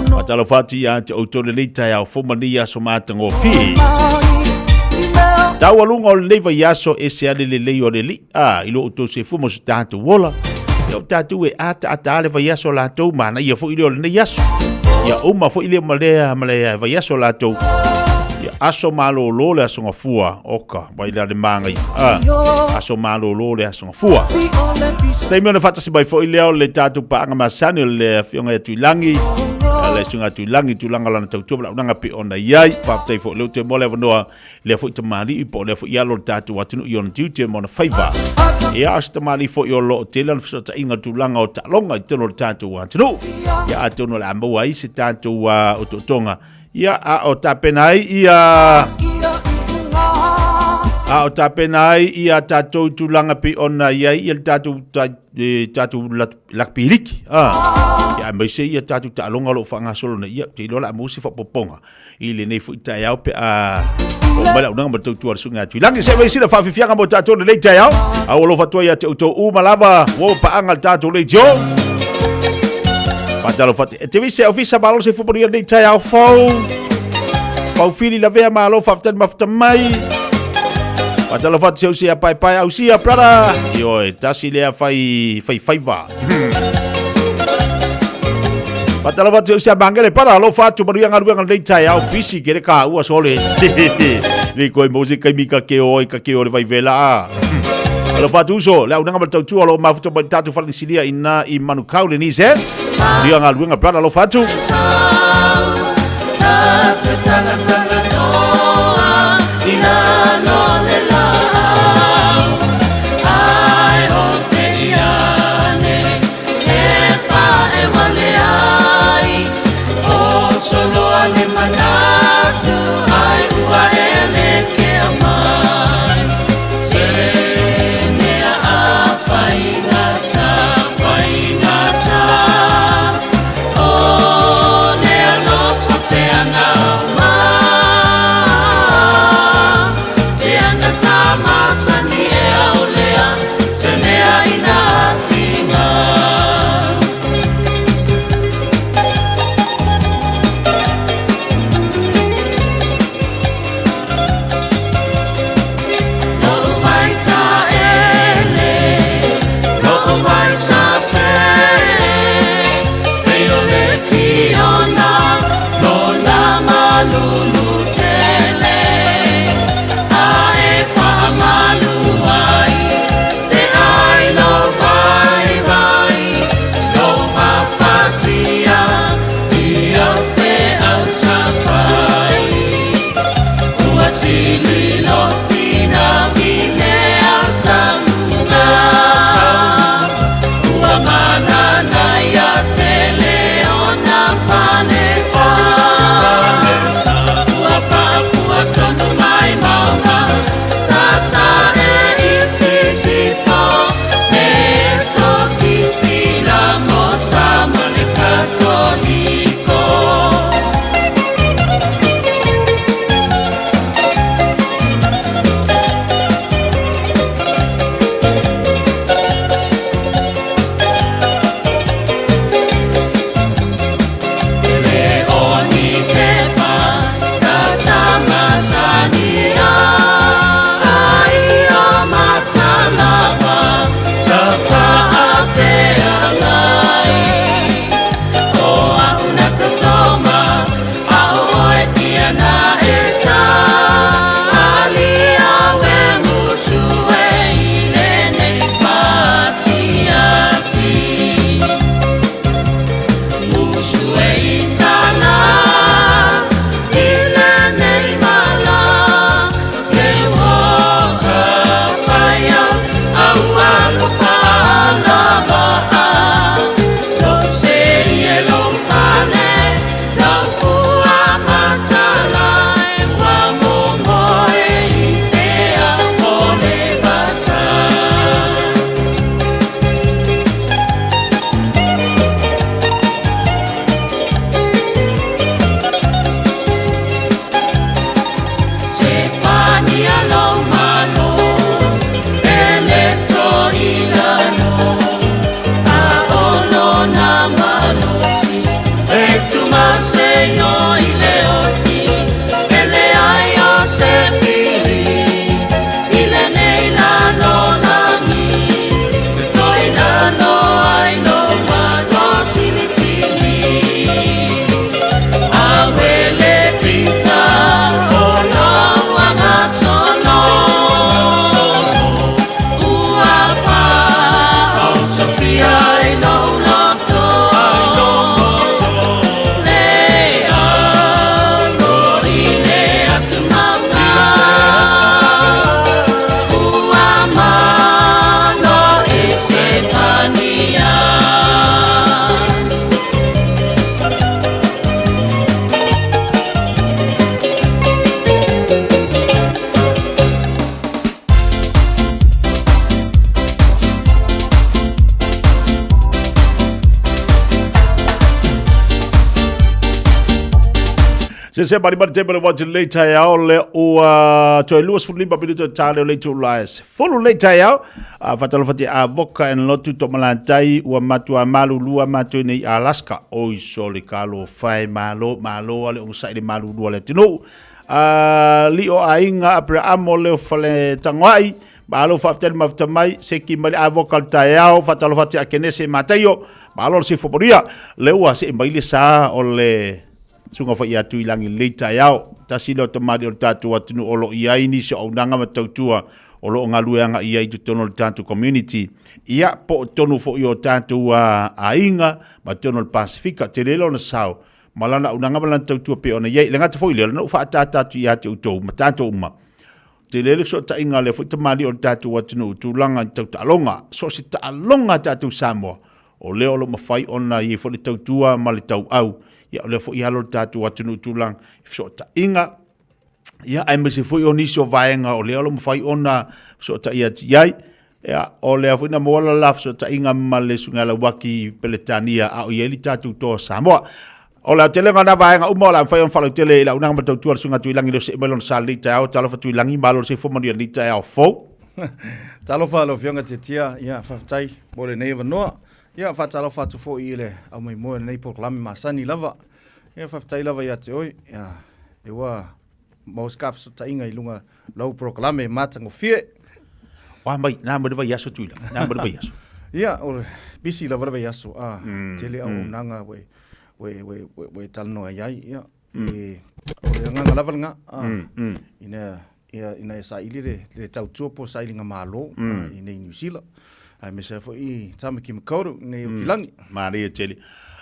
Faatalofa atu ia te outou lenei taeao fou ma lenei aso matagofie. Taualuga o lenei vaiaso e se ale lelei o le alii, a, i lo outou soifua ma so tatou ola. Ia o tatou e ataata le vaiaso latou, manaia foi lea o lenei aso. Ia uma foi lea ma lea ma le vaiaso latou. Ia aso malolo le aso gafua, oka, vai la le māngai. A, aso malolo le aso gafua. Taimi ona faatasi mai foi lea o le tatou paaga masani o le afioga ia Tuilagi, le susuga ia Tuilagi, tulaga o lana tautua ma le auaunaga pei ona i ai. Faafetai foi o lea ua toe maua le avanoa lea foi tamalii po o lea foi alo o le tatou atunuu i ona tiute ma ona faiva. Ia, o se tamalii foi o lo o tele ona fesootaiga i tulaga o taaloga i totonu o le tatou atunuu. Ia, atonu o le a maua ai se tatou otootoga. Ia, a o tapena ai ia a o tapena ai ia tatou tulaga pei ona i ai ia le tatou e tatou lakpi liki. Ah, ia aemaise ia tatou taaloga o lo o faagasolo nei. Ia, ou te iloa o le a maua se faaopoopoga i lenei foi taeao pe a oo mai le auaunaga ma le tautua a le Susuga ia Tuilagi. Se i sina faafiafiaga mo tatou lenei taeao. A ua alofa atu ai ia te outou uma lava ua paaga le tatou leitio. Faatalofa atu. E te vise ofisa malo se fumoni lenei taeao fou. Paufili lavea malo faafetai le mafuta mai. Faatalofa atu se usi ia paepae ausia brother. Ioe, tasi lea fai fai faiva. Faatalofa atu se mangele para alofa atu manuia galuega lenei taeao pisi ke le kaua sole. Nei koe mo se kaimi ka ke o ka ke o le vaivela a. Alofa atu uso, le auaunaga ma le tautua o lo o mafuta mai le tatou fale inisinia ina i Manukau le nise. Manuia galuega brother alofa atu. Se mari mari te mele wati lei taeao le ua toe 25 minuto e tāle o lei tūla e se fulu lei taeao. A whatalo whati a voka en lotu to malatai ua matua malu lua mātou nei Alaska. Oi sole kalo whai malo malo ale onga saile malu lua le tino. A li o ainga Abrahamo leo whale tangoai. Malo whaafitali mawhita mai, seki mai le avoka le taeao, whatalo whati a kenese mataio. Malo le sifo manuia. Le ua se mai le sa o le suga foi ia Tuilagi lenei taeao. Tasi lea o tamalii o le tatou atunuu o lo o i ai nisi o auaunaga ma tautua o lo o galue agai i ai i totonu o le tatou community, ia, po o totonu foi o tatou aiga ma totonu o le Pasefika. Tele lona sao ma lana auaunaga ma lana tautua pei ona i ai. E le gata foi i lea, o lena ua faaataata atu ia te outou ma tatou uma, tele le fesootaiga a lea foi tamalii o le tatou atunuu i tulaga tau taaloga, so o se taaloga a tatou Samoa, O lea o lo o mafai ona i ai foi le tautua ma le tauau, ia o lea foi e alo le tatou atunuu i tulaga i fesootaiga, ia aemaise foi o nisi o vaega o lea o lo o mafai ona fesootai atu i ai. Ia, o lea foi na maua la la fesootaiga ma le Susuga ia Lauaki i Peretania a o i ai le tatou toa Samoa. O le aotelega o na vaega uma o le a mafai ona faalautele i le auaunaga ma le tautua a le Susuga Tuilagi lea o see mai lona sa lenei taeao. Talofa Tuilagi, malo le soifua manuia lenei taeao fou. Talofa lau Afioga Tiatia, ia faafetai mo lenei avanoa. Ia faatalofa atu foi i le aumaimoe o lenei polokalame masani lava. Ia faafetai lava ia te oe. Ia e ua maua se fesootaiga i luga lau polokalame matagofie. Oa mai, na mai le vaiaso Tuilagi, na mai le vaiaso. Ia, o le busy lava le vaiaso, a tele auaunaga ua ua e talanoa i ai, ia, e, o le agaga lava lena, ina, ia, ina ia saili le, le tautua po o sailiga malo i nei Niu Sila, aemaise ai foi i Tāmaki Makaurau i nei Aukilagi. Manaia tele.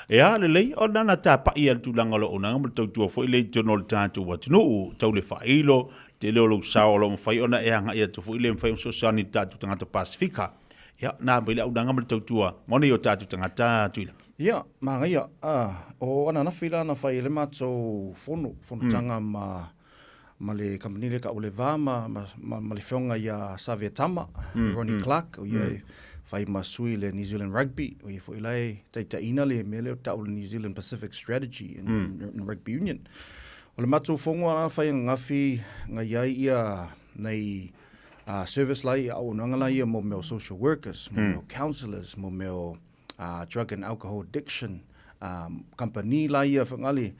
Ea, lelei, o lana tapa'i a le tulaga o le auaunaga ma le tautua foi lea i totonu o le tatou atunuu, tau le faailo, tele o lou sao o lo o mafai ona e agai atu foi lea e mafai ona fesoasoani i le tatou tagata Pasefika. Ia, na mai le auaunaga ma le tautua mo nei o tatou tagata Tuilagi. Ia, manaia. O ananafi la na fai ai le matou fono, fonotaga ma ma le kamupani lea tau o le Va ma ma ma le afioga ia Savea Tama, Ronnie Clark, o ia e fai ma sui i le New Zealand Rugby, o ia foi la e taitaiina le mea lea o tau o le New Zealand Pacific Strategy in, in Rugby Union. O le matou fono la na fai ananafi na i ai ia nai service la ia auaunaga la ia mo mea o social workers, mo mea o counsellors, mo mea o drug and alcohol addiction, kamupani la ia whangale,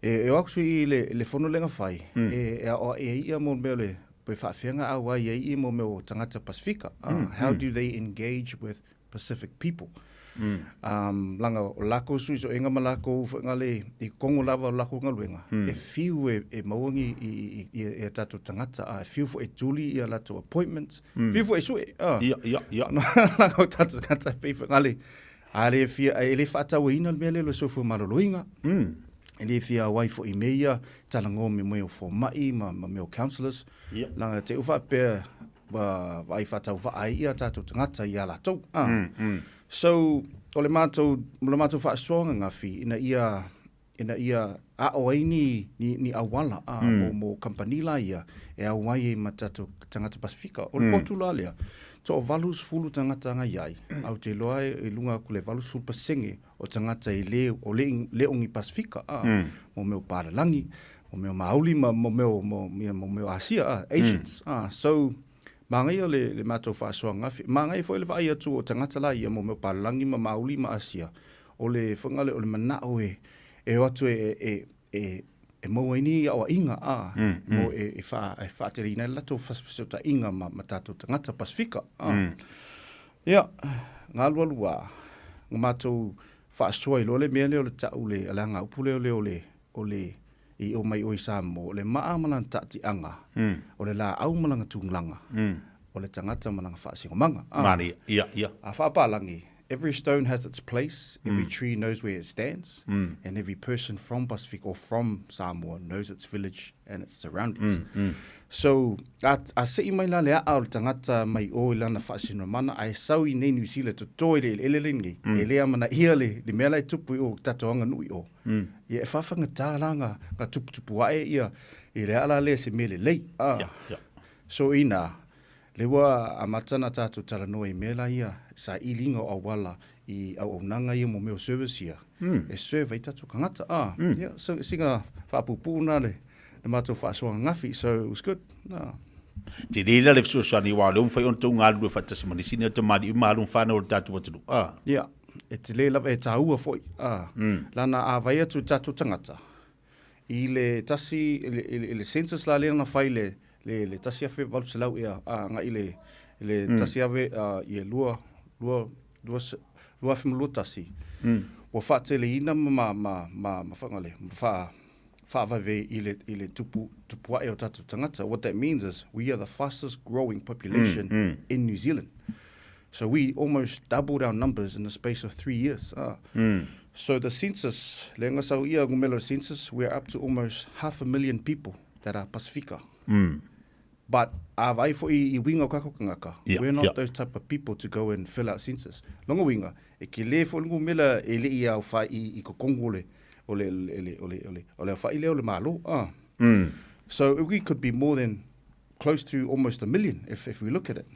e o atu i le, le fono lenga whai, e ao e ia mo mea le, pe whaawhenga au ai e ia mo mea o tangata Pasifika. How do they engage with Pacific people? Langa o lako sui so enga ma lako whangale i kongo lava o lako ngaluenga, e whiu e mauangi i a tātou tangata, e whiu fo e tuli i a latou appointments, Whiu fo e sue. Ia, ia, ia. Langa o tātou tangata e pei whangale. A le fia, e le whaatauaina le mea lea o le soifua maloloina. E le fia auai fo i mea ia, talanoa me mea o fomai ma, ma mea o counsellors. Ia. Langa te uwha pea, wa, ai whaatau waa ai ia tātou tangata i a latou. So, o le mātou, o le mātou whaasoanga ngawhi, ina ia, ina ia aʻo ai ni, ni, ni auala a, mm. mo, mo kampani la ia e au ai e ma tatou tagata Pasifika. O le mm. potu la lea, to o 80 tagata nga iai, au te loa e, e lunga aku le 80 pasenge o tagata i le, o le, le ongi Pasifika, a, mm. mo meo pālalangi, mo meo Māori, ma, mo meo, mo, mo meo Asia, a, Asians. Mm. A, so, Māngaia le, le mātou faasoaga, māngaia foi le vaai atu o tagata la ia mo meo pālalangi ma Māori ma Asia, O le whangale, o le manao e, e o atu e, e, e, e maua ai ni aoaiga, a, mm, mm. mo e, e, wha, e whaatereina ai latou fesootaiga ma, ma tātou tangata Pasifika. A. Ia, ngā lualua, ngā mātou whaasoa i loa le mea lea o le ta'u le, le anga upu lea o le, o le, o le, i o mai oi Samoa, o le maa ma lana taatiaga, o le laau ma lana tulaga, o le tagata ma lana faasinomaga. A. Manaia, ia, ia. A faapalagi, every stone has its place, every tree knows where it stands, and every person from Pasifika or from Samoa knows its village and its surroundings. So, a, a sei mai la le aa o le tagata mai o i lana faasinomana, ae sau i nei New Zealand toto i le eleele lenei, e le amanaia le, le mea la e tupu i o tatou aganuu i o. Ia e faafagatā la ngā, ngā tuputupu ae ia i le ala lea se mea lelei. Ah. Yeah, yeah. So inā, le ua amata na tātou talanoa i mea la ia, sailiga o auala i auaunaga ia mo mea o service ia e serve ai tatou tagata. Ah, yeah, so singa faapuupuu na le le matou faasoa ananafi, so it was good. Ah. Tele la le fesoasoani aua o lea ua mafai ona tou galulue faatasi ma nisi nei o tamalii ma alo ma fanau o le tatou atunuu. Ah. Yeah, e tele lava, e taua foi. Ah. Lana a vaai atu i tatou tagata, i le tasi, i le, i le census la lea na fai i le, le, le 1800 ea, a, agai i le, i le tasi ave, a, ia lua, lua, lua, 2021, ua faateleina ma, ma, ma, ma, ma whangale, ma wha, whaavave i le, i le tupu, tupu ae o tatou tagata. What that means is we are the fastest growing population in New Zealand. So we almost doubled our numbers in the space of three years. Ah. So the census, le nga sau ia ngumelo census, we are up to almost half a million people that are Pasifika. But a vai fo i, i winga o kako kangaka. Yeah, We're not yeah. those type of people to go and fill out census. Longa winga, e ke le fo ngumela e le i au fa i, i kokongo le, o le, le, le, o le, o le, o le au le o le malo. Ah. So we could be more than close to almost a million if, if we look at it.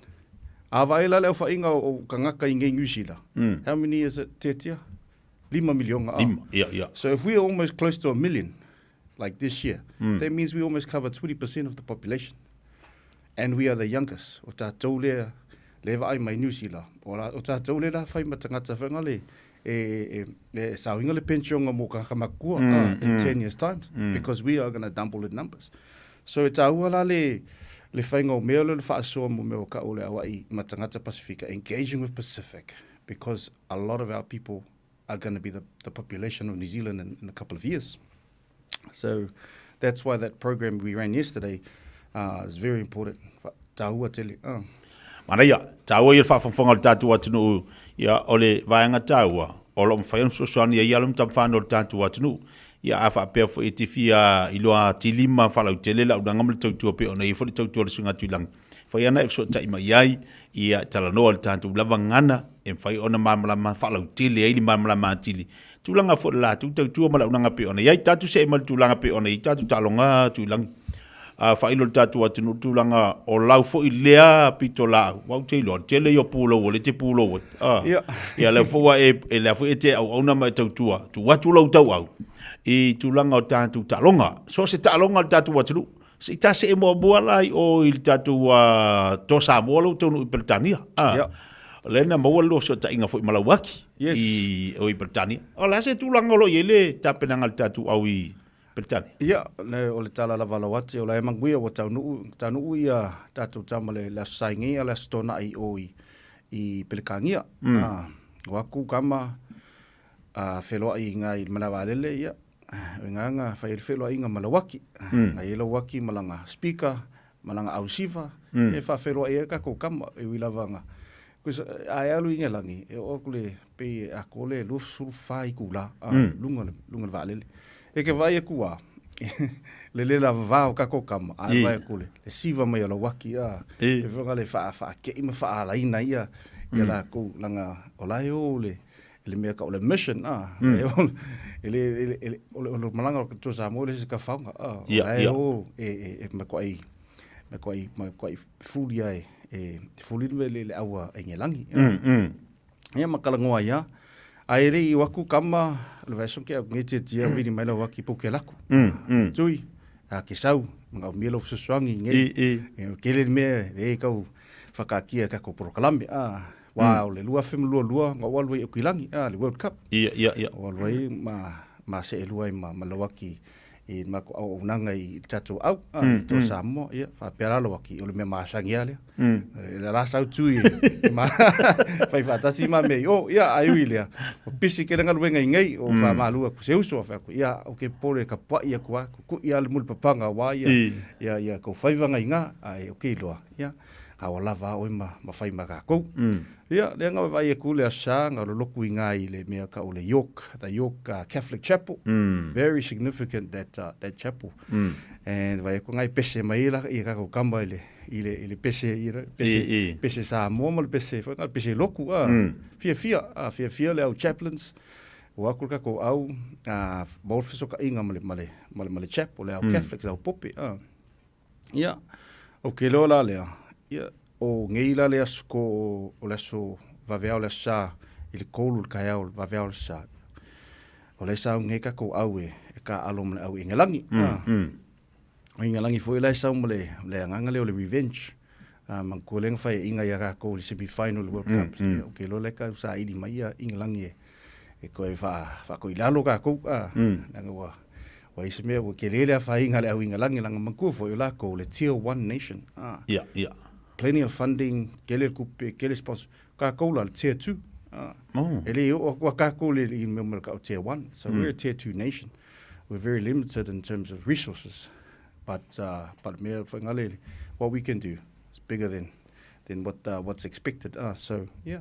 A vaai la le auwhainga o, o kangaka i ngei New Zealand. How many is it, Tetia? Lima milionga. ah. Lima, yeah, yeah. So if we are almost close to a million, like this year, that means we almost cover 20% of the population. And we are the youngest. O tātou lea, le vaai mai New Zealand. O, la, o tātou le la whai ma tangata whenga le, e, e, e, e sauinga le pensionga mō kangaka makua ah, in 10 years times. Because we are going to double in numbers. So e tāua la le, le whainga o mea le le whaasoa mo mea o ka o le awai ma tangata Pasifika, engaging with Pacific, because a lot of our people are going to be the, the population of New Zealand in, in a couple of years. So that's why that program we ran yesterday uh, is very important. Tāua tele. Manaia, tāua ia le faafogafoga o le tatou atunuu, ia, o le vaega taua, o lo o mafai ona fesoasoani ai alo ma tama fanau o le tatou atunuu. Ia, a faapea foi e te fia iloa atili ma faalautele le auaunaga ma le tautua pei ona i ai foi le tautua a le Susuga Tuilagi, fai ana e fesootai mai ai, ia, e talanoa i le tatou lava gagana e mafai ona malamalama faalautele ai le malamalama atili. Tulaga foi o le latou tautua ma le auaunaga pei ona i ai. Tatou see mai le tulaga pei ona i ai tatou taaloga Tuilagi. A faailo le tatou atunuu i le tulaga o lau foi lea pitolaau, aua ou te iloa, o le tele ia o pulou o lea e te pulou ai. A, Ia. ia lea foi ua e, e lea foi e te auauna ma e tautua, tuu atu lou tauau i tulaga o tatou taaloga. So o se taaloga a le tatou atunuu, se i ta see muamua la i o i le tatou uh, Toa Samoa lea ua taunuu i Peretania. A, Ia. o lea na maua le lua fesootaiga foi ma Lauaki Yes. i, o i Peretania. O le a se tulaga o lo o i ai le tapenaga a le tatou au i Peretania? Ia, le, o le tala lava a Lauati, o la e manuia ua taunuu, taunuu ia tatou tama le, le Aso Saingi a le Aso Toonai i o i, i Peretānia. A, o aku kama, a, feloai i ngā i le manawa alele, ia, o ngā ngā whai le feloaiga ma Lauaki. Ngai e Lauaki ma langa speaker, ma langa ausiva, e whawheroa e ka ko kama, e ui lava nga. Because a e alu i Ngelangi, e o aku le pei e ako le 24 i kula, a, lunga le, lunga le vaalele. E ke vai aku a, le le lava vā o ka ko kama, a e vai aku le, le siva mai o Lauaki, a, e whanga le wha, wha ke ima wha alaina ia, ia la kou, langa, o la e o le, e le mea ka o le mission, a, e o, e le, e le, e le, o le, o le malanga o to Samoa le se ka whaunga, a, o la e o, e, e, e ma koai, ma koai, ma koai fuli ai, e, te fuli le, le, le aua e ngelangi, a. Ia ma kalangoa ia, a e le i waku kama, le vaeso ke au nge tia tia vini mai lau waki po ke laku. Tui, a ke sau, mga au mielo fesoasoani nge. E, ke le mea, le kau whakakia ka ko porokalame, a, wā o le 2022, ngā walu ai o Kilangi, a, le World Cup. Ia, ia, ia. O walu ai ma, ma se e lua ai ma, ma Lauaki i ma ko au unanga i tatou au, a, i tō Samoa, ia, whapea la Lauaki, o le mea maasangi a lea. E la sau tui, ma, whai whaatasi ma mea i, o, ia, ai ui lea. O pisi ke renga luenga i ngei, o wha malua ku se uso, wha ku, ia, o ke pore ka puai ia kua, ku kui ia le muli papanga wā ia, ia, ia, ko whaiwanga i ngā, ai, o ke iloa, ia, a o lava a oi ma, ma whai ma kākou. Ia, lea ngā wai e ku le asa, ngā loloku i ngā i le mea ka o le York, the York Catholic Chapel. Very significant that, that chapel. And vai e ku ngai pese mai la, ia kākou kama i le, i le, i le pese, you know, pese, I, i. pese Samoa ma le pese, whai ngā pese loku, a, fia fia, a, fia fia le au chaplains, o aku le kākou au, a, maul fesoka inga ma le, ma le, ma le, ma le chapel, le au Catholic, le au pope, a. Ia, o ke loa la lea, ia, o ngei la le aso ko, o le aso vaveao le aso sa, i le kolu le taeao le vaveao le sa. O le sa nge ka ko au e e ka alo ma le au Ingelangi. O Ingelangi foi la e sau ma le le agaga lea o le revenge. Ma kua lea na fai inga ia kākou i le semi final o le World Cup. O ke loa lea ka saili mai ia Ingelangi e e koe wha wha lalo kākou. Leaga ua ua i se mea ua kele le afaina le au Ingelangi langa matua foi o lākou le tier 1 nation. Ia, ia. Plenty of funding, kele kupe, kele sponsor. Kākou la le tier 2. Oh. E le o atu a kākou le i mea ma le kau tier 1. So we're a tier 2 nation. We're very limited in terms of resources. But uh, but mea whaingale, what we can do is bigger than than what uh, what's expected. Uh, so yeah.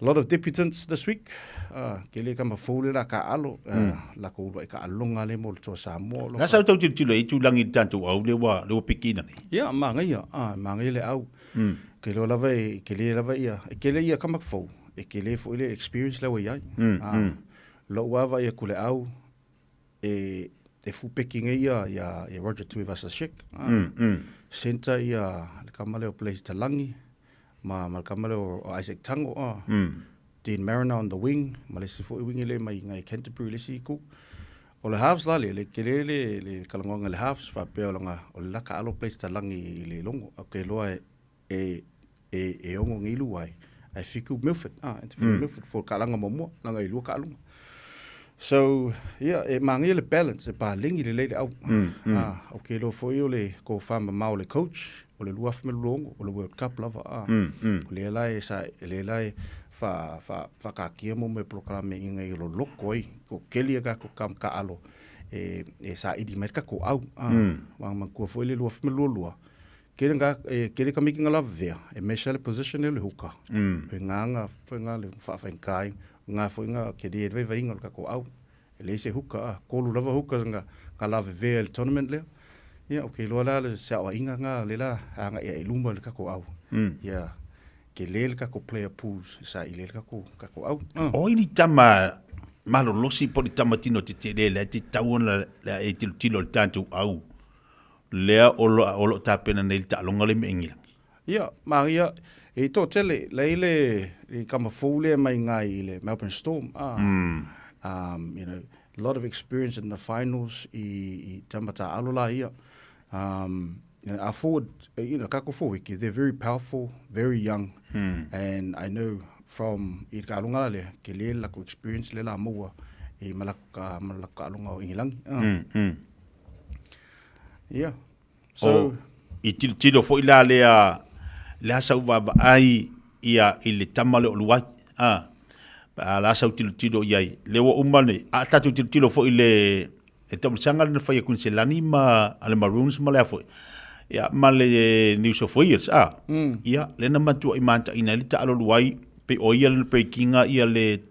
A lot of debutants this week. Uh, ke le kama fou le la ka alo. Uh, La ko ulu ai ka alonga le mo le toa Samoa. La sau tau tilotilo i tūlangi i tātou au le ua, le ua pikina nei. Ia, māngaia. Ah, māngaia le au. Ke loa lava e, ke le lava ia, e kele ia kama fou, e kele foi le experience le ua iai. Ah, Lou ava ia ku le au, e, e fupeki nei ia, ia, ia Roger Tuivasa-Sheck. Ah, Center ia le kama lea o Blaize Talagi, ma, ma le kama lea o Isaac Tango. Ah, Dean Mariner on the wing, ma le isi foi wingi le mai ngai Canterbury le isi itu. O le halves la le, le kele le, le kalangoanga le halves, faapea o langa, o le laka alo Blaize Talagi i le logo. Au ke loa e, e, e, e ongo ngi lu ai, ai fiku Milford, ah, Anthony Milford, for kalanga muamua, langa i lua kaalunga. So, yeah, e māngia le balance, e pālengi le leile au. Ah, o ke loa foi o le ko whamamao le coach, o le 2026, o le World Cup lava. Ah, O lea la e sa, lea la e wha, wha, whakakia mo me programe i ngai lo loko ai, ko keli a kako kam ka alo, e, e sa iri mai ka ko au. Ah, mm. Wang kua foi le 2022, Kele nga e kele ka miki nga lava vea e mesha le position le huka. E nga nga foi nga le fa fa kai nga foi nga ke le vai vai nga ka ko au. E le se huka a kolu lava huka nga nga lava vea le tournament le. Ia okay loa la le sa o inga nga le la a nga ia e luma le ka ko au. Ia ke le le ka ko player pools sa i le ka ko ka ko au. O ini tama malolosi po ni tama tino te te le le te tau ona le e tilo tilo le tātou au. Lea o lo o lo tapena nei le taaloga le me Engilangi. Ia, maria, e to tele, lei le, i kama fou lea mai ngai i le Melbourne Storm, ah, you know, a lot of experience in the finals i, i tamata alo la ia. You know, our forward, you know, kako forward, they're very powerful, very young, and I know from i ka alonga la lea, ke le lako experience le la maua i malako ka, malako ka alonga o Ingilangi. Yeah. So, o, i tilotilo foi la lea le asa u vaavaai ia i le tama lea o Luai. A, a la asa u tilotilo i ai. Le ua uma nei, a tatou tilotilo foi i le le taumasaga lea na fai e Quinselani ma a le Maroons ma lea foi. Ia, ma le New South Wales, a. Ia, lea na matuai mataina ai le taalo Luai, pei o ia lana break-inga ia le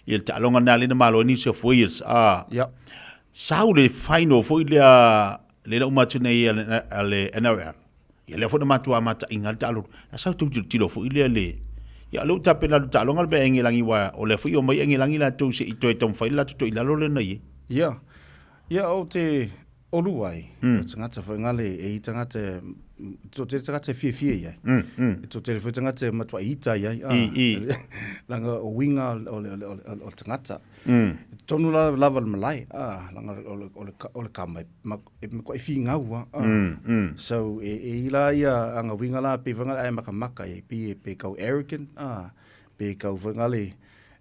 ia le taaloga lena lea na malo ai New South Wales, a. Ia. Sau le final foi lea lea na uma atu nei a le, a le NRL. Ia lea foi na matua mataiga le taaloga. Na sau tau tilotilo foi lea le Ia lea ua tapena le taaloga le mea Engelangi wa o lea foi o mai Engelangi latou se i toe taumafai le latou toi lalo lea na i ai. Ia. Ia o te olu ai, o tagata foi ngale e i tagata to te tagata e fiafia i ai. E to te foi tagata e matua ita i ai. I, i. Langa o winga o le, o le, o le, o le tagata. Tonu la lava le malae, ah, langa o le, o le, o le kama e, ma, e matua e fingau ah. So e, e i la ia anga winga la pe whanga ai makamaka e pe e pe kau arrogant, ah, pe kau whanga le,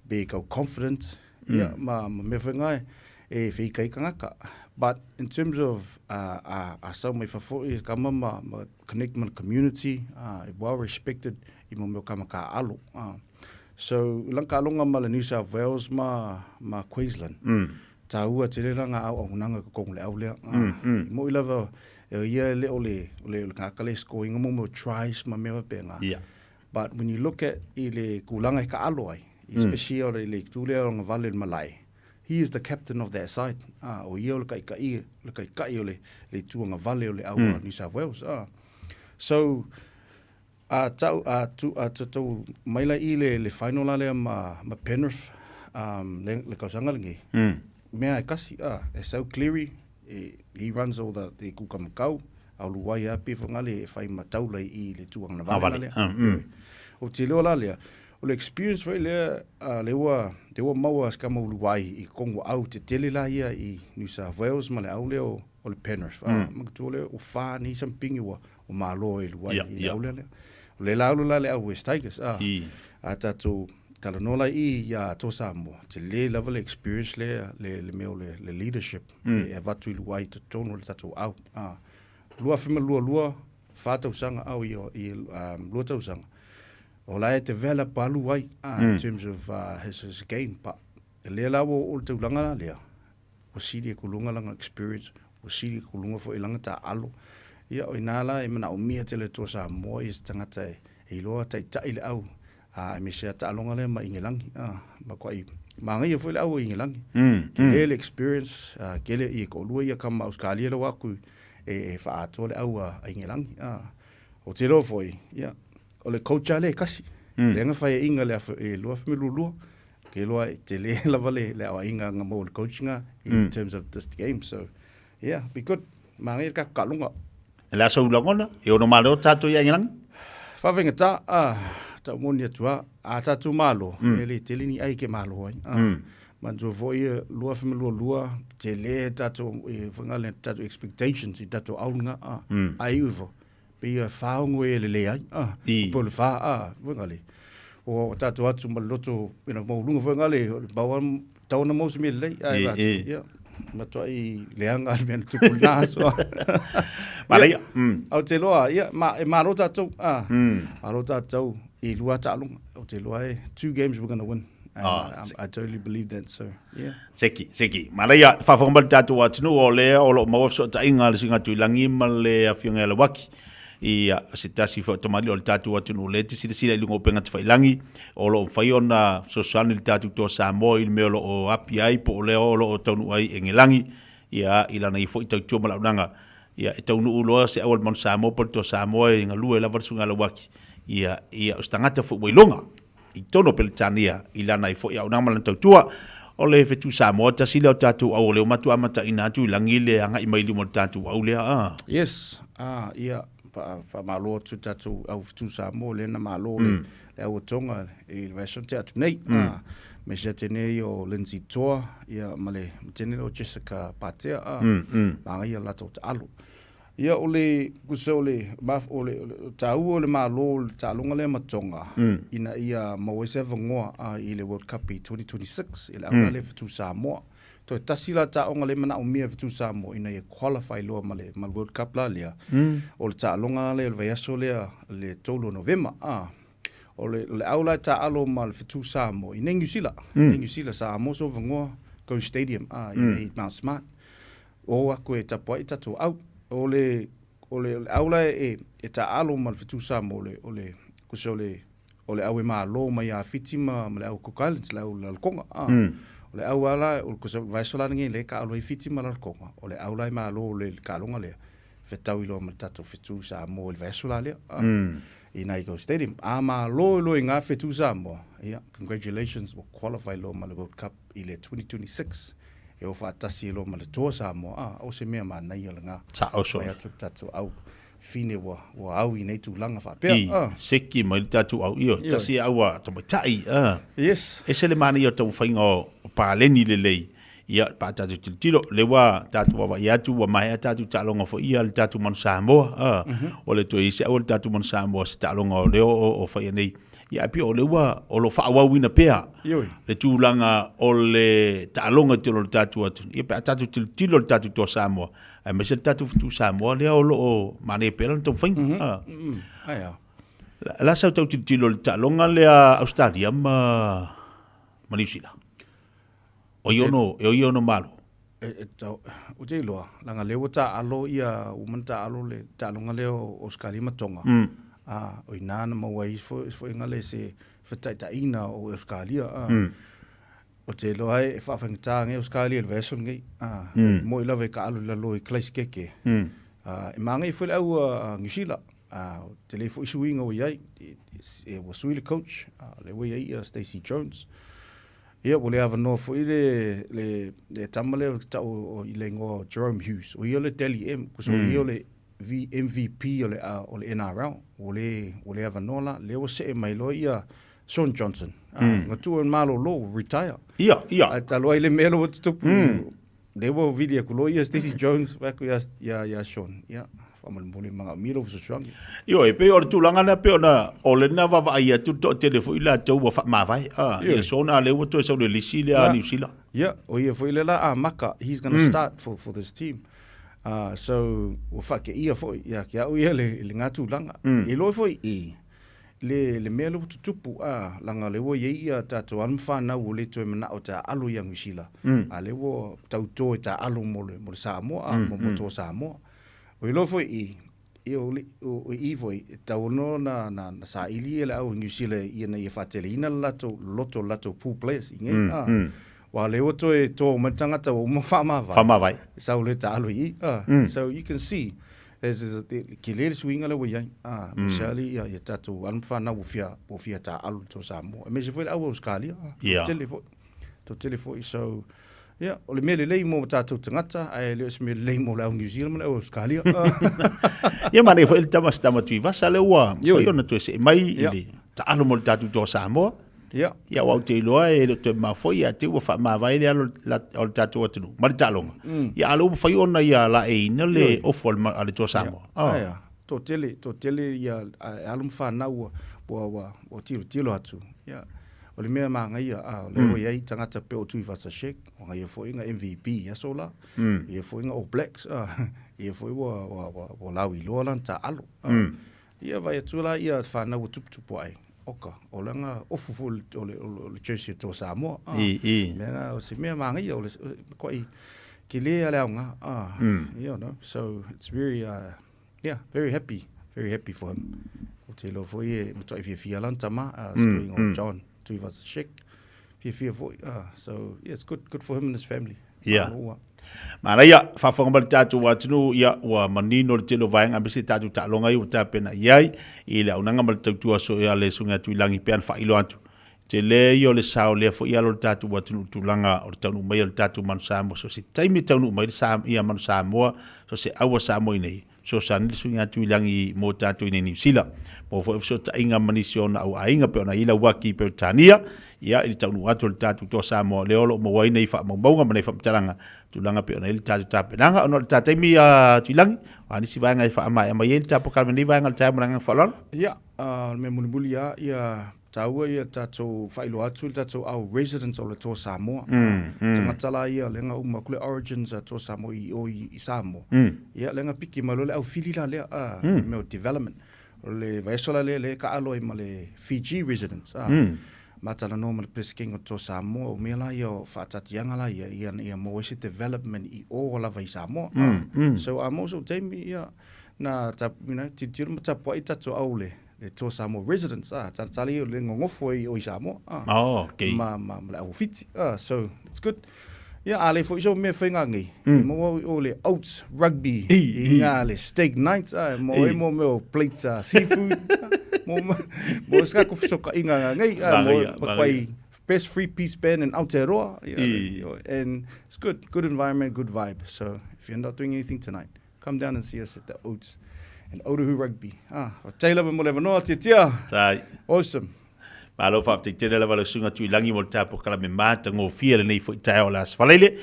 pe kau confident, ia, ma, ma mea whanga e, e whika i kangaka. But in terms of uh, a, a sau mai fafo i kama ma, ma connect ma community, uh, well respected i mo meo kama ka alo. So, i lang kalonga ma le New South Wales ma, ma Queensland. Tāua tele la ngā au aunaga ka kongo le au lea. I mo i lava, e ia le o le, o le, o le ngaka le scoring mo mo tries ma mea pe ngā. But when you look at i le kūlanga i ka alo ai, especially o le, le tū lea o ngā vale le malae, he is the captain of that side. Ah, o ia o le kaikai, le kaikai o le, le tuanga vale o le au mm. New South Wales. Ah. So, A tau, a tu, a tatau mai la i le, le final la lea ma, ma Penrith, um, le, le kausaga lenei. Mea e kasi, a, e sau Cleary, e, he runs all the, the kuka makau, a ulu ai a pe whangale e whai ma taula i le tuanga na vale la lea. O te leo la lea, O le experience foi lea a lea ua lea ua maua si tama uluai i totonu o au tetele la ia i New South Wales ma le au lea o o le Penrith. Mm. Manatua lea ua fa nei sampingi ua ua malo e luai i le au lea lea. O le la alu la le au West Tigers. A, a tatou talanoa la i ia Toa Samoa, tele lava le experience lea, le, le mea o le, le leadership e avatu i luai i totonu o le tatou au. A, 2022, fa tausaga au i, i um, lua tausaga. O la e develop alu ai in terms of his, his game, but lea la ua oo le tulaga la lea, ua sili atu luga lana experience, ua sili atu luga foi lana taaalo. Ia, o ina la e manaomia tele e Toa Samoa ia se tagata e iloa taitai le au, a aemaise a taaloga lea ma Igelagi. A, matuai manaia foi le au o Igelagi. Tele le experience, a, tele ia toalua ia tama Ausetalia la ua atu e, e faaatoa le au a Igelagi. A, o te iloa foi, ia, o le coach lava lea e tasi. Lea na faiaina i le 2022, ke iloa e tele lava le le aoaiga na maua i le coach na in terms of this game. So, yeah, be good. Manaia le tatou taaloga. O le a sou lagona? E ono malo tatou ia Ingelagi? Faafegata, ah, tau moni atu lava, a tatou malo, e le tele ni ai ke malo ai. Ah, Manatua foi 2022, tele tatou, e fai le tatou expectations i tatou auga, ah, ai iu ifo, Pei e whaongo e le leai, ah, I. po le wha, ah, foi ngale. O tātou atu ma le loto, you know, maulunga foi ngale, o le bawa, tauna mau se mea lelei, ai E, e. ia, matuai leaga le mea na tupu i lena aso. Manaia, Ia, Ou te iloa, ia, ma, e malo tātou, ah, malo tātou i lua taaloga. Ou te iloa e, two games we're gonna win. And Ah, I totally believe that, so, yeah. Seki, seki. Manaia, faafofoga mai le tatou atunuu o lea o lo o maua fesootaiga a le Suiga Tuilagi ma le Afioga ia Lauaki i se tasi foi o tamalii o le tatou atunuu lea e te silasila i luga o upega tafailagi o lo o mafai ona fesoasoani le tatou Toa Samoa i le mea o lo o api ai po o lea o lo o taunuu ai e Gelagi ia i lana ia foi tautua ma launaga ia e taunuu loa se au a le Manu Samoa po o le Toa Samoa e galue lava le Suiga Lauaki ia ia o se tagata foi ua iloga i totonu o Peretania i lana ai foi auaunaga ma lana tautua. O le fetu Samoa tasi lea o tatou au o lea ua matua amataina atu i lagi le agai mai luma o le tatou au lea a. Yes, a ia, faamalo atu i le tatou au fetu Samoa lea na malo le le au a Tonga i le vaiaso na tea atu nei. A, aemaise a tenei o Lindsay Toa ia ma le teine lea o Jessica Patea a, manaia le latou taalo. Ia o le tusa o le o le taua o le Malo o le taaloga lea ma Tonga ina ia maua ai se avanoa i le World Cup i 2026 i le au la lea Fetu Samoa. Toe tasi la taaloga lea e manaomia e Fetu Samoa ina ia qualify loa ma le ma le World Cup la lea o le taaloga la lea o le vaiaso lea le 3 o Novema. O le o le au la e taaalo ma le Fetu Samoa i nei Niu Sila, nei Niu Sila Samoa so avanoa Go Stadium i nei Mount Smart. O aku e tapuai tatou au. O le, o le, o le au la e, e taaalo ma le fetu Samoa, o le, o le, kusa o le, o le au e malo mai ia Fiti ma, ma le au Cook Islands, le au Lalokonga. Ah. O le au ala, o le kusa vaiaso la lenei le kaalo ai Fiti ma Lalokonga, o le au la e malo le kaaloga lea, fetau i loa ma le tatou fetu Samoa i le vaiaso la lea. Ah. I Nike Stadium. A malo i loa i ngā fetu Samoa, ia, congratulations, ua qualify loa ma le World Cup i le 2026. E o faatasi ai loa ma le Toa Samoa, a, o se mea manaia lena. Sao sona. Fai atu le tatou au fine ua, ua au i nei tulaga faapea, I, a. seki mai le tatou au, ioe, Ioe. tasi e au a tamaitai, a. Yes. Ese le manaia o le taumafaiga o, o paleni lelei, ia, pe a tatou tilotilo, lea ua tatou vaavaai atu ua maea tatou taaloga foi ia le tatou Manu Samoa, a. Ua le toe i ai se au a le tatou Manu Samoa se taaloga o lea o, o faia nei. Ia, ae pei o lea ua, o lo o faaauauina pea Ioe. le tulaga o le taaloga i totonu o le tatou atunuu. Ia, pe a tatou tilotilo i le tatou Toa Samoa, aemaise le tatou Fetu Samoa lea o lo o manaia pea lana taumafaiga. Ah. Ai a. La sau tau tilotilo i le taaloga lea Ausetalia ma, ma Niu Sila. O ia ono, e o ia ono malo. E, e tau, ou te iloa, leaga lea ua taaalo ia, ua uma ona taaalo le taaloga lea o Ausetalia ma Tonga. A, o i ina na maua ai fofoga lea se fetaitaiga o Ausetalia. A, Ou te iloa ai e faafaigata nei Ausetalia i le vaiaso lenei. A, e moi lava e taaalo i lalo i Kalaisikeike. A, e manaia foi le au a Niu Sila. A, tele foi suiga ua i ai, e, ua sui le coach, a, lea ua i ai ia Stacey Jones. Ia, ua le avanoa foi le, le, le tama lea o tau o, i le igoa o Jahrome Hughes. O ia le Dally M, kusa o ia o le V, MVP o le, o le NRL. Ua le, ua le avanoa la. Lea ua see mai loa ia Shaun Johnson. Matua malolo, retire. Ia, ia. Ae talu ai le mea lea ua tutupu. Lea ua vili atu loa ia Stacey Jones vae atu ia, ia, ia Shaun. Ia, faamolemole manaomia lou fesoasoani. Ioe, e pei o le tulaga lea pei ona o lena vaavaai atu le toatele foi latou ua faamavae. Ah, ia Shaun a lea ua toe sau le lisi lea a Niu Sila. Ia, o ia foi lea la amata, he's gonna start for this team. So, ua faateia foi ia te au ia le, lena tulaga. E iloa foi i le, le mea lea ua tutupu, a, leaga o lea ua i ai ia tatou alo ma fanau ua le toe manao e taaalo ia Niu Sila, a lea ua tauto e taaalo mo le, mo le Samoa, a, mo, mo toa Samoa. Ua iloa foi i, ia o le, o i foi, e tatau ona na, na, na saili ia le au Niu Sila ina ia faateleina le latou loto o le latou pool players i nei, a. Aua o lea ua toe to mai le tagata ua uma faamavae. Faamavae. Sau le taaalo i i, a. So you can see, There's a, tele le suiga lea ua i ai. Ah, aemaise lava ia, ia tatou alo ma fanau ua fia, ua fia taaalo i toa Samoa. Aemaise foi le au Ausetalia. Ah, toatele foi. Toatele foi. So, yeah, o le mea lelei mo tatou tagata, ae le o se mea lelei mo le au New Zealand ma le au Ausetalia. Ia manaia foi le tama, se tama Tuivasa lea ua mafai ona toe see mai i le taalo mo le tatou toa Samoa. Ia. Ia aua ou te iloa e le o toe mamao foi ia te ua faamavae le alo o le tatou atunuu ma le taaloga. Ia a o lea ua mafai ona ia laeiina le ofu a le Toa Samoa. Oh. Aia, toatele, toatele ia alo ma fanau ua, ua, ua, ua tilotilo atu. Ia, o le mea manaia, a, o lea ua i ai tagata pei o Tuivasa-Sheck, o ia foi na MVP i aso la, ia foi na All Blacks, a, ia foi ua, ua, ua, ua lauiloa lana taaalo. A, Ia vaai atu la ia fanau ua tuputupu ae, oka, o lana ofu foi o le, o le jersey o Toa Samoa. Ah, I, i. Mea na, o se mea manaia, o le, matuai tele a le aoga. Ah, you know, so it's very, yeah, very happy, very happy for him. Ou te iloa foi e matuai fiafia lana tama, se toeaina o John Tuivasa-Sheck, fiafia foi. Ah, so, yeah, it's good, good for him and his family. Ia. Manaia, faafofoga mai le tatou atunuu, ia, ua manino le tele o vaega aemaise tatou taaloga ia ua tapena i ai i le auaunaga ma le tautua a le Susuga ia Tuilagi pei ona faailoa atu. Tele ia o le sao lea foi alo o le tatou atunuu i tulaga o le taunuu mai o le tatou Manu Samoa. So se taimi e taunuu mai le Sa, ia Manu Samoa, so se aua Samoa i nei, fesoasoani le Susuga ia Tuilagi mo tatou i nei Niu Sila. Maua foi fesootaiga ma nisi o ona au aiga pei ona i ai Lauaki i Peretania, ia, i le taunuu atu o le tatou Toa Samoa lea o lo o maua ai nei faamaumauga ma nei faamatalaga, tulaga pei ona i ai le tatou tapenaga. Ona o le ta taimi a Tuilagi, o a nisi vaega e faamaea mai ai le ta polokalame i lenei vaega o le taeao ma le agaga faaaloalo? Ia, o le mea mulimuli lava, ia taua ia tatou faailoa atu le tatou au residents o le Toa Samoa. Tagata la ia lea na uma atu le origins a Toa Samoa i o i Samoa. Ia lea na piki mai loa le au fili la lea, le mea o development. O le vaiaso la lea lea e taalo ai ma le Fiji residents. Ma talanoa ma le Peresetene o Toa Samoa, o mea la ia o faataatiaga la ia, ia ia maua ai se development i o lava i Samoa. So a maua sou taimi ia na ta, you know, tilotilo ma tapuai tatou au le le Toa Samoa residents, ah, talatala ia o le nonofo ai o i Samoa, ah, oh, okay. ma, ma, ma le au Fiti, ah, so it's good. Ia, a le foi so mea whainga nei, mm. i maua o le oats rugby, i, i ngā le steak nights, ah, mo e mo meo plates seafood, mo, mo ska ko whisoka inga ngā nei, ah, mo, mo kwai best free piece band in Aotearoa, yeah, and it's good, good environment, good vibe. So if you're not doing anything tonight, Come down and see us at the Oats and Otahuhu Rugby. Ah, faafetai lava mo le avanoa, Tiatia. Tai. Awesome. Malo faafetai tele lava lau susuga Tuilagi mo le tapokala me matagofie lenei foi taeao o le Aso Faraile.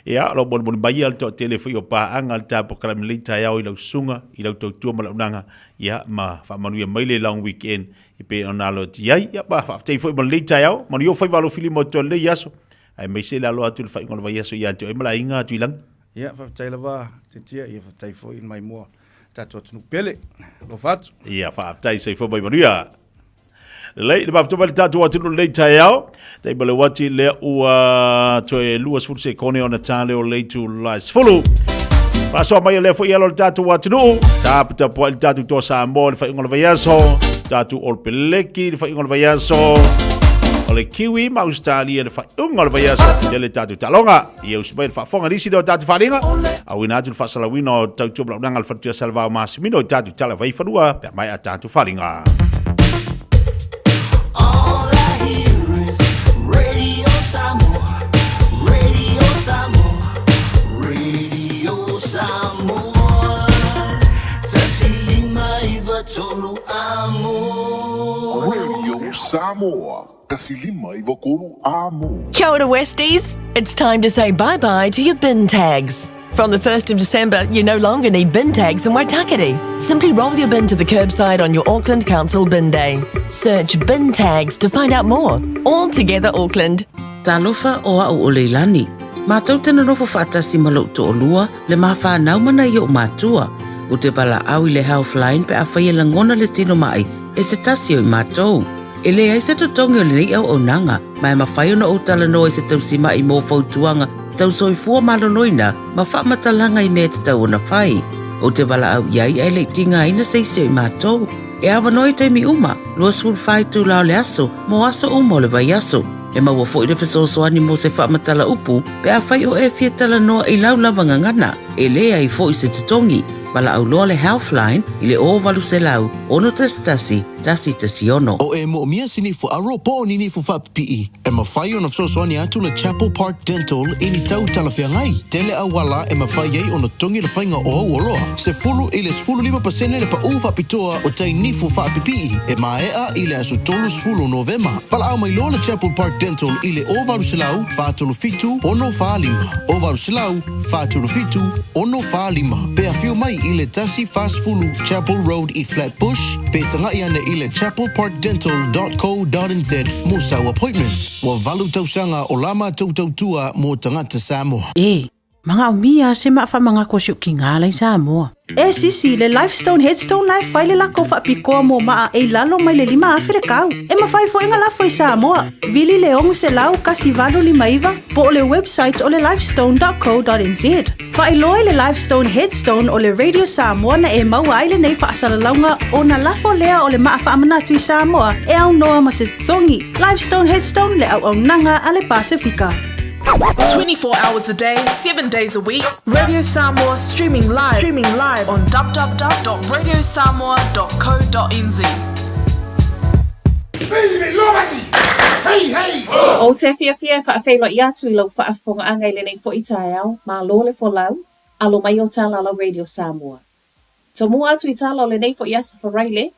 Ia, o lo o molimoli mai ia le toatele foi o paaga le tapokala me lenei taeao i lau susuga, i lau tautua ma lau auaunaga, ia, ma faamanuia mai le long weekend e pei ona alo atu i ai. Ia, ma faafetai foi mo lenei taeao. Manuia ou faiva alofilima o totoe i lenei aso. Aemaise le alo atu i le faaiuga o le vaiaso ia te oe ma le aiga Tuilagi. Ia, faafetai lava Tiatia, ia faafetai foi i maimoa tatou atunuu pele. Alofa atu. Ia, faafetai, soifua mai manuia. Lelei, le mafuta mai le tatou atunuu lenei taeao. Tai ma le uati lea ua toe 20 sekone ona tā leo le itula e 10. Faasoa mai o lea foi alo le tatou atunuu. Taputapuai le tatou toa Samoa i le faaiuga o le vaiaso. Tatou All Peleki i le faaiuga o le vaiaso. O le Kiwi ma Australia i le faaiuga o le vaiaso. Tele tatou taaloga. Ia usu mai le faafofoga nisi lea o tatou faaaliga, auina atu le faasalauina o tautua ma launaga a le Faletua Salevao Masimino i tatou tala vai fanua pe a maea tatou faaaliga. All I hear is Radio Samoa, Radio Samoa, Radio Samoa. 1 5 9 3. Amo. Radio Samoa, 159 Amo. Kia ora Westies! It's time to say bye-bye to your bin tags. From the 1st of December, you no longer need bin tags in Waitakere. Simply roll your bin to the curbside on your Auckland Council bin day. Search bin tags to find out more. All together Auckland. Talofa o a'u o Leilani. Matou te nonofo faatasi ma lou toalua, le ma fanau ma nai o'u matua. Ou te valaau i le Healthline pe afai e lagona le tino ma'i e se tasi o i matou. E leai se totogi o lenei auaunaga, ma e mafai ona ou talanoa i se tausima'i mo fautuaga tau soifua maloloina ma faamatalaga i mea e tatau ona fai. Ou te valaau i ai ae le i tigaina se isi o i matou. E avanoa i taimi uma, 24 itula o le aso, mo aso uma o le vaiaso. E maua foi le fesoasoani mo se faamatala upu pe afai o e fia talanoa i lau lava gagana. E leai foi se totogi. Valaau loa le Healthline i le 0800 611 116. O e moomia se nifu aro po o ni nifu faapipii, e mafai ona fesoasoani atu le Chapel Park Dental i ni tau talafeagai. Tele auala e mafai ai ona totogi le faiga o au oloa. 10 i le 15% le paʻū faapitoa o tai nifu faapipii e maea i le aso 30 o Novema. Valaau mai loa le Chapel Park Dental i le 0800 437 645, 0800 437 645. Pe afio mai i le 140 Chapel Road i Flat Bush, pe taga'i ane i le chapelparkdental.co.nz mo sau appointment. Ua valu tausaga o la matou tautua mo tagata Samoa. E, manaomia se maa faamagako a si ou kigā la i Samoa. E sisi, le Lifestone Headstone la e fai le lako faapikoa mo maa e i lalo mai le 5000 le kau. E mafai foi ona lafo i Samoa. Vili le 600 1859 po o le website o le lifestone.co.nz. Faailoa i le Lifestone Headstone o le Radio Samoa na e maua ai lenei faasalalauga ona lafo lea o le maa faamanatu i Samoa e aunoa ma se totogi. Lifestone Headstone le auaunaga a le Pasefika. 24 hours a day, 7 days a week. Radio Samoa streaming live, streaming live on www.radiosamoa.co.nz. Ou te fiafia e faafeiloai atu i lau faafofogaaga i lenei foi taeao, malo le folau, alo mai o Talalau Radio Samoa. Tomua atu i tala o lenei foi aso Faraile,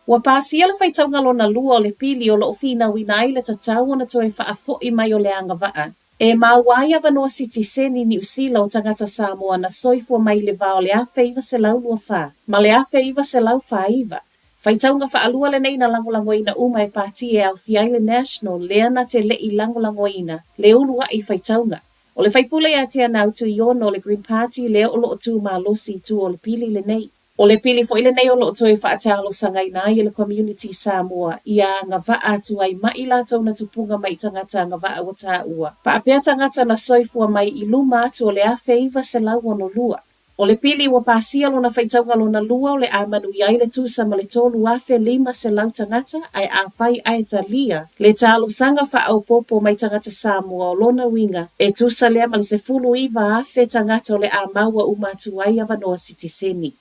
ua pasia le faitauga lona lua o le pili o loo finauina ai le tatau ona toe faafoi mai o le agavaa e maua ai avanoa sitiseni Niu Sila o tagata Samoa na soifua mai i le va o le 1924 ma le 1949. Faitauga faalua lenei na lagolagoina uma e pati e aofia ai le National lea na te le'i lagolagoina le ulua'i faitauga. O le faipule ia Teanau Tuiono o le Green Party lea o loo tu malosi i tua o le pili lenei. O le pili foi lenei o loo toe faatalosagaina ai e le community Samoa ia agavaa atu ai ma i latou na tupuga mai i tagata agavaa ua taua faapea tagata na soifua mai i luma atu o le 1962. O le pili ua pasia lona faitauga lona lua o le a manuia ai le tusa ma le 3,500 tagata ae afai ae talia le talosaga faaopoopo mai tagata Samoa o lona uiga e tusa lea ma le 19,000 tagata o le a maua uma atu ai avanoa sitiseni.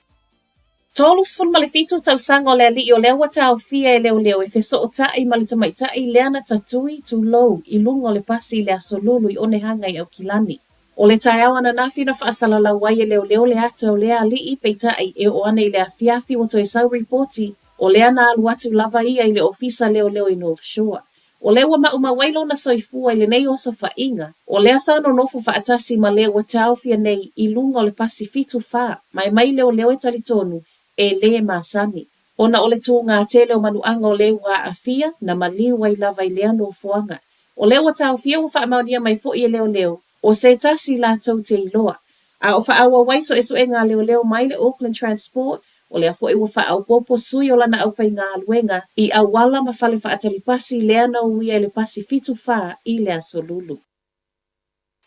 37 tausaga o le alii o lea ua taofia e leoleo e fesootai ma le tamaitai lea na tatui tulou i luga o le pasi i le Aso Lulu i Onehānga i Aukilani. O le taeao ananafi na faasalalau ai e leoleo le ata o lea alii peitai e oo ana i le afiafi ua toe sau ripoti o lea na alu atu lava ia i le ofisa leoleo i North Shore. O lea ua maumau ai lona soifua i lenei osofaiga, o lea sa nonofo faatasi ma le ua taofia nei i luga o le pasi 74 ma e mai leoleo e talitonu e lē masani. Ona o le tuga tele o manuaga o le ua aafia na maliu ai lava i lea nofoaga. O lea ua taofia ua faamaonia mai foi e leoleo o se tasi latou te iloa. A o faaauau ai suesuega a leoleo mai le Auckland Transport, o lea foi ua faaopoopo sui o lana aufaigaluega i auala ma fale faatali pasi lea na uia i le pasi 74 i le Aso Lulu.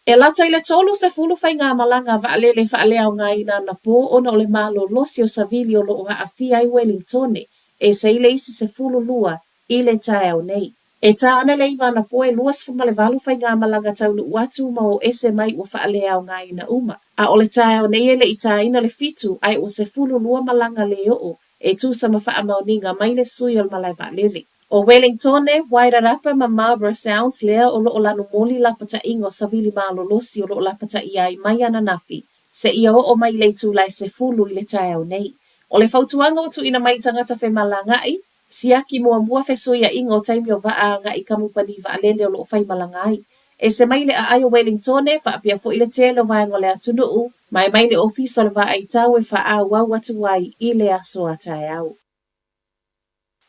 E lata i le 30 faigamalaga vaalele faaleaogaina anapō ona o le malolosi o savili o loo aafia ai Wellingtone e se i le isi 12 i le taeao nei. E tā ana le 9 anapō e 28 faigamalaga taunuu atu ma o ese mai ua faaleaogaina uma. A o le taeao nei e le'i tāina le 7 ae ua 12 malaga lē oo e tusa ma faamaoniga mai le sui o le malae vaalele. O Wellingtone, Wairarapa ma Marlborough Sounds lea o loo lanumoli lapataiga o savili malolosi o loo lapataia ai mai ananafi seia oo mai i le itula e 10 i le taeao nei. O le fautuaga ua tuuina mai i tagata femalagaai, siaki muamua fesuiaiga o taimi o vaa agai i kamupani vaalele o lo o faimalaga ai. Ese mai le aai o Welingtone faapea foi le tele o vaega o le atunuu, ma e mai le Ofisa o le Vaaitau e faaauau atu ai i le aso a taeao.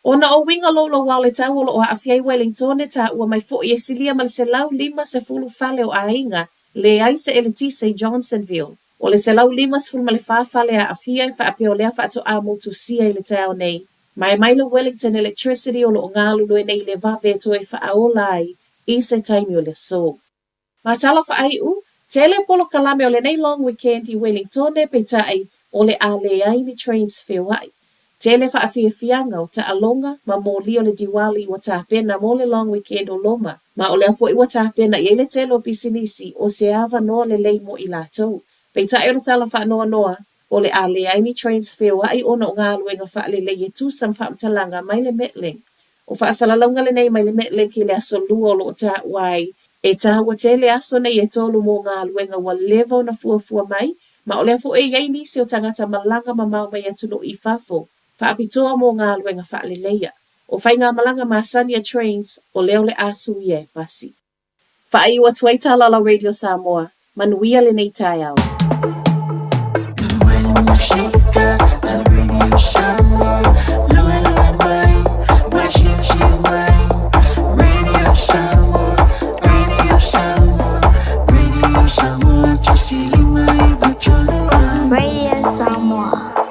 Ona o uiga louloua o le tau o lo o aafia ai Welingtone, taua mai foi e silia ma le 150 fale o aiga leai se eletise i Johnsonville. O le 154 fale aafia e faapea o lea faatoa motusia i le taeao nei. Ma e mai le Wellington Electricity o lo o galulue nei i le vave e toe faaola ai i se taimi o le aso. Ma tala faaiu, tele polokalame o lenei long weekend i Welingtone peitai o le a leai ni trains feoai. Tele faafiafiaga o taaloga ma moli o le Diwali ua tapena mo le long weekend o loma, ma o lea foi ua tapena i ai le tele o pisinisi o se avanoa lelei mo i latou. Peitai o le tala faanoanoa, o le a leai ni trains feoai ona o galuega faalelei e tusa ma faamatalaga mai le Metlink. O faasalalauga lenei mai le Metlink i le aso Lua o lo o taua ai, e taua tele aso nei e tolu mo galuega ua leva ona fuafua mai, ma o lea foi e i ai nisi o tagata malaga mamao mai atunuu i fafo, faapitoa mo galuega faaleleia. O faigamalaga masani a Trains, o lea o le a suia e pasi. Faaiu atu ai tala la Radio Samoa, manuia lenei taeao. Radio Samoa.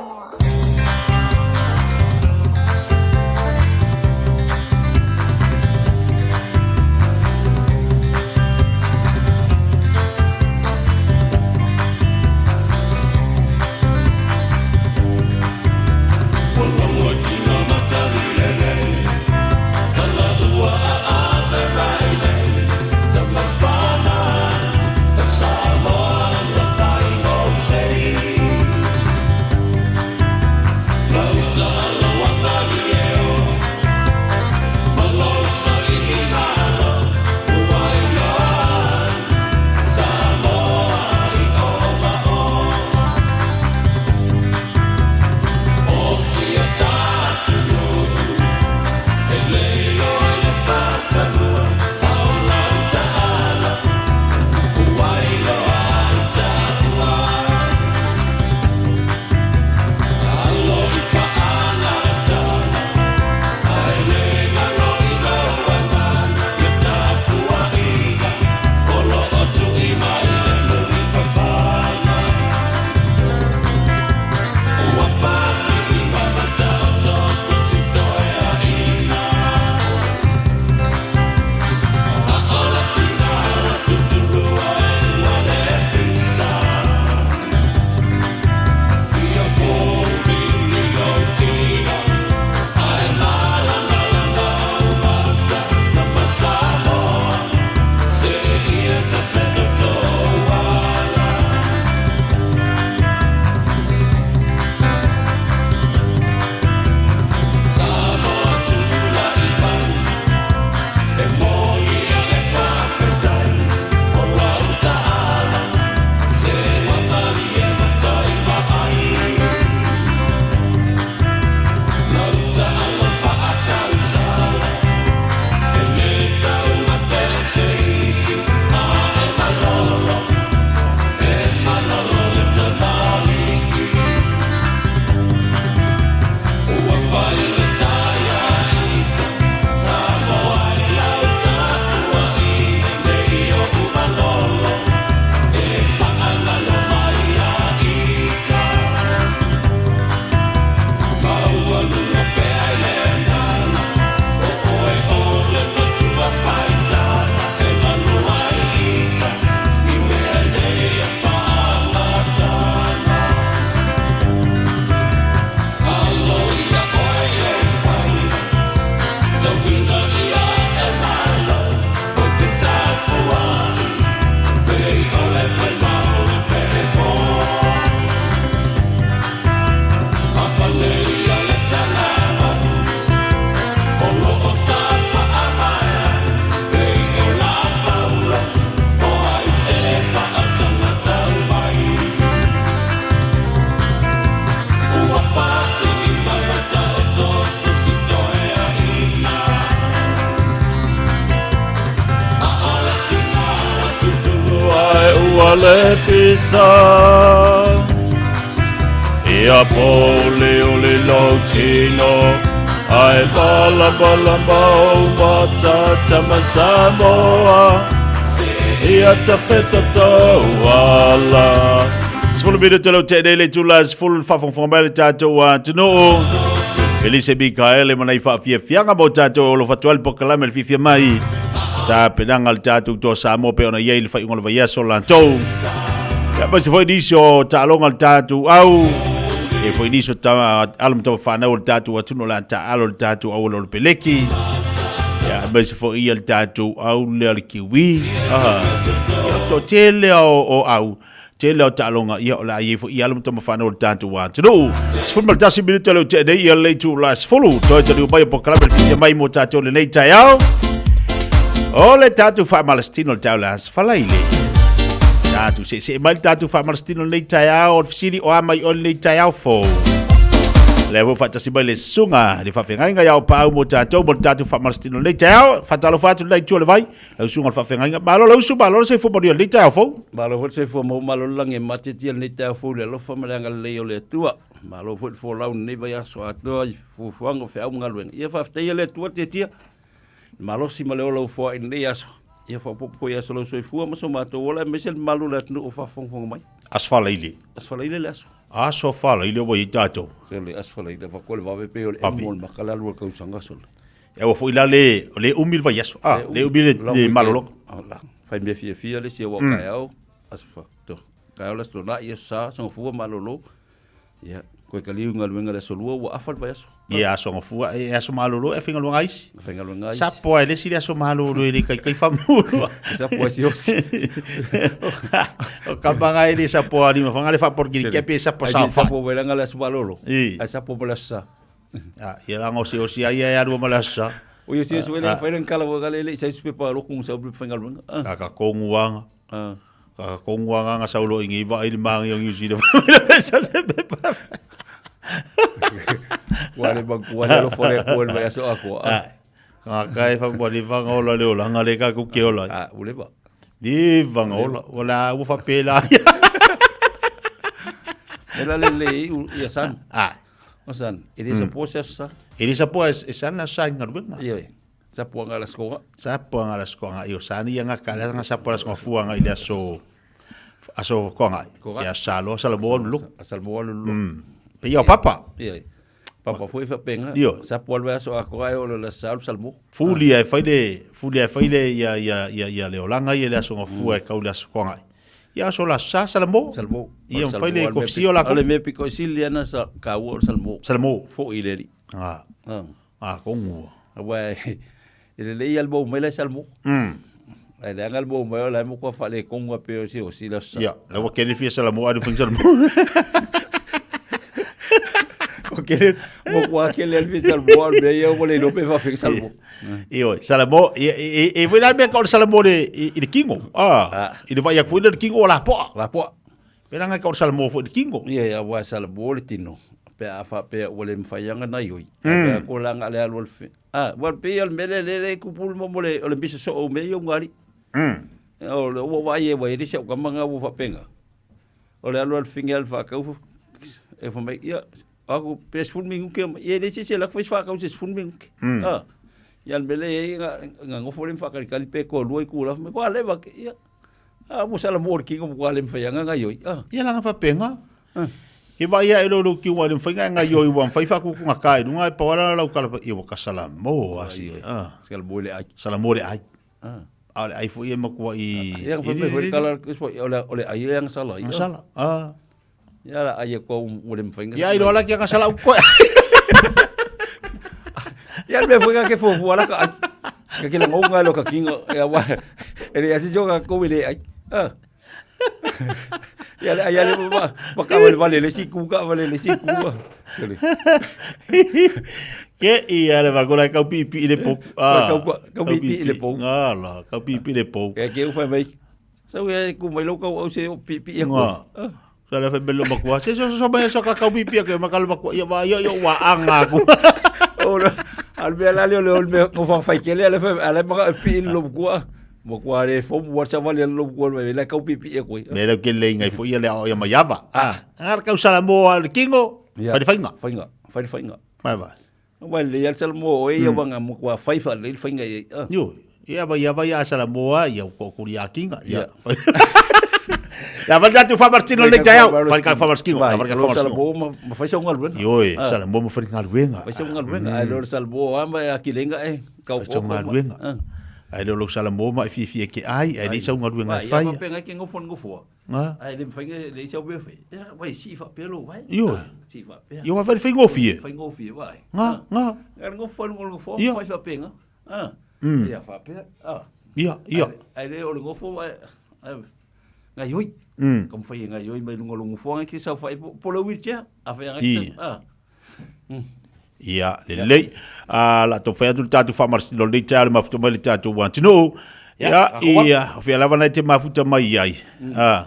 le pisa. Ia pole o le lautino, ai bala bala mau mata tama Samoa. Ia tafeta tauala. Sefulu minute lau tene le tula sefulu faafogafoga mai le tatou atunuu. Elise Mikaele ma nai faafiafiaga mo tatou o lo fatoa le pokalame le fiafia mai. Tapenaga le tatou toa Samoa pe ona i ai le faaiuga o le vaiaso latou. Ia ma se foi nisi o taaloga le tatou au. E foi nisi o alo ma tamafanau o le tatou atunuu o le a taalo le tatou au o le peleki. Ia ma se foi ia le tatou au lea le kiwi. Ah, ia to tele o au. Tele o taaloga, ia o le a i ai foi i alo ma tamafanau o le tatou atunuu. 11 minute leo tea nei ia le itula 10. Toe taliu mai o polokalame le fiafia mai mo tatou lenei taeao. O le tatou faamalositino le taeao le Aso Faraile. Tatou seesee mai le tatou faamalositino lenei taeao o le fesili o a mai oe lenei taeao fou. Lea ua faatasi mai le susuga le faafeagaiga ia Paau mo tatou mo le tatou faamalositino lenei taeao. Faatalofa atu le itu o le vai. Lau susuga le faafeagaiga. Malo le usu, malo le soifua manuia lenei taeao fou. Malo foi le soifua maua, malo le lagi e matiatia i lenei taeao fou i le alofa ma le agalelei o le Atua. Malo foi le folau i lenei vaiaso atoa i fuafuaga o feau ma galuega. Ia faafetaia le Atua tiatia le malosi ma le ola ua foai i lenei aso. Ia faaopoopo foi i aso o lou soifua ma so matou ola aemaise le mamalu o le atunuu o faafogafoga mai. Aso Faraile. Aso Faraile le aso. Aso Faraile ua i ai tatou. Sole, Aso Faraile, avatu le vave pei o le emo o le maka le alu o le tausaga sole. E ua foi la le, o le umi le vaiaso. Ah, le umi le, le malologa. Fai mea fiafia le isi aua taeao, aso fa, to, taeao le aso Toonai, aso Sa, aso Gafua, malolo. Ia, koe kaliu i galuega le aso Lua, ua afa le vaiaso. Ia, aso Gafua, e aso malolo e faigaluega ai isi. Faigaluega ai isi. Sapo ai le isi le aso malolo e le kaikai famulu. Sapo ai si osi. O kamanga e le sapo a lima whanga le whaporkiri kia pe sapo sa wha. Sapo welanga le aso malolo. Ai sapo ma le aso Sa. Ah, ia la ngosi osi ai ai alu ma le aso sa. O ia sia suele fai len kala wa le le sai supe pa roku sa upu faigaluega. Ka ka konguanga. Ka ka konguanga nga saulo ingi va i mangi o New Zealand. Sa se pepa. Wa le ba wa le lo fole ko le aso ako. Ka ka e fa wa le va ngola le ola nga le ka ku ke ola. Ah, ule ba. Ni va ngola wala u fa pela. Ela le le ia san. Ah. O san, e le sa po se aso sa. E le sa po e san na sa inga ruenga. Ia e. Sa po anga la skoga. Sa po anga la skoga. Io sa ni anga ka la sa po la skoga fua anga i le aso aso koga. Ia sa lo sa lo mo lu. Sa lo mo lu. Pe ia papa. Ia. Papa foi fa penga. Sa po le aso a koga e o le sa lo salmo. Fuli e fai le fuli e fai le ia ia ia ia le olanga ia le aso fua e kau le aso koga. Ia aso la sa salmo. Salmo. Ia mfai le kofisi o la ko. Le me piko sili ana sa ka o salmo. Salmo. Fo i le li. Ah. Ah kongu. Wa e le le al mo mai le salmo. Ai le angal mo mai la mo ko fa le kongu pe o si o si la sa. Ia, la wa kene fia salmo adu fing salmo. O kene mo ko akele al fi salmo al me ia mo le lo pe fa fing salmo. Ioe, Salamo, e, e, e, e la mea ka o le Salamo le, i, i le kingo. Ah, i le vai aku le kingo o la poa. La poa. Pe langa ka o le Salamo fo i le kingo. Ia, ia, wa Salamo le tino. Pe a fa pe ua le mwhaianga na ioi. Pe a ko langa le alu al fe. Ah, wa pe al mele le le kupulu mo le o le bisa so o me yo ngari. O le ua vai e vai ri se o kamanga ua fapenga. O le alu al finge al whakau e fa mai ia aku pe sfun mingu ke ia le se se la fai whakau se sfun mingu ke. Ah. Ia le mele ia nga nga ngofo le whakari kali pe ko lua i kula me ko ale va ke ia. Ah mo sala mo ki ngo ko ale mwhai nga nga yoi. Ah. Ia langa fapenga. Ke vai ia e lo lo ki wa le mwhai nga yoi wa mwhai whaku ku nga kai runga e pawara lau kala ia waka salamo asi. Ah. Salamo le ai. Salamo le ai. Ah. A le ai fo ia makua i Ia nga whai whai kala o le o le ai ia nga sala. Nga sala. Ah. Ia la ai ko o le mwhai nga. Ia i lo ala ki nga sala uko. Ia le mea ka ke fo ala ka ai. Ka kila ngonga lo ka kingo ia wa. E le asi jo ka ko le ai. Ah. Ia le ai le ma ma ka vale vale le si ku ka vale le si ku. Sole. Ke ia le vakola kau pipi i le po. Ah. Kau kau pipi i le po. Nga la, kau pipi le po. Ke ke u fai mai. Sa u ku mai lo kau au se o pipi e ko. Sa le fai belo makua. Se so so mai so ka kau pipi ke makal makua ia wa ia ia wa anga ku. O la al me la le o le ko fa fai ke le ale fa ale ma pi lo kua. Mo kua le fomu wa savali lo kua le la kau pipi e koe. Me le ke le ngai fo ia le ao ia mai ava. Ah, ngara kau sala mo le kingo. Ia. Fai le fainga. Fainga, fai le fainga. Mai vai. Wa le ia sala mo e ia wanga mo kua fai fa le fainga ia. Ah. Yo, ia vai ia vai a sala mo a ia ko kuri a kinga. Ia. Ya vai tatu fa martino le tai au. Vai ka fa martino. Vai, Vai ka lo fa sala martino. mo ma ma fai sa ngaluenga. Yo, Ah. sala mo mo fa ngaluenga. Fai sa ngaluenga. Ai lo sala mo ama a kilenga e kau Fai sa ngaluenga. Ai lo lo sala mo ma fi fi ke ai, ai le sa ngaluenga Vai, fai. ia fa ke ngofo ngofo. Ah. Ai le fainga le sa be fe. Ya vai si fa pelo vai. Yo. Si fa pe. Yo, vai fai ngofi e. Fai ngofi vai. Nga, nga. Nga ngofo ngofo Ia. fai fa penga. Ah. Ia fa pe. Ah. Ia, ia. Ai le o le ngofo vai. Ngai hoi. Kom fai ngai hoi mai lunga lunga fo ngai ki sa fai po le wheelchair. A fai ngai ki sa. Ah. Ia, lelei. A la to fai atu le tātou whamarasino lei tā le mafuta mai le tātou wantino. Ia, Ia, ka hoa. ia, o lava nei te mafuta mai ai. Ah,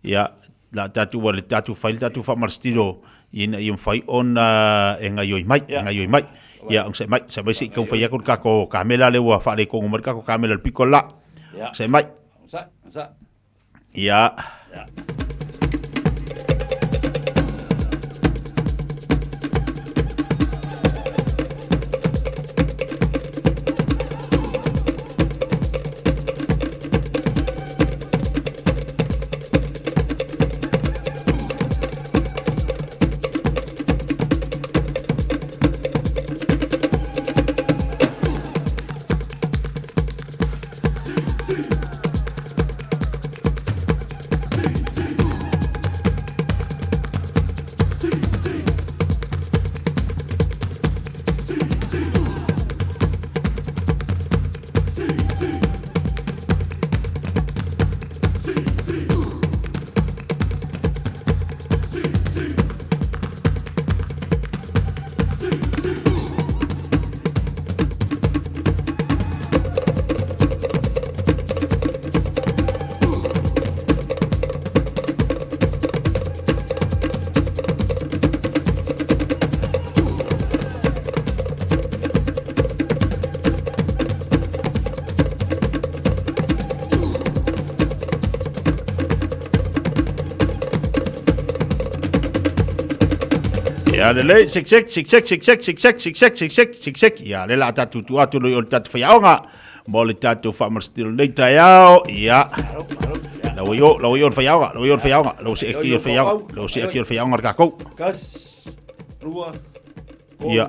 ia, la tātou wa le tātou fai le tātou whamarasino ina ia mwhai ona e ngai oi mai, e ngai oi mai. Ia, ong se mai, se mai se kau fai aku kako kamela le ua whaale kongo mai kako kamela le piko la. Ia. Se mai. Sa, sa. Ia. Ia. Ia lelei, sek sek, sek sek, sek sek, sek sek, sek sek, sek sek, sek sek. Ia le la tātou tu atu loi o le tātou whaiaonga. Mo le tātou whamarastiro nei taiao. Ia. Lau i o, lau i o le whaiaonga, lau i o le whaiaonga, lau se aki o le whaiaonga, lau se aki o le whaiaonga le kākou. Kas, lua, kolu, Ia.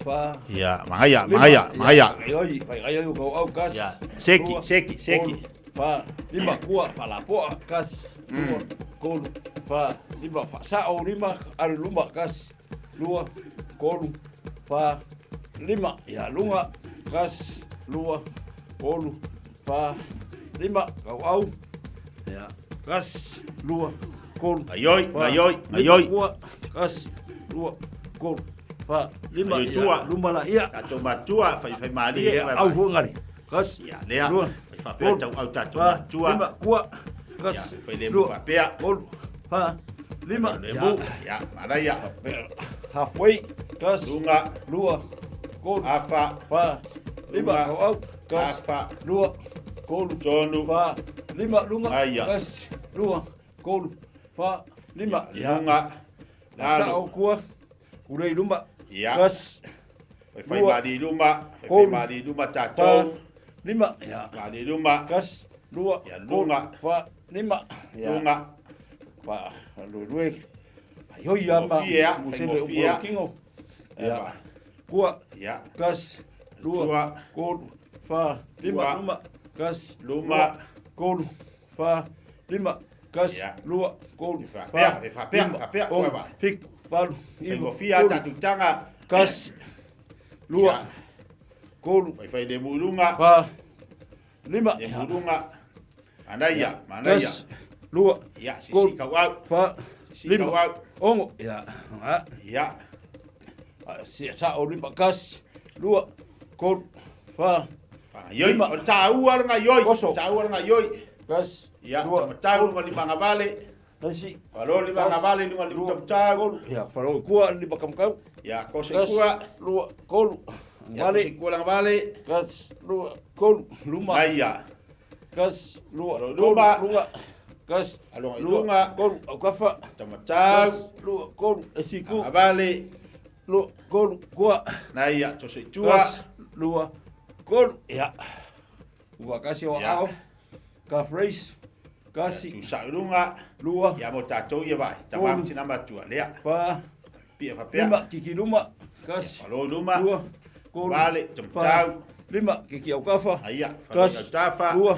fa, Ia, mangaia, mangaia, mangaia. Ia, oi, pai ngai oi kau au kas. Seki, lua, seki, seki. kolu, Fa, lima, kua, fa la poa, kas, lua, kolu, fa, lima, fa, sa o lima, aru luma, kas, lua, kolu, fa, lima, ia lunga, kas, lua, kolu, fa, lima, kau au, ia, kas, lua, kolu, Aioi, fa, aioi, lima, aioi. kua, kas, lua, kolu, fa, lima, Aioi ia, tua. luma la, ia. Tātou matua, whai whai maali. Ia, au fua ngari. Kas, Ia, lea. lua, Whai whapea kolu, tau au tātou fa, matua. lima, kua, kas, Ia, whai lemu lua, whapea. kolu, fa, lima, Lemu, ia. ia, manaia. Halfway, kas, Lunga. lua, kolu, Afa. fa, lima, Lunga. kau au, kas, Afa. lua, kolu, Tonu. fa, lima, lunga, Aia. kas, lua, kolu, fa, lima, Ia, lunga. Sa Lalo. o kua, urei luma, Ia. kas, Whai whai lua, maali luma, whai whai kolu, maali luma fa, tātou. lima, ia. Maali luma. Kas, lua, Ia, kolu, lunga. fa, lima, ia. Lunga. Fa, lue, lue. Ai hoi ama, Whaingofia, musele o whaingofia. kingo. Ia. Eva. Kua, Ia. kas, lua, Tua. kolu, fa, lima, Tua. luma, kas, Luma. lua, kolu, fa, lima, kas, Ia. lua, kolu, fa, Whapea, whapea, lima, whapea, ono, koe vai. fitu, valu, iva, Whaingofia, kolu, tātou tanga. kas, lua, Ia. kolu, Whai whai lemu lunga. fa, lima, Lemu lunga. Manaia, manaia. kas, lua, Ia, sisi kolu, kau au. fa, Sisi lima, kau au. ongo, ia, ha. Ia. Si sa o lima kas, lua, kolu, fa, Ioi, lima, o tāua runga ioi. Koso. Tāua runga ioi. kas, Ia, lua, tamatau runga lima ngavale. Tasi. Walo lima Kas, ngavale lunga lima lua, tamatau. kolu, ia, wharo kua, lima kamkau. Ia, kose Kas, kua. lua, kolu, Ia, vale, kose kua langa vale. kas, lua, kolu, luma, Aia. Kasi, lua, Alo i tolu, luma. luga. Kasi, Aloga i lua, luga. tolu, aukafa. Tamatau. Kasi, lua, tolu, le isi itu. Agavale. Lua, tolu, kua. Naia, toso i tua. Kasi, lua, tolu, ia. Ua kasi o Ia. ao. Calf raise. Kasi. Tusa i luga. Lua. Ia mo tatou ia vai. Tolu. Tamā ma tinā matua. Lea. Fa. Pia faapea. Lima, kiki luma. Kasi. Falo i luma. Lua, tolu, Vale, fa, tamatau. lima, kiki aukafa. Aia, falo i Kasi, autafa. lua,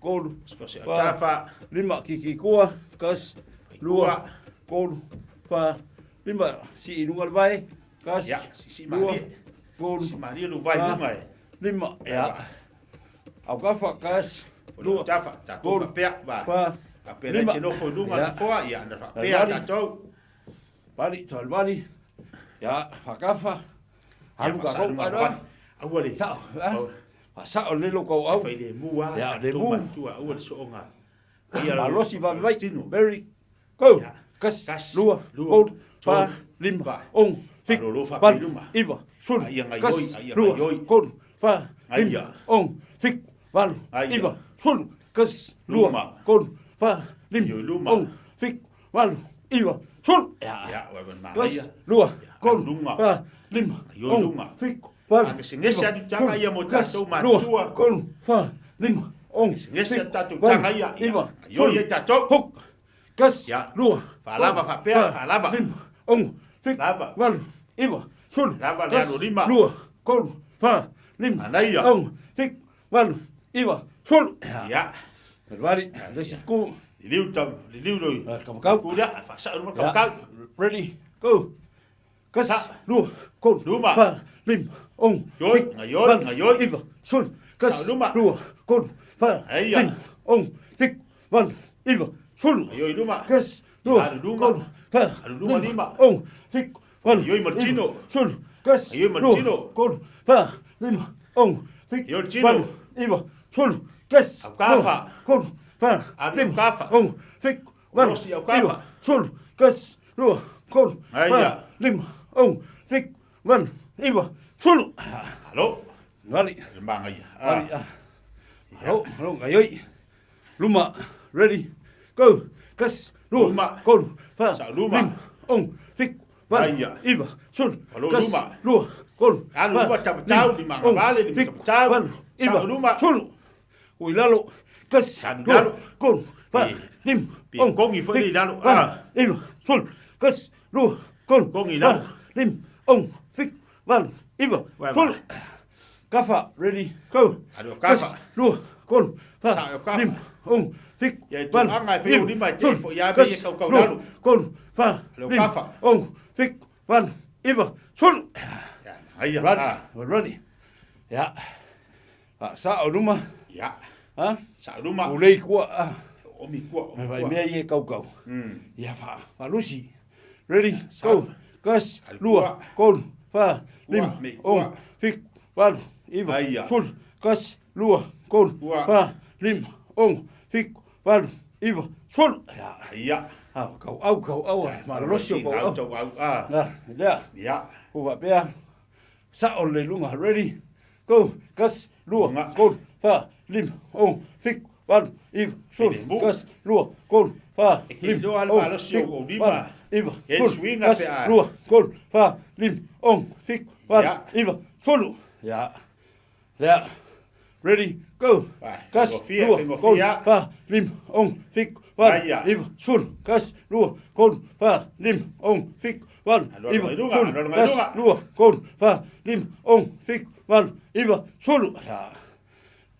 tolu, Sikosi fa, autafa. lima, kiki kua. Kasi, lua, tolu, fa, lima, sii i luga le vae. Kasi, Ia, sisi lua, malie. tolu, Sisi malie lo vai fa, luga e. lima, ia. Aukafa, kasi, O le lua, autafa, tatou tolu, faapea, va. fa, Faapea le lima. te nofo i luga Ia. nofoa, ia, na faapea Vali. tatou. Vali, toalvali. Ia, fakafa. Alu ka Ia, kau, fasalu alu. vali. Aua le. Sao, ah. Fasao le lo kau au. Fai le mu a, Ia, le tatou mu. matua, aua le sooga. Ia, Malosi vave vai. Very. Go. Kasi, lua, tolu, fa, lima, ono, fitu, Malolo faapea valu, i luma. iva, sulu, Aia ngaioi, kasi, aia lua, ngaioi. tolu, fa, Aia. lima, ono, fitu, valu, Aia. iva, sulu, kasi, lua, Luma. tolu, fa, lima, Ioi luma. ono, fitu, valu, iva, sulu. Ia. Ia, ua ua Kasi, magaia. lua, tolu, lunga. fa, lima, Ioi ono, lunga. fitu, valu, Agesegese iva, atu taga sulu, ia mo kasi, tatou lua, matua. tolu, fa, lima, ono, Agesegese fitu, atu tatou valu, taga ia. Ia, iva, ioi sulu, ai tatou. hook, kasi, Ia. lua, Faalava tolu, faapea, fa, faalava. lima, ono, fitu, Lava. valu, iva, sulu, Lava le kasi, alo lima. lua, tolu, fa, lima, Anaia. ono, fitu, valu, iva, sulu. Ia. Vali, le isi ku. Liliu tam, liliu loi. Kamakau. Kulia, faasao luma Ia. kamakau. Ready, go. Kasi, lua, tolu, Luma. fa, lima, ono, Ioi, fitu, ngaioi, valu, ngaioi. iva, sulu, kasi, Sao luma. lua, tolu, fa, Aia. lima, ono, fitu, valu, iva, sulu. Ioi luma. Kasi, lua, Alu luma. tolu, fa, Alu luma lima. ono, fitu, valu, Ioi Martino. iva, sulu, kasi, Ioi lua, Martino. tolu, fa, lima, ono, fitu, Ioi Tino. valu, iva, sulu, kasi, Aukafa. lua, tolu, fa, Alu lima, aukafa. ono, fitu, valu, Rosi aukafa. iva, sulu, kasi, lua, tolu, Aia. fa, lima, ono, fitu, valu, iva, sulu. Alo. Vali. Le magaia. Vali, ah. Alo, alo, ngaioi. Luma, ready, go. Kasi, lua, Luma. tolu, fa, Sao luma. lima, ono, fitu, valu, Aia. iva, sulu, Alo kasi, luma. lua, tolu, Alu fa, luma, tamatau, lima, lima ono, ngavale, lima fitu, tamatau. valu, iva, Sao luma. sulu. Ui lalo, kasi, Sao lua, lalo. tolu, fa, Pi- lima, pi ono, kongi foi fitu, le lalo. valu, Ah. iva, sulu, kasi, lua, tolu, Kongi fa, lalo. lima, ono, fitu, valu, iva, Vai, sulu. vai. Kafa, ready, go. Alu au kafa. Kasi, lua, tolu, fa, Sao au kafa. lima, ono, fitu, Ia i valu, tulaga e fai iva, o lima e te sulu, fo ia be kasi, e kaukau lua, lalo. tolu, fa, Alu au lima, kafa. ono, fitu, valu, iva, sulu. Aia. Ready, Ah. ready. Ia. Ah, sao luma. Ia. Ha? Sao luma. Ulei kua. Ah. Omi kua, omi Vai kua. mea i e kaukau. Ia fa, falusi. Ready, go. Kasi, Alu lua, kua. tolu, fa, Kua, lima, me kua. ono, fitu, valu, iva, Aia. sulu, kasi, lua, tolu, Kua. fa, lima, ono, fitu, valu, iva, sulu. Ia. Aia. Ah, kau au, kau au, ah, malolosi o kau Au au. tau au. Ah. Ah, lea. Ia. Ua faapea, sao le luga, ready, go, kasi, lua, tolu, fa, lima, ono, fitu, valu, iva, sulu, lemu. kasi, lua, tolu, fa, E ke lima, iloa le ono, malosi o fitu, ou lima. valu, iva, E sulu, suiga kasi, pe a- lua, tolu, fa, lima, ono, fitu, valu, Ia. iva, sulu. Ia. Lea. Ready, go. Vai, Kasi, faigofie, lua, faigofie. tolu, fa, lima, ono, fitu, valu, Aia. iva, sulu, kasi, lua, tolu, fa, lima, ono, fitu, valu, Alu, alu, iva, ngai luga, sulu, alu, alu, ngai kasi, luga. lua, tolu, fa, lima, ono, fitu, valu, iva, sulu. Ia.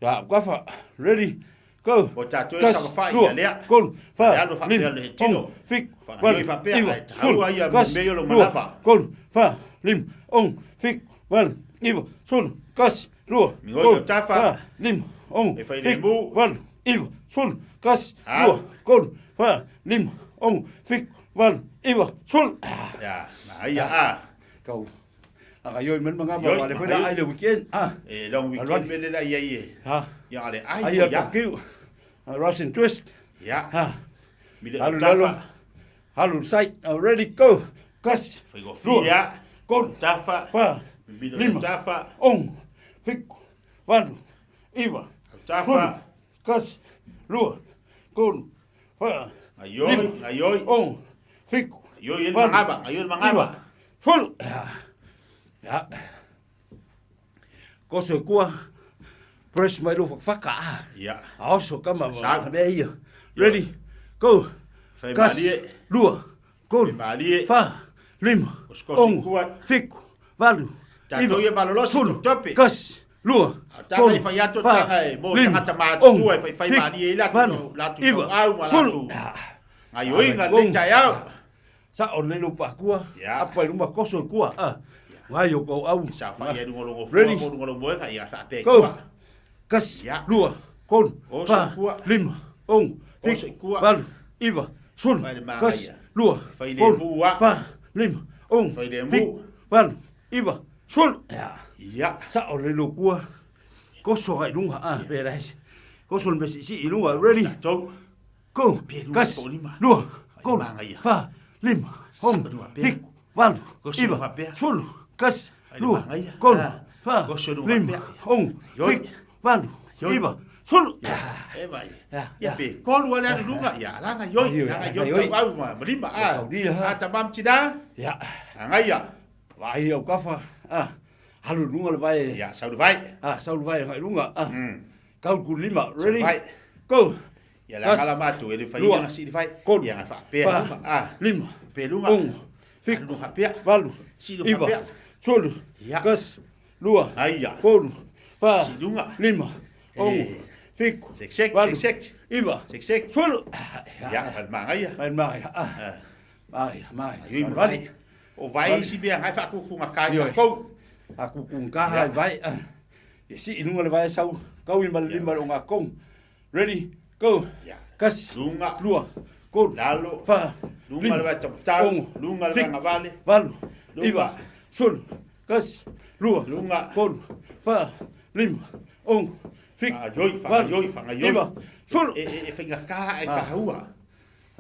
Ia, ukafa, ready, go. O tatou e Kasi, saga fai lua, ia lea. tolu, fa, Le alu faapea lima, le tino. ono, fitu, Whakaioi valu, faapea, iva, ai sulu, taua ia kasi, me mea o lo lua, manapa. tolu, fa, lima, ono, fitu, valu, iva, sulu, kasi, lua, Migoi tolu, o tafa. fa, lima, ono, E fai fitu, lemu. valu, iva, sulu, kasi, Ah. lua, tolu, fa, lima, ono, fitu, valu, iva, sulu. Ia, aia. Ah. Kau. Aka yoi men mga Ioi, ba le foi la ai le weekend. Ah. E long weekend mele la ia ie. Ha. Ia le ai Ai ia. a kiu. Russian twist. Ia. Ha. Mile Halu tafa. lalo. Halu side. Ready go. Kasi. Faigofie. Tolu. Tafa. Fa. Mile Lima. tafa. Ono. Fitu. Valu. Iva. Tafa. Sulu. Kasi, lua, tolu, fa, Gaioi, lima, gaioi. ono, fitu, Gaioi ele valu, mangava, gaioi ele mangava. iva, sefulu. Ia. Koso e kua, press mai lou fakafaka a. Ia. Aoso kama Sau. ma mea ia. Ready, go. Fai Kasi, malie. lua, tolu, malie. fa, lima, Kosikosi ono, kua. fitu, valu, Tatou ia malolosi, sefulu, totope. kasi, lua, Tanga tolu, i fai atu fa, tanga e mo lima, tangata matutua e ono, fai fai fitu, malie i latu valu, latu iva, au ma sefulu. latu. Gaioiga le taeao. Sa o le lo pakua, apa i luma koso i kua, a. Ngai o kau au. Sa fai e lungo longo fua Ready? mo lungo longo moega ia sa pe Go. kua. Kasi, lua, tolu, Oso fa, kua. lima, ono, Oso fitu, kua. valu, iva, sefulu, Fai le manga kasi, ia. lua, Fai le tolu, mua. fa, lima, ono, Fai le mu. fitu, valu, iva, sefulu. Ia. Sa o le lo kua, koso ai lunga, a, pe lai. Koso le mesi si i lunga, ready? Go. Kasi, lua, tolu, fa, lima, ono, fitu, valu, iva, sefulu, kasi, lua, tolu, fa, lima, ono, fitu, valu, iva, sefulu. E vai. Ia pe kolu ale alu lunga ia langa yoi langa yoi tau au ma lima a. A tamam tina. Ia. Angaia. Vai au kafa. Ah. Halu lunga le vai. Ia sau le vai. Ah, sau le vai ngai lunga. Ah. Kau ku lima. Ready? Vai. Go. Ia la ngala matu ele fai lua, nga si fai. tolu, Ia nga fa pe fa, lunga a. lima, Pe lunga. ono, fitu, valu, Si lunga iva, pea. sefulu, kasi, lua, tolu, fa, lima, ono, fitu, Sek sek valu, sek sek. iva, Sek sek. sefulu. Ia fa manga ia. Mai mai. Ah. Mai mai. Ioi mo vai. O vai si bea ngai fa ku ku nga kai Ioi. ka kou. A ku ku ka hai vai. ah. Ia si inunga le vai sau. Kau i ma le lima le o ngā kong. Ready? Go. Kasi. Lunga. Lua. Kolu. Lalo. Fa. Lunga lima, le vai taputau. ono, Lunga le vai fitu, ngavale. Valu. Lunga. Iva. Sefulu. Kasi. Lua. Lunga. Kolu. Fa. Lima. Ono. Fitu. Whangaioi, valu, whangaioi, whangaioi. Iva. Sefulu. E e e whainga ka e Ah. ka haua.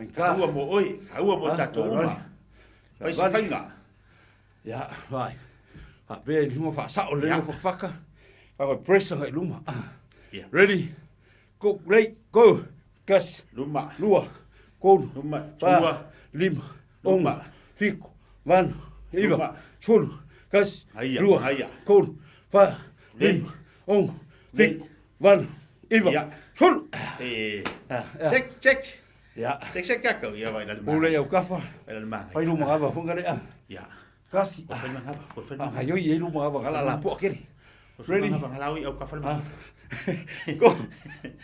Whainga. Ka haua mo oi, ka haua mo Ah, tatou right. uma. Pai se Right. whainga. Ia, vai. A pea i lunga whaasao le lunga whakawhaka. Whaka press ngai luma. Ah. Ia. Ready? Go, ready, go. Kasi. Luma. Lua. Kolu. Luma. Fa. Tua. Lima. Luma. Ono. Fitu. Valu. Iva. Luma. Sefulu. Kasi. Aia, Lua. aia. Kolu. Fa. Le. Lima. Ono. Fitu. Valu. Iva. Ia. Sefulu. E. Ah, ia. Sek sek. Ia. Sek sek ka kau ia vai la lima. Ule au kafa. Vai la lima. Fai luma ngava funga le a. Ia. Kasi. O fai lima ngava, o fai lima. Ah, yo i luma ngava ngala la po kere. Ready? Ready? Ngava ngala au ka fai lima. Go.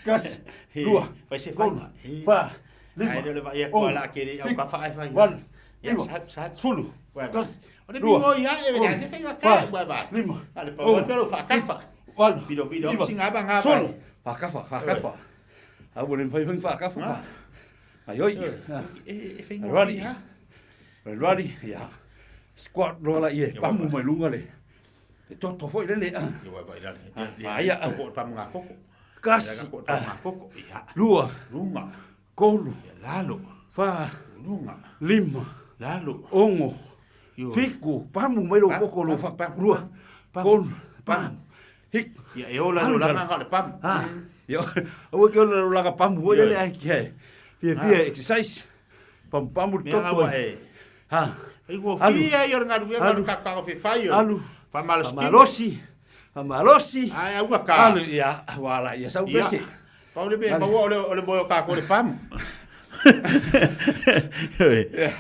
Kasi. Lua. Vai se Kolu. fai. Fa. Lima. Ai le vai ia ko la kere au ka fai fai. Valu. Ia Iva. sap sap. Sefulu. Vai. Kasi. O le Lua. bingo ia e Kolu. le se fai ka Fa. vai vai. Lima. Ale pa Ono. o pero fa ka fa. Valu. Bido bido Iva. si ngaba ngaba. Sefulu. Whakafa, whakafa. A ua le mwhai whai whakafa. Ai oi. E e fai ngo Ready. ha. Ready. Ia. Squat roa la ie. Pamu mai lunga le. E toto foi le le. Ia vai vai la. Aia. Ko pa mga koko. Kasi. Ko pa mga koko. Ia. Lua. Lunga. Kolu. Lalo. Fa. Lunga. Lima. Lalo. Ono. Io. Fiku. Pamu mai lo koko lo fa. Lua. Kolu. Pam. Hik. Ia e ola lo langa ka le pam. Ah. Ia. Aua ke ola lo langa pamu hoi le ai ki hai. Fia fia exercise. Pam pamu Mea toto. ngawa e. Ha. Ai go Alu. fia ia nga lu Alu. ka ka fe fai. Alu. Pa malosi. Malosi. Malosi. Ai au ka. Alu ia wala ia sau Ia. pese. Pa ole be pa ole ole boyo ka ko le pam.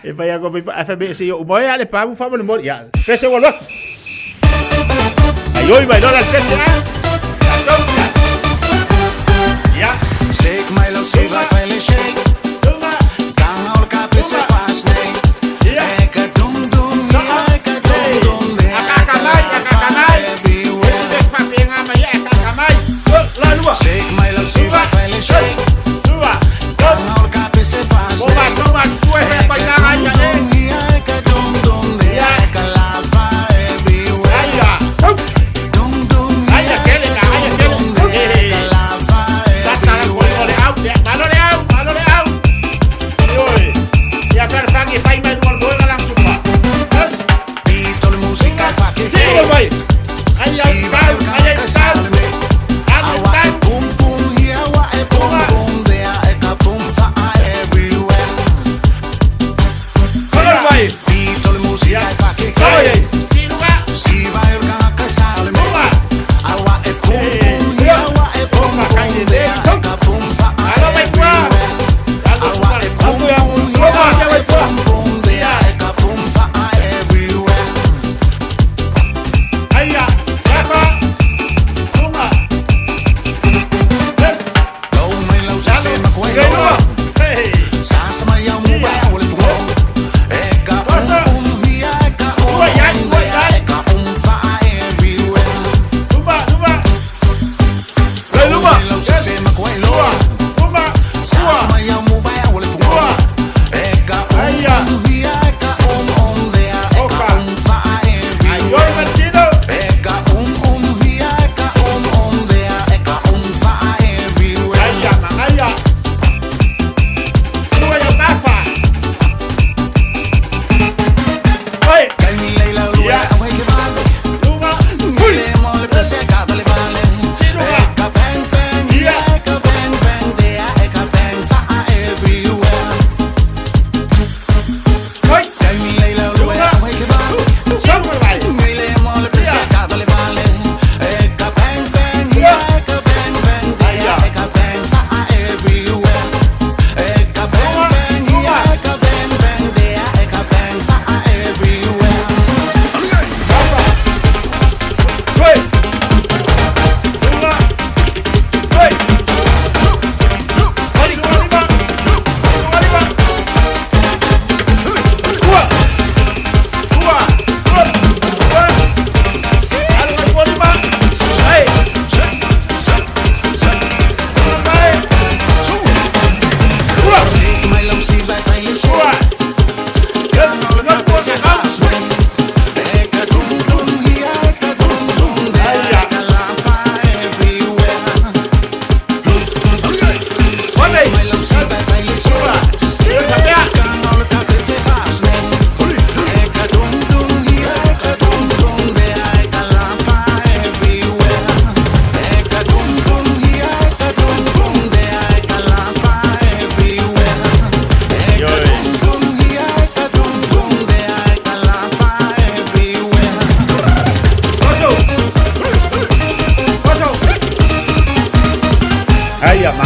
E vai agora vai fa be se o moia le pam fa mo ya. Pese o lo. Ai oi vai dona pese. Ya. Shake my love, siva fele shake. Tanga ol ka pese fast nei. Eka dum dum, eka dum dum, Akakamai, akakamai. Ese be fa pe nga mai akakamai. La lua. Shake my love, siva fele shake. Lua. Tanga ol ka pese fast Toma, nei. toma, tu e fa Eka nga dum ya dum, eka dum dum, eka lava everywhere. Aia. Dum dum, Aia ke.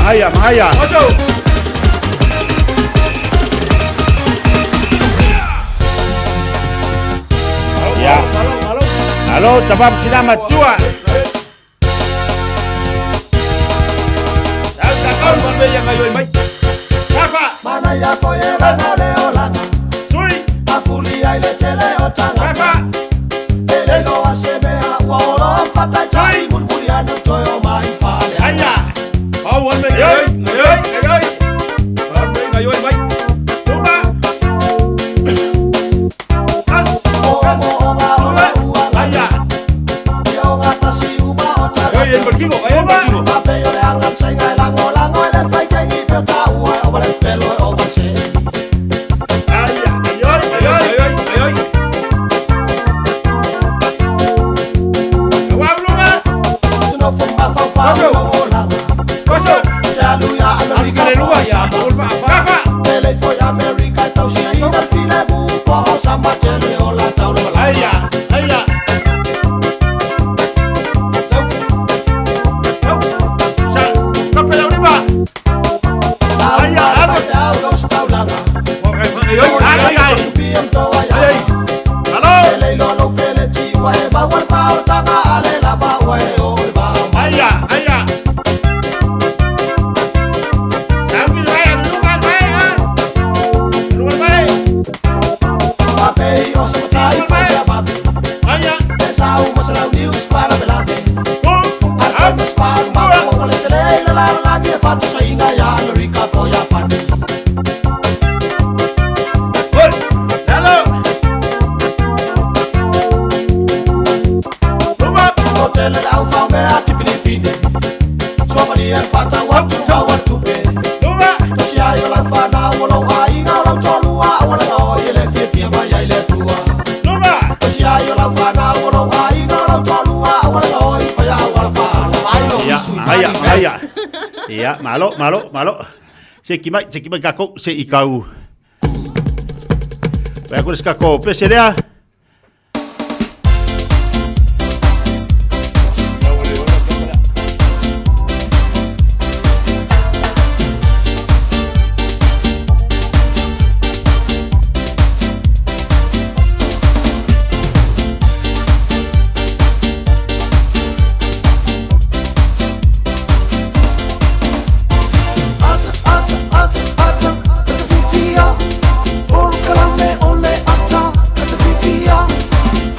Magaia, magaia. Ia. Alo, tama ma tina matua. Manaia foi e vaga o le olaga Sui Afuli ai le tele o tagata E le iloa se mea ua olo fataitai mulimuli ane toe o mai fale Aia Pau alme ngai ngai ngai. Alme ngai mai. Tuma. As. O o o o le uaga Aia. Ia o gatasi uma o tagata Ngai el barquigo, ngai el barquigo. Faapei o le agansaiga e lagolago e le faitagi pe o taua e ova le pelo e ova se Aia, aioi, aioi. Ngai ngai. Awabluga. Tunofo mafaufau o olaga Paso. Se alu ia Amerika Alukele po lua o ya. Sama Ulfa fa. Tele foi Amerika e tausia ina le file mu po o sama tele o la taula malama Aia, aia. Sau. Sa, kapela ulima. Aia, alo. Ngai ngai ngai. Ai. Alo. Aia, aia. Sabi lai, lunga lai, ah. Lunga lai. Aia. Alo. Luma. Luma. Luma. Ia, aia, aia. Ia, malo, malo, malo. Se ki mai, se ki mai kako, se i kau. Vai ku le kako, pese lea. Ata, ata, ata, ata, ata fifia. Olo kalame o le ata, ata fifia.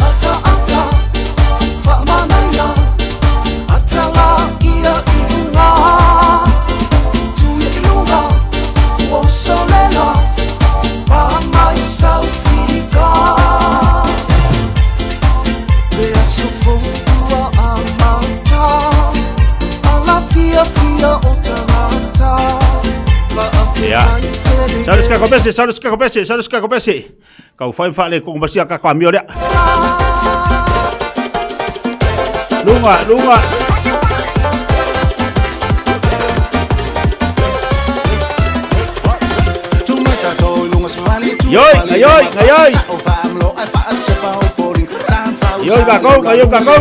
Ata, ata, whaamanaia. Ata la ia i lunga. Tuia i lunga, ua usolela. Paa mai sau fika. Le aso fou ua a mauta. Ala fia fia o tagata. Ia. Sau le kako pese, sau le kako pese, sau le kako pese. Kau fai whaale kongo masia kako amio lea. Lunga, lunga. Ioi, ioi, ioi. Ioi kako, ioi kako.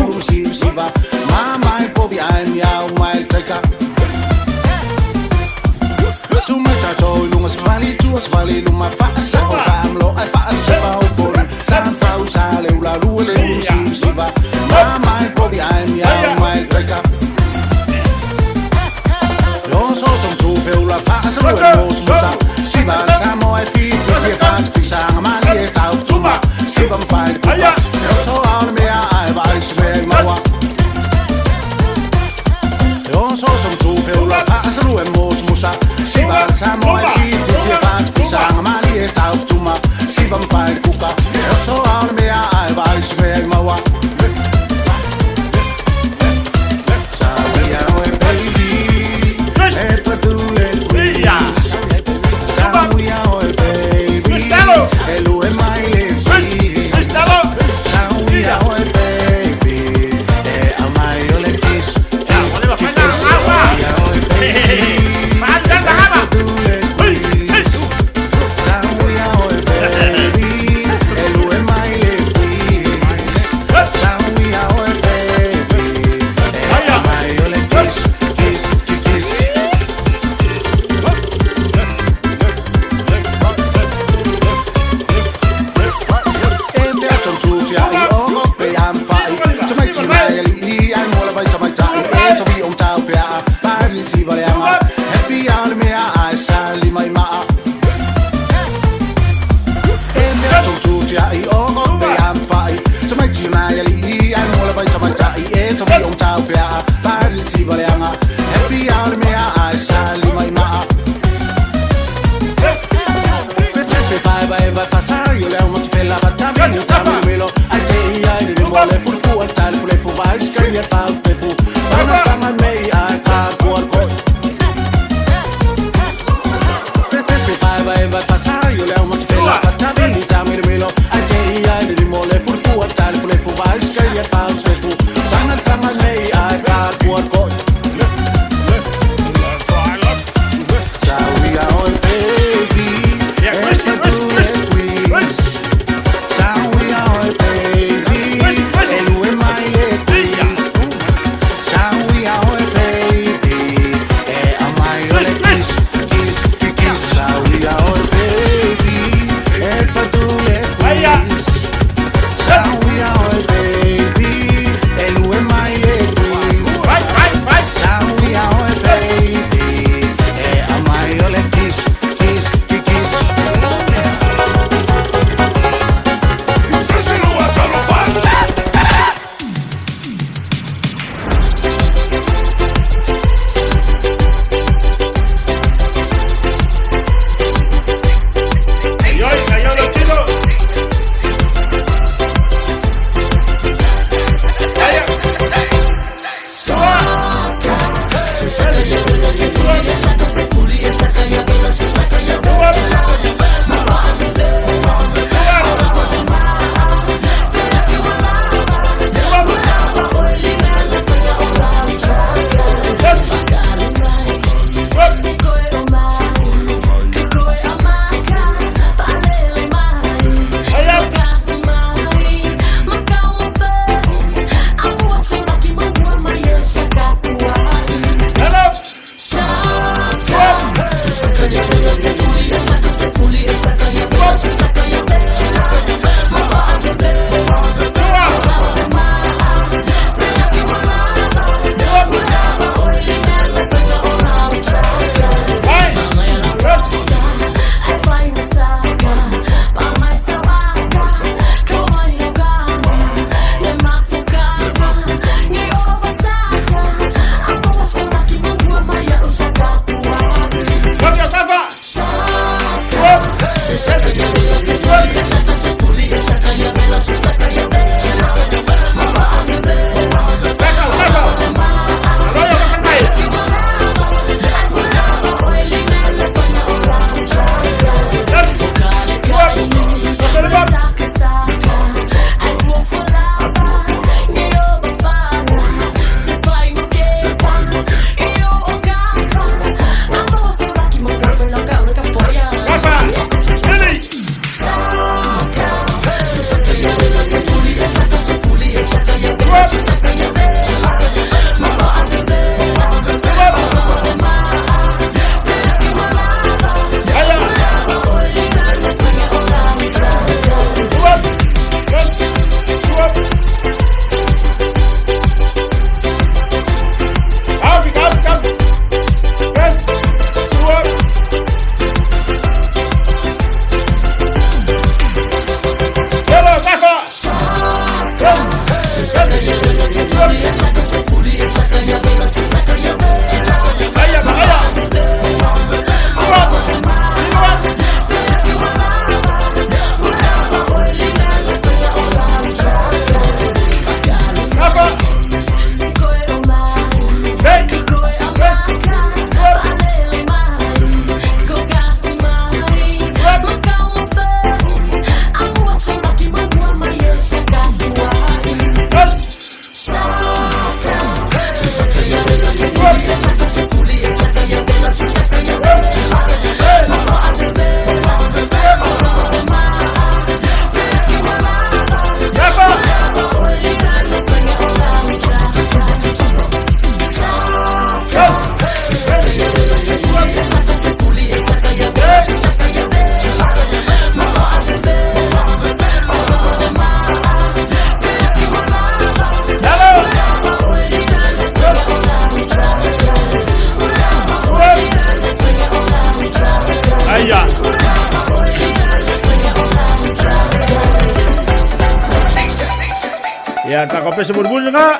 Ia, ta ko pese burbul nga.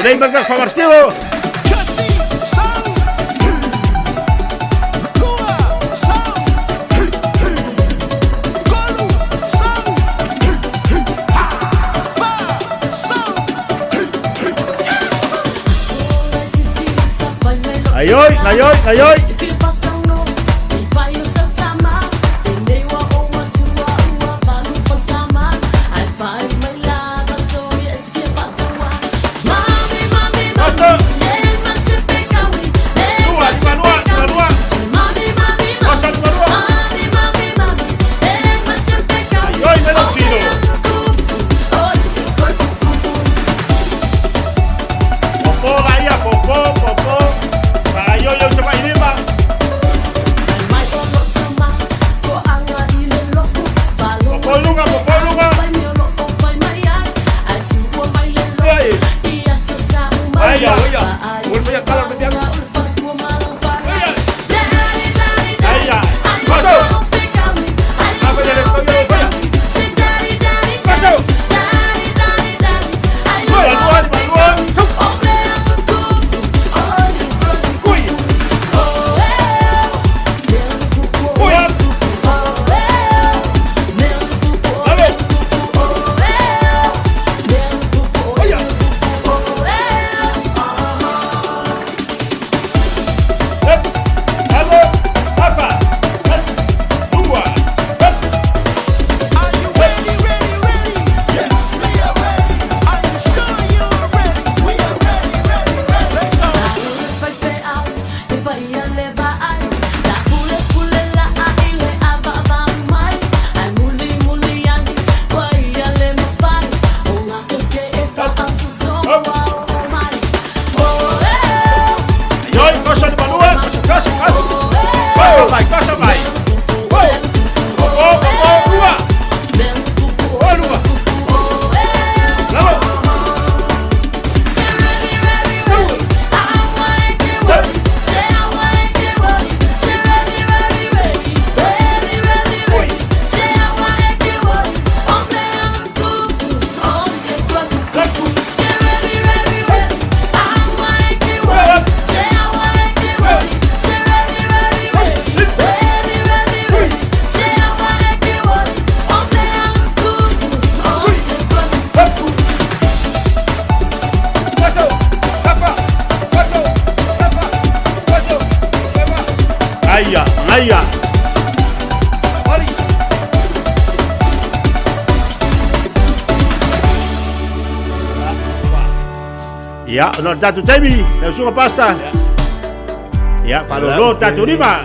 Ulei baka famarskivo. Gaioi, gaioi, gaioi. Popo laia, popo, popo. Fa'aioi au tamaʻilima. Popo i luga, popo i luga. Aia. Aia. Paso. Paso. Lua, lua, lua. Ui. Ui. Lalo. Aia. Hep. Lalo. Afa. As. Lua. Hep. Ioi, kosa le malua, kosa, kosa, kosa. Kosa mai, kosa mai. Popo, popo, lua. Oh, lua. Lalo. Koso. Afa. Koso. Afa. Koso. Aia, aia. Ia, ona o le tatou taimi, lau susuga Pastor. Ia, faalolo le tatou lima.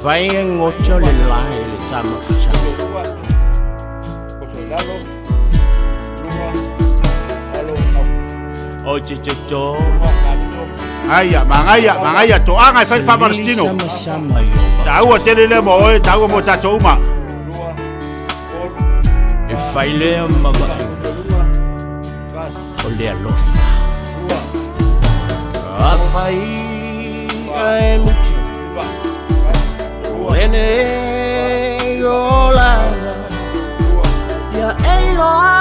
Fai e goto le lae le tama fusama. O te te to. Aia, magaia, magaia, toaga e fai le faamalositino. Sama i o Taua tele lea mo oe, taua mo tatou uma. E fai lea ma vaaiga o le alofa. Afai e mutu o ene o laga ia e iloa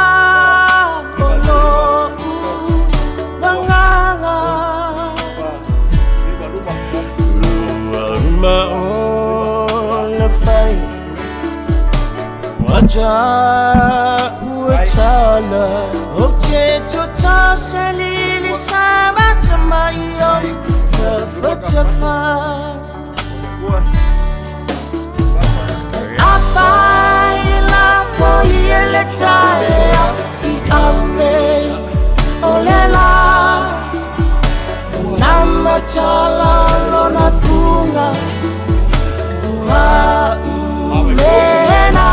o lo'u vagaga. Lua uma ona fai Waja ua tala O te tota se lili sa mata mai o Tafa tafa Afai la foi ele taea i ave o le la Nama tala lona fuga Ua umena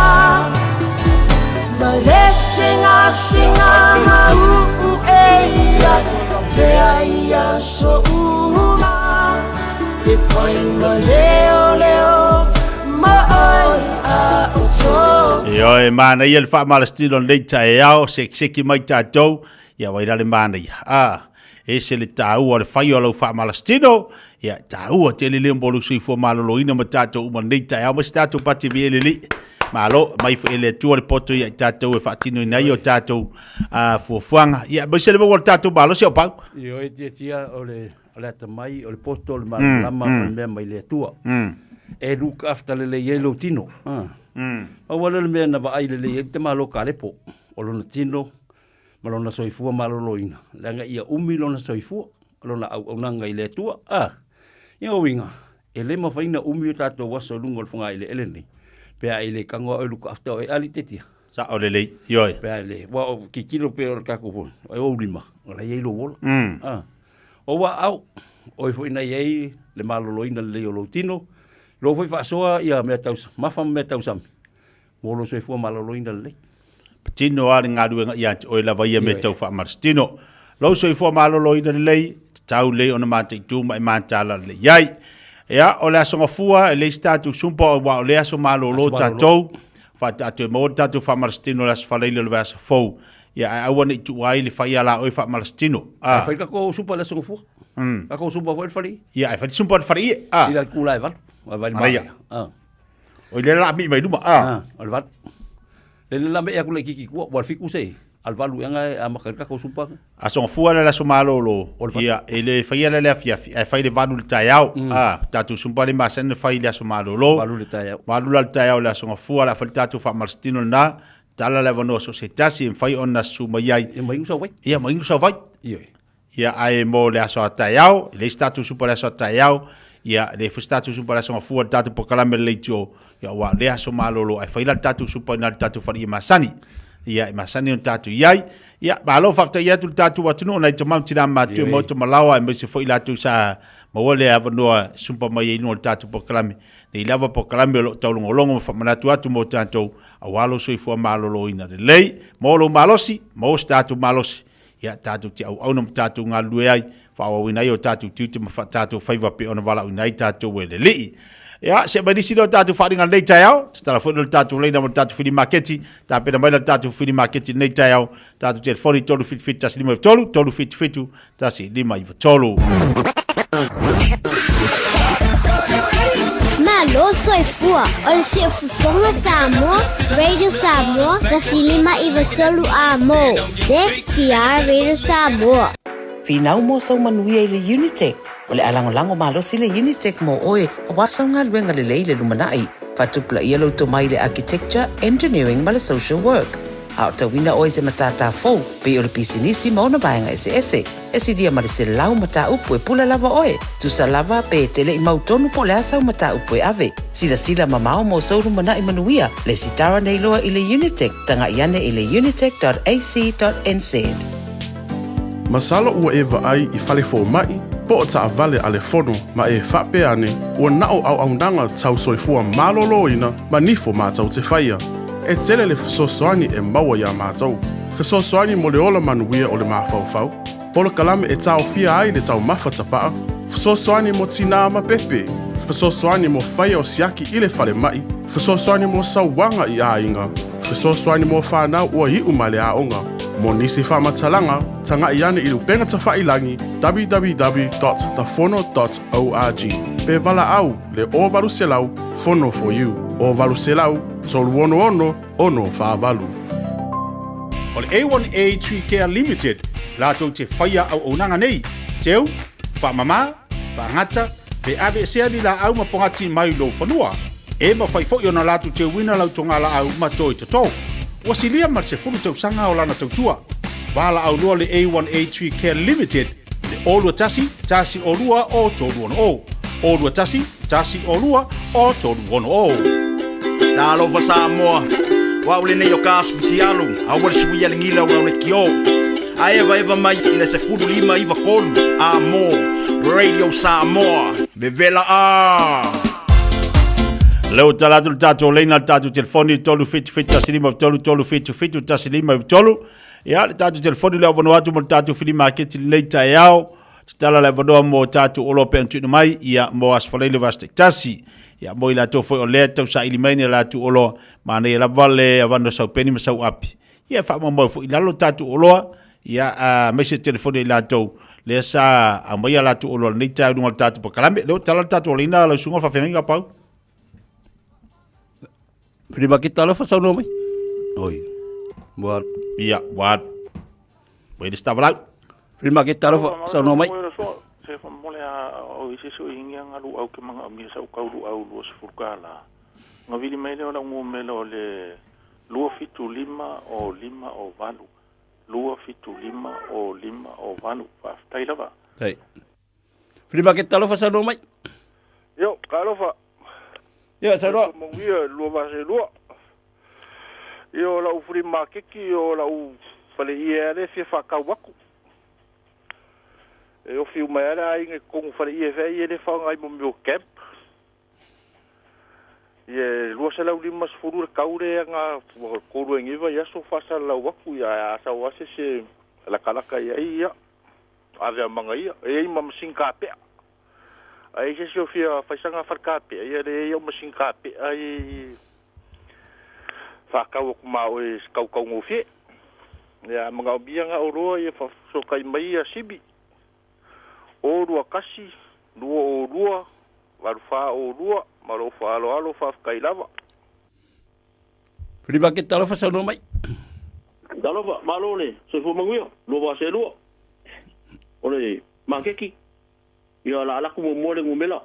Ma le singa singa ma uu eia Pea ia so uma E fai ma leo leo ma oi a o tō Ioe, manaia le faamalositino o lenei taeao, sekiseki mai tatou, ia vai la le manaia. A, ese le taua o le fai o lau faamalositino, ia, taua tele lea mo lou soifua maloloina ma tatou uma lenei taeao, ma se tatou pati vielelii. Malo, mai foi e le Atua le poto ia i tatou e faatinoina ai o tatou fuafuaga. Ia, aemaise le maua o le tatou malosi o Pau. Ioe, tiatia o le o le atamai, o le poto, o le malamalama, o le mea mai le Atua. E look after lelei ai lou tino. Pau lava lea o le mea na vaai lelei ai le tamaloa Kalepo, o lona tino ma lona soifua maloloina, leaga ia umi lona soifua, lona auaunaga i le Atua. A, ia uiga, e le mafai ona umi o tatou aso i luga o le fogaeleele lenei, pe a e le tago lava oe i luka afta oe ali tetia. Sao lelei, ioe. Pe a e le, aua o tilotilo pei o le tatou, o ou lima, o la e i ai lou ola. A, o au, oe foi na i ai le maloloina lelei o lou tino, lou foi faasoa ia mea tau mafa ma mea tau sami, mo lou soifua maloloina lelei. Patino lava le galuega ia te oe lava ia mea tau faamalositino. Lou soifua maloloina lelei, tatau lelei ona mataitu ma e mataala lelei ai. Ia, o le Aso Gafua, e leai se tatou sumpa aua o lea aso malolo tatou, faatoa toe maua le tatou faamalositino i le Aso Faraile o le vaiaso fou. Ia, ae aua ne i tuua ai le fai a la oe faamalositino. Ae fai tatou sumpa i le Aso Gafua. Tatou sumpa foi i le faleie. Ia, ae fai le sumpa i le faleie. A. I le itula e 8. Manaia. O i le la mi mai luma. A. O le 8. Le le la me aku le kiki kua, ua fiku se. Al valu anga e amaka i kako sumpa. Aso gafua le aso malolo. Ia, e le faia le afiafi, ae fai le 8 i le taeao. A, tatou sumpa le masani na fai i le aso malolo. 8 i le taeao. 8 la le taeao i le aso gafua, la fai le tatou faamalositino lena. Tala le avanoa so o se tasi e mafai ona susu mai ai. Ia, ma inu sau vai. Ia, ma inu sau vai. Ia. Ia, ae mo le aso a taeao, e leai se tatou supa i le aso a taeao, ia, e leai foi se tatou supa i le aso gafua i le tatou polokalame le leitio, ia, aua o lea aso malolo, ae fai la le tatou supa i ina i le tatou faleie masani. Ia, e masani ona tatou i ai. Ia, malo faafetai atu i le tatou atunuu, nai tama ma tina matutua i Maota Malaoa, aemaise foi i latou sa maua le avanoa e sumpa mai ai i luga o le tatou polokalame. Nei lava polokalame o lo o taulogologo ma faamanatu atu mo tatou, aua lou soifua maloloina lelei. Maua lou malosi, maua so tatou malosi. Ia, tatou te auauna ma tatou galulue ai, faaauauina ai o tatou tiute ma tatou faiva pei ona valaauina ai tatou e le Alii. Ia, se mai nisi lea o tatou faaaliga lenei taeao, tatala foi lea o le tatou laina mo le tatou fili maketi, tapena mai la le tatou fili maketi lenei taeao, tatou telefoni 377 1593, 377 1593. Malo soifua o le siufofoga Samoa, Radio Samoa, 1593 amo. CKR Radio Samoa. Finau mo sou manuia i le Unitec. O le a lagolago malosi le Unitec mo oe aua sau galuega lelei i le lumanai. Faatupulaia lou tomai i le Architecture, Engineering ma le Social Work. A o tauina oe i se matata fou, pei o le pisinisi ma ona vaega eseese. E silia ma le 100 mataupu e pule lava oe. Tusa lava pe e te le i mautonu po o le a sau mataupu e ave. Silasila mamao mo sou lumanai manuia, lesitala nei loa i le Unitec, taga'i ane i le unitec.ac.nz. Masalo ua e vaai i fale fomaʻi po o taavale a le fono ma e faapea ane ua na o auaunaga tau soifua maloloina ma nifo matou te faia. E tele le fesoasoani e maua iā matou. Fesoasoani mo le ola manuia o le mafaufau, polokalame e taofia ai le taumafa tapaa, fesoasoani mo tinā ma pepe, fesoasoani mo faia o siaki i le falemaʻi, fesoasoani mo sauaga i aiga, fesoasoani mo fanau ua iʻu mai le aoga. Mo nisi faamatalaga, tagaʻi ane i le upega tafailagi www.tafono.org pe valaau le 0800 Fono for you 0800 366 648. O le A1A Tree Care Limited latou te faia auaunaga nei, teu, faamama, faagata, pe aveesea ni laau ma pogati mai lou fanua. E mafai foi ona latou teuina lau togalaau ma toi toto. Ua silia ma le 10 tausaga o lana tautua. Valaau loa le A1A Tree Care Limited le 021 102 o 360. 021 102 o 360. Talofa Samoa, o au lenei o Kas Futialu, aua le suia le gila o le kio. A evaeva mai i le 1593 a mo Radio Samoa, vevela a! Lea ua tala atu le tatou laina le tatou telefoni 377 153 377 153. Ia, le tatou telefoni lea avanoa atu mo le tatou fili maketi lenei taeao. Tatala le avanoa mo tatou oloa pe ona tuuina mai, ia, mo Aso Faraile vaiaso taitasi. Ia, mo i latou foi o lea e tausaili mai ni a latou oloa, manaia lava le avanoa sau peni ma sau api. Ia, e faamaumau foi i lalo tatou oloa, ia, aemaise le telefoni a i latou lea sa aumaia a latou oloa i lenei taeao i luga o le tatou polokalame. Lea ua tatala le tatou laina lau susuga i le faafeagaiga Pau. Fili maketa alofa saunoa mai. Oi. Ua. Ia, ua. Ua i le sitavalau. Fili maketa alofa saunoa mai. Se fa mole a o isi so ingi anga lu au ke manga o mia sa u kau lu au 20 kala. Nga vili mai le o la ungu mele o le 275 o 5 o 8. 275 o 5 o 8. Faafetai lava. Tai. Free market talofa saunoa mai. Io, talofa. Ia, saunoa. Manuia, lua vase lua. Io, lau free market, io, lau fale ia le fia whakau aku. E ofi umai ala ai nge kongu fale ia fea ia le whaangai mo meo camp. Ia, 250 le kaure anga koru e ngiva ia so whasa lau aku ia a sau ase se lakalaka ia ia. Ave a manga ia. E i ma masin kapea. Ai se se fia faisanga fal kapea. Ia le ia masin kapea ai whakau aku ma o e kaukau ngofie. Ia manga o bia nga o roa ia so kai mai ia sibi. O rua kasi, rua o rua, waru wha o rua, maro wha alo alo wha whakai lava. Free market talofa saunoa mai. Talofa, malo le, soifua manuia, lua vase lua. O le makeki, ia la alaku muamua le gumela.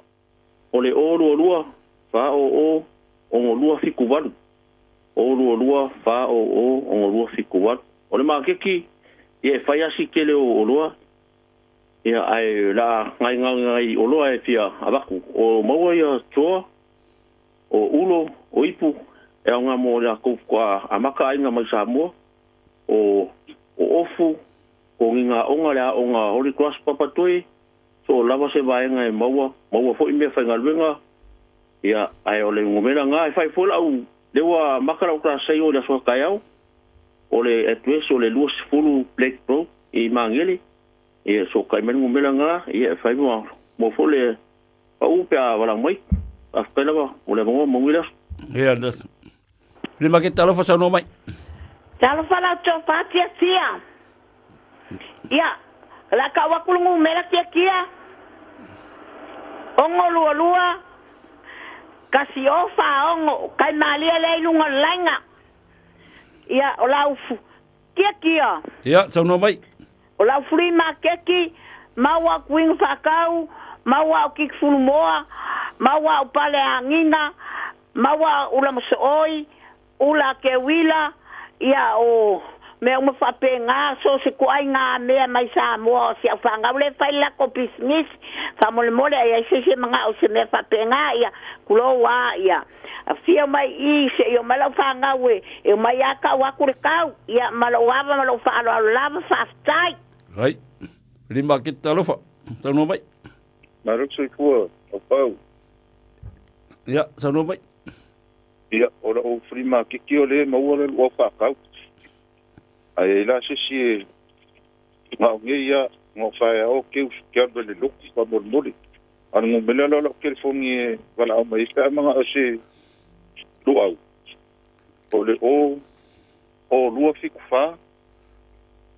O le o lua lua, fa o o, ogo lua fiku valu. O lua lua, fa o o, ogo lua fiku valu. O le makeki, ia e fai asi tele o oloa, ia ae la ngai ngai ngai oloa e fia avaku. O maua ia toa, o ulo, o ipu, e au ngā mō le akou kua amaka ainga mai Samoa, o ofu, ko ngi ngā onga le a onga Holy Cross Papatoe, so lava se vaenga e maua, maua foi mea whaingaluenga, ia, ai o le ngomela ngā, e whai foi lau, le ua maka lau klasei o le asoa kaiau, o le address o le 20 Black Road i Mangele, ia, so kai mai ngomela ngā, ia, e whai mua, mua foi le, pau pea walang mai, awhkai lava, o le mongo mongui laso. Ia, laso. Free market talofa saunoa mai. Talofa lau tofa tia tia. Ia, la ka wakulungu mela kia kia. Ongo lua lua. Kasi ofa ongo. Kai malia le ilunga lainga. Ia, o lau fu. Kia kia. Ia, saunoa mai. O lau free market maua kuinga whakau, maua o kikifunu moa, maua o pale angina, maua ula masooi, ula ke wila, ia o mea uma whape ngā, so se ko ai ngā mea mai Samoa o si au whangau le whai lako business, wha mole mole ai ai se se mga o se mea whape ngā, ia kulo wā, ia. A fia mai i se i o mai lau whangau e, e o mai a kau aku le kau, ia malo ava malo wha alo alo lava whaftai. Hai. Free market talofa. Saunoa mai. Marok soifua, o pau. Ia, saunoa mai. Ia, o la o free market ki o le maua le lua whakau. Ai e la se si e ngā nge ia, ngā whaea o ke usu ke alwe le loku pa mole mole. Ana ngō mele ala o telefongi e wala au mai whea manga o se luau. O le o, o lua fiku wha,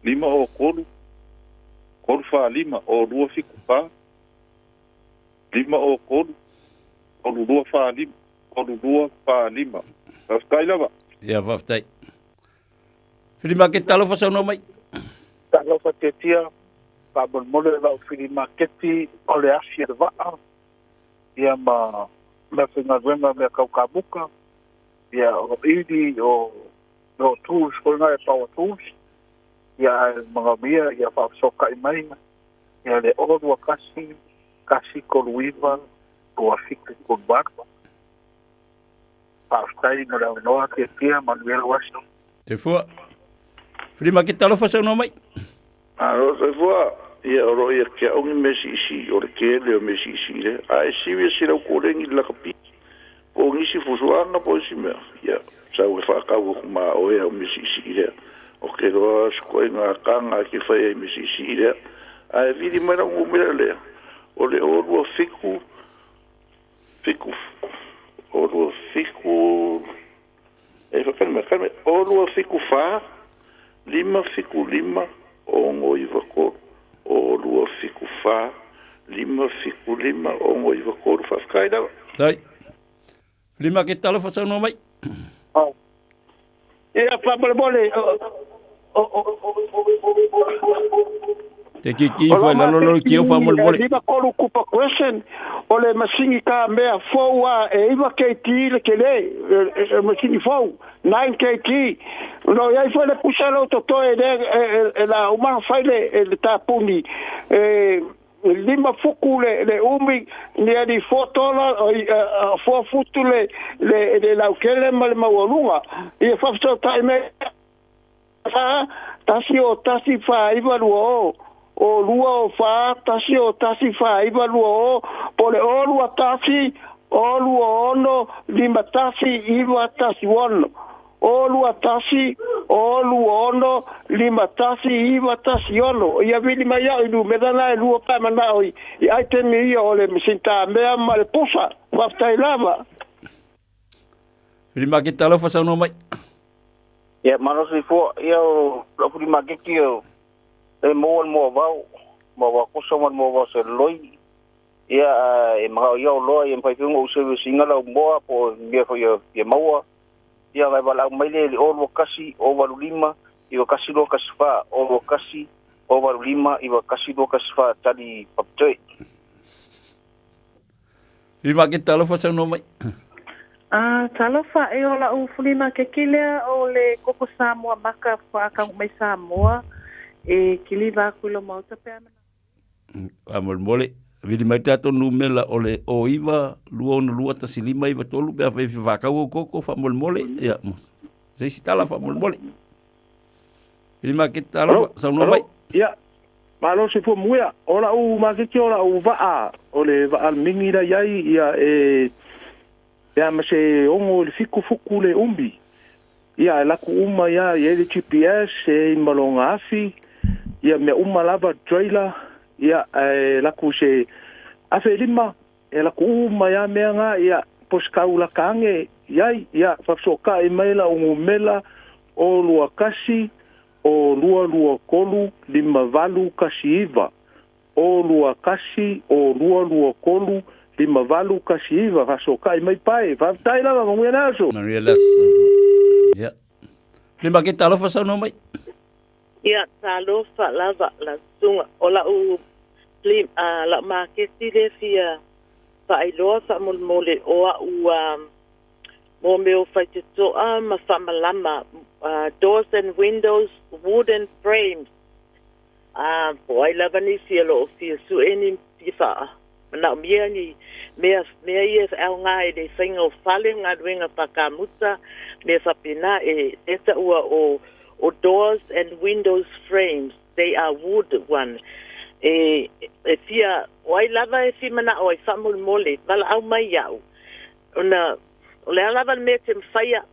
lima o kolu, kolu wha lima, o lua fiku wha, lima o kolu, kolu lua wha lima, kolu lua wha lima. Whaftai lava. Ia, whaftai. Free market talofa saunoa mai. Talofa te tia, wha mole lau free market o le asi e waa, ia ma mea whaingaluenga mea kaukamuka, ia o ili o no tools, ko ngā e power tools, ia e mga mia, ia whasokai mai, ia le orua kasi, kasi kolu iva, o a fiku kolu waru. Whaftai no le noa te tia, Manuel Waso. Te fua. Free market talofa saunoa mai. Alo, soifua. Ia, o ro ia kia ongi me si isi, o le kele o me si isi le. A e siwi e sila u kore ngi lakapi. Po ngisi fusuanga po isi mea. Ia, sau e whakau o kuma o ea o me si isi le. O ke roa skoe ngā kanga ki whai e me si isi le. A e viri mai lau ngumera lea. O le o rua fiku, fiku, o rua fiku, e whakani mai, kani mai, o rua fiku wha, lima fiku lima, o iwa kolu. O rua fiku wha, lima fiku lima, o iwa kolu. Whawhakai lava. Tai. Free market talofa saunoa mai. Ia, wha mole, Te kiki fo lalo lalo ki o wha mole mole. Lima kolu kupa question, o le masingi ka mea fou a e iwa KT le kele, e masingi fou, 9 KT, No iai foi le pusa lea o totoe lea e la uma ona fai le tapuni e 5 fuku le umi nearly 4 dola 4 futu le laukele ma le maualuga. Ia faafesootai mai 4 1 0 1 4 9 2 0 o 2 o 4 1 0 1 4 9 2 0 po le 0 2 1 0 2 6 5 1 9 1 6 o 2 1 o 2 6 5 1 9 1 6. Ia vili mai au i lumera na e lua pa manao i item ia o le masintamea ma le pusa. Faafetai lava. Fili maketi talofa saunoa mai. Ia, malo soifua. Ia, o lau fili maketi o e maua le moavao, moavao kosa ma le moavao seloloi. Ia, e manao ia o loa, ia mafai foi ona ou service ina lau moa po o mea foi ia maua. Ia, ngai valaau mai le 021 085 9124 021 085 9124 tali papitoe. Fili maketi talofa saunoa mai. A, talofa e o la'u fuli makeki lea o le koko Samoa maka faakau'u mai Samoa e kiliva aku i lo maota pe a mana. Faamolemole, vili mai tatou numera o le 09 262 15 93 pe afai e fia faakau ou koko faamolemole. Ia, se isi tala faamolemole. Vili maketi talofa, saunoa mai. Ia, malo soifua manuia. O la'u maketi o la'u vaa, o le vaa mingi la iai, ia e Pe a ma se 6 i le 7 futu le umi. Ia, e laku uma ia, e i ai le GPS, e i ai ma lona afi, ia mea uma lava, trailer, ia, ae laku se 1500, e laku uma ia mea na, ia, po se kau laka ane i ai, ia, faafesootai mai lau numera, o 21, o 2 2 3 5 8 1 9. O 2 1 o 2 2 3 5 8 1 9 Faasokai mai pae. Faafetai lava, manuia le aso. Manuia le aso. Ia. Le maketa alofa saunoa mai. Ia, talofa lava lau susuga. O la'u pli, a, la'u maketi lea fia faailoa faamolemole o a'u a, mo mea o faiteto'a ma faamalama, a, doors and windows, wooden frames. A, po o ai lava nisi o lo o fia suʻe ni fia faamanaomia ni mea, mea ia e aoga i le faiga o fale, galuega faakamuta, mea faapena, e, e taua o, o doors and windows frames, they are wood one. E, e fia, o ai lava e fia manao ai faamolemole, valaau mai iaʻu, ona o le a lava le mea e te mafaia,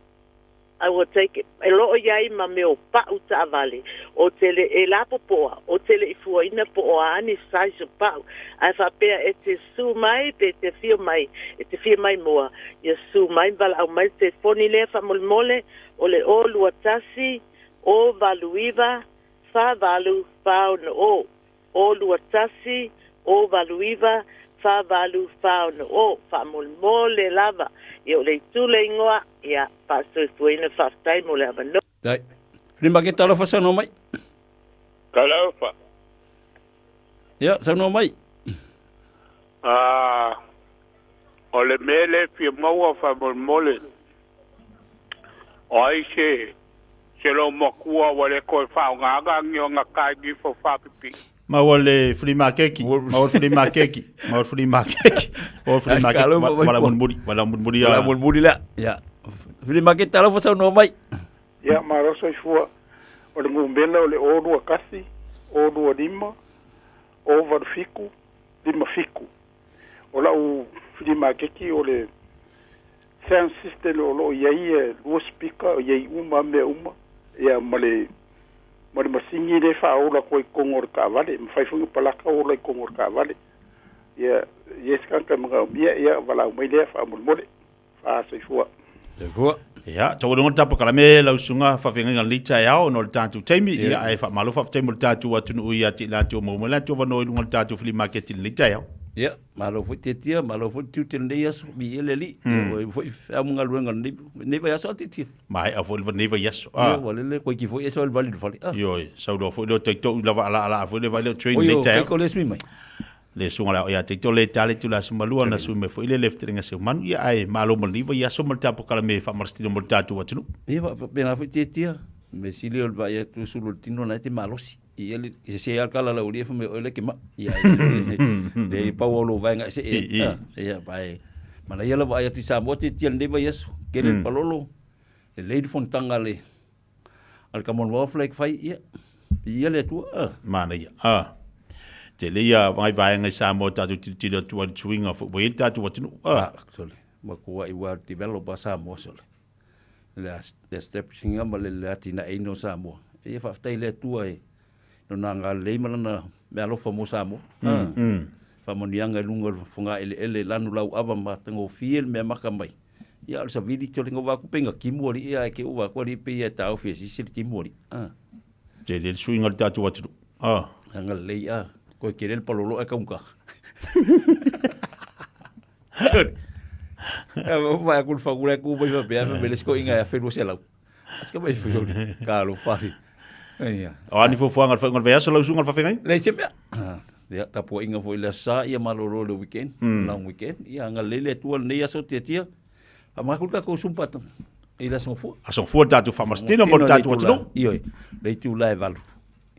I will take it. E loo iai ma mea o pa'u taavale, o te le e lapopoa, o te le i fuaina po o a ni size o pa'u. Ae faapea e te su mai pe te afio mai, e te fia mai mua, ia su mai ma valaau mai le telefoni lea faamolemole o le 0 2 1 0 8 9 4 8 4 6 0. 0 2 1 0 8 9 4 8 4 6 O, faamolemole lava. Ia o le itu le igoa, ia, faasoifuaina faafetai mo le avanoa. Dai. Lima ke talofa saunoa mai. Talofa. Ia, saunoa mai. Ah, o le mea lea e fia maua faamolemole, o ai se se lou matua ua le toe faaaogaina ni ona taigifo faapipii. Maua le flea makeki, maua le flea makeki, maua le flea makeki, maua le flea makeki, vala mulimuli, vala mulimuli a. Vala mulimuli lea, ia. Flea market talofa saunoa mai. Ia, malo soifua. O le numera o le 0 2 1, 0 2 5, 0 8 7, 5 7. O lau flea makeki o le sound system o lo o i ai e lua speaker o i ai uma mea uma, ia ma le ma le masini lea e faaola atu ai i totonu o le taavale. E mafai foi ona palaka ola i totonu o le taavale. Ia, i ai se tagata e manaomia, ia valaau mai lea faamolemole. Faasoifua. Soifua. Ia, tau aloga le tapakalame lau susuga faafeagaiga lenei taeao ona o le tatou taimi, ia ae faamalo faafetai mo le tatou atunuu ia te i latou maua mai latou avanoa i luga o le tatou flea market i lenei taeao. Ia, malo foi Tiatia, malo foi tiute lenei aso, viia le Alii. Ia, ua foi feau ma galuega lenei, lenei vaiaso a Tiatia. Maea foi lenei vaiaso. Ia, ua lele koe ki foi e sau le vali le fale. Ioe, sau loa foi lea o Taito i lava ala ala foi le vai lea o train lenei taeao. Oi, o Taito le sui mai. Le susuga le ia Taito le tale tu la sumalua na sui mai foi le le fetelenga seu manu ia ae malo mo lenei vaiaso ma le tapakalame faamalositino mo le tatou atunuu. Ia, faapena foi Tiatia. Mea sili o le vaai atu sulu o le tino na e te malosi. Ia le se se al kala lau lia fa me oe le ke ma. Ia le le pau o lo vaenga se e. Ia pae. Mana ia la vaai atu i Samoa te tia lenei vaiaso. Kele le palolo. Lelei le fonotaga a le a le Commonwealth like fai ia. Ia le Atua. Ah. Manaia. Ah. Tele ia ngai vaega i Samoa tatou tilotilo atu ai i le suiga foi ua i ai le tatou atunuu. Ah. Ah, sole. Matua i ua develop a Samoa sole. Le le establishing ma le le atinaeina o Samoa. Ia faafetai i le Atua e lona agalelei ma lana meaalofa mo Samoa. Faamanuiaga i luga o le fogaeleele lanu lauava ma matagofie le mea maka mai. Ia o le savili tole ngo vaku pe timu ali ia ke u vaku ali pe ia taofi e sisi le timu ali. Ah. Tele le suiga o le tatou atunuu. Ah. Agalelei ah. Koe kele le palolo e kaunga. Sorry. Vai aku le fagula e ku mai fa pe fa mele sko inga e 1200. Aska mai fu soli. Ka lo fari. Ia. O ani fuafuaga o le faaiuga o le vaiaso lau susuga i le faafeagaiga? Leai se mea. Ia, tapuaiga foi i le Aso Sa, ia malolo le weekend, long weekend. Ia, agalelei le Atua lenei aso tiatia. Faamagatu le tatou sumpa i le Aso Gafua. Aso Gafua le tatou faamasitino mo le tatou atunuu. Ioe, le itula e 8.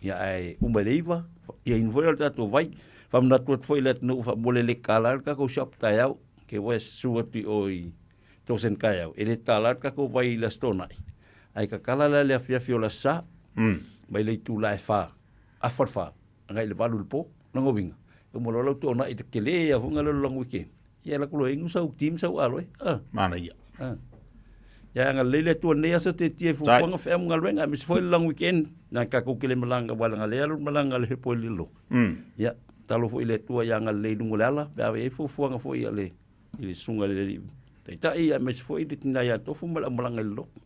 Ia, ae uma i le 9, ia inu foi lea o le tatou vai. Faamanatu atu foi i le atunuu faamolemole le kala le tatou shop taeao, ke ua susu atu i o i Dawson Kaeau, e le tala le tatou vai i le Aso Toonai, ae tatala la i le afiafi o le Aso Sa, mai le itula e fa, afa le fa, agai i le 8 i le po, lona uiga, e uma loa lau Toonai i le tele lava foi lea o le long weekend, ia alu atu loa inu sau team sau aloe. Manaia. Ia agalelei le Atua i lenei aso tietie i fuafuaga feau ma galuega, aemaise foi le long weekend, na tatou kele malaga aua leaga o lea e alu le malaga a le hepo i le lolo. Ia, tatalo foi i le Atua ia agalelei i luga o le ala pe a i ai fuafuaga foi a le i le susuga i le Alii Taitai aemaise foi le tina ia Tofu ma le aumalaga i le lotu.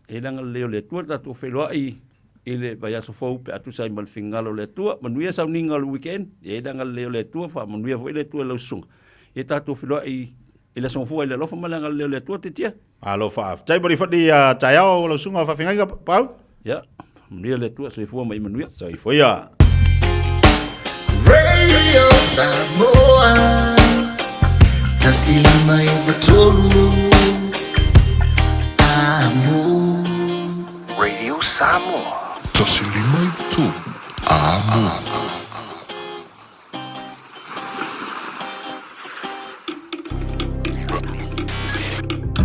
E le agalelei o le Atua le tatou feiloai i le vaiaso fou pe a tusa ai ma le finagalo o le Atua. Manuia sauniga o le weekend, e le agalelei o le Atua, faamanuia foi le Atua i lau susuga. Ia tatou feiloai i le Aso Gafua i le alofa ma le agalelei o le Atua, Titia. Malo faafetai mo le fai taeao lau susuga faafeagaiga Pau. Ia, manuia le Atua, soifua ma ia manuia. Soifua ia. Radio Samoa 153 Amo Radio Samoa 153 Amo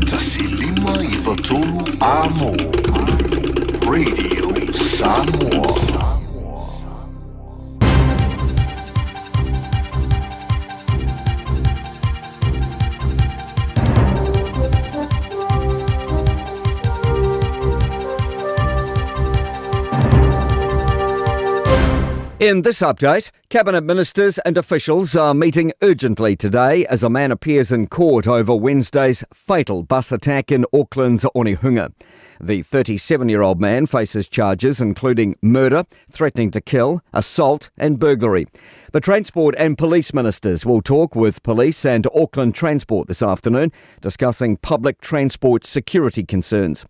153 Amo Radio Samoa. In this update, Cabinet ministers and officials are meeting urgently today as a man appears in court over Wednesday's fatal bus attack in Auckland's Onehunga. The 37 year old man faces charges including murder, threatening to kill, assault, and burglary. The Transport and Police Ministers will talk with police and Auckland Transport this afternoon, discussing public transport security concerns.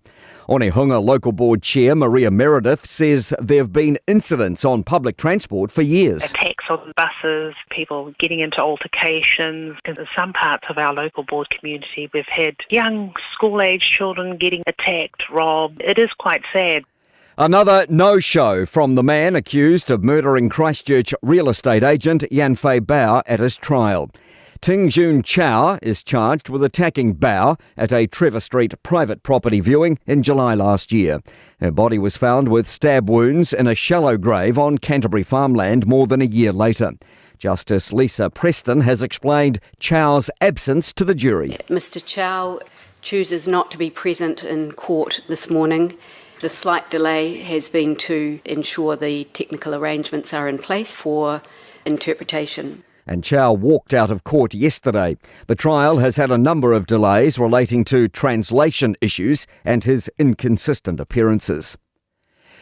Onehunga Local Board Chair Maria Meredith says there have been incidents on public transport for years. Attacks on buses, people getting into altercations. In some parts of our local board community, we've had young school-age children getting attacked, robbed. It is quite sad. Another no-show from the man accused of murdering Christchurch real estate agent Yanfei Bao at his trial. Ting Jun Chow is charged with attacking Bao at a Trevor Street private property viewing in July last year. Her body was found with stab wounds in a shallow grave on Canterbury farmland more than a year later. Justice Lisa Preston has explained Chow's absence to the jury. Mr. Chow chooses not to be present in court this morning. The slight delay has been to ensure the technical arrangements are in place for interpretation. And Chow walked out of court yesterday. The trial has had a number of delays relating to translation issues and his inconsistent appearances.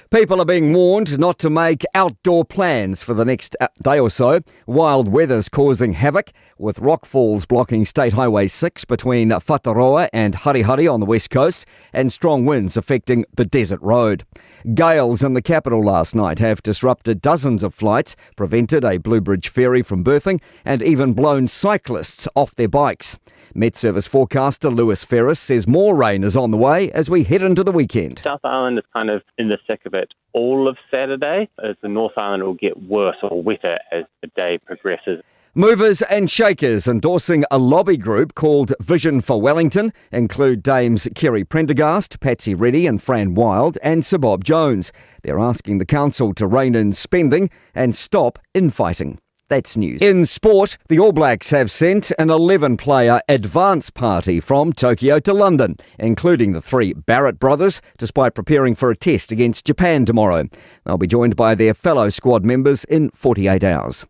People are being warned not to make outdoor plans for the next day or so. Wild weather's causing havoc, with rockfalls blocking State Highway 6 between Whataroa and Harihari on the west coast, and strong winds affecting the Desert Road. Gales in the capital last night have disrupted dozens of flights, prevented a Bluebridge ferry from berthing, and even blown cyclists off their bikes. Met Service forecaster Lewis Ferris says more rain is on the way as we head into the weekend. South Island is kind of in the thick of it all of Saturday, as the North Island will get worse or wetter as the day progresses. Movers and shakers endorsing a lobby group called Vision for Wellington include Dames Kerry Prendergast, Patsy Reddy and Fran Wilde and Sir Bob Jones. They're asking the council to rein in spending and stop infighting. That's news. In sport, the All Blacks have sent an 11 player advance party from Tokyo to London, including the three Barrett brothers, despite preparing for a test against Japan tomorrow. They'll be joined by their fellow squad members in 48 hours.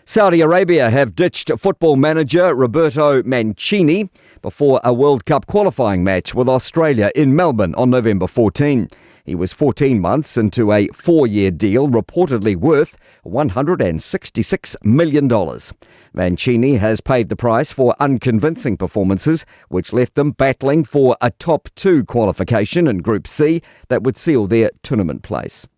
Saudi Arabia have ditched football manager Roberto Mancini before a World Cup qualifying match with Australia in Melbourne on November 14. He was 14 months into a four year deal reportedly worth $166 million. Mancini has paid the price for unconvincing performances, which left them battling for a top two qualification in Group C that would seal their tournament place.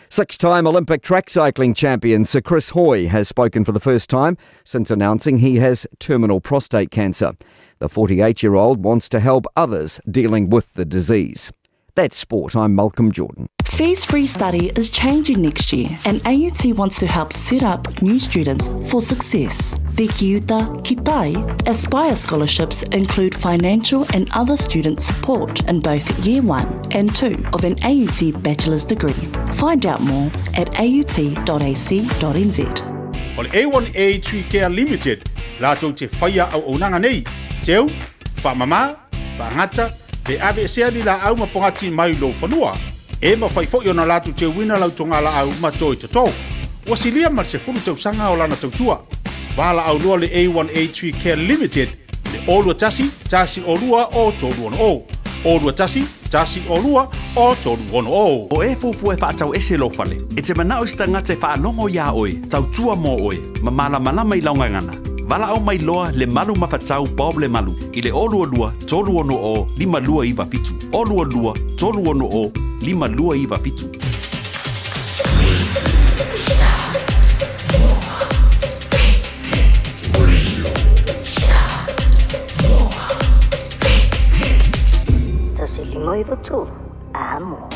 Six time Olympic track cycling champion Sir Chris Hoy has spoken for the first time since announcing he has terminal prostate cancer. The 48 year old wants to help others dealing with the disease. That's sport. I'm Malcolm Jordan. Fees free study is changing next year, and AUT wants to help set up new students for success. The Kiuta Kitai Aspire scholarships include financial and other student support in both Year 1 and 2 of an AUT bachelor's degree. Find out more at aut.ac.nz. O le A1A Tree Care Limited latou te faia auaunaga nei, teu, faamamā, faagata, pe aveesea ni laau ma pogati mai lou fanua. E mafai foi ona latou teuina lau togalaau ma toe totō. Ua silia ma le sefulu tausaga o lana tautua. Valaau loa le A1A Tree Care Limited i le 021 102 o 360. 021 102 o 360. O e fuafua e faatau ese lou fale, e te manao i se tagata e faalogo iā oe, tautua mo oe, ma malamalama i lau gagana. Valaau mai loa le malu mafatau Bob Lemalu i le 022 360 5297. 022 360 5297. 1 5 9 3, Amo.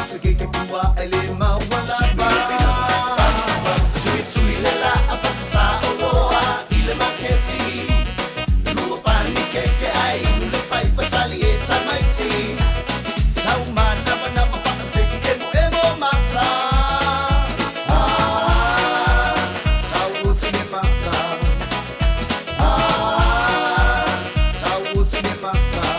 Se keke pua e le maua lava. Tui le la a pasa o loa i le maketi. Lua pani keke ai nu le pai patali e tamaiti. Tau manawa nawa whaaseki emo emo mata. Ah, tau uti me master. Ah, tau uti me master.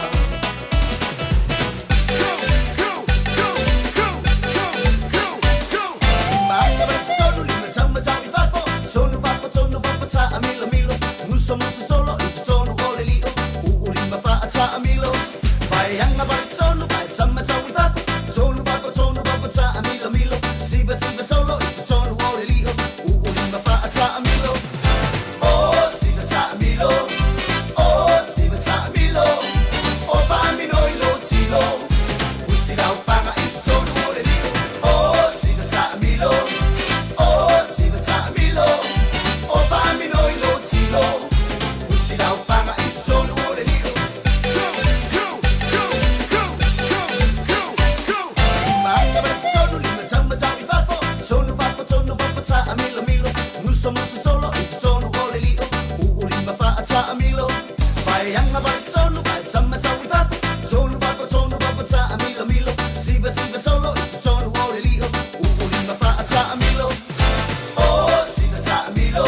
Oh, siva ta milo, oh, pa mino ilo tilo. Usi lau panga i totonu o le lio. Oh, siva ta milo. Oh, siva ta milo. Oh, pa mino ilo tilo. Usi lau panga i totonu o le lio. Go, go, go, go, go, go, go. Mata ba tonu lima tau matau i fafo. Tonu fafo, tonu fafo ta a milo milo. Muso muso solo i totonu o le lio. Uu lima fa a ta a milo. Vai anga vai tonu vai tama tau i fafo. Tonu fafo, tonu fafo ta a milo milo. Siva siva solo i totonu o le lio. Uu lima fa a ta a milo. Oh, siva ta a milo.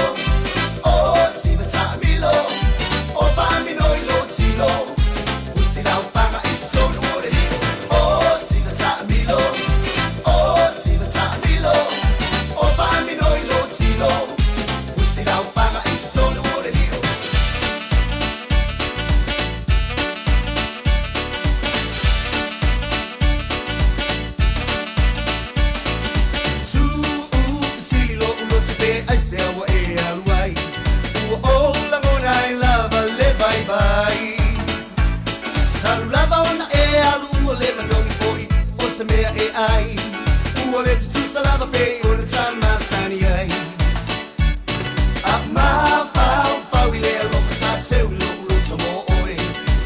Oh, siva ta a milo. Oh, pa mino ilo tilo. Usi lau panga i totonu o le lio. Oh, siva ta a milo. Oh, siva ta a milo. Oh, pa mino ilo tilo. Usi lau panga i totonu o le lio. Tu'u silo ulo te pe ai se awa e alu ai. Ua o langona i lava le vai vai. Talu lava ona e alu ua le manogi foi o se mea e ai. Ua le tutusa lava pe o le tamasani ai. A mafau fau i le alofa sa teu i lou loto mo oe.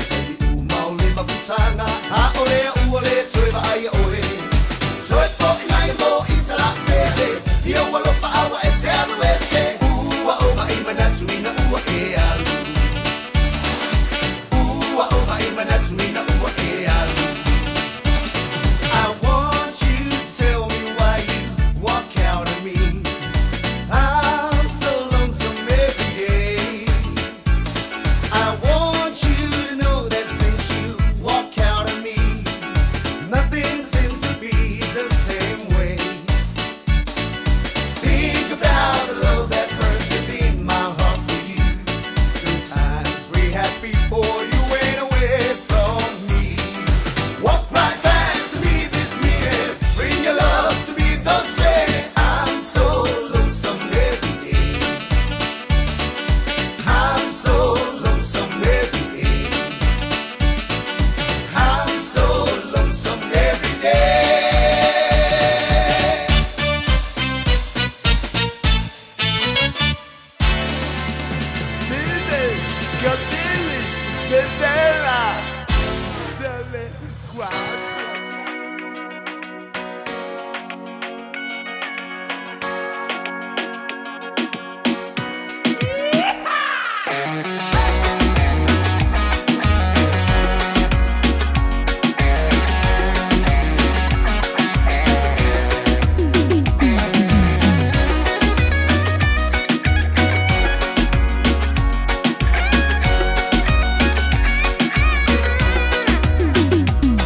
Taimi uma o le mafutanga, a o lea ua le toe vaai ia oe. Toe po'i mai mo i tala pele, ia ua lopa aua e te alu ese. Ua oma i manatu ina ua e alu. Ua oma i manatu ina ua e alu. I want you to tell me why you walk out of me. I'm so lonesome every day. I want you to know that since you walk out of me, nothing seems to be the same way. Think about the love that burns within my heart for you. The times we had before you went away from me. Walk right back to me this minute. Bring your love to me the same. I'm so lonesome every day. I'm so lonesome every day. I'm so lonesome every day.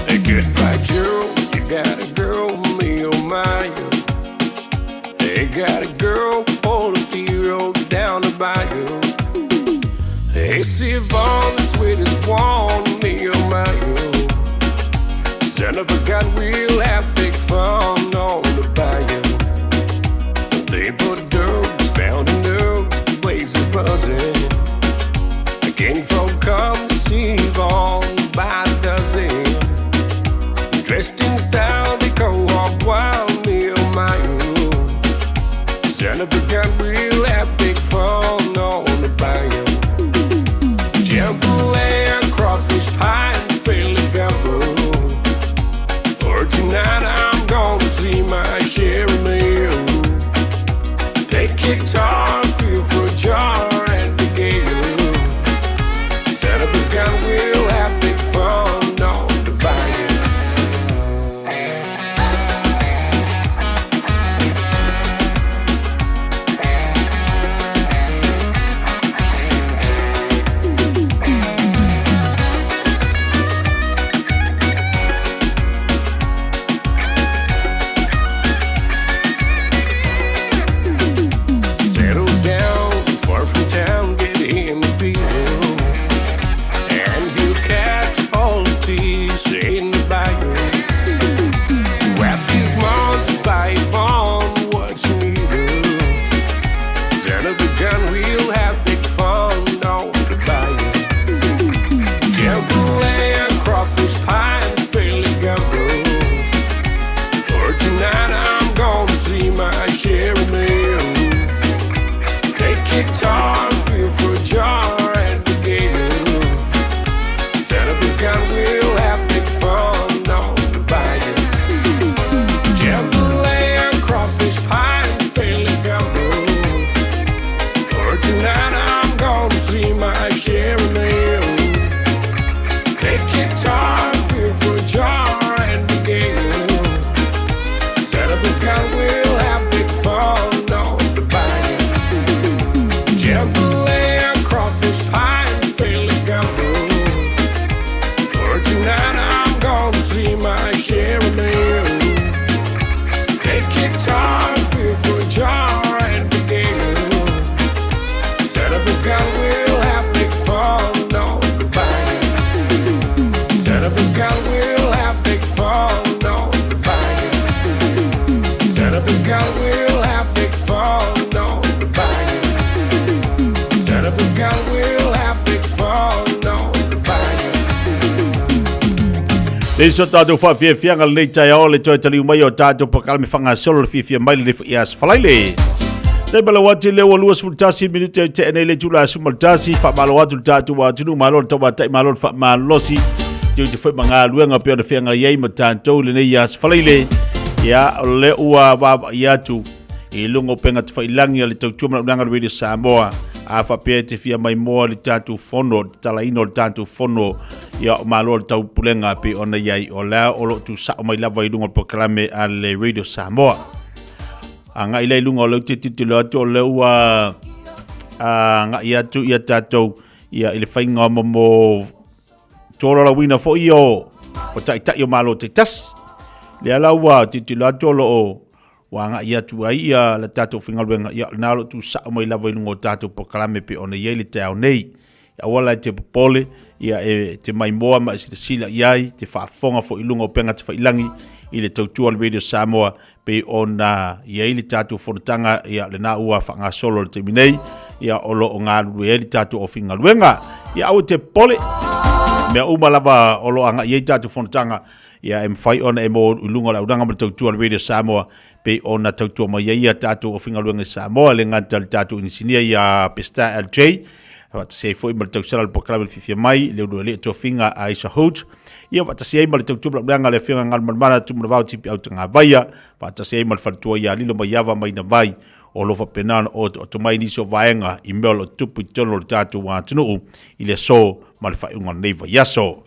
Hey, goodbye, Joe. You got a girl, me oh my. oh. Hey, got a girl, on the hero down the bayou. Hey, see Yvonne, the sweetest one, me oh my. oh. Son of a gun, we'll have big fun on the bayou. They put dogs, found in dogs, the place is buzzing. The king folk come see Yvonne by the dozen. Dressed in style, they go hog wild, me oh my oh. Son of a gun, we'll have big fun on the bayou. Jambalaya, crawfish pie, and Philly gumbo. For tonight. tonight I'm gonna see my share of meal. Take guitar and feel for a jar at the gale. Son of a gun, we'll have big fun on the bayou. Jambalaya, crawfish pie, and Philly gumbo. For tonight I'm gonna see my share of meal. Take guitar and feel for a jar at the gale. Son of a gun, we'll have big fun on the bayou. Jambalaya, crawfish pie, and Philly gumbo. For tonight I'm gonna see my share of meal. Take guitar and feel for a jar at the gale. Son of a gun, we'll have big fun on the bayou. Son of a gun, we'll have big fun on the bayou. Son of a gun, we'll have big fun on the bayou. Son of a gun, we'll have big fun on the bayou. Le so tātou whawhiawhianga lenei taeao le toe taliu mai o tātou pakalame whangasolo le fiafia mai le i as falaile. Te bala wati le ua 21 minute e te nei le tula asu maltasi wha malo atu le tātou atunu malo le tawa tai malo le wha malosi te te whai mga luenga pe ona whianga iei ma tātou le nei as falaile. Ia o le ua wawa i atu i lunga o penga te whailangi a le tautua mana unanga le Radio Samoa. A whapea te fia mai moa le tātou fono, te talaina o le tātou fono ia o malo le taupulega pe ona iai o lea o lo tu sao mai lava i lunga o le polokalame a le Radio Samoa. A ngai lea i luga o leu te tilotilo atu o lea ua a ngai atu ia tātou ia i le faiga o momo tolaulauina foi o o taitai o Malo taitasi. Lea la ua tilotilo atu o lo o ua agai atu ai ia le tatou faigaluega, ia o lena o lo o tuusao mai lava i luga o tatou polokalame pei ona i ai le taeao nei. Aua la e te popole, ia e te maimoa ma e silasila i ai, te faafofoga foi i luga o upega tafailangi i le tautua a le Radio Samoa pei ona i ai le tatou fonotaga, ia lena ua faagasolo i le taimi nei, ia o lo o galulue ai le tatou aufaigaluega. Ia aua e te popole, mea uma lava o lo o agai i ai tatou fonotaga, Ia e mafai ona e maua i luga o le auaunaga ma le tautua a le Radio Samoa pei ona tautua mai ai ia tatou aufaigaluega i Samoa, e le gata i le tatou inisinia ia Pestin LJ, faatasi ai foi ma le tausala o le polokalame i le fiafia mai, le ulualii o tofiga a Aisha Hood, ia faatasi ai ma le tautua ma le auaunaga a le Afioga Galumalemana Tumanavao Tipi Autagavaia, faatasi ai ma le faletua ia Lilo Maiava Mainavai, o lo o faapena ona otooto mai nisi o vaega i mea o lo o tupu i totonu o le tatou atunuu i le aso ma le faaiuga o lenei vaiaso.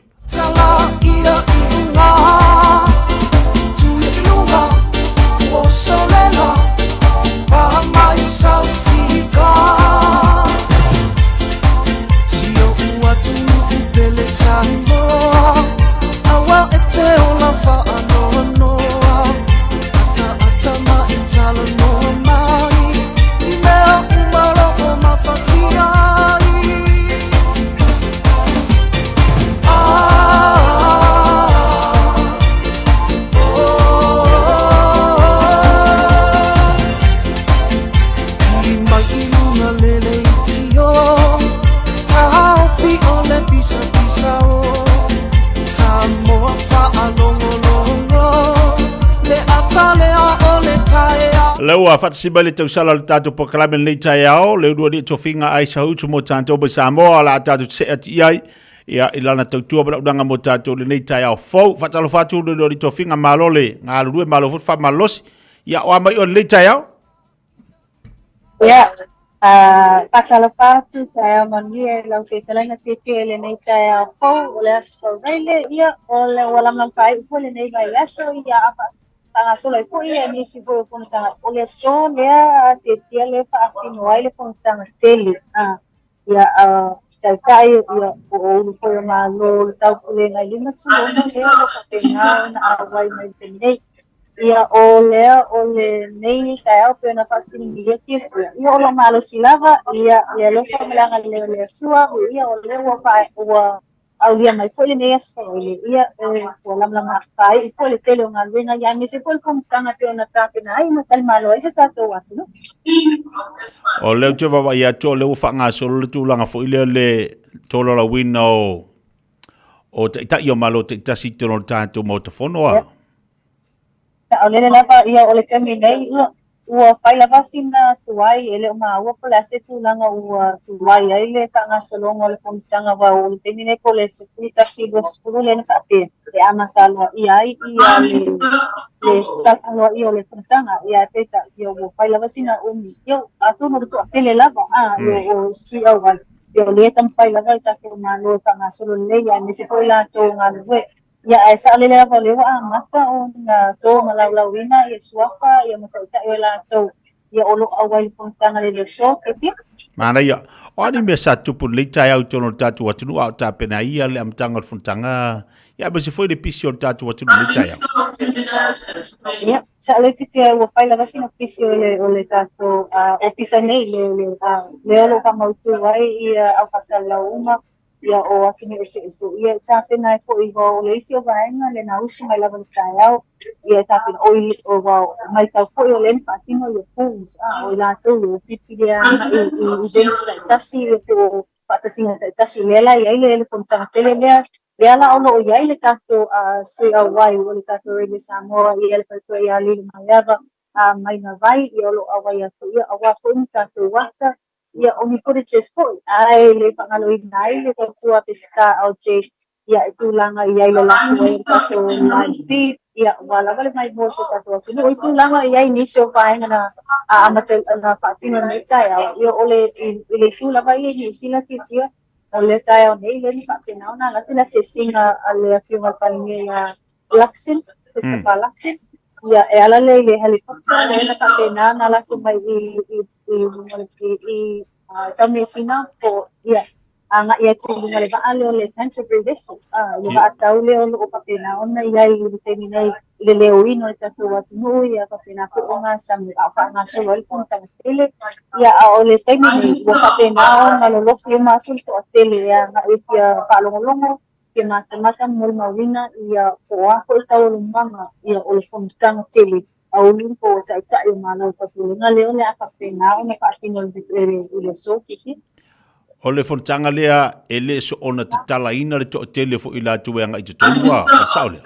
Lea ua faatasi mai le tausala o le tatou polokalame i lenei taeao, le ulualii tofiga Aisha Hutu mo tatou mai Samoa, o le a tatou see atu i ai ia i lana tautua ma le auaunaga mo tatou i lenei taeao fou. Faatalofa atu le ulualii tofiga, malo le galulue, malo foi le faamalosi. Ia, o a mai oe i lenei taeao? Ia, faatalofa atu, taeao manuia i lau fetalaiga tietie i lenei taeao fou o le Aso Faraile, ia, o le ua lamalama faaiu foi lenei vaiaso, ia, a faagasolo ai foi ia nisi foi o fonotaga, o le aso lea tietie lea e faatino ai le fonotaga tele, ia, taitai, ia, po o ulu foi o Malo o le Taupulega i 56 lea ua faapena ona auai mai i le taimi nei. Ia, o lea o lenei taeao pei ona faasiligilia Tiatia, ia o lou malosi lava, ia, ia alofa ma le agalelei o le Atua, ia o lea ua faa, ua aulia mai foi lenei aso faaoile, ia, ua lamalama faaiu foi le tele o galuega, ia aemaise foi le fonotaga pei ona tapena ai ma talimalo ai so tatou atunuu. O lea ou te vaavaai atu o lea ua faagasolo le tulaga foi lea le tolaulauina o taitai o Malo taitasi i totonu o le tatou Maota Fono a. Saolele lava ia o le taimi nei, ia, ua fai lava sina tuai, e le o maua po o le a se tulaga ua tuai ai le faagasologa o le fonotaga aua o le taimi nei po o le 11:20 lea na faapea e amata aloaia ai ia le le tala aloaia o le fonotaga, ia ae peitai ia ua fai lava sina umi, ia atonu o le toatele lava a o sui auai, ia o lea e taumafai lava le tatou Malo e faagasolo lelei aemaise foi latou galulue. Ia, ae saolele lava o lea ua amata ona to ma laulauina ia suafa ia ma taitai o i latou ia o lo o auai i le fonotaga le aso Ketia. Manaia. O a ni mea sa tupu i lenei taeao i totonu o le tatou atunuu a o tapena ai ia le amataga o le fonotaga, ia aemaise foi le pisi o le tatou atunuu i lenei taeao? Ia, saolele Ketia, ua fai lava sina pisi o le, o le tatou ofisa nei, le, le, lea o lo o faamautu ai ia au faasalalau uma ia o atunuu eseese, ia e tapena ai foi ua o le isi o vaega le gausi mai lava i le taeao, ia e tapena o i o ua maitau foi o lea na faatino ia pools a o i latou ia filifili agai i events taitasi ia po o faatasiga taitasi lea la e i ai le fonotaga tele lea lea la o lo o i ai le tatou sui auai o le tatou Radio Samoa ia le faletua ia Lilo Maiava mai Navai ia o lo o auai atu ia aua foi ni tatou ata ia o ni footages foi ae le faagaloina ai le tautua a Peseta LJ ia e tulaga i ai le latou ai o le tatou live feed ia ua lava le maimoa o si o tatou atunuu i tulaga i ai nisi o vaega na amata na faatino i lenei taeao ia o le i le itu lava ia i Niu Sila tiatia o le taeao nei lea na faapena ona alu atu le asiasiga a le Afioga i le Palemia ia Luxon, Christopher Luxon, ia e ala lea i le helicopter lea na faapena ona alu atu mai i i i luga o le i Taumeasina po ia agai atu i luga o le vaa lea o le Canterbury Vessel, i le vaa tau lea o lo o faapena ona i ai i le taimi nei i le leoina o le tatou atunuu ia faapena foi ogasami a o faagasolo ai le fonotaga tele. Ia a o le taimi nei ua faapena ona lolofi uma atu le toatele e agai e fia faalogologo fia matamata ma molimauina ia po o a foi taualumaga ia o le fonotaga tele a ulu po o taitai o Malo o Taupulega lea o le a faapena ona faatino i le aso Titi. O le fonotaga lea e le soona tatalaina le toatele foi i latou e agai i totonu a, o le sao lea?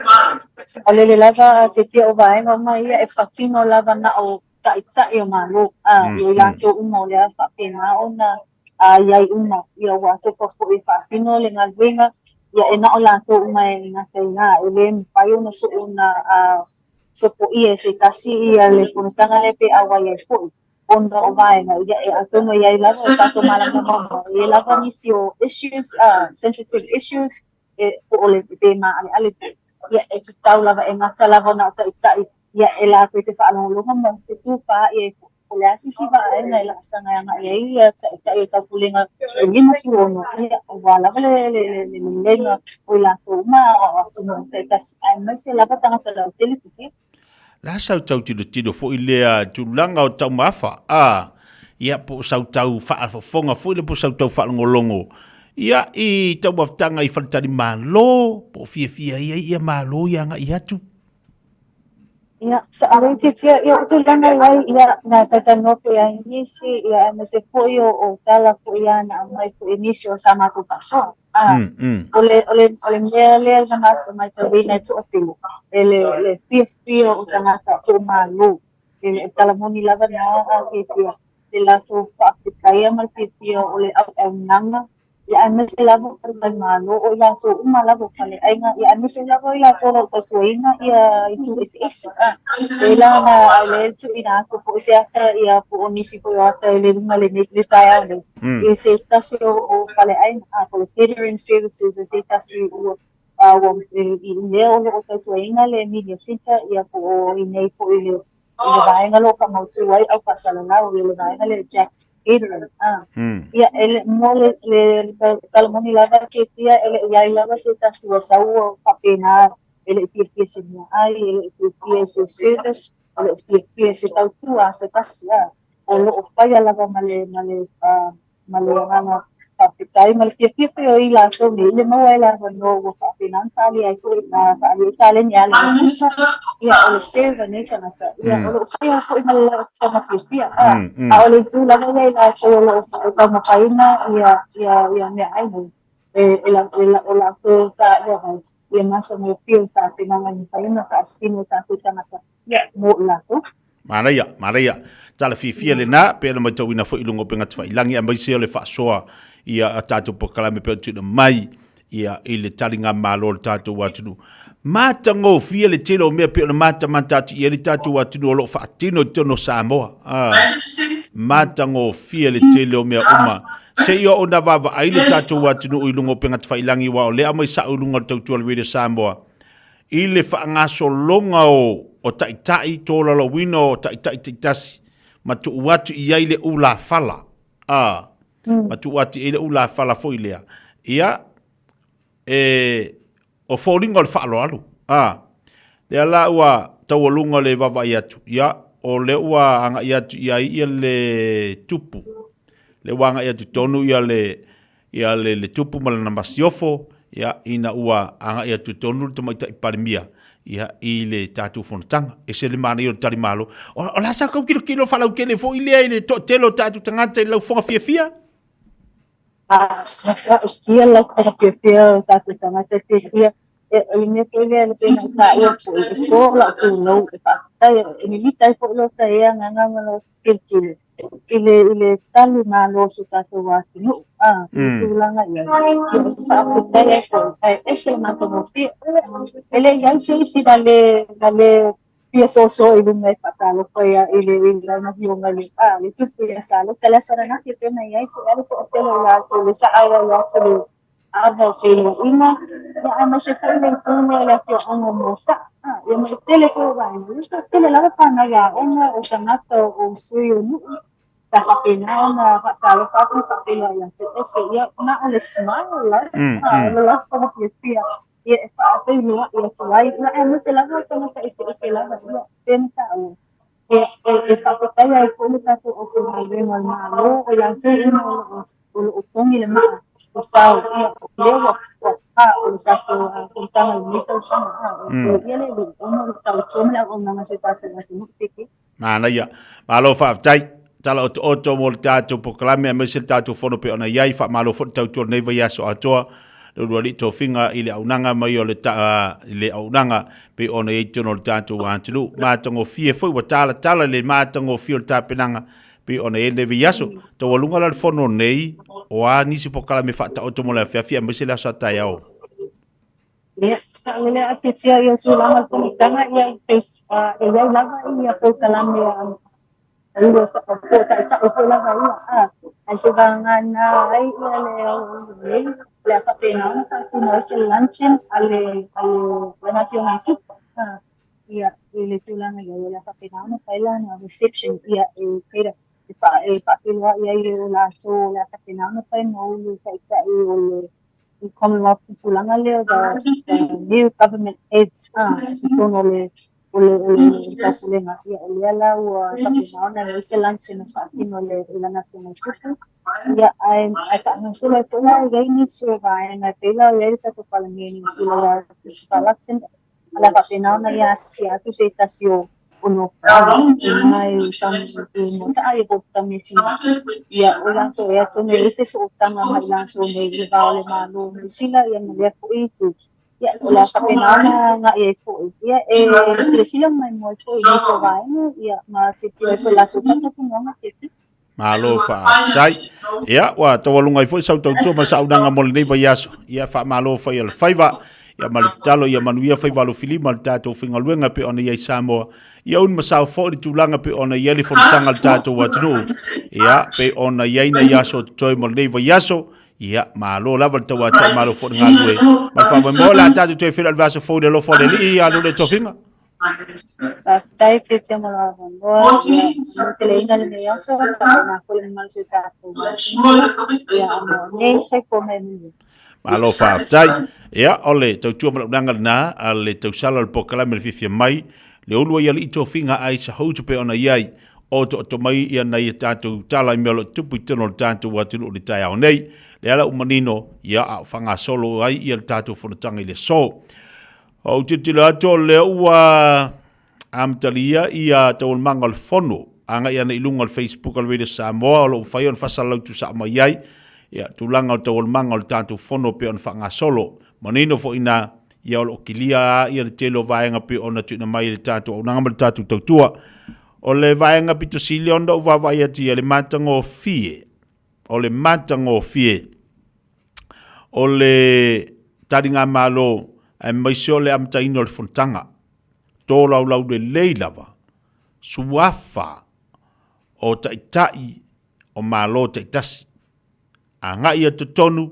Saolele lava Titi o vaega uma ia e patino lava na o taitai o Malo a i latou uma o le a faapena ona a i ai uma, ia ua atopa foi e faatino le galuega, ia e na o latou uma e gata i ina, e le mafai ona soona sopoia e se tasi ia le fonotaga lea pe auai ai foi, ona o vaega ia e atonu e i ai lava o tatou malamalama uma, e i ai lava nisi o issues, sensitive issues, e po o le pe maaleale foi, ia e tatau lava e gata lava na o taitai, ia e latou te faalogologo ma te tūpā i ai foi. Po o le a se isi vaega e laasaga e agai ai ia taitai o taupulega e 56, ia, aua lava le lelega o i latou uma a o atunuu taitasi, aemaise lava tagata lautele titia. La sau tau tilotilo foi lea tulaga o taumafa, a, ia, po o sau tau faafofoga foi lea po o sau tau faalogologo, ia, i taumafataga i faletalimalo, po o fiafia ai ia malo ia agai atu. Ia, sa ave tiatia ia o tulaga i ai, ia, na talanoa foi ai nisi, ia, aemaise foi o, o tala foi ia na aumai foi nisi o sa matou faasoa. A, o le, o le, o le mea lea na matou matauina e toatele, e le, le fiafia o tagata o Malo, e le tala moni lava na a fiafia, le latou faafetaia ma le fiafia o le auaunaga Ia aemaise lava o faletalimalo, o i latou uma lava o faleaiga, ia aemaise lava i latou o lo o tautuaina ia itu eseese. Pēlā na a lea e tuuina atu foi se ata ia po o nisi foi o ata i le luma i lenei le taeao nei i se tasi o, o faleaiga, a po o le catering services e se tasi ua a ua i mea o lo o tautuaina le media center ia po o i nei foi i le i le vaega o lo o faamautu ai au faasalalau i le vaega lea Jack's Catering. Ia, e le, mo le, le, le tala moni lava ke fia, e le i ai lava se tasi ua sau ua faapena, e le i fiafia se meaai, e le i fiafia se service, e le i fiafia se tautua a se tasi, a. O lo o faia lava ma le, ma le, ma le agaga faafetai ma le fiafia foi o i latou nei i le maua ai le avanoa ua faapena ona faaalia ai foi na faaalia ai taleni a le Puka, ia o le serve a nei tagata, ia o lo o faia foi ma le tauga fiafia. A, a o le itu lava ia i latou o lo o taumafaina ia, ia, ia meaai nei, e, e, e, o latou taua mai. Ia matagofie o le tapenaga e mafai ona faatino e tatou tagata mo i latou. Manaia, manaia. Tala fiafia lena, pei ona matauina foi i luga o upega tafailagi aemaise o le faasoa ia a tatou polokalame pei ona tuuina mai ia i le taligamalo o le tatou atunuu. Matagofie le tele o mea pei ona matamata atu i ai le tatou atunuu o lo o faatino i totonu o Samoa. Ah, matagofie le tele o mea uma. Se i oo ina vaavaai le tatou atunuu i luga o upega tafailagi aua o lea aumai sao i luga o le tautua a le Radio Samoa i le faagasologa o, o taitai, tolaulauina o taitai taitasi ma tuu atu i ai le ulafala. A, ma tuu atu i ai le ulafala foi lea. Ia, e, o foliga o le faaaloalo. A, lea la ua taualuga le vaavaai atu, ia, o lea ua agai atu i ai ia le tupu. Lea ua agai atu tonu ia le, ia le, le tupu ma lana masiofo, ia, ina ua agai atu tonu le tamaitai Palemia, ia, i le tatou fonotaga. E se le manaia o le talimalo. O, o la sa tau kilokilo faalautele foi lea i le toatele o tatou tagata i le laufoga fiafia? Ia lau fiafia o tatou tagata fiafia. E, o le mea foi lea pei ona ou taua foi, e to lau pulou e faafetai, e mimita ai foi lota ia agaga ma lota tilotilo i le, i le tali malo o so tatou atunuu, a, i le tulaga i ai. Ia, ou te faafetai ai foi, ae ese le matagofie. E le i ai se isi na le, na le fia soso i luga e faatalofa ia i le i lana afioga i le a le tupu ia Salote le aso ananafi e pei ona i ai foi lava le toatele o latou le saauau atu le ava o feiloaiga ia aemaise foi le itu lea i le afioaga o Moataa ia ma le tele foi o vaega ia toatele lava fanau aoga o tagata o sui o nuu sa faapena ona faatalofa atu ma faafeiloai atu ese ia na o le smile lava o le lafoga fiafia ia e faafeiloai atu ai, ia aemaise lava o tagata eseese lava, ia pei ona taua, e, e, e faafetai ai foi le tatou aufaigaluega a le Malo, o latou uma o lo o, o lo o togi le maa o sao, ia, o lea ua, ua pā o le tatou fonotaga i lenei tausaga, a, o, o ia le ona o le tautua ma le auaunaga a si o tatou atunuu, Peke. Manaia. Malo faafetai. Tala otooto mo le tatou polokalame aemaise le tatou fono pei ona i ai. Faamalo foi le tautua lenei vaiaso atoa. Le ulualii tofiga i le auaunaga mai o le ta, i le auaunaga pei ona i ai totonu o le tatou atunuu. Matagofie foi ua talatala le matagofie o le tapenaga pei ona i ai lenei vaiaso. Taualuga la le fono nei o a nisi polokalame faataoto mo le afiafi aemaise le aso a taeao. Ia, saolele a tiatia ia tulaga o le fonotaga, ia e e i ai lava ia polokalame a lua po o taitai foi lava ia, a, ae se vagana ai ia le aoauli nei, o le a faapena ona faatino ai se luncheon a le a le lana afioga i Tupu, a, ia, i le tulaga i ai, o le a faapena ona fai lana reception, ia, e cater, e fa, e faafeiloai ai o latou o le a faapena ona fai ma ulu taitai o le i Commonwealth tupulaga lea the new government heads i totonu o le o le o le taupulega ia o lea la ua faapena ona i ai se luncheon e faatino e le e lana afioga i Tupu ia ae ae faagasolo ai foi la i ai nisi o vaega e pei la o i ai le tatou Palemia i Niu Sila ia Christopher Luxon O le a faapena ona ia asia atu se tasi o o nofoaga i na e tau i Moataa ia po o Taumeasina. Ia o latou e atonu e i ai se sootaga ma i latou nei i le va o le Malo o Niu Sila ia ma lea foi itu. Ia o le a faapena ona agai ai foi. Ia e silasila maimoa ai foi i nisi o vaega ia ma tilotilo ai foi i latou faatinoga tietie. Malo faafetai. Ia, ua taualuga ai foi sau tautua ma saunoaga mo lenei vaiaso. Ia, faamalo fai o le faiva. Ia, ma le tatalo ia manuia faiva alofilima le tatou faigaluega pei ona i ai Samoa. Ia uni ma sao foi le tulaga pei ona i ai le fonotaga a le tatou atunuu. Ia, pei ona i ai nai aso o totoe mo lenei vaiaso. Ia, malo lava le tauatai, malo foi le galulue. Ma le faamoemoe o le a tatou toe feiloai i le vaiaso fou i le alofa o le Alii, ia alu le tofiga. Faafetai Tietia mo lou avanoa. Ia, manuteleina lenei aso, faapena foi le mamalu o si o tatou atunuu. Ia, mo nei, soifua ma ia manuia. Malo faafetai. Ia, o le tautua ma le auaunaga lena a le tausala o le polokalame le fiafia mai, le ulu ai alii tofiga ai sa houtu pei ona i ai, o otooto mai ia nai a tatou tala i mea o lo o tupu i totonu o le tatou atunuu i le taeao nei. Lea la ua manino, ia, a o faagasolo ai ia le tatou fonotaga i le aso. Ou tilotilo atu o lea ua amatalia ia taualumaga o le fono agai ana i luga o le Facebook o le Radio Samoa o lo o mafai ona faasalalau tuusao mai ai ia tulaga o taualumaga o le tatou fono pei ona faagasolo. Manino foi ina Ia o lo o kilia lava ia le tele o vaega pei ona tuuina mai e le tatou auaunaga ma le tatou tautua. O le vaega pito sili ona ou vaavaai atu ia le matagofie, o le matagofie o le taligamalo aemaise o le amataina o le fonotaga, tolaulau lelei lava suafa o taitai o Malo taitasi. Agai atu totonu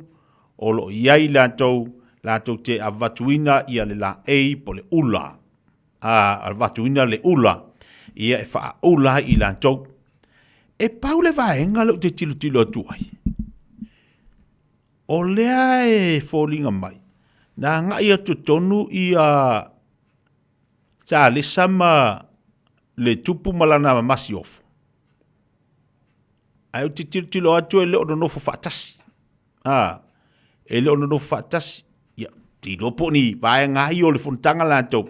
o lo o i ai latou latou te avatuina ia le laei po le ula, a avatuina le ula ia e faaula ai i latou. E pau le vaega lea ou te tilotilo atu ai, o lea e foliga mai, na agai atu totonu ia Salesa ma le tupu ma lana masiofo. Ae ou te tilotilo atu e le o nonofo faatasi. A, e le o nonofo faatasi. Ia, te iloa po o ni vaega ai o le fonotaga latou.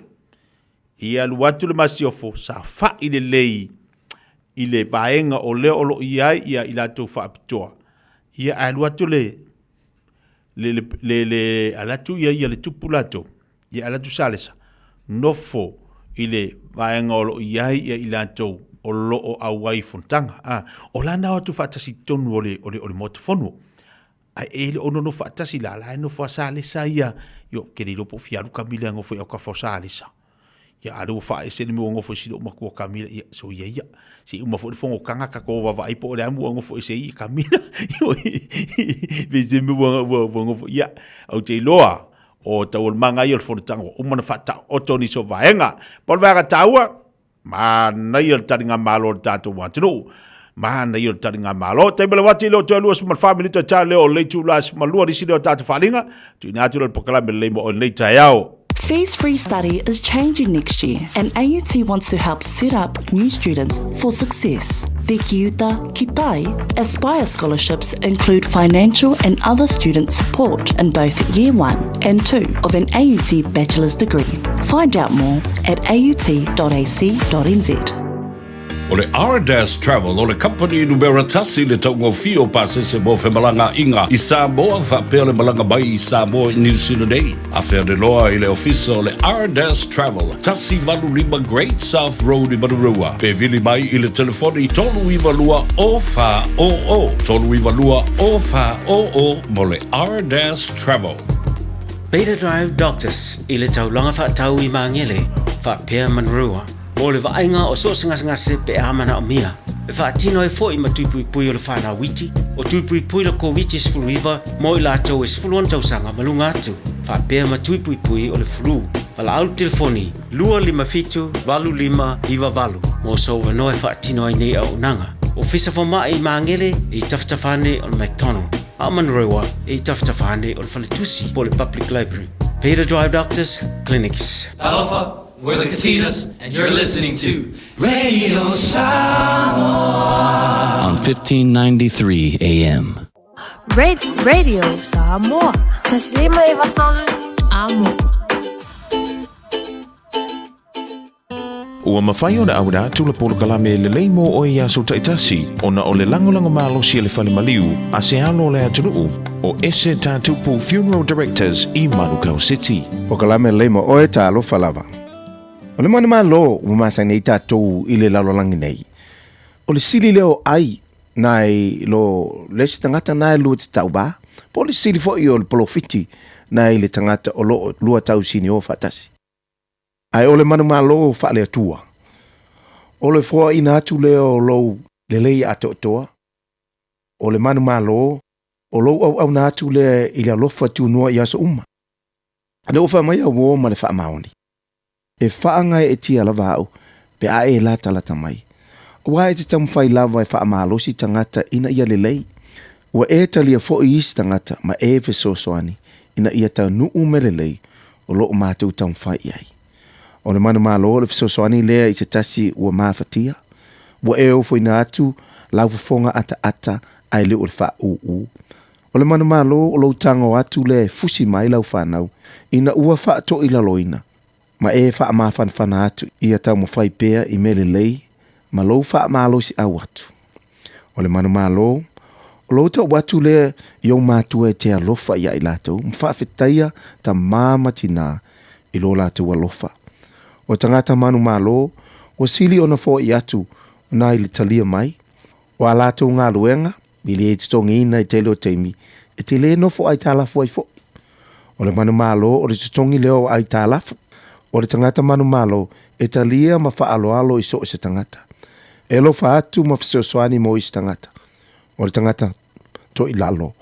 Ia alu atu le masiofo, saofai lelei i le vaega o lea o lo o i ai ia i latou faapitoa. Ia ae alu atu le le le le, le alu atu ia ia le tupu latou. Ia alu atu Salesa, nofo i le vaega o lo o i ai ia i latou o lo o auai i fonotaga. A, o lana o atu faatasi i totonu o le, o le, o le Maota Fono. Ae e le o nonofo faatasi la, la e nofo a Salesa ia, io, ke le iloa po o fia alu Kamila e nofo i aukafa o Salesa. Ia, a lea ua faaese le mea ua nofo i si lou matua Kamila, ia, soia ia. Se i uma foi le fonotaga tatou vaavaai po o le a le mea ua nofo ese ai Kamila. Pe se mea ua, ua, ua nofo, ia, ou te iloa, o taualumaga ia o le fonotaga ua uma ona faataoto nisi o vaega. Pau le vaega taua, manaia le taligamalo o le tatou atunuu. Manaia le taligamalo. Taimi le uati leo toe 24 minute ta leo o le itula 12 nisi leo tatou faaaliga. Tuuina atu le polokalame lelei mo oe lenei taeao. Fees Free Study is changing next year and AUT wants to help set up new students for success. The Kiuta Kitai Aspire scholarships include financial and other student support in both Year 1 and 2 of an AUT bachelor's degree. Find out more at aut.ac.nz. O le Ardas Travel o le company numera tasi le taugofie o pasese mo femalagaaiga i Samoa faapea le malaga mai i Samoa i New Zealand nei. Afea le loa i le ofisa o le Ardas Travel, 185 Great South Road i Manurewa, pe vili mai i le telefoni 392 0400, 392 0400 mo le Ardas Travel. Beta Drive Doctors i le taulaga faatau i Magele faapea Manurewa. Mo le vaaiga o so o se gasegase pe a manaomia, e faatino ai foi ma tui puipui o le whanau iti, o tui puipui le Koviti-19 mo i latou e 16 tausaga ma luga atu, faapea ma tui puipui o le flu. Valaau le telefoni 257 8598 mo sou avanoa e faatino ai nei auaunaga. Ofisa Fomai i Magele i tafatafa ane o le McDonald, a o Manurewa i tafatafa ane o le Faletusi po o le Public Library. Peter Drive Doctors Clinics. Talofa, we're the Katinas, and you're listening to Radio Samoa on 1593 AM. Radio Samoa. Taslima e Amo. Ua mafai ona auina atu le polokalame lelei mo oe i aso taitasi ona o le lagolago malosi a le fale maliu a se alo o le atunuu o Ese Tatupu Funeral Directors i Manukau City. Polokalame lelei mo oe talofa lava. O le manumalo ua masani nei tatou i le lalolagi nei. O le sili lea o ai nai lo le isi tagata na e lua te tauvā, po o le sili foi o le polofiti nai le tagata o lo o lua tausini o faatasi. Ae o le manumalo faale-Atua, o le foaina atu lea o lou lelei atoatoa, o le manumalo, o lou auauna atu lea i le alofa tunoa i aso uma. Ina ua fai mai au uō ma le faamaoni, E faagaeetia lava au pe a e latalata mai, aua e te taumafai lava e faamalosi tagata ina ia lelei. Ua e talia foi isi tagata ma e fesoasoani ina ia taunuu mea lelei o lo o matou taumafai i ai. O le manumalo o le fesoasoani lea i se tasi ua mafatia, ua e ofoina atu lau fofoga ataata ae le o le faaūū. O le manumalo o lou tago atu lea e fusi mai lau fanau ina ua faatoilaloina ma e faamafanafana atu ia taumafai pea i mea lelei ma lou faamalosiau atu. O le manumalo, o lou tau atu lea i ou matua e te alofa iā i latou ma faafetaia tamā ma tinā i lo latou alofa. O tagata manumalo, ua sili ona foai atu nai le talia mai, o a latou galuega, i le totogiina i tele o taimi, e te lē nofo aitalafu ai foʻi. O le manumalo o le totogi lea o aitalafu. O le tagata manumalo e talia ma faaaloalo i so o se tagata. E alofa atu ma fesoasoani mo isi tagata. O le tagata toilalo,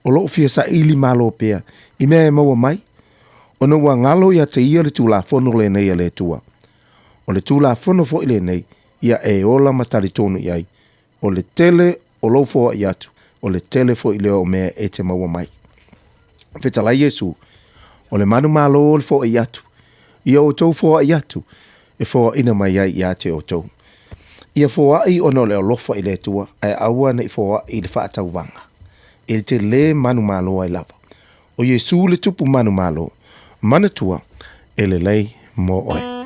o loo fia saili malo pea i mea e maua mai, ona ua galo ia te ia le Tulafono lenei a le Atua. O le Tulafono foi lenei ia e ola ma talitonu i ai, o le tele o lou foai atu, o le tele foi lea o mea e te maua mai. Fetalai Iesu, o le manumalo o le foai atu, ia outou foai atu, e foaina mai ai ia te outou. Ia foai ona o le alofa i le Atua, ae aua ne i foai i le faatauvaga, e te lē manumalo ai lava. O Iesu le tupu manumalo, manatua, e lelei mo oe.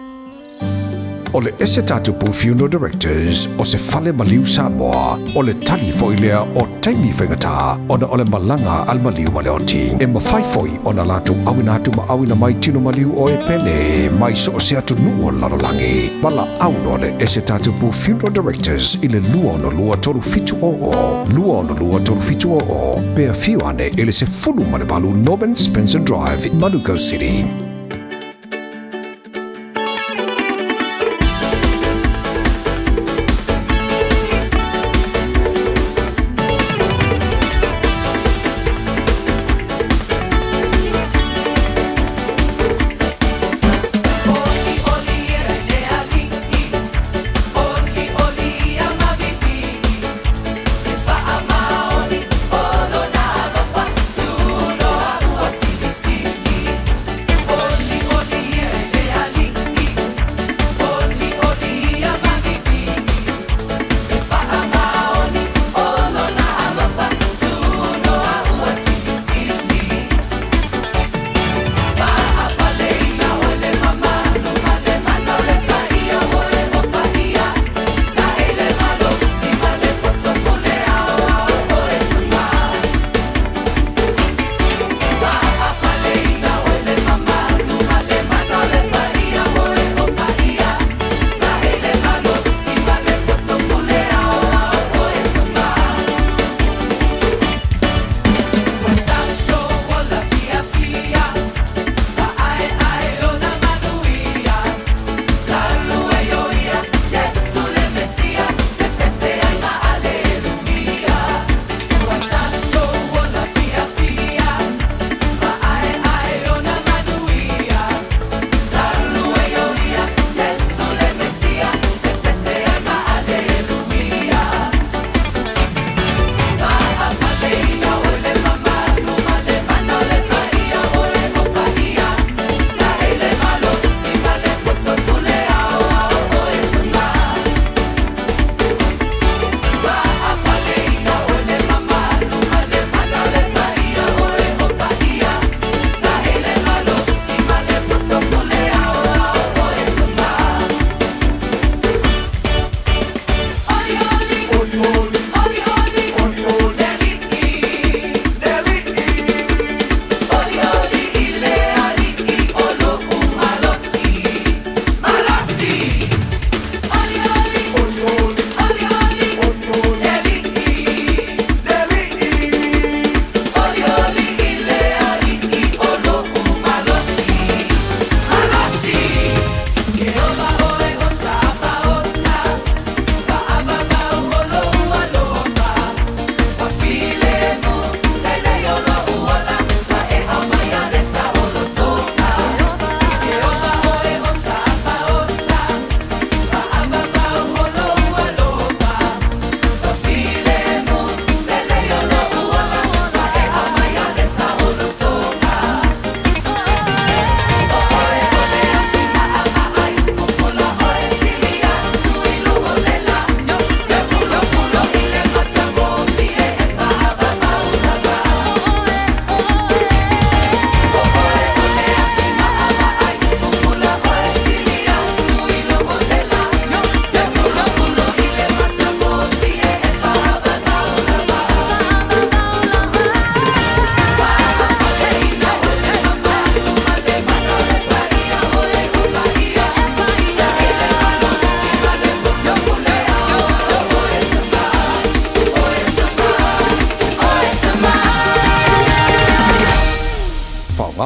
O le Ese Tatupu Funeral Directors o se fale maliu Samoa, o le tali foi lea o taimi faigata ona o le malaga a le maliu ma le oti. E mafai foi ona latou auina atu ma auina mai tino maliu o e pele mai so o se atunuu o le lalolagi. Valaau loa le Ese Tatupu Funeral Directors i le 262 3700, 262 3700, pe afio ane i le 18 Norman Spencer Drive, Manukau City.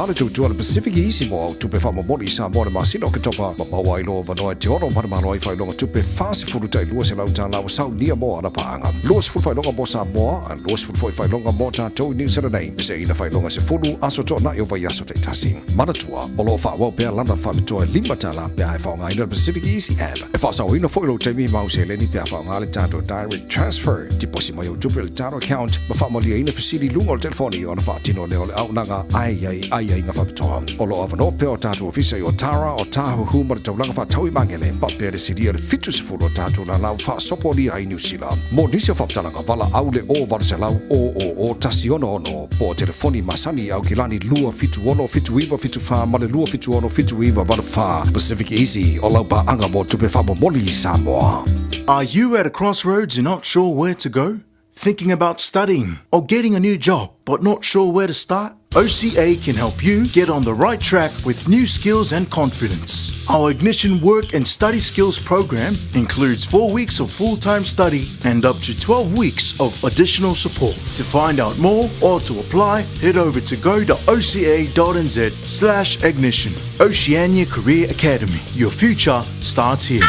Faaaoga le tautua a le Pacific Easy mo au tupe faamomoli i Samoa i le masina o Oketopa ma maua ai lou avanoa e te ono manumalo ai faailoga tupe $42 ua saunia mo ana paaga. 20 faailoga mo Samoa, a 20 foi faailoga mo tatou i Niu Sila nei, peseina faailoga 10 aso toanai o vaiaso taitasi. Manatua, o lo o faaauau pea lana faapitoa e $5 pe a e faaaogaina le Pacific Easy app. E faasaoina foi lou taimi ma au seleni pe a faaaoga le tatou Direct Transfer. Tiposi mai au tupe i le tatou account ma faamaliaina fesili i luga o le telefoni ona faatino lea o le auaunaga a e i ai aiaiga faapitoa. O lo o avanoa pea o tatou ofisa i Otara, Otahuhu ma le taulaga faatau i Magele, faapea le silia i le 70 o tatou lala ua faasopolia ai Niu Sila. Mo nisi o faamatalaga, valaau le 0800 000 166 po o telefoni masani i Aukilani 276 7974 ma le 276 7984. Pacific Easy, o lau paaga mo tupe faamomoli i Samoa. Are you at a crossroads and not sure where to go? Thinking about studying or getting a new job but not sure where to start? OCA can help you get on the right track with new skills and confidence. Our Ignition Work and Study Skills program includes 4 weeks of full-time study and up to 12 weeks of additional support. To find out more or to apply, head over to go.oca.nz slash ignition. Oceania Career Academy. Your future starts here.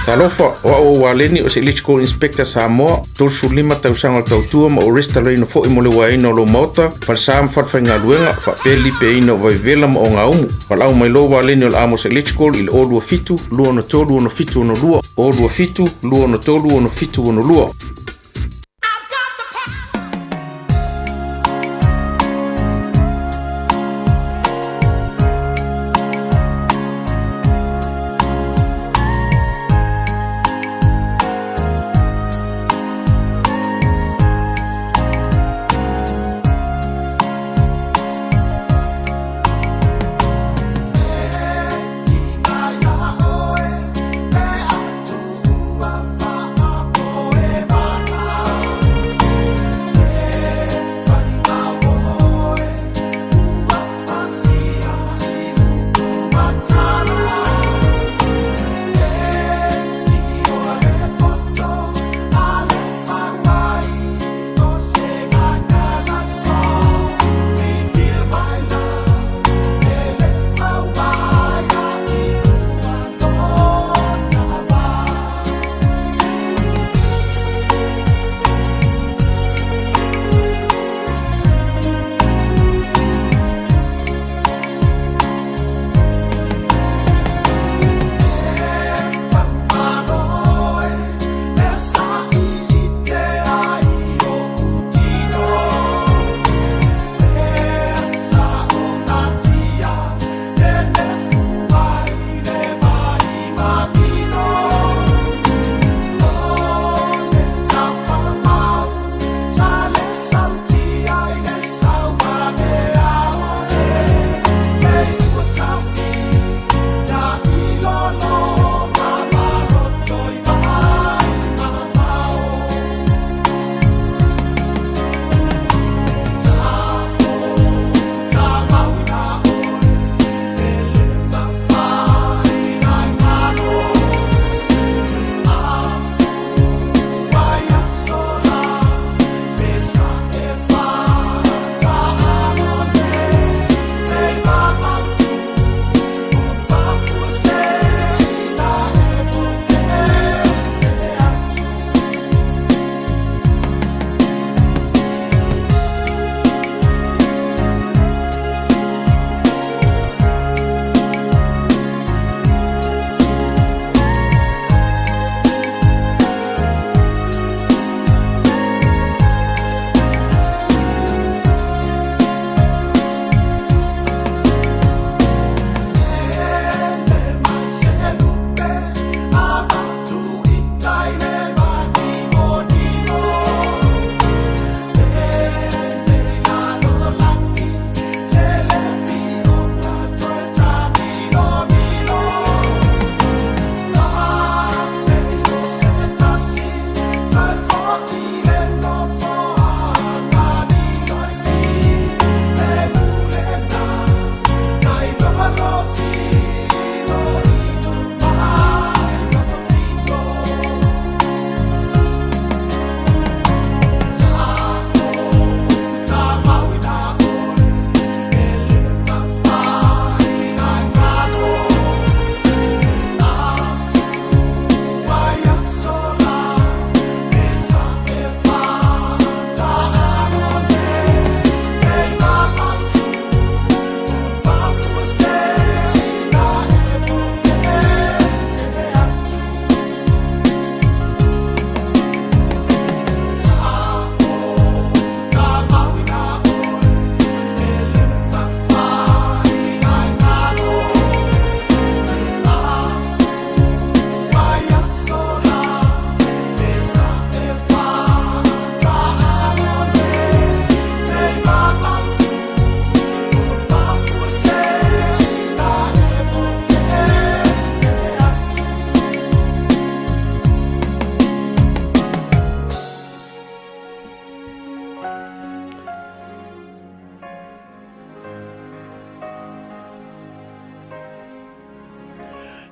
Talofa, o au o Waleni o se Electrical Inspector Samoa, 35 tausaga o le tautua ma ou resitalaina foi mo le uaeina o lou maota, falesa ma falefaigaluega, faapea le lipeaina o vaivevela ma ogaumu. Valaau mai loa Waleni o le Amos Electrical i le 027 263 6762, 027 263 6762.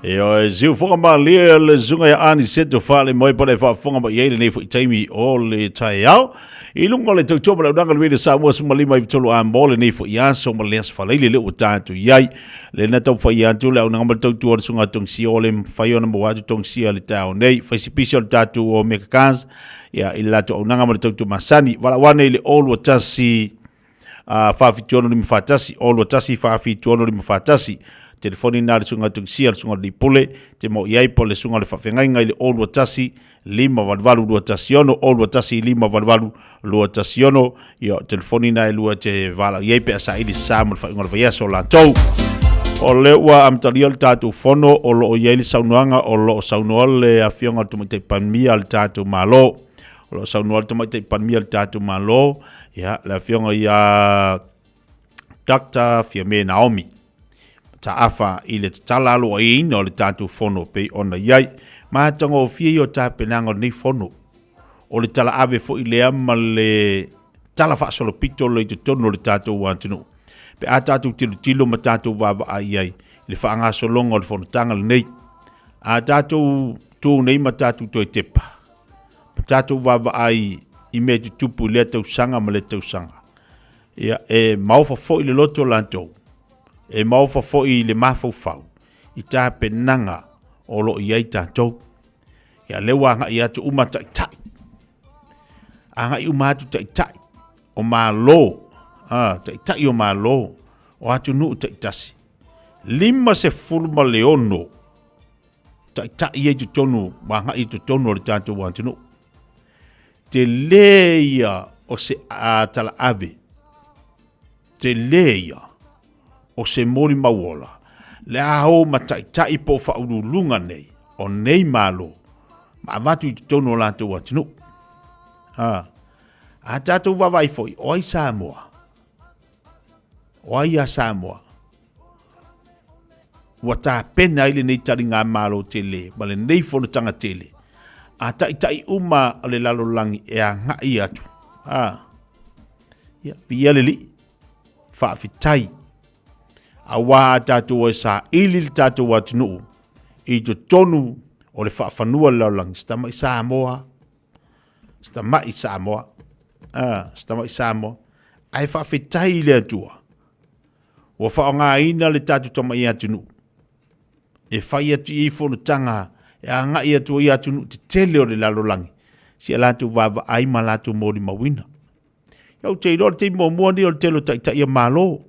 E oe, siu foga malie le susuga ia Aniseto Falemoe po le faafofoga mai ai lenei foi taimi o le taeao. I luga o le tautua ma le auaunaga a le Radio Samoa 1593 a mo lenei foi aso ma le aso Faraile lea ua tatou i ai. Le na taumafai atu le auaunaga ma le tautua o le susuga a Togisia o le mafai ona maua atu Togisia i le taeao nei. Fai si pisi o le tatou o Mega Cars ia, i le latou auaunaga ma le tautua masani. Valaau ane i le 021 476 021 476 51. Telefoni na le susuga Tungisia, le susuga Lipule, te mo i ai po le susuga le faafeagaiga i le 021 588 216, 021 588 216. Ia, o telefoni na e lua te valaau i ai pe a saili sa mo le faaiuga o le vaiaso o latou. O lea ua amatalia le tatou fono o lo o i ai le saunoaga o lo o saunoa le Afioga i le Tamaitai Palemia a le tatou Malo. O lo o saunoa le Tamaitai Palemia o le tatou Malo, ia, le afioga ia Dr. Fiame Naomi Mataafa i le tatala aloaiaina o le tatou fono pei ona i ai. Matagofie ia o tapenaga o lenei fono. O le talaave foi lea ma le tala faasolopito lea i totonu o le tatou atunuu. Pe a tatou tilotilo ma tatou vaavaai i ai i le faagasologa o le fonotaga lenei. A tatou tu nei ma tatou toe tepa, ma tatou vaavaai i mea tutupu i lea tausaga ma lea tausaga. Ia, e maofa foi le loto o latou, e maofa foi le mafaufau i tapenaga o lo o i ai tatou. Ia, lea ua agai atu uma taitai, agai uma atu taitai o Malo, a, taitai o Malo o atunuu taitasi, 56 taitai ia i totonu ma agai i totonu o le tatou atunuu. Tele ia o se talaave, tele ia o se molimau ola, le a o ma taitai po o faauluuluga nei o nei Malo ma avatu i totonu o latou atunuu. A, a tatou vaavaai foi, o ai Samoa? O ai a Samoa? Ua tapena ai lenei taligamalo tele ma lenei fonotaga tele a taitai uma o le lalolagi e agai atu. A, ia, viia le Alii, faafetai. Aua a tatou e saili le tatou atunuu i totonu o le faafanua o le lalolagi, se tamai Samoa, se tamai Samoa, a, se tamai Samoa, ae faafetai i le Atua Ua faaaogaina le tatou tamai atunuu e fai atu i ai fonotaga e agai atu ai atunuu tetele o le lalolagi si a latou vaavaai ma latou molimauina. Ia ou te iloa le taimi muamua lenei o le tele o taitai o Malo. Ou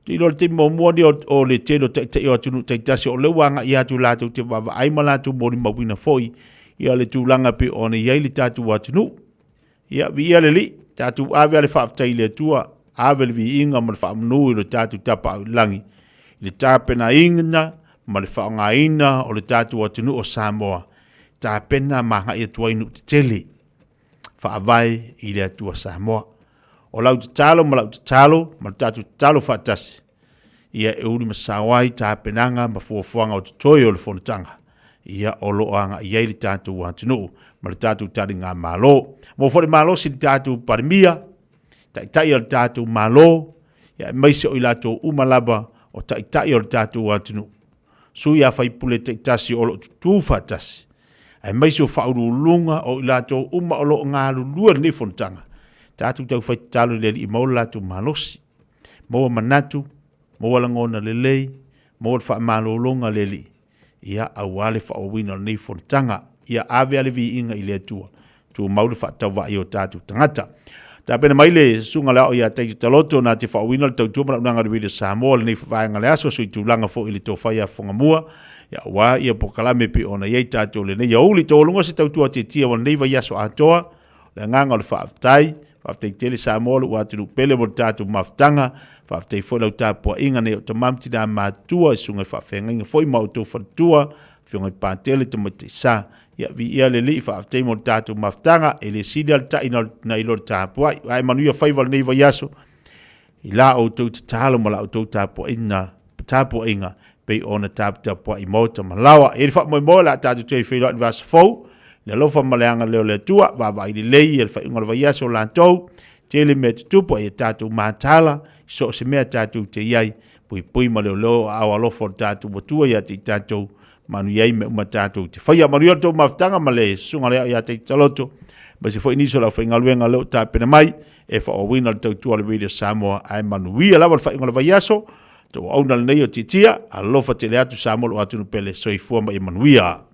te iloa le taimi muamua lenei o le tele o taitai o atunuu taitasi o lea ua agai atu latou te vaavaai ma latou molimauina foi ia le tulaga pei ona i ai le tatou atunuu. Ia, viia le Alii, tatou ave a le faafetai i le Atua, ave le viiga ma le faamanu i lo tatou Tapaau i le Lagi, i le tapenaina ma le faaaogaina o le tatou atunuu o Samoa, tapena ma agai atu ai nuu tetele, faavae i le Atua Samoa. O lau tatalo ma lau tatalo ma le tatou tatalo faatasi, ia e ulumasao ai tapenaga ma fuafuaga o totoe o le fonotaga, ia o lo o agai i ai le tatou atunuu ma le tatou taligamalo. Mo foi le malosi i le tatou Palemia, taitai o le tatou Malo, ia aemaise o i latou uma lava o taitai o le tatou atunuu, sui a faipule taitasi o lo o tutū faatasi, aemaise o faauluuluga o i latou uma o lo o galulue i lenei fonotaga, tatou taufai tatalo i le Alii maua le latou malosi. Maua manatu, maua lagona lelei, maua le faamalologa a le Alii, ia, aua le faaauauina o lenei fonotaga. Ia ave a le viiga i le Atua, tumau le faatauvaa i o tatou tagata. Tapena mai le susuga le ao ia Taita Taloto na te faaauauina le tautua ma le auaunaga a le Radio Samoa lenei vaega le aso, suitulaga foi i le tofa ia Fogamua, ia aua ia polokalame pei ona i ai tatou lenei aoauli. Taualuga se tautua tietie o lenei vaiaso atoa, O le agaga o le faafetai, faafetai tele Samoa lou atunuu pele mo le tatou mafutaga, faafetai foi lau tapuaiga nei o tama ma tina matua i susuga i faafeagaiga foi ma outou faletua, afioga i Patele Tamaitai Sa. Ia viia le Alii, faafetai mo le tatou mafutaga, e le sili lava le tai nai lo le tapuai. Ae manuia faiva lenei vaiaso i la outou tatalo ma la outou tapuaiga, tapuaiga pei ona taputapuai maota ma laoa. E i ai le faamoemoe o le a tatou toe feiloai i le vaiaso fou, i le alofa ma le agalelei o le Atua, vaavaai lelei ia le faaiuga o le vaiaso o latou, tele mea tutupu, a ia tatou mataala i so o se mea tatou te i ai. Puipui ma leoleo aao alofa o le tatou Atua ia te i tatou, manuia ai mea uma tatou te faia. Manuia le tou mafutaga ma le susuga le ao ia te i taloto, aemaise foi nisi o le aufaigaluega o lea ua tapena mai e faaauauina le tautua a le Radio Samoa, ae manuia lava le faaiuga o le vaiaso. Tou auauna lenei o Tiatia, alofa tele atu Samoa lou atunuu pele, soifua ma ia manuia.